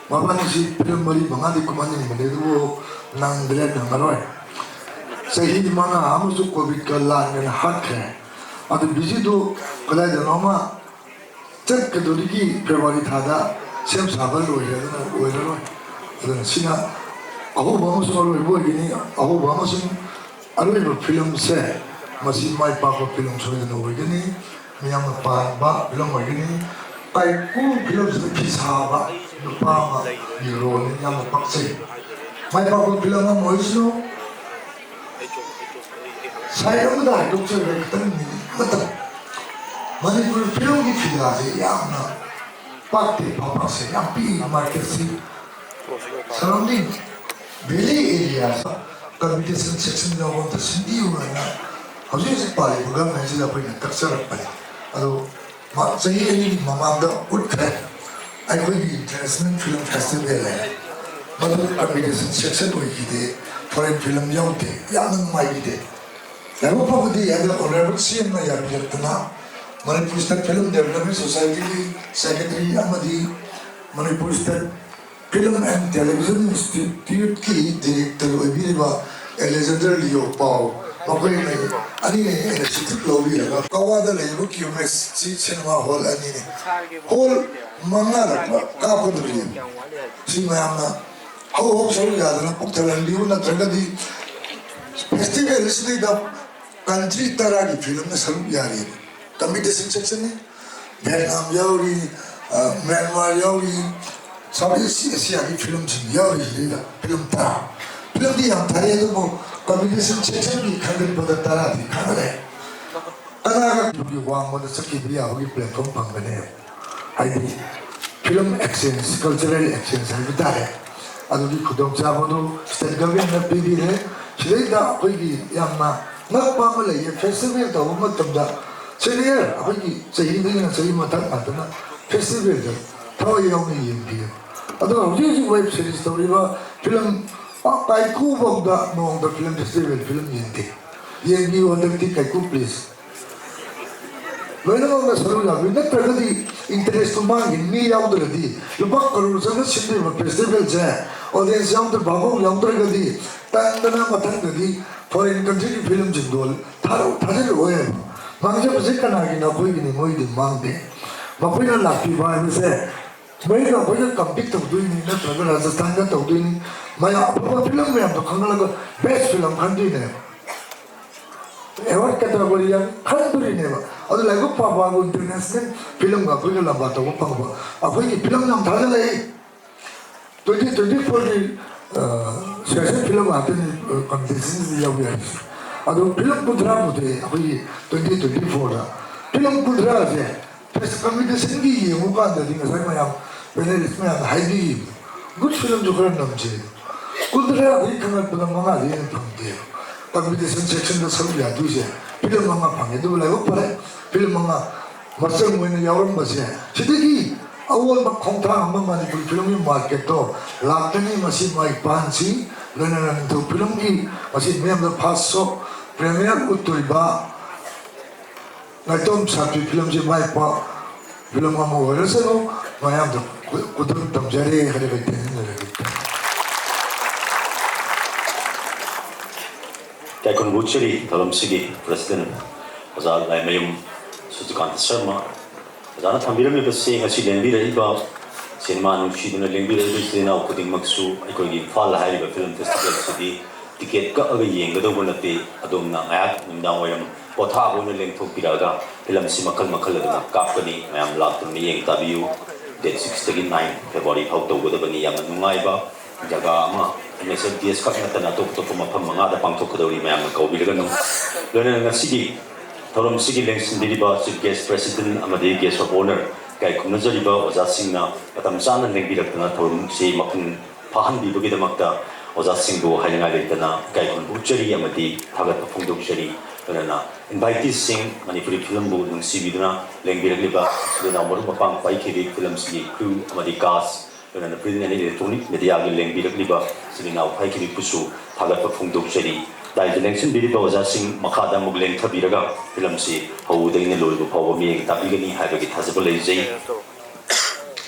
ꯃꯕꯥꯅꯤꯁꯤ ꯐꯤꯂꯝ ꯃꯔꯤ ꯃꯉꯥꯗꯤ ꯀꯨꯝꯍꯟꯅꯤꯡꯕꯅꯤ, ꯑꯗꯨꯕꯨ ꯅꯪꯗ꯭ꯔꯦ, ꯅꯪꯉꯔꯣꯏ꯫ ꯆꯍꯤ ꯃꯉꯥ ꯑꯃꯁꯨ ꯀꯣꯚꯤꯗꯀ ꯂꯥꯟꯒꯅ ꯍꯥꯠꯈ꯭ꯔꯦ꯫ ꯑꯗꯨ ꯕꯤꯖꯨꯗꯨ ꯀꯗꯥꯏꯗꯅꯣꯃ ꯆꯠꯀꯗꯧꯔꯤꯒꯤ ꯐꯦꯕ꯭ꯔꯨꯋꯥꯔꯤ ꯊꯥꯗ ꯁꯦꯝ ꯁꯥꯕ ꯂꯣꯏꯔꯦ, ꯑꯗꯨꯅ ꯑꯣꯏꯔꯔꯣꯏ꯫ ꯑꯗꯨꯅ ꯁꯤꯅ ꯑꯍꯧꯕ ꯑꯃꯁꯨꯡ ꯑꯔꯣꯏꯕ ꯑꯣꯏꯒꯅꯤ꯫ ꯑꯍꯧꯕ ꯑꯃꯁꯨꯡ ꯑꯔꯣꯏꯕ ꯐꯤꯂꯝꯁꯦ ꯃꯁꯤ ꯃꯥꯏ ꯄꯥꯛꯄ ꯐꯤꯂꯝ ꯁꯣꯏꯗꯅ ꯑꯣꯏꯒꯅꯤ꯫ ꯃꯤꯌꯥꯝꯅ ꯄꯥꯝꯕ ꯐꯤꯂꯝ ꯑꯣꯏꯒꯅꯤ꯫ ꯀꯥꯏꯀꯨ ꯐꯤꯂꯝꯁꯤꯗ ꯐꯤ ꯁꯥꯕ ꯅꯨꯄꯥ ꯑꯃꯒꯤ ꯔꯣꯜꯅꯤ꯫ ꯌꯥꯝꯅ ꯄꯛꯆꯩ꯫ ꯃꯥꯏ ꯄꯥꯛꯄ ꯐꯤꯂꯝ ꯑꯃ ꯑꯣꯏꯁꯅꯨ꯫ ꯁꯥꯏꯠ ꯑꯃꯗ ꯍꯥꯏꯗꯣꯛꯆꯔꯒ ꯈꯤꯇꯪ ꯃꯤꯅꯤꯠ ꯑꯃꯇꯪ, ꯃꯅꯤꯄꯨꯔ ꯐꯤꯂꯝꯒꯤ ꯐꯤꯗꯥꯁꯦ ꯌꯥꯝꯅ ꯄꯥꯛꯇꯦ, ꯄꯥꯛꯁꯦ ꯌꯥꯝ ꯄꯤꯛꯏ꯫ ꯃꯥꯔꯀꯦꯠꯁꯤ surrounding valley area competition section ꯌꯥꯎꯕ ꯑꯝꯇ ꯁꯤꯟꯕꯤꯌꯨ ꯍꯥꯏꯅ ꯍꯧꯖꯤꯛ ꯍꯧꯖꯤꯛ ꯄꯥꯜꯂꯤꯕ governmentꯁꯤꯗ ꯑꯩꯈꯣꯏꯅ ꯇꯛꯆꯔꯛꯄꯅꯤ꯫ ꯑꯗꯨ ꯃꯥ ꯆꯍꯤ ꯑꯅꯤꯒꯤ ꯃꯃꯥꯡꯗ ꯎꯠꯈ꯭ꯔꯦ꯫ ꯑꯩꯈꯣꯏꯒꯤ international film festival ꯍꯥꯏꯅ ꯃꯗꯨ competition section ꯑꯣꯏꯈꯤꯗꯦ, foreign film ꯌꯥꯎꯗꯦ, ꯌꯥꯝꯅ ꯅꯨꯡꯉꯥꯏꯈꯤꯗꯦ꯫ ꯂꯥꯏꯕꯛ ꯐꯕꯗꯤ ꯍꯟꯗꯛ honourable ꯁꯤ ꯑꯦꯝꯅ ꯌꯥꯕꯤꯔꯛꯇꯅ Manipur State Film Development Societyꯒꯤ secretary ꯑꯃꯗꯤ Manipur State Film and Television Instituteꯀꯤ director ꯑꯣꯏꯕꯤꯔꯤꯕ ꯑꯦꯂꯦꯛꯖꯦꯟꯗꯔ ꯂꯤꯌꯣ ꯄꯥꯎ, ꯃꯈꯣꯏ ꯑꯅꯤꯅ initiative ꯂꯧꯕꯤꯔꯒ ꯀꯋꯥꯗ ꯂꯩꯔꯤꯕ ꯀ꯭ꯌꯨꯃꯦꯛꯁ ꯁꯤ cinema hall ꯑꯅꯤꯅꯤ꯫ Hall ꯃꯉꯥꯔꯛ ꯀꯥꯞꯀꯗꯧꯔꯤ꯫ ꯁꯤ ꯃꯌꯥꯝꯅ ꯍꯧ ꯍꯧ ꯁꯔꯨꯛ ꯌꯥꯗꯅ ꯄꯨꯛ ꯊꯜꯍꯟꯕꯤꯌꯨ, ꯅꯠꯇ꯭ꯔꯒꯗꯤ festival ꯑꯁꯤꯗꯩꯗ country ꯇꯔꯥꯒꯤ ꯐꯤꯂꯝꯅ ꯁꯔꯨꯛ ꯌꯥꯔꯤ꯫ Competition sectionꯅꯤ꯫ ꯚꯤꯌꯦꯠꯅꯥꯝ ꯌꯥꯎꯔꯤ, ꯑ, ꯃ꯭ꯌꯥꯟꯃꯥꯔ ꯌꯥꯎꯔꯤ, South East Asiaꯒꯤ ꯐꯤꯂꯝꯁꯤꯡ ꯌꯥꯎꯔꯤ ꯁꯤꯗꯩꯗ ꯐꯤꯂꯝ ꯇꯔꯥ꯫ ꯐꯤꯂꯝꯗꯤ ꯌꯥꯝ ꯊꯥꯔꯛꯑꯦ, ꯑꯗꯨꯕꯨ competition sectionꯒꯤ ꯈꯟꯒꯠꯄꯗ ꯇꯔꯥꯗꯤ ꯈꯟꯒꯠꯂꯦ꯫ ꯀꯅꯥꯒ ꯋꯥꯡꯃꯗ ꯆꯠꯈꯤꯕ ꯌꯥꯕꯒꯤ platform ꯐꯪꯒꯅꯤ꯫ ꯍꯥꯏꯗꯤ film exchange, cultural exchange ꯍꯥꯏꯕ ꯇꯥꯔꯦ, ꯑꯗꯨꯒꯤ ꯈꯨꯗꯣꯡꯆꯥꯕꯗꯨ state governmentꯅ ꯄꯤꯕꯤꯔꯦ꯫ ꯁꯤꯗꯩꯗ ꯑꯩꯈꯣꯏꯒꯤ ꯌꯥꯝꯅ ꯉꯛꯄ ꯑꯃ ꯂꯩꯌꯦ, festival ꯇꯧꯕ ꯃꯇꯝꯗ senior, ꯑꯩꯈꯣꯏꯒꯤ ꯆꯍꯤꯗꯒꯤꯅ ꯆꯍꯤ ꯃꯊꯛ ꯉꯥꯛꯇꯅ festivalꯗ ꯊꯋꯥꯏ ꯌꯥꯎꯅ ꯌꯦꯡꯕꯤꯌꯦ꯫ ꯑꯗꯨꯒ ꯍꯧꯖꯤꯛ ꯍꯧꯖꯤꯛ web series ꯇꯧꯔꯤꯕ film, ꯑ, ꯀꯥꯏꯀꯨ ꯐꯥꯎꯗ ꯅꯣꯡꯃꯗ film festival film ꯌꯦꯡꯗꯦ꯫ ꯌꯦꯡꯕꯤꯌꯨ ꯍꯟꯗꯛꯇꯤ ꯀꯥꯏꯀꯨ please꯫ ꯂꯣꯏꯅꯃꯛꯅ ꯁꯔꯨꯛ ꯌꯥꯕꯤꯌꯨ, ꯅꯠꯇ꯭ꯔꯒꯗꯤ interestꯇꯨ ꯃꯥꯡꯈꯤꯅꯤ꯫ ꯃꯤ ꯌꯥꯎꯗ꯭ꯔꯗꯤ, ꯂꯨꯄꯥ ꯀꯔꯣꯔ ꯆꯪꯅ ꯁꯤꯟꯗꯣꯏꯕ festivalꯁꯦ, audience ꯌꯥꯎꯗ꯭ꯔ, ꯚꯥꯕꯣꯛ ꯌꯥꯎꯗ꯭ꯔꯒꯗꯤ ꯇꯟꯗꯅ ꯃꯊꯪꯗꯗꯤ foreign countryꯒꯤ filmꯁꯤꯡꯗꯣ ꯊꯥꯔꯛ-, ꯊꯥꯖꯤꯜꯂꯛꯑꯣꯏꯕ꯫ ꯃꯥꯡꯖꯕꯁꯦ ꯀꯅꯥꯒꯤꯅꯣ? ꯑꯩꯈꯣꯏꯒꯤꯅꯤ, ꯃꯣꯏꯗꯤ ꯃꯥꯡꯗꯦ꯫ ꯃꯈꯣꯏꯅ ꯂꯥꯛꯄꯤꯕ ꯍꯥꯏꯕꯁꯦ ꯃꯣꯏꯒ ꯑꯩꯈꯣꯏꯒ compete ꯇꯧꯗꯣꯏꯅꯤ, ꯅꯠꯇ꯭ꯔꯒ ꯔꯥꯖꯁꯊꯥꯟꯒ ꯇꯧꯗꯣꯏꯅꯤ꯫ ꯃꯌꯥꯝ ꯑꯐꯕ film ꯃꯌꯥꯝꯗꯣ ꯈꯪꯒꯠꯂꯒ best film ꯈꯟꯗꯣꯏꯅꯦꯕ꯫ Award category ꯌꯥꯝ ꯈꯟꯗꯣꯔꯤꯅꯦꯕ꯫ ꯑꯗꯨ ꯂꯥꯏꯕꯛ ꯐꯕ ꯍꯥꯏꯕꯨ international filmꯒ ꯑꯩꯈꯣꯏꯒ ꯂꯝꯕꯥ ꯇꯧꯕ ꯐꯪꯕ꯫ ꯑꯩꯈꯣꯏꯒꯤ film ꯌꯥꯝ ꯊꯥꯖꯤꯜꯂꯛꯏ꯫ Twenty twenty fourꯒꯤ special film ꯉꯥꯛꯇꯅꯤ competitionꯁꯤꯗ ꯌꯥꯎꯕ ꯌꯥꯔꯤꯁꯦ꯫ ꯑꯗꯨ film ꯀꯨꯟꯊ꯭ꯔꯥ ꯄꯨꯊꯣꯛꯑꯦ ꯑꯩꯈꯣꯏꯒꯤ twenty twenty fourꯗ꯫ Film ꯀꯨꯟꯊ꯭ꯔꯥꯁꯦ competitionꯒꯤ ꯌꯦꯡꯉꯨ ꯀꯥꯟꯗꯗꯤ ꯉꯁꯥꯏ ꯃꯌꯥꯝ panelist ꯃꯌꯥꯝꯅ ꯍꯥꯏꯕꯤꯈꯤꯕ good filmꯁꯨ ꯈꯔ ꯅꯝꯁꯦ꯫ ꯀꯨꯟꯊ꯭ꯔꯥꯗꯒꯤ ꯈꯪꯒꯠꯄꯗ ꯃꯉꯥꯗꯒꯤ ꯍꯦꯟꯅ ꯐꯪꯗꯦ꯫ Competition sectionꯗ ꯁꯔꯨꯛ ꯌꯥꯗꯣꯏꯁꯦ film ꯃꯉꯥ ꯐꯪꯉꯦ꯫ ꯑꯗꯨꯕꯨ ꯂꯥꯏꯕꯛ ꯐꯔꯦ, film ꯃꯉꯥ ꯃꯆꯪ ꯑꯣꯏꯅ ꯌꯥꯎꯔꯝꯕꯁꯦ꯫ ꯁꯤꯗꯒꯤ ꯑꯑꯣꯟꯕ ꯈꯣꯡꯊꯥꯡ ꯑꯃ ꯃꯅꯤꯄꯨꯔꯤ filmꯒꯤ marketꯇꯣ ꯂꯥꯛꯀꯅꯤ꯫ ꯃꯁꯤ ꯃꯥꯏ ꯄꯥꯛꯍꯟꯁꯤ꯫ ꯂꯣꯏꯅꯅ ꯅꯤꯡꯊꯧ filmꯒꯤ ꯉꯁꯤ ꯃꯤꯌꯥꯝꯗ first show premiere ꯎꯠꯇꯣꯔꯤꯕ ꯅꯥꯏꯇꯣꯝ ꯁꯥꯟꯇꯤ filmꯁꯤ ꯃꯥꯏ ꯄꯥꯛ film ꯑꯃ ꯑꯣꯏꯔꯁꯅꯨ꯫ ꯃꯌꯥꯝꯗ ꯈꯨ-, ꯈꯨꯗꯝ ꯇꯝꯖꯔꯦ ꯍꯥꯏꯔꯒ ꯇꯦꯟꯖꯔꯒꯦ꯫ ꯀꯥꯏꯀꯨ ꯕꯨꯆꯔꯤ ꯊꯧꯔꯝꯁꯤꯒꯤ president ꯑꯣꯖꯥ ꯂꯥꯏꯃꯌꯨꯝ ꯁꯨꯖꯤꯀꯥꯟꯇ ꯁꯔꯃ, ꯑꯣꯖꯥꯅ ꯊꯝꯕꯤꯔꯝꯂꯤꯕꯁꯤ ꯉꯁꯤ ꯂꯦꯡꯕꯤꯔꯛꯏꯕ ꯁꯤꯅꯦꯃꯥ ꯅꯨꯡꯁꯤꯗꯨꯅ ꯂꯦꯡꯕꯤꯔꯛꯏꯕ ꯏꯆꯤꯜ ꯏꯅꯥꯎ ꯈꯨꯗꯤꯡꯃꯛꯁꯨ ꯑꯩꯈꯣꯏꯒꯤ ꯏꯝꯐꯥꯜ ꯍꯥꯏꯔꯤꯕ film festivalꯁꯤꯗꯤ ticket ꯀꯛꯑꯒ ꯌꯦꯡꯒꯗꯧꯕ ꯅꯠꯇꯦ꯫ ꯑꯗꯣꯝꯅ ꯉꯥꯏꯍꯥꯛ ꯅꯨꯃꯤꯗꯥꯡ ꯋꯥꯏꯔꯝ ꯄꯣꯊꯥꯕ ꯑꯣꯏꯅ ꯂꯦꯡꯊꯣꯛꯄꯤꯔꯛꯑꯒ filmꯁꯤ ꯃꯈꯜ ꯃꯈꯜ ꯑꯗꯨꯃꯛ ꯀꯥꯞꯀꯅꯤ꯫ ꯃꯌꯥꯝ ꯂꯥꯛꯇꯨꯅ ꯃꯤꯠꯌꯦꯡ ꯇꯥꯕꯤꯌꯨ꯫ Date sixꯇꯒꯤ nine February ꯐꯥꯎ ꯇꯧꯒꯗꯕꯅꯤ꯫ ꯌꯥꯝꯅ ꯅꯨꯡꯉꯥꯏꯕ ꯖꯒꯥ ꯑꯃ, NSFDS ꯈꯛ ꯅꯠꯇꯅ ꯑꯇꯣꯞ ꯑꯇꯣꯞꯄ ꯃꯐꯝ ꯃꯉꯥꯗ ꯄꯥꯡꯊꯣꯛꯀꯗꯧꯔꯤ꯫ ꯃꯌꯥꯝꯅ ꯀꯧꯕꯤꯔꯒꯅꯨ꯫ ꯂꯣꯏꯅꯅ ꯉꯁꯤꯒꯤ ꯊꯧꯔꯝꯁꯤꯒꯤ ꯂꯦꯡꯁꯤꯟꯕꯤꯔꯤꯕ Chief Guest President ꯑꯃꯗꯤ Guest of Honour ꯏꯀꯥꯏ ꯈꯨꯝꯅꯖꯔꯤꯕ ꯑꯣꯖꯥꯁꯤꯡꯅ ꯃꯇꯝ ꯆꯥꯅ ꯂꯦꯡꯕꯤꯔꯛꯇꯨꯅ ꯊꯧꯔꯝꯁꯤ ꯃꯄꯨꯡ ꯐꯥꯍꯟꯕꯤꯕꯒꯤꯗꯃꯛꯇ ꯑꯣꯖꯥꯁꯤꯡꯕꯨ ꯍꯥꯏꯅꯤꯡꯉꯥꯏ ꯂꯩꯇꯅ ꯏꯀꯥꯏ ꯈꯨꯝꯅꯕ ꯎꯠꯆꯔꯤ ꯑꯃꯗꯤ ꯊꯥꯒꯠꯄ ꯐꯣꯡꯗꯣꯛꯆꯔꯤ꯫ ꯂꯣꯏꯅꯅ inviteeꯁꯤꯡ, ꯃꯅꯤꯄꯨꯔꯤ ꯐꯤꯂꯝꯕꯨ ꯅꯨꯡꯁꯤꯕꯤꯗꯨꯅ ꯂꯦꯡꯕꯤꯔꯛꯂꯤꯕ ꯏꯆꯤꯜ ꯏꯅꯥꯎ ꯃꯔꯨꯞ ꯃꯄꯥꯡ ꯄꯥꯏꯈꯤꯕꯤ ꯐꯤꯂꯝꯁꯤꯒꯤ crew ꯑꯃꯗꯤ cast, ꯂꯣꯏꯅꯅ print and electronic mediaꯒꯤ ꯂꯦꯡꯕꯤꯔꯛꯂꯤꯕ ꯏꯆꯤꯜ ꯏꯅꯥꯎ ꯄꯥꯏꯈꯤꯕꯤꯕꯨꯁꯨ ꯊꯥꯒꯠꯄ ꯐꯣꯡꯗꯣꯛꯆꯔꯤ꯫ ꯂꯥꯏꯗ ꯂꯦꯡꯁꯤꯟꯕꯤꯔꯤꯕ ꯑꯣꯖꯥꯁꯤꯡ ꯃꯈꯥꯗ ꯑꯃꯨꯛ ꯂꯦꯡꯊꯕꯤꯔꯒ ꯐꯤꯂꯝꯁꯤ ꯍꯧꯕꯗꯒꯤꯅ ꯂꯣꯏꯕ ꯐꯥꯎꯕ ꯃꯤꯠꯌꯦꯡ ꯇꯥꯕꯤꯒꯅꯤ ꯍꯥꯏꯕꯒꯤ ꯊꯥꯖꯕ ꯂꯩꯖꯩ꯫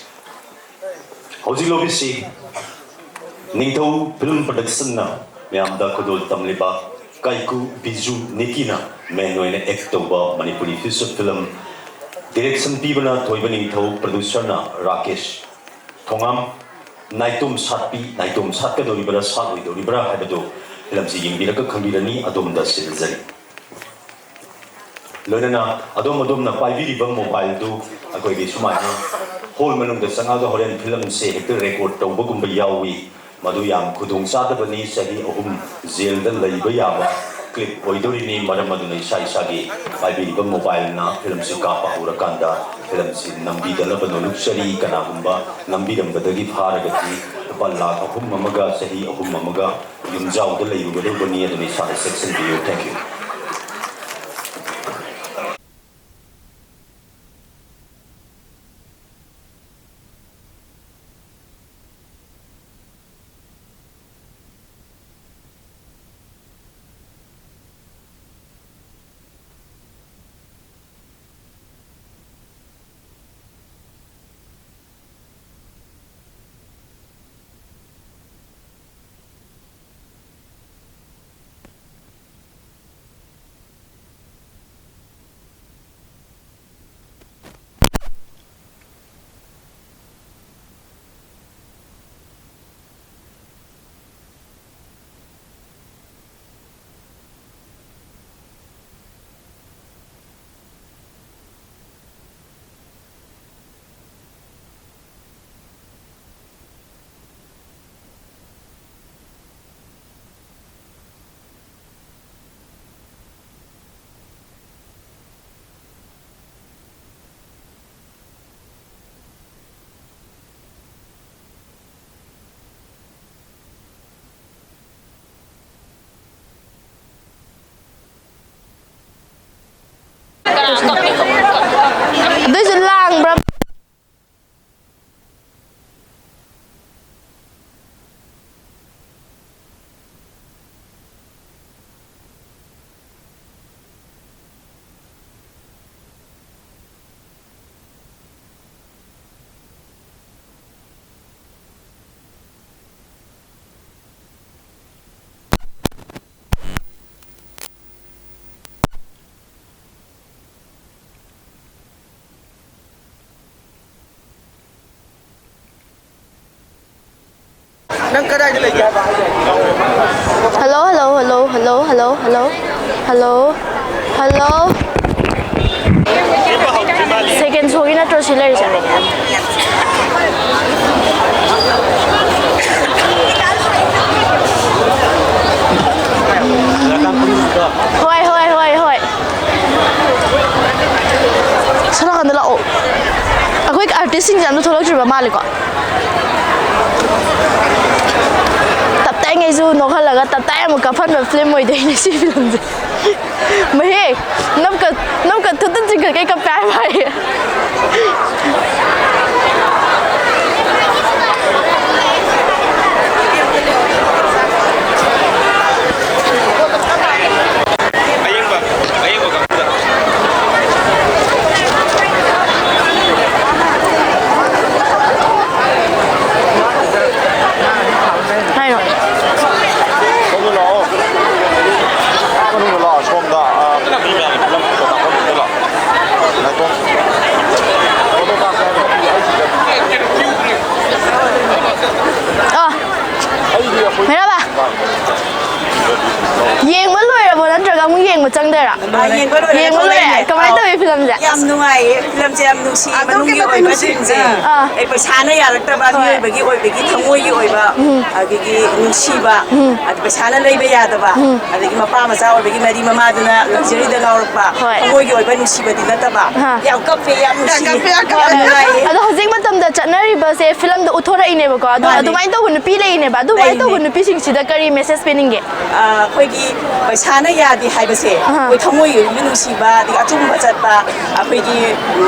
ꯍꯧꯖꯤꯛ ꯂꯧꯕꯤꯁꯤ ꯅꯤꯡꯊꯧ ꯐꯤꯂꯝ ꯄ꯭ꯔꯣꯗꯛꯁꯟꯅ ꯃꯌꯥꯝꯗ ꯈꯨꯗꯣꯜ ꯇꯝꯂꯤꯕ ꯀꯥꯏꯀꯨ ꯕꯤꯖꯨ ꯅꯤꯀꯤꯅ main ꯑꯣꯏꯅ act ꯇꯧꯕ ꯃꯅꯤꯄꯨꯔꯤ feature film꯫ Direction ꯄꯤꯕꯅ ꯊꯣꯏꯕ ꯅꯤꯡꯊꯧ, producerꯅ ꯔꯥꯀꯦꯁ ꯊꯣꯉꯥꯝ꯫ ꯅꯥꯏꯇꯣꯝ ꯁꯥꯠꯄꯤ, ꯅꯥꯏꯇꯣꯝ ꯁꯥꯠꯀꯗꯧꯔꯤꯕ꯭ꯔꯥ ꯁꯥꯠꯂꯣꯏꯗꯧꯔꯤꯕ꯭ꯔꯥ ꯍꯥꯏꯕꯗꯨ ꯐꯤꯂꯝꯁꯤ ꯌꯦꯡꯕꯤꯔꯒ ꯈꯪꯕꯤꯔꯅꯤ꯫ ꯑꯗꯣꯝꯗ ꯁꯤꯟꯅꯖꯔꯤ꯫ ꯂꯣꯏꯅꯅ ꯑꯗꯣꯝ ꯑꯗꯣꯝꯅ ꯄꯥꯏꯕꯤꯔꯤꯕ mobileꯗꯨ ꯑꯩꯈꯣꯏꯒꯤ ꯁꯨꯃꯥꯏꯅ hall ꯃꯅꯨꯡꯗ ꯆꯪꯉꯒ ꯍꯣꯔꯦꯟ ꯐꯤꯂꯝꯁꯦ ꯍꯦꯛꯇ record ꯇꯧꯕꯒꯨꯝꯕ ꯌꯥꯎꯏ꯫ ꯃꯗꯨ ꯌꯥꯝ ꯈꯨꯗꯣꯡ ꯆꯥꯗꯕꯅꯤ꯫ ꯆꯍꯤ ꯑꯍꯨꯝ jailꯗ ꯂꯩꯕ ꯌꯥꯕ clip ꯑꯣꯏꯗꯣꯔꯤꯅꯤ꯫ ꯃꯔꯝ ꯑꯗꯨꯅ ꯏꯁꯥ ꯏꯁꯥꯒꯤ ꯄꯥꯏꯕꯤꯔꯤꯕ mobileꯅ ꯐꯤꯂꯝꯁꯤ ꯀꯥꯞꯄ ꯍꯧꯔꯀꯥꯟꯗ ꯐꯤꯂꯝꯁꯤ ꯅꯝꯕꯤꯗꯅꯕ ꯅꯣꯂꯨꯛꯆꯔꯤ꯫ ꯀꯅꯥꯒꯨꯝꯕ ꯅꯝꯕꯤꯔꯝꯕꯗꯒꯤ ꯐꯥꯔꯒꯗꯤ ꯂꯨꯄꯥ ꯂꯥꯈ ꯑꯍꯨꯝ ꯑꯃꯒ ꯆꯍꯤ ꯑꯍꯨꯝ ꯑꯃꯒ ꯌꯨꯝꯖꯥꯎꯗ ꯂꯩꯔꯨꯒꯗꯧꯕꯅꯤ꯫ ꯑꯗꯨꯅ ꯏꯁꯥꯅ ꯆꯦꯛꯁꯤꯟꯕꯤꯌꯨ꯫ Thank you꯫ ꯑꯗꯨꯏꯁꯨ ꯂꯥꯡꯕ꯭ꯔꯥ? ꯅꯪ ꯀꯗꯥꯏꯗ ꯂꯩꯒꯦ ꯍꯥꯏꯕ? Hello, hello, hello, hello, hello, hello, hello, hello. Second ꯁꯣꯒꯤ ꯅꯠꯇ꯭ꯔꯣ ꯁꯤ ꯂꯩꯔꯤꯁꯦ? ꯍꯣꯏ, ꯍꯣꯏ, ꯍꯣꯏ, ꯍꯣꯏ꯫ ꯁꯣꯝ ꯅꯥꯀꯟꯗ ꯂꯥꯛꯑꯣ꯫ ꯑꯩꯈꯣꯏ ꯑꯥꯔꯇꯤꯁꯁꯤꯡꯁꯦ ꯑꯝꯇ ꯊꯣꯛꯂꯛꯇ꯭ꯔꯤꯕ ꯃꯥꯜꯂꯦꯀꯣ꯫ ꯇꯞꯇꯥꯏꯉꯩꯁꯨ ꯅꯣꯛꯍꯜꯂꯒ ꯇꯞꯇꯥꯏ ꯑꯃꯨꯛ ꯀꯥꯞꯍꯟꯕ ꯐꯤꯂꯝ ꯑꯣꯏꯗꯣꯏꯅꯦ ꯁꯤ ꯐꯤꯂꯝꯁꯦ꯫ ꯃꯍꯦ, ꯅꯞꯀ, ꯅꯞꯀ ꯊꯨꯠ ꯊꯨꯠ ꯆꯤꯡꯈꯠꯀꯩ ꯀꯞꯄꯦ ꯍꯥꯏꯕ ꯑꯩ꯫ ꯑꯌꯦꯡꯕ, ꯑꯌꯦꯡꯕ ꯀꯥꯡꯕꯨꯗ꯫ ꯍꯥꯏꯔꯣ꯫ ꯁꯣꯝꯗ ꯂꯥꯛꯑꯣ꯫ ꯃꯅꯨꯡꯗ ꯂꯥꯛꯑꯣ, ꯁꯣꯝꯗ, ꯑ, ꯃꯤ ꯃꯌꯥꯝꯒꯤ ꯐꯤꯂꯝ ꯐꯣꯇꯣ ꯀꯥꯞꯐꯝꯗꯨꯗ ꯂꯥꯛꯑꯣ꯫ ꯉꯥꯏꯈꯣ꯫ ꯐꯣꯇꯣ ꯀꯥꯞꯁꯦ ꯍꯥꯏꯔꯣ? ꯑ, ꯑꯩꯗꯤ ꯑꯩꯈꯣꯏ ꯃꯩꯔꯥꯕ꯫ ꯌꯦꯡꯕ ꯂꯣꯏꯔꯕꯣ ꯅꯠꯇ꯭ꯔꯒ ꯑꯃꯨꯛ ꯌꯦꯡꯕ ꯆꯪꯗꯣꯏꯔꯥ? ꯑ, ꯌꯦꯡꯕ ꯂꯣꯏꯔꯦ, ꯌꯦꯡꯕ ꯂꯣꯏꯔꯦ꯫ ꯊꯣꯛꯂꯛꯑꯦ꯫ ꯀꯃꯥꯏꯅ ꯑꯥꯎ꯫ ꯇꯧꯋꯤ ꯐꯤꯂꯝꯁꯦ? ꯌꯥꯝ ꯅꯨꯡꯉꯥꯏꯌꯦ꯫ ꯐꯤꯂꯝꯁꯦ ꯌꯥꯝ ꯅꯨꯡꯁꯤ, ꯑꯗꯨꯛꯀꯤ ꯃꯅꯨꯡꯒꯤ ꯃꯇꯤꯛ ꯑꯣꯏꯕ ꯅꯨꯡꯁꯤ꯫ ꯁꯤꯟꯁꯦ꯫ ꯑꯥ꯫ ꯑꯩ ꯄꯩꯁꯥꯅ ꯌꯥꯔꯛꯇꯕ, ꯍꯣꯏ꯫ ꯃꯤꯑꯣꯏꯕꯒꯤ ꯑꯣꯏꯕꯒꯤ ꯊꯃꯣꯏꯒꯤ ꯑꯣꯏꯕ, ꯎꯝ꯫ ꯑꯗꯒꯤ ꯅꯨꯡꯁꯤꯕ, ꯎꯝ꯫ ꯑꯗ ꯄꯩꯁꯥꯅ ꯂꯩꯕ ꯌꯥꯗꯕ, ꯎꯝ꯫ ꯑꯗꯒꯤ ꯃꯄꯥ ꯃꯆꯥ ꯑꯣꯏꯕꯒꯤ ꯃꯔꯤ ꯃꯃꯥꯗꯨꯅ ꯂꯛꯖꯔꯤꯗ ꯉꯥꯎꯔꯛꯄ, ꯍꯣꯏ꯫ ꯊꯃꯣꯏꯒꯤ ꯑꯣꯏꯕ ꯅꯨꯡꯁꯤꯕꯗꯤ ꯅꯠꯇꯕ꯫ ꯑꯍꯥ꯫ ꯌꯥꯝ ꯀꯞꯄꯦ, ꯌꯥꯝ ꯅꯨꯡꯁꯤ꯫ ꯌꯥꯝ ꯀꯞꯄꯦ, ꯌꯥꯝ ꯀꯞꯄꯦ꯫ ꯌꯥꯝ ꯅꯨꯡꯉꯥꯏꯌꯦ꯫ ꯑꯗꯣ ꯍꯧꯖꯤꯛ ꯃꯇꯝꯗ ꯆꯠꯅꯔꯤꯕꯁꯦ ꯐꯤꯂꯝꯗ ꯎꯠꯊꯣꯔꯛꯏꯅꯦꯕꯀꯣ꯫ ꯑꯗꯣ ꯃꯥꯅꯦ꯫ ꯑꯗꯨꯃꯥꯏꯅ ꯇꯧꯕ ꯅꯨꯄꯤ ꯂꯩꯔꯤꯅꯦꯕ꯫ ꯑꯗꯨꯃꯥꯏꯅ ꯂꯩꯔꯤꯅꯦ꯫ ꯇꯧꯕ ꯅꯨꯄꯤꯁꯤꯡꯁꯤꯗ ꯀꯔꯤ ꯃꯦꯁꯦꯖ ꯄꯤꯅꯤꯡꯒꯦ? ꯑ, ꯑꯩꯈꯣꯏꯒꯤ ꯄꯩꯁꯥꯅ ꯌꯥꯗꯦ ꯍꯥꯏꯕꯁꯦ, ꯑꯍꯥ꯫ ꯑꯩꯈꯣꯏ ꯊꯃꯣꯏ ꯃꯤ ꯅꯨꯡꯁꯤꯕ, ꯑꯗꯒꯤ ꯑꯆꯨꯝꯕ ꯆꯠꯄ, ꯑꯩꯈꯣꯏꯒꯤ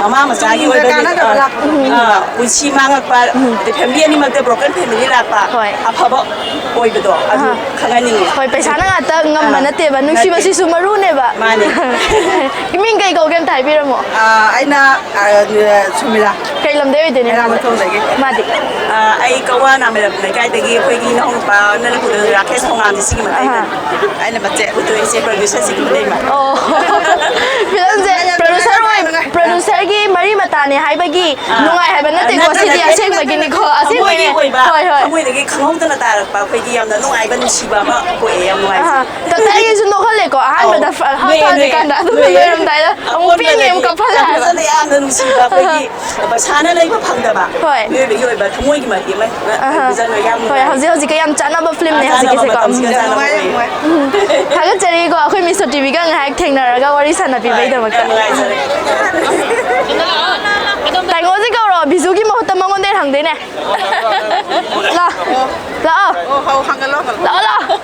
ꯃꯃꯥ ꯃꯆꯥꯒꯤ ꯇꯨꯡꯗ ꯑꯣꯏꯕ ꯀꯥꯟꯅꯗꯕ ꯂꯥꯛꯄ꯫ ꯑꯥ, ꯄꯨꯟꯁꯤ ꯃꯥꯡꯉꯛꯄ, ꯑꯗꯩ ꯐꯦꯃꯤꯂꯤ ꯑꯅꯤꯃꯛꯇ ꯕ꯭ꯔꯣꯀꯟ ꯐꯦꯃꯤꯂꯤ ꯂꯥꯛꯄ, ꯍꯣꯏ꯫ ꯑꯐꯕ ꯑꯣꯏꯕꯗꯣ ꯑꯗꯨ ꯑꯍꯥ꯫ ꯈꯪꯍꯟꯅꯤꯡꯉꯦ꯫ ꯍꯣꯏ, ꯄꯩꯁꯥꯅ ꯉꯥꯛꯇ ꯉꯝꯕ ꯑꯥ, ꯅꯠꯇꯦꯕ, ꯅꯠꯇꯦ꯫ ꯅꯨꯡꯁꯤꯕꯁꯤꯁꯨ ꯃꯔꯨꯅꯦꯕ꯫ ꯃꯥꯅꯦ꯫ ꯏꯃꯤꯡ ꯀꯩ ꯀꯧꯒꯦ ꯑꯝꯇ ꯍꯥꯏꯕꯤꯔꯝꯃꯣ꯫ ꯑꯥ, ꯑꯩꯅ, ꯑꯥ, ꯁꯨꯃꯤꯂꯥ꯫ ꯀꯩ ꯂꯝꯗꯩ ꯑꯣꯏꯗꯣꯏꯅꯣ? ꯃꯣꯏꯔꯥꯡꯊꯣꯡꯗꯒꯤ꯫ ꯃꯥꯗꯤ? ꯑꯥ, ꯑꯩ ꯀꯋꯥ ꯅꯥꯃꯦꯔꯝ ꯂꯩꯀꯥꯏꯗꯒꯤ ꯑꯩꯈꯣꯏꯒꯤ ꯏꯅꯥꯎꯅꯨꯄꯥ ꯅꯅꯄꯨꯔꯗ ꯔꯥꯀꯦꯁ ꯊꯣꯉꯥꯝꯅꯤ ꯁꯤꯒꯤ ꯃꯇꯩꯗꯅꯤ꯫ ꯑꯍꯥ꯫ ꯑꯩꯅ ꯃꯆꯦ꯫ ꯄꯨꯊꯣꯛꯏꯁꯦ ꯄ꯭ꯔꯗ꯭ꯌꯨꯁꯔꯁꯤꯒꯤ ꯃꯇꯩ ꯃꯥ꯫ ꯑꯣ꯫ ꯐꯤꯂꯝꯁꯦ ꯄ꯭ꯔꯗ꯭ꯌꯨꯁꯔ ꯑꯣꯏ-, ꯄ꯭ꯔꯗ꯭ꯌꯨꯁꯔꯒꯤ ꯃꯔꯤ ꯃꯇꯥꯅꯦ ꯍꯥꯏꯕꯒꯤ ꯑꯥ꯫ ꯅꯨꯡꯉꯥꯏ ꯍꯥꯏꯕ ꯅꯠꯇꯦꯀꯣ, ꯅꯠꯇꯦ, ꯁꯤꯗꯤ ꯅꯠꯇꯦ꯫ ꯑꯁꯦꯡꯕꯒꯤꯅꯤꯀꯣ, ꯊꯃꯣꯏꯒꯤ ꯑꯁꯦꯡꯕꯒꯤ꯫ ꯑꯣꯏꯕ, ꯍꯣꯏ, ꯍꯣꯏ꯫ ꯊꯃꯣꯏꯗꯒꯤ ꯈꯪꯍꯧꯗꯅ ꯇꯥꯔꯛꯄ ꯑꯩꯈꯣꯏꯒꯤ ꯌꯥꯝꯅ ꯅꯨꯡꯉꯥꯏꯕ ꯅꯨꯡꯁꯤꯕ ꯑꯃ ꯄꯣꯛꯑꯦ, ꯌꯥꯝ ꯅꯨꯡꯉꯥꯏꯖꯩ꯫ ꯑꯍꯥ꯫ ꯇꯞꯇꯥꯏꯒꯤꯁꯨ ꯅꯣꯛꯍꯜꯂꯦꯀꯣ, ꯑꯍꯥꯟꯕꯗ ꯑꯧ꯫ ꯐ-, ꯍꯥꯞ ꯅꯣꯛꯑꯦ, ꯅꯣꯛꯑꯦ꯫ ꯊꯥꯗ꯭ꯔꯤꯀꯥꯟꯗ, ꯑꯗꯨꯒ ꯅꯣꯛꯑꯦ꯫ ꯂꯣꯏꯔꯝꯗꯥꯏꯗ ꯑꯃꯨꯛ ꯄꯤꯛꯅ ꯑꯃꯨꯛ ꯑꯀꯣꯟꯕꯗꯗꯤ ꯀꯞꯍꯜꯂꯦ ꯍꯥꯏꯕ꯫ ꯌꯥꯝꯅ ꯅꯨꯡꯁꯤꯕ ꯑꯩꯈꯣꯏꯒꯤ ꯄꯩꯁꯥꯅ ꯂꯩꯕ ꯐꯪꯗꯕ ꯍꯣꯏ꯫ ꯃꯤꯑꯣꯏꯕꯒꯤ ꯑꯣꯏꯕ ꯊꯃꯣꯏꯒꯤ ꯃꯇꯦꯡ ꯑꯃ ꯑꯍꯥ꯫ ꯄꯤꯖꯅꯕ ꯌꯥꯝ ꯍꯣꯏ, ꯅꯨꯡꯉꯥꯏ꯫ ꯍꯧꯖꯤꯛ ꯍꯧꯖꯤꯛꯀ ꯌꯥꯝ ꯆꯥꯟꯅꯕ ꯐꯤꯂꯝꯅꯦ ꯑꯥ, ꯆꯥꯟꯅꯕ ꯍꯧꯖꯤꯛꯀꯤꯁꯦꯀꯣ꯫ ꯃꯇꯝꯁꯤꯒ ꯎꯝ꯫ ꯆꯥꯟꯅꯕ ꯅꯨꯡꯉꯥꯏ, ꯑꯣꯏꯌꯦ꯫ ꯅꯨꯡꯉꯥꯏ꯫ ꯎꯝ꯫ ꯊꯥꯒꯠꯆꯔꯤꯀꯣ, ꯑꯩꯈꯣꯏ ꯃꯤꯁꯣ ꯇꯤꯚꯤꯒ ꯉꯥꯏꯍꯥꯛ ꯊꯦꯡꯅꯔꯒ ꯋꯥꯔꯤ ꯁꯥꯟꯅꯕꯤꯕꯩꯗꯃꯛꯇ꯫ ꯌꯥꯝ ꯅꯨꯡꯉꯥꯏꯖꯔꯦ꯫ ꯇꯥꯏꯉꯣꯁꯤ ꯀꯧꯔꯣ, ꯕꯤꯖꯨꯒꯤ ꯃꯍꯨꯠꯇ ꯃꯉꯣꯟꯗ ꯍꯪꯗꯣꯏꯅꯦ꯫ ꯂꯥ-, ꯂꯥꯛꯑꯣ꯫ ꯑꯣ, ꯍꯧ-, ꯍꯪꯒꯠꯂꯣ, ꯍꯪꯒꯠꯂꯣ꯫ ꯂꯥꯛꯑꯣ, ꯂꯥꯛꯑꯣ꯫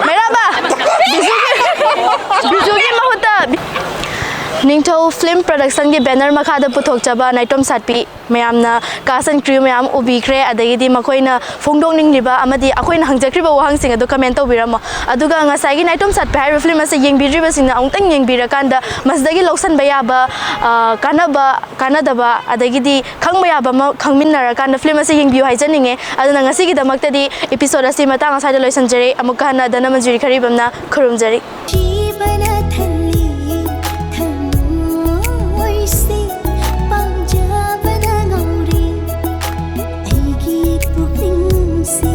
ꯃꯩꯔꯥꯕ, ꯕꯤꯖꯨꯒꯤ, ꯕꯤꯖꯨꯒꯤ ꯃꯍꯨꯠꯇ ꯅꯤꯡꯊꯧ ꯐꯤꯂꯝ ꯄ꯭ꯔꯗꯛꯁꯟꯒꯤ ꯕꯦꯅꯔ ꯃꯈꯥꯗ ꯄꯨꯊꯣꯛꯆꯕ ꯅꯥꯏꯇꯣꯝ ꯁꯥꯠꯄꯤ ꯃꯌꯥꯝꯅ, cast and crew ꯃꯌꯥꯝ ꯎꯕꯤꯈ꯭ꯔꯦ, ꯑꯗꯒꯤꯗꯤ ꯃꯈꯣꯏꯅ ꯐꯣꯡꯗꯣꯛꯅꯤꯡꯂꯤꯕ ꯑꯃꯗꯤ ꯑꯩꯈꯣꯏꯅ ꯍꯪꯖꯈ꯭ꯔꯤꯕ ꯋꯥꯍꯪꯁꯤꯡ ꯑꯗꯨ comment ꯇꯧꯕꯤꯔꯝꯃꯣ꯫ ꯑꯗꯨꯒ ꯉꯁꯥꯏꯒꯤ ꯅꯥꯏꯇꯣꯝ ꯁꯥꯠꯄꯤ ꯍꯥꯏꯔꯤꯕ ꯐꯤꯂꯝ ꯑꯁꯤ ꯌꯦꯡꯕꯤꯗ꯭ꯔꯤꯕꯁꯤꯡꯅ ꯑꯃꯨꯛꯇꯪ ꯌꯦꯡꯕꯤꯔꯀꯥꯟꯗ ꯃꯁꯤꯗꯒꯤ ꯂꯧꯁꯤꯟꯕ ꯌꯥꯕ, ꯑ, ꯀꯥꯟꯅꯕ, ꯀꯥꯟꯅꯗꯕ, ꯑꯗꯒꯤꯗꯤ ꯈꯪꯕ ꯌꯥꯕ ꯑꯃ ꯈꯪꯃꯤꯟꯅꯔꯀꯥꯟꯗ ꯐꯤꯂꯝ ꯑꯁꯤ ꯌꯦꯡꯕꯤꯌꯨ ꯍꯥꯏꯖꯅꯤꯡꯉꯦ꯫ ꯑꯗꯨꯅ ꯉꯁꯤꯒꯤꯗꯃꯛꯇꯗꯤ episode ꯑꯁꯤ ꯃꯇꯥꯡ ꯑꯁ꯭ꯋꯥꯏꯗ ꯂꯣꯏꯁꯤꯟꯖꯔꯦ꯫ ꯑꯃꯨꯛꯀ ꯍꯟꯅ ꯙꯅꯃꯟꯖꯨꯔꯤ ꯈꯔꯤꯕꯝꯅ ꯈꯨꯔꯨꯝꯖꯔꯤ꯫ ꯖꯤꯕꯅ ꯊꯜꯂꯤ ꯊꯃꯣꯏꯁꯦ ꯄꯥꯝꯖꯕꯅ ꯉꯧꯔꯦ ꯑꯩꯒꯤ ꯄꯨꯛꯅꯤꯡꯁꯦ꯫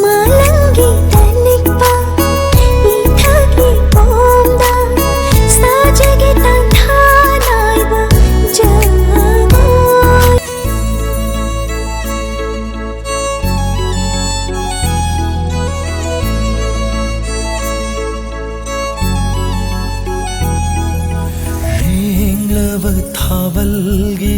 ꯃꯥꯂꯪꯒꯤ ꯇꯅꯤꯛꯄ ꯏꯊꯛꯀꯤ ꯄꯣꯝꯗ ꯁꯥꯖꯒꯦ ꯇꯥꯟꯊꯥ ꯅꯥꯏꯕ ꯖꯒꯣꯏ꯫ ꯂꯦꯡꯂꯕ ꯊꯥꯕꯜꯒꯤ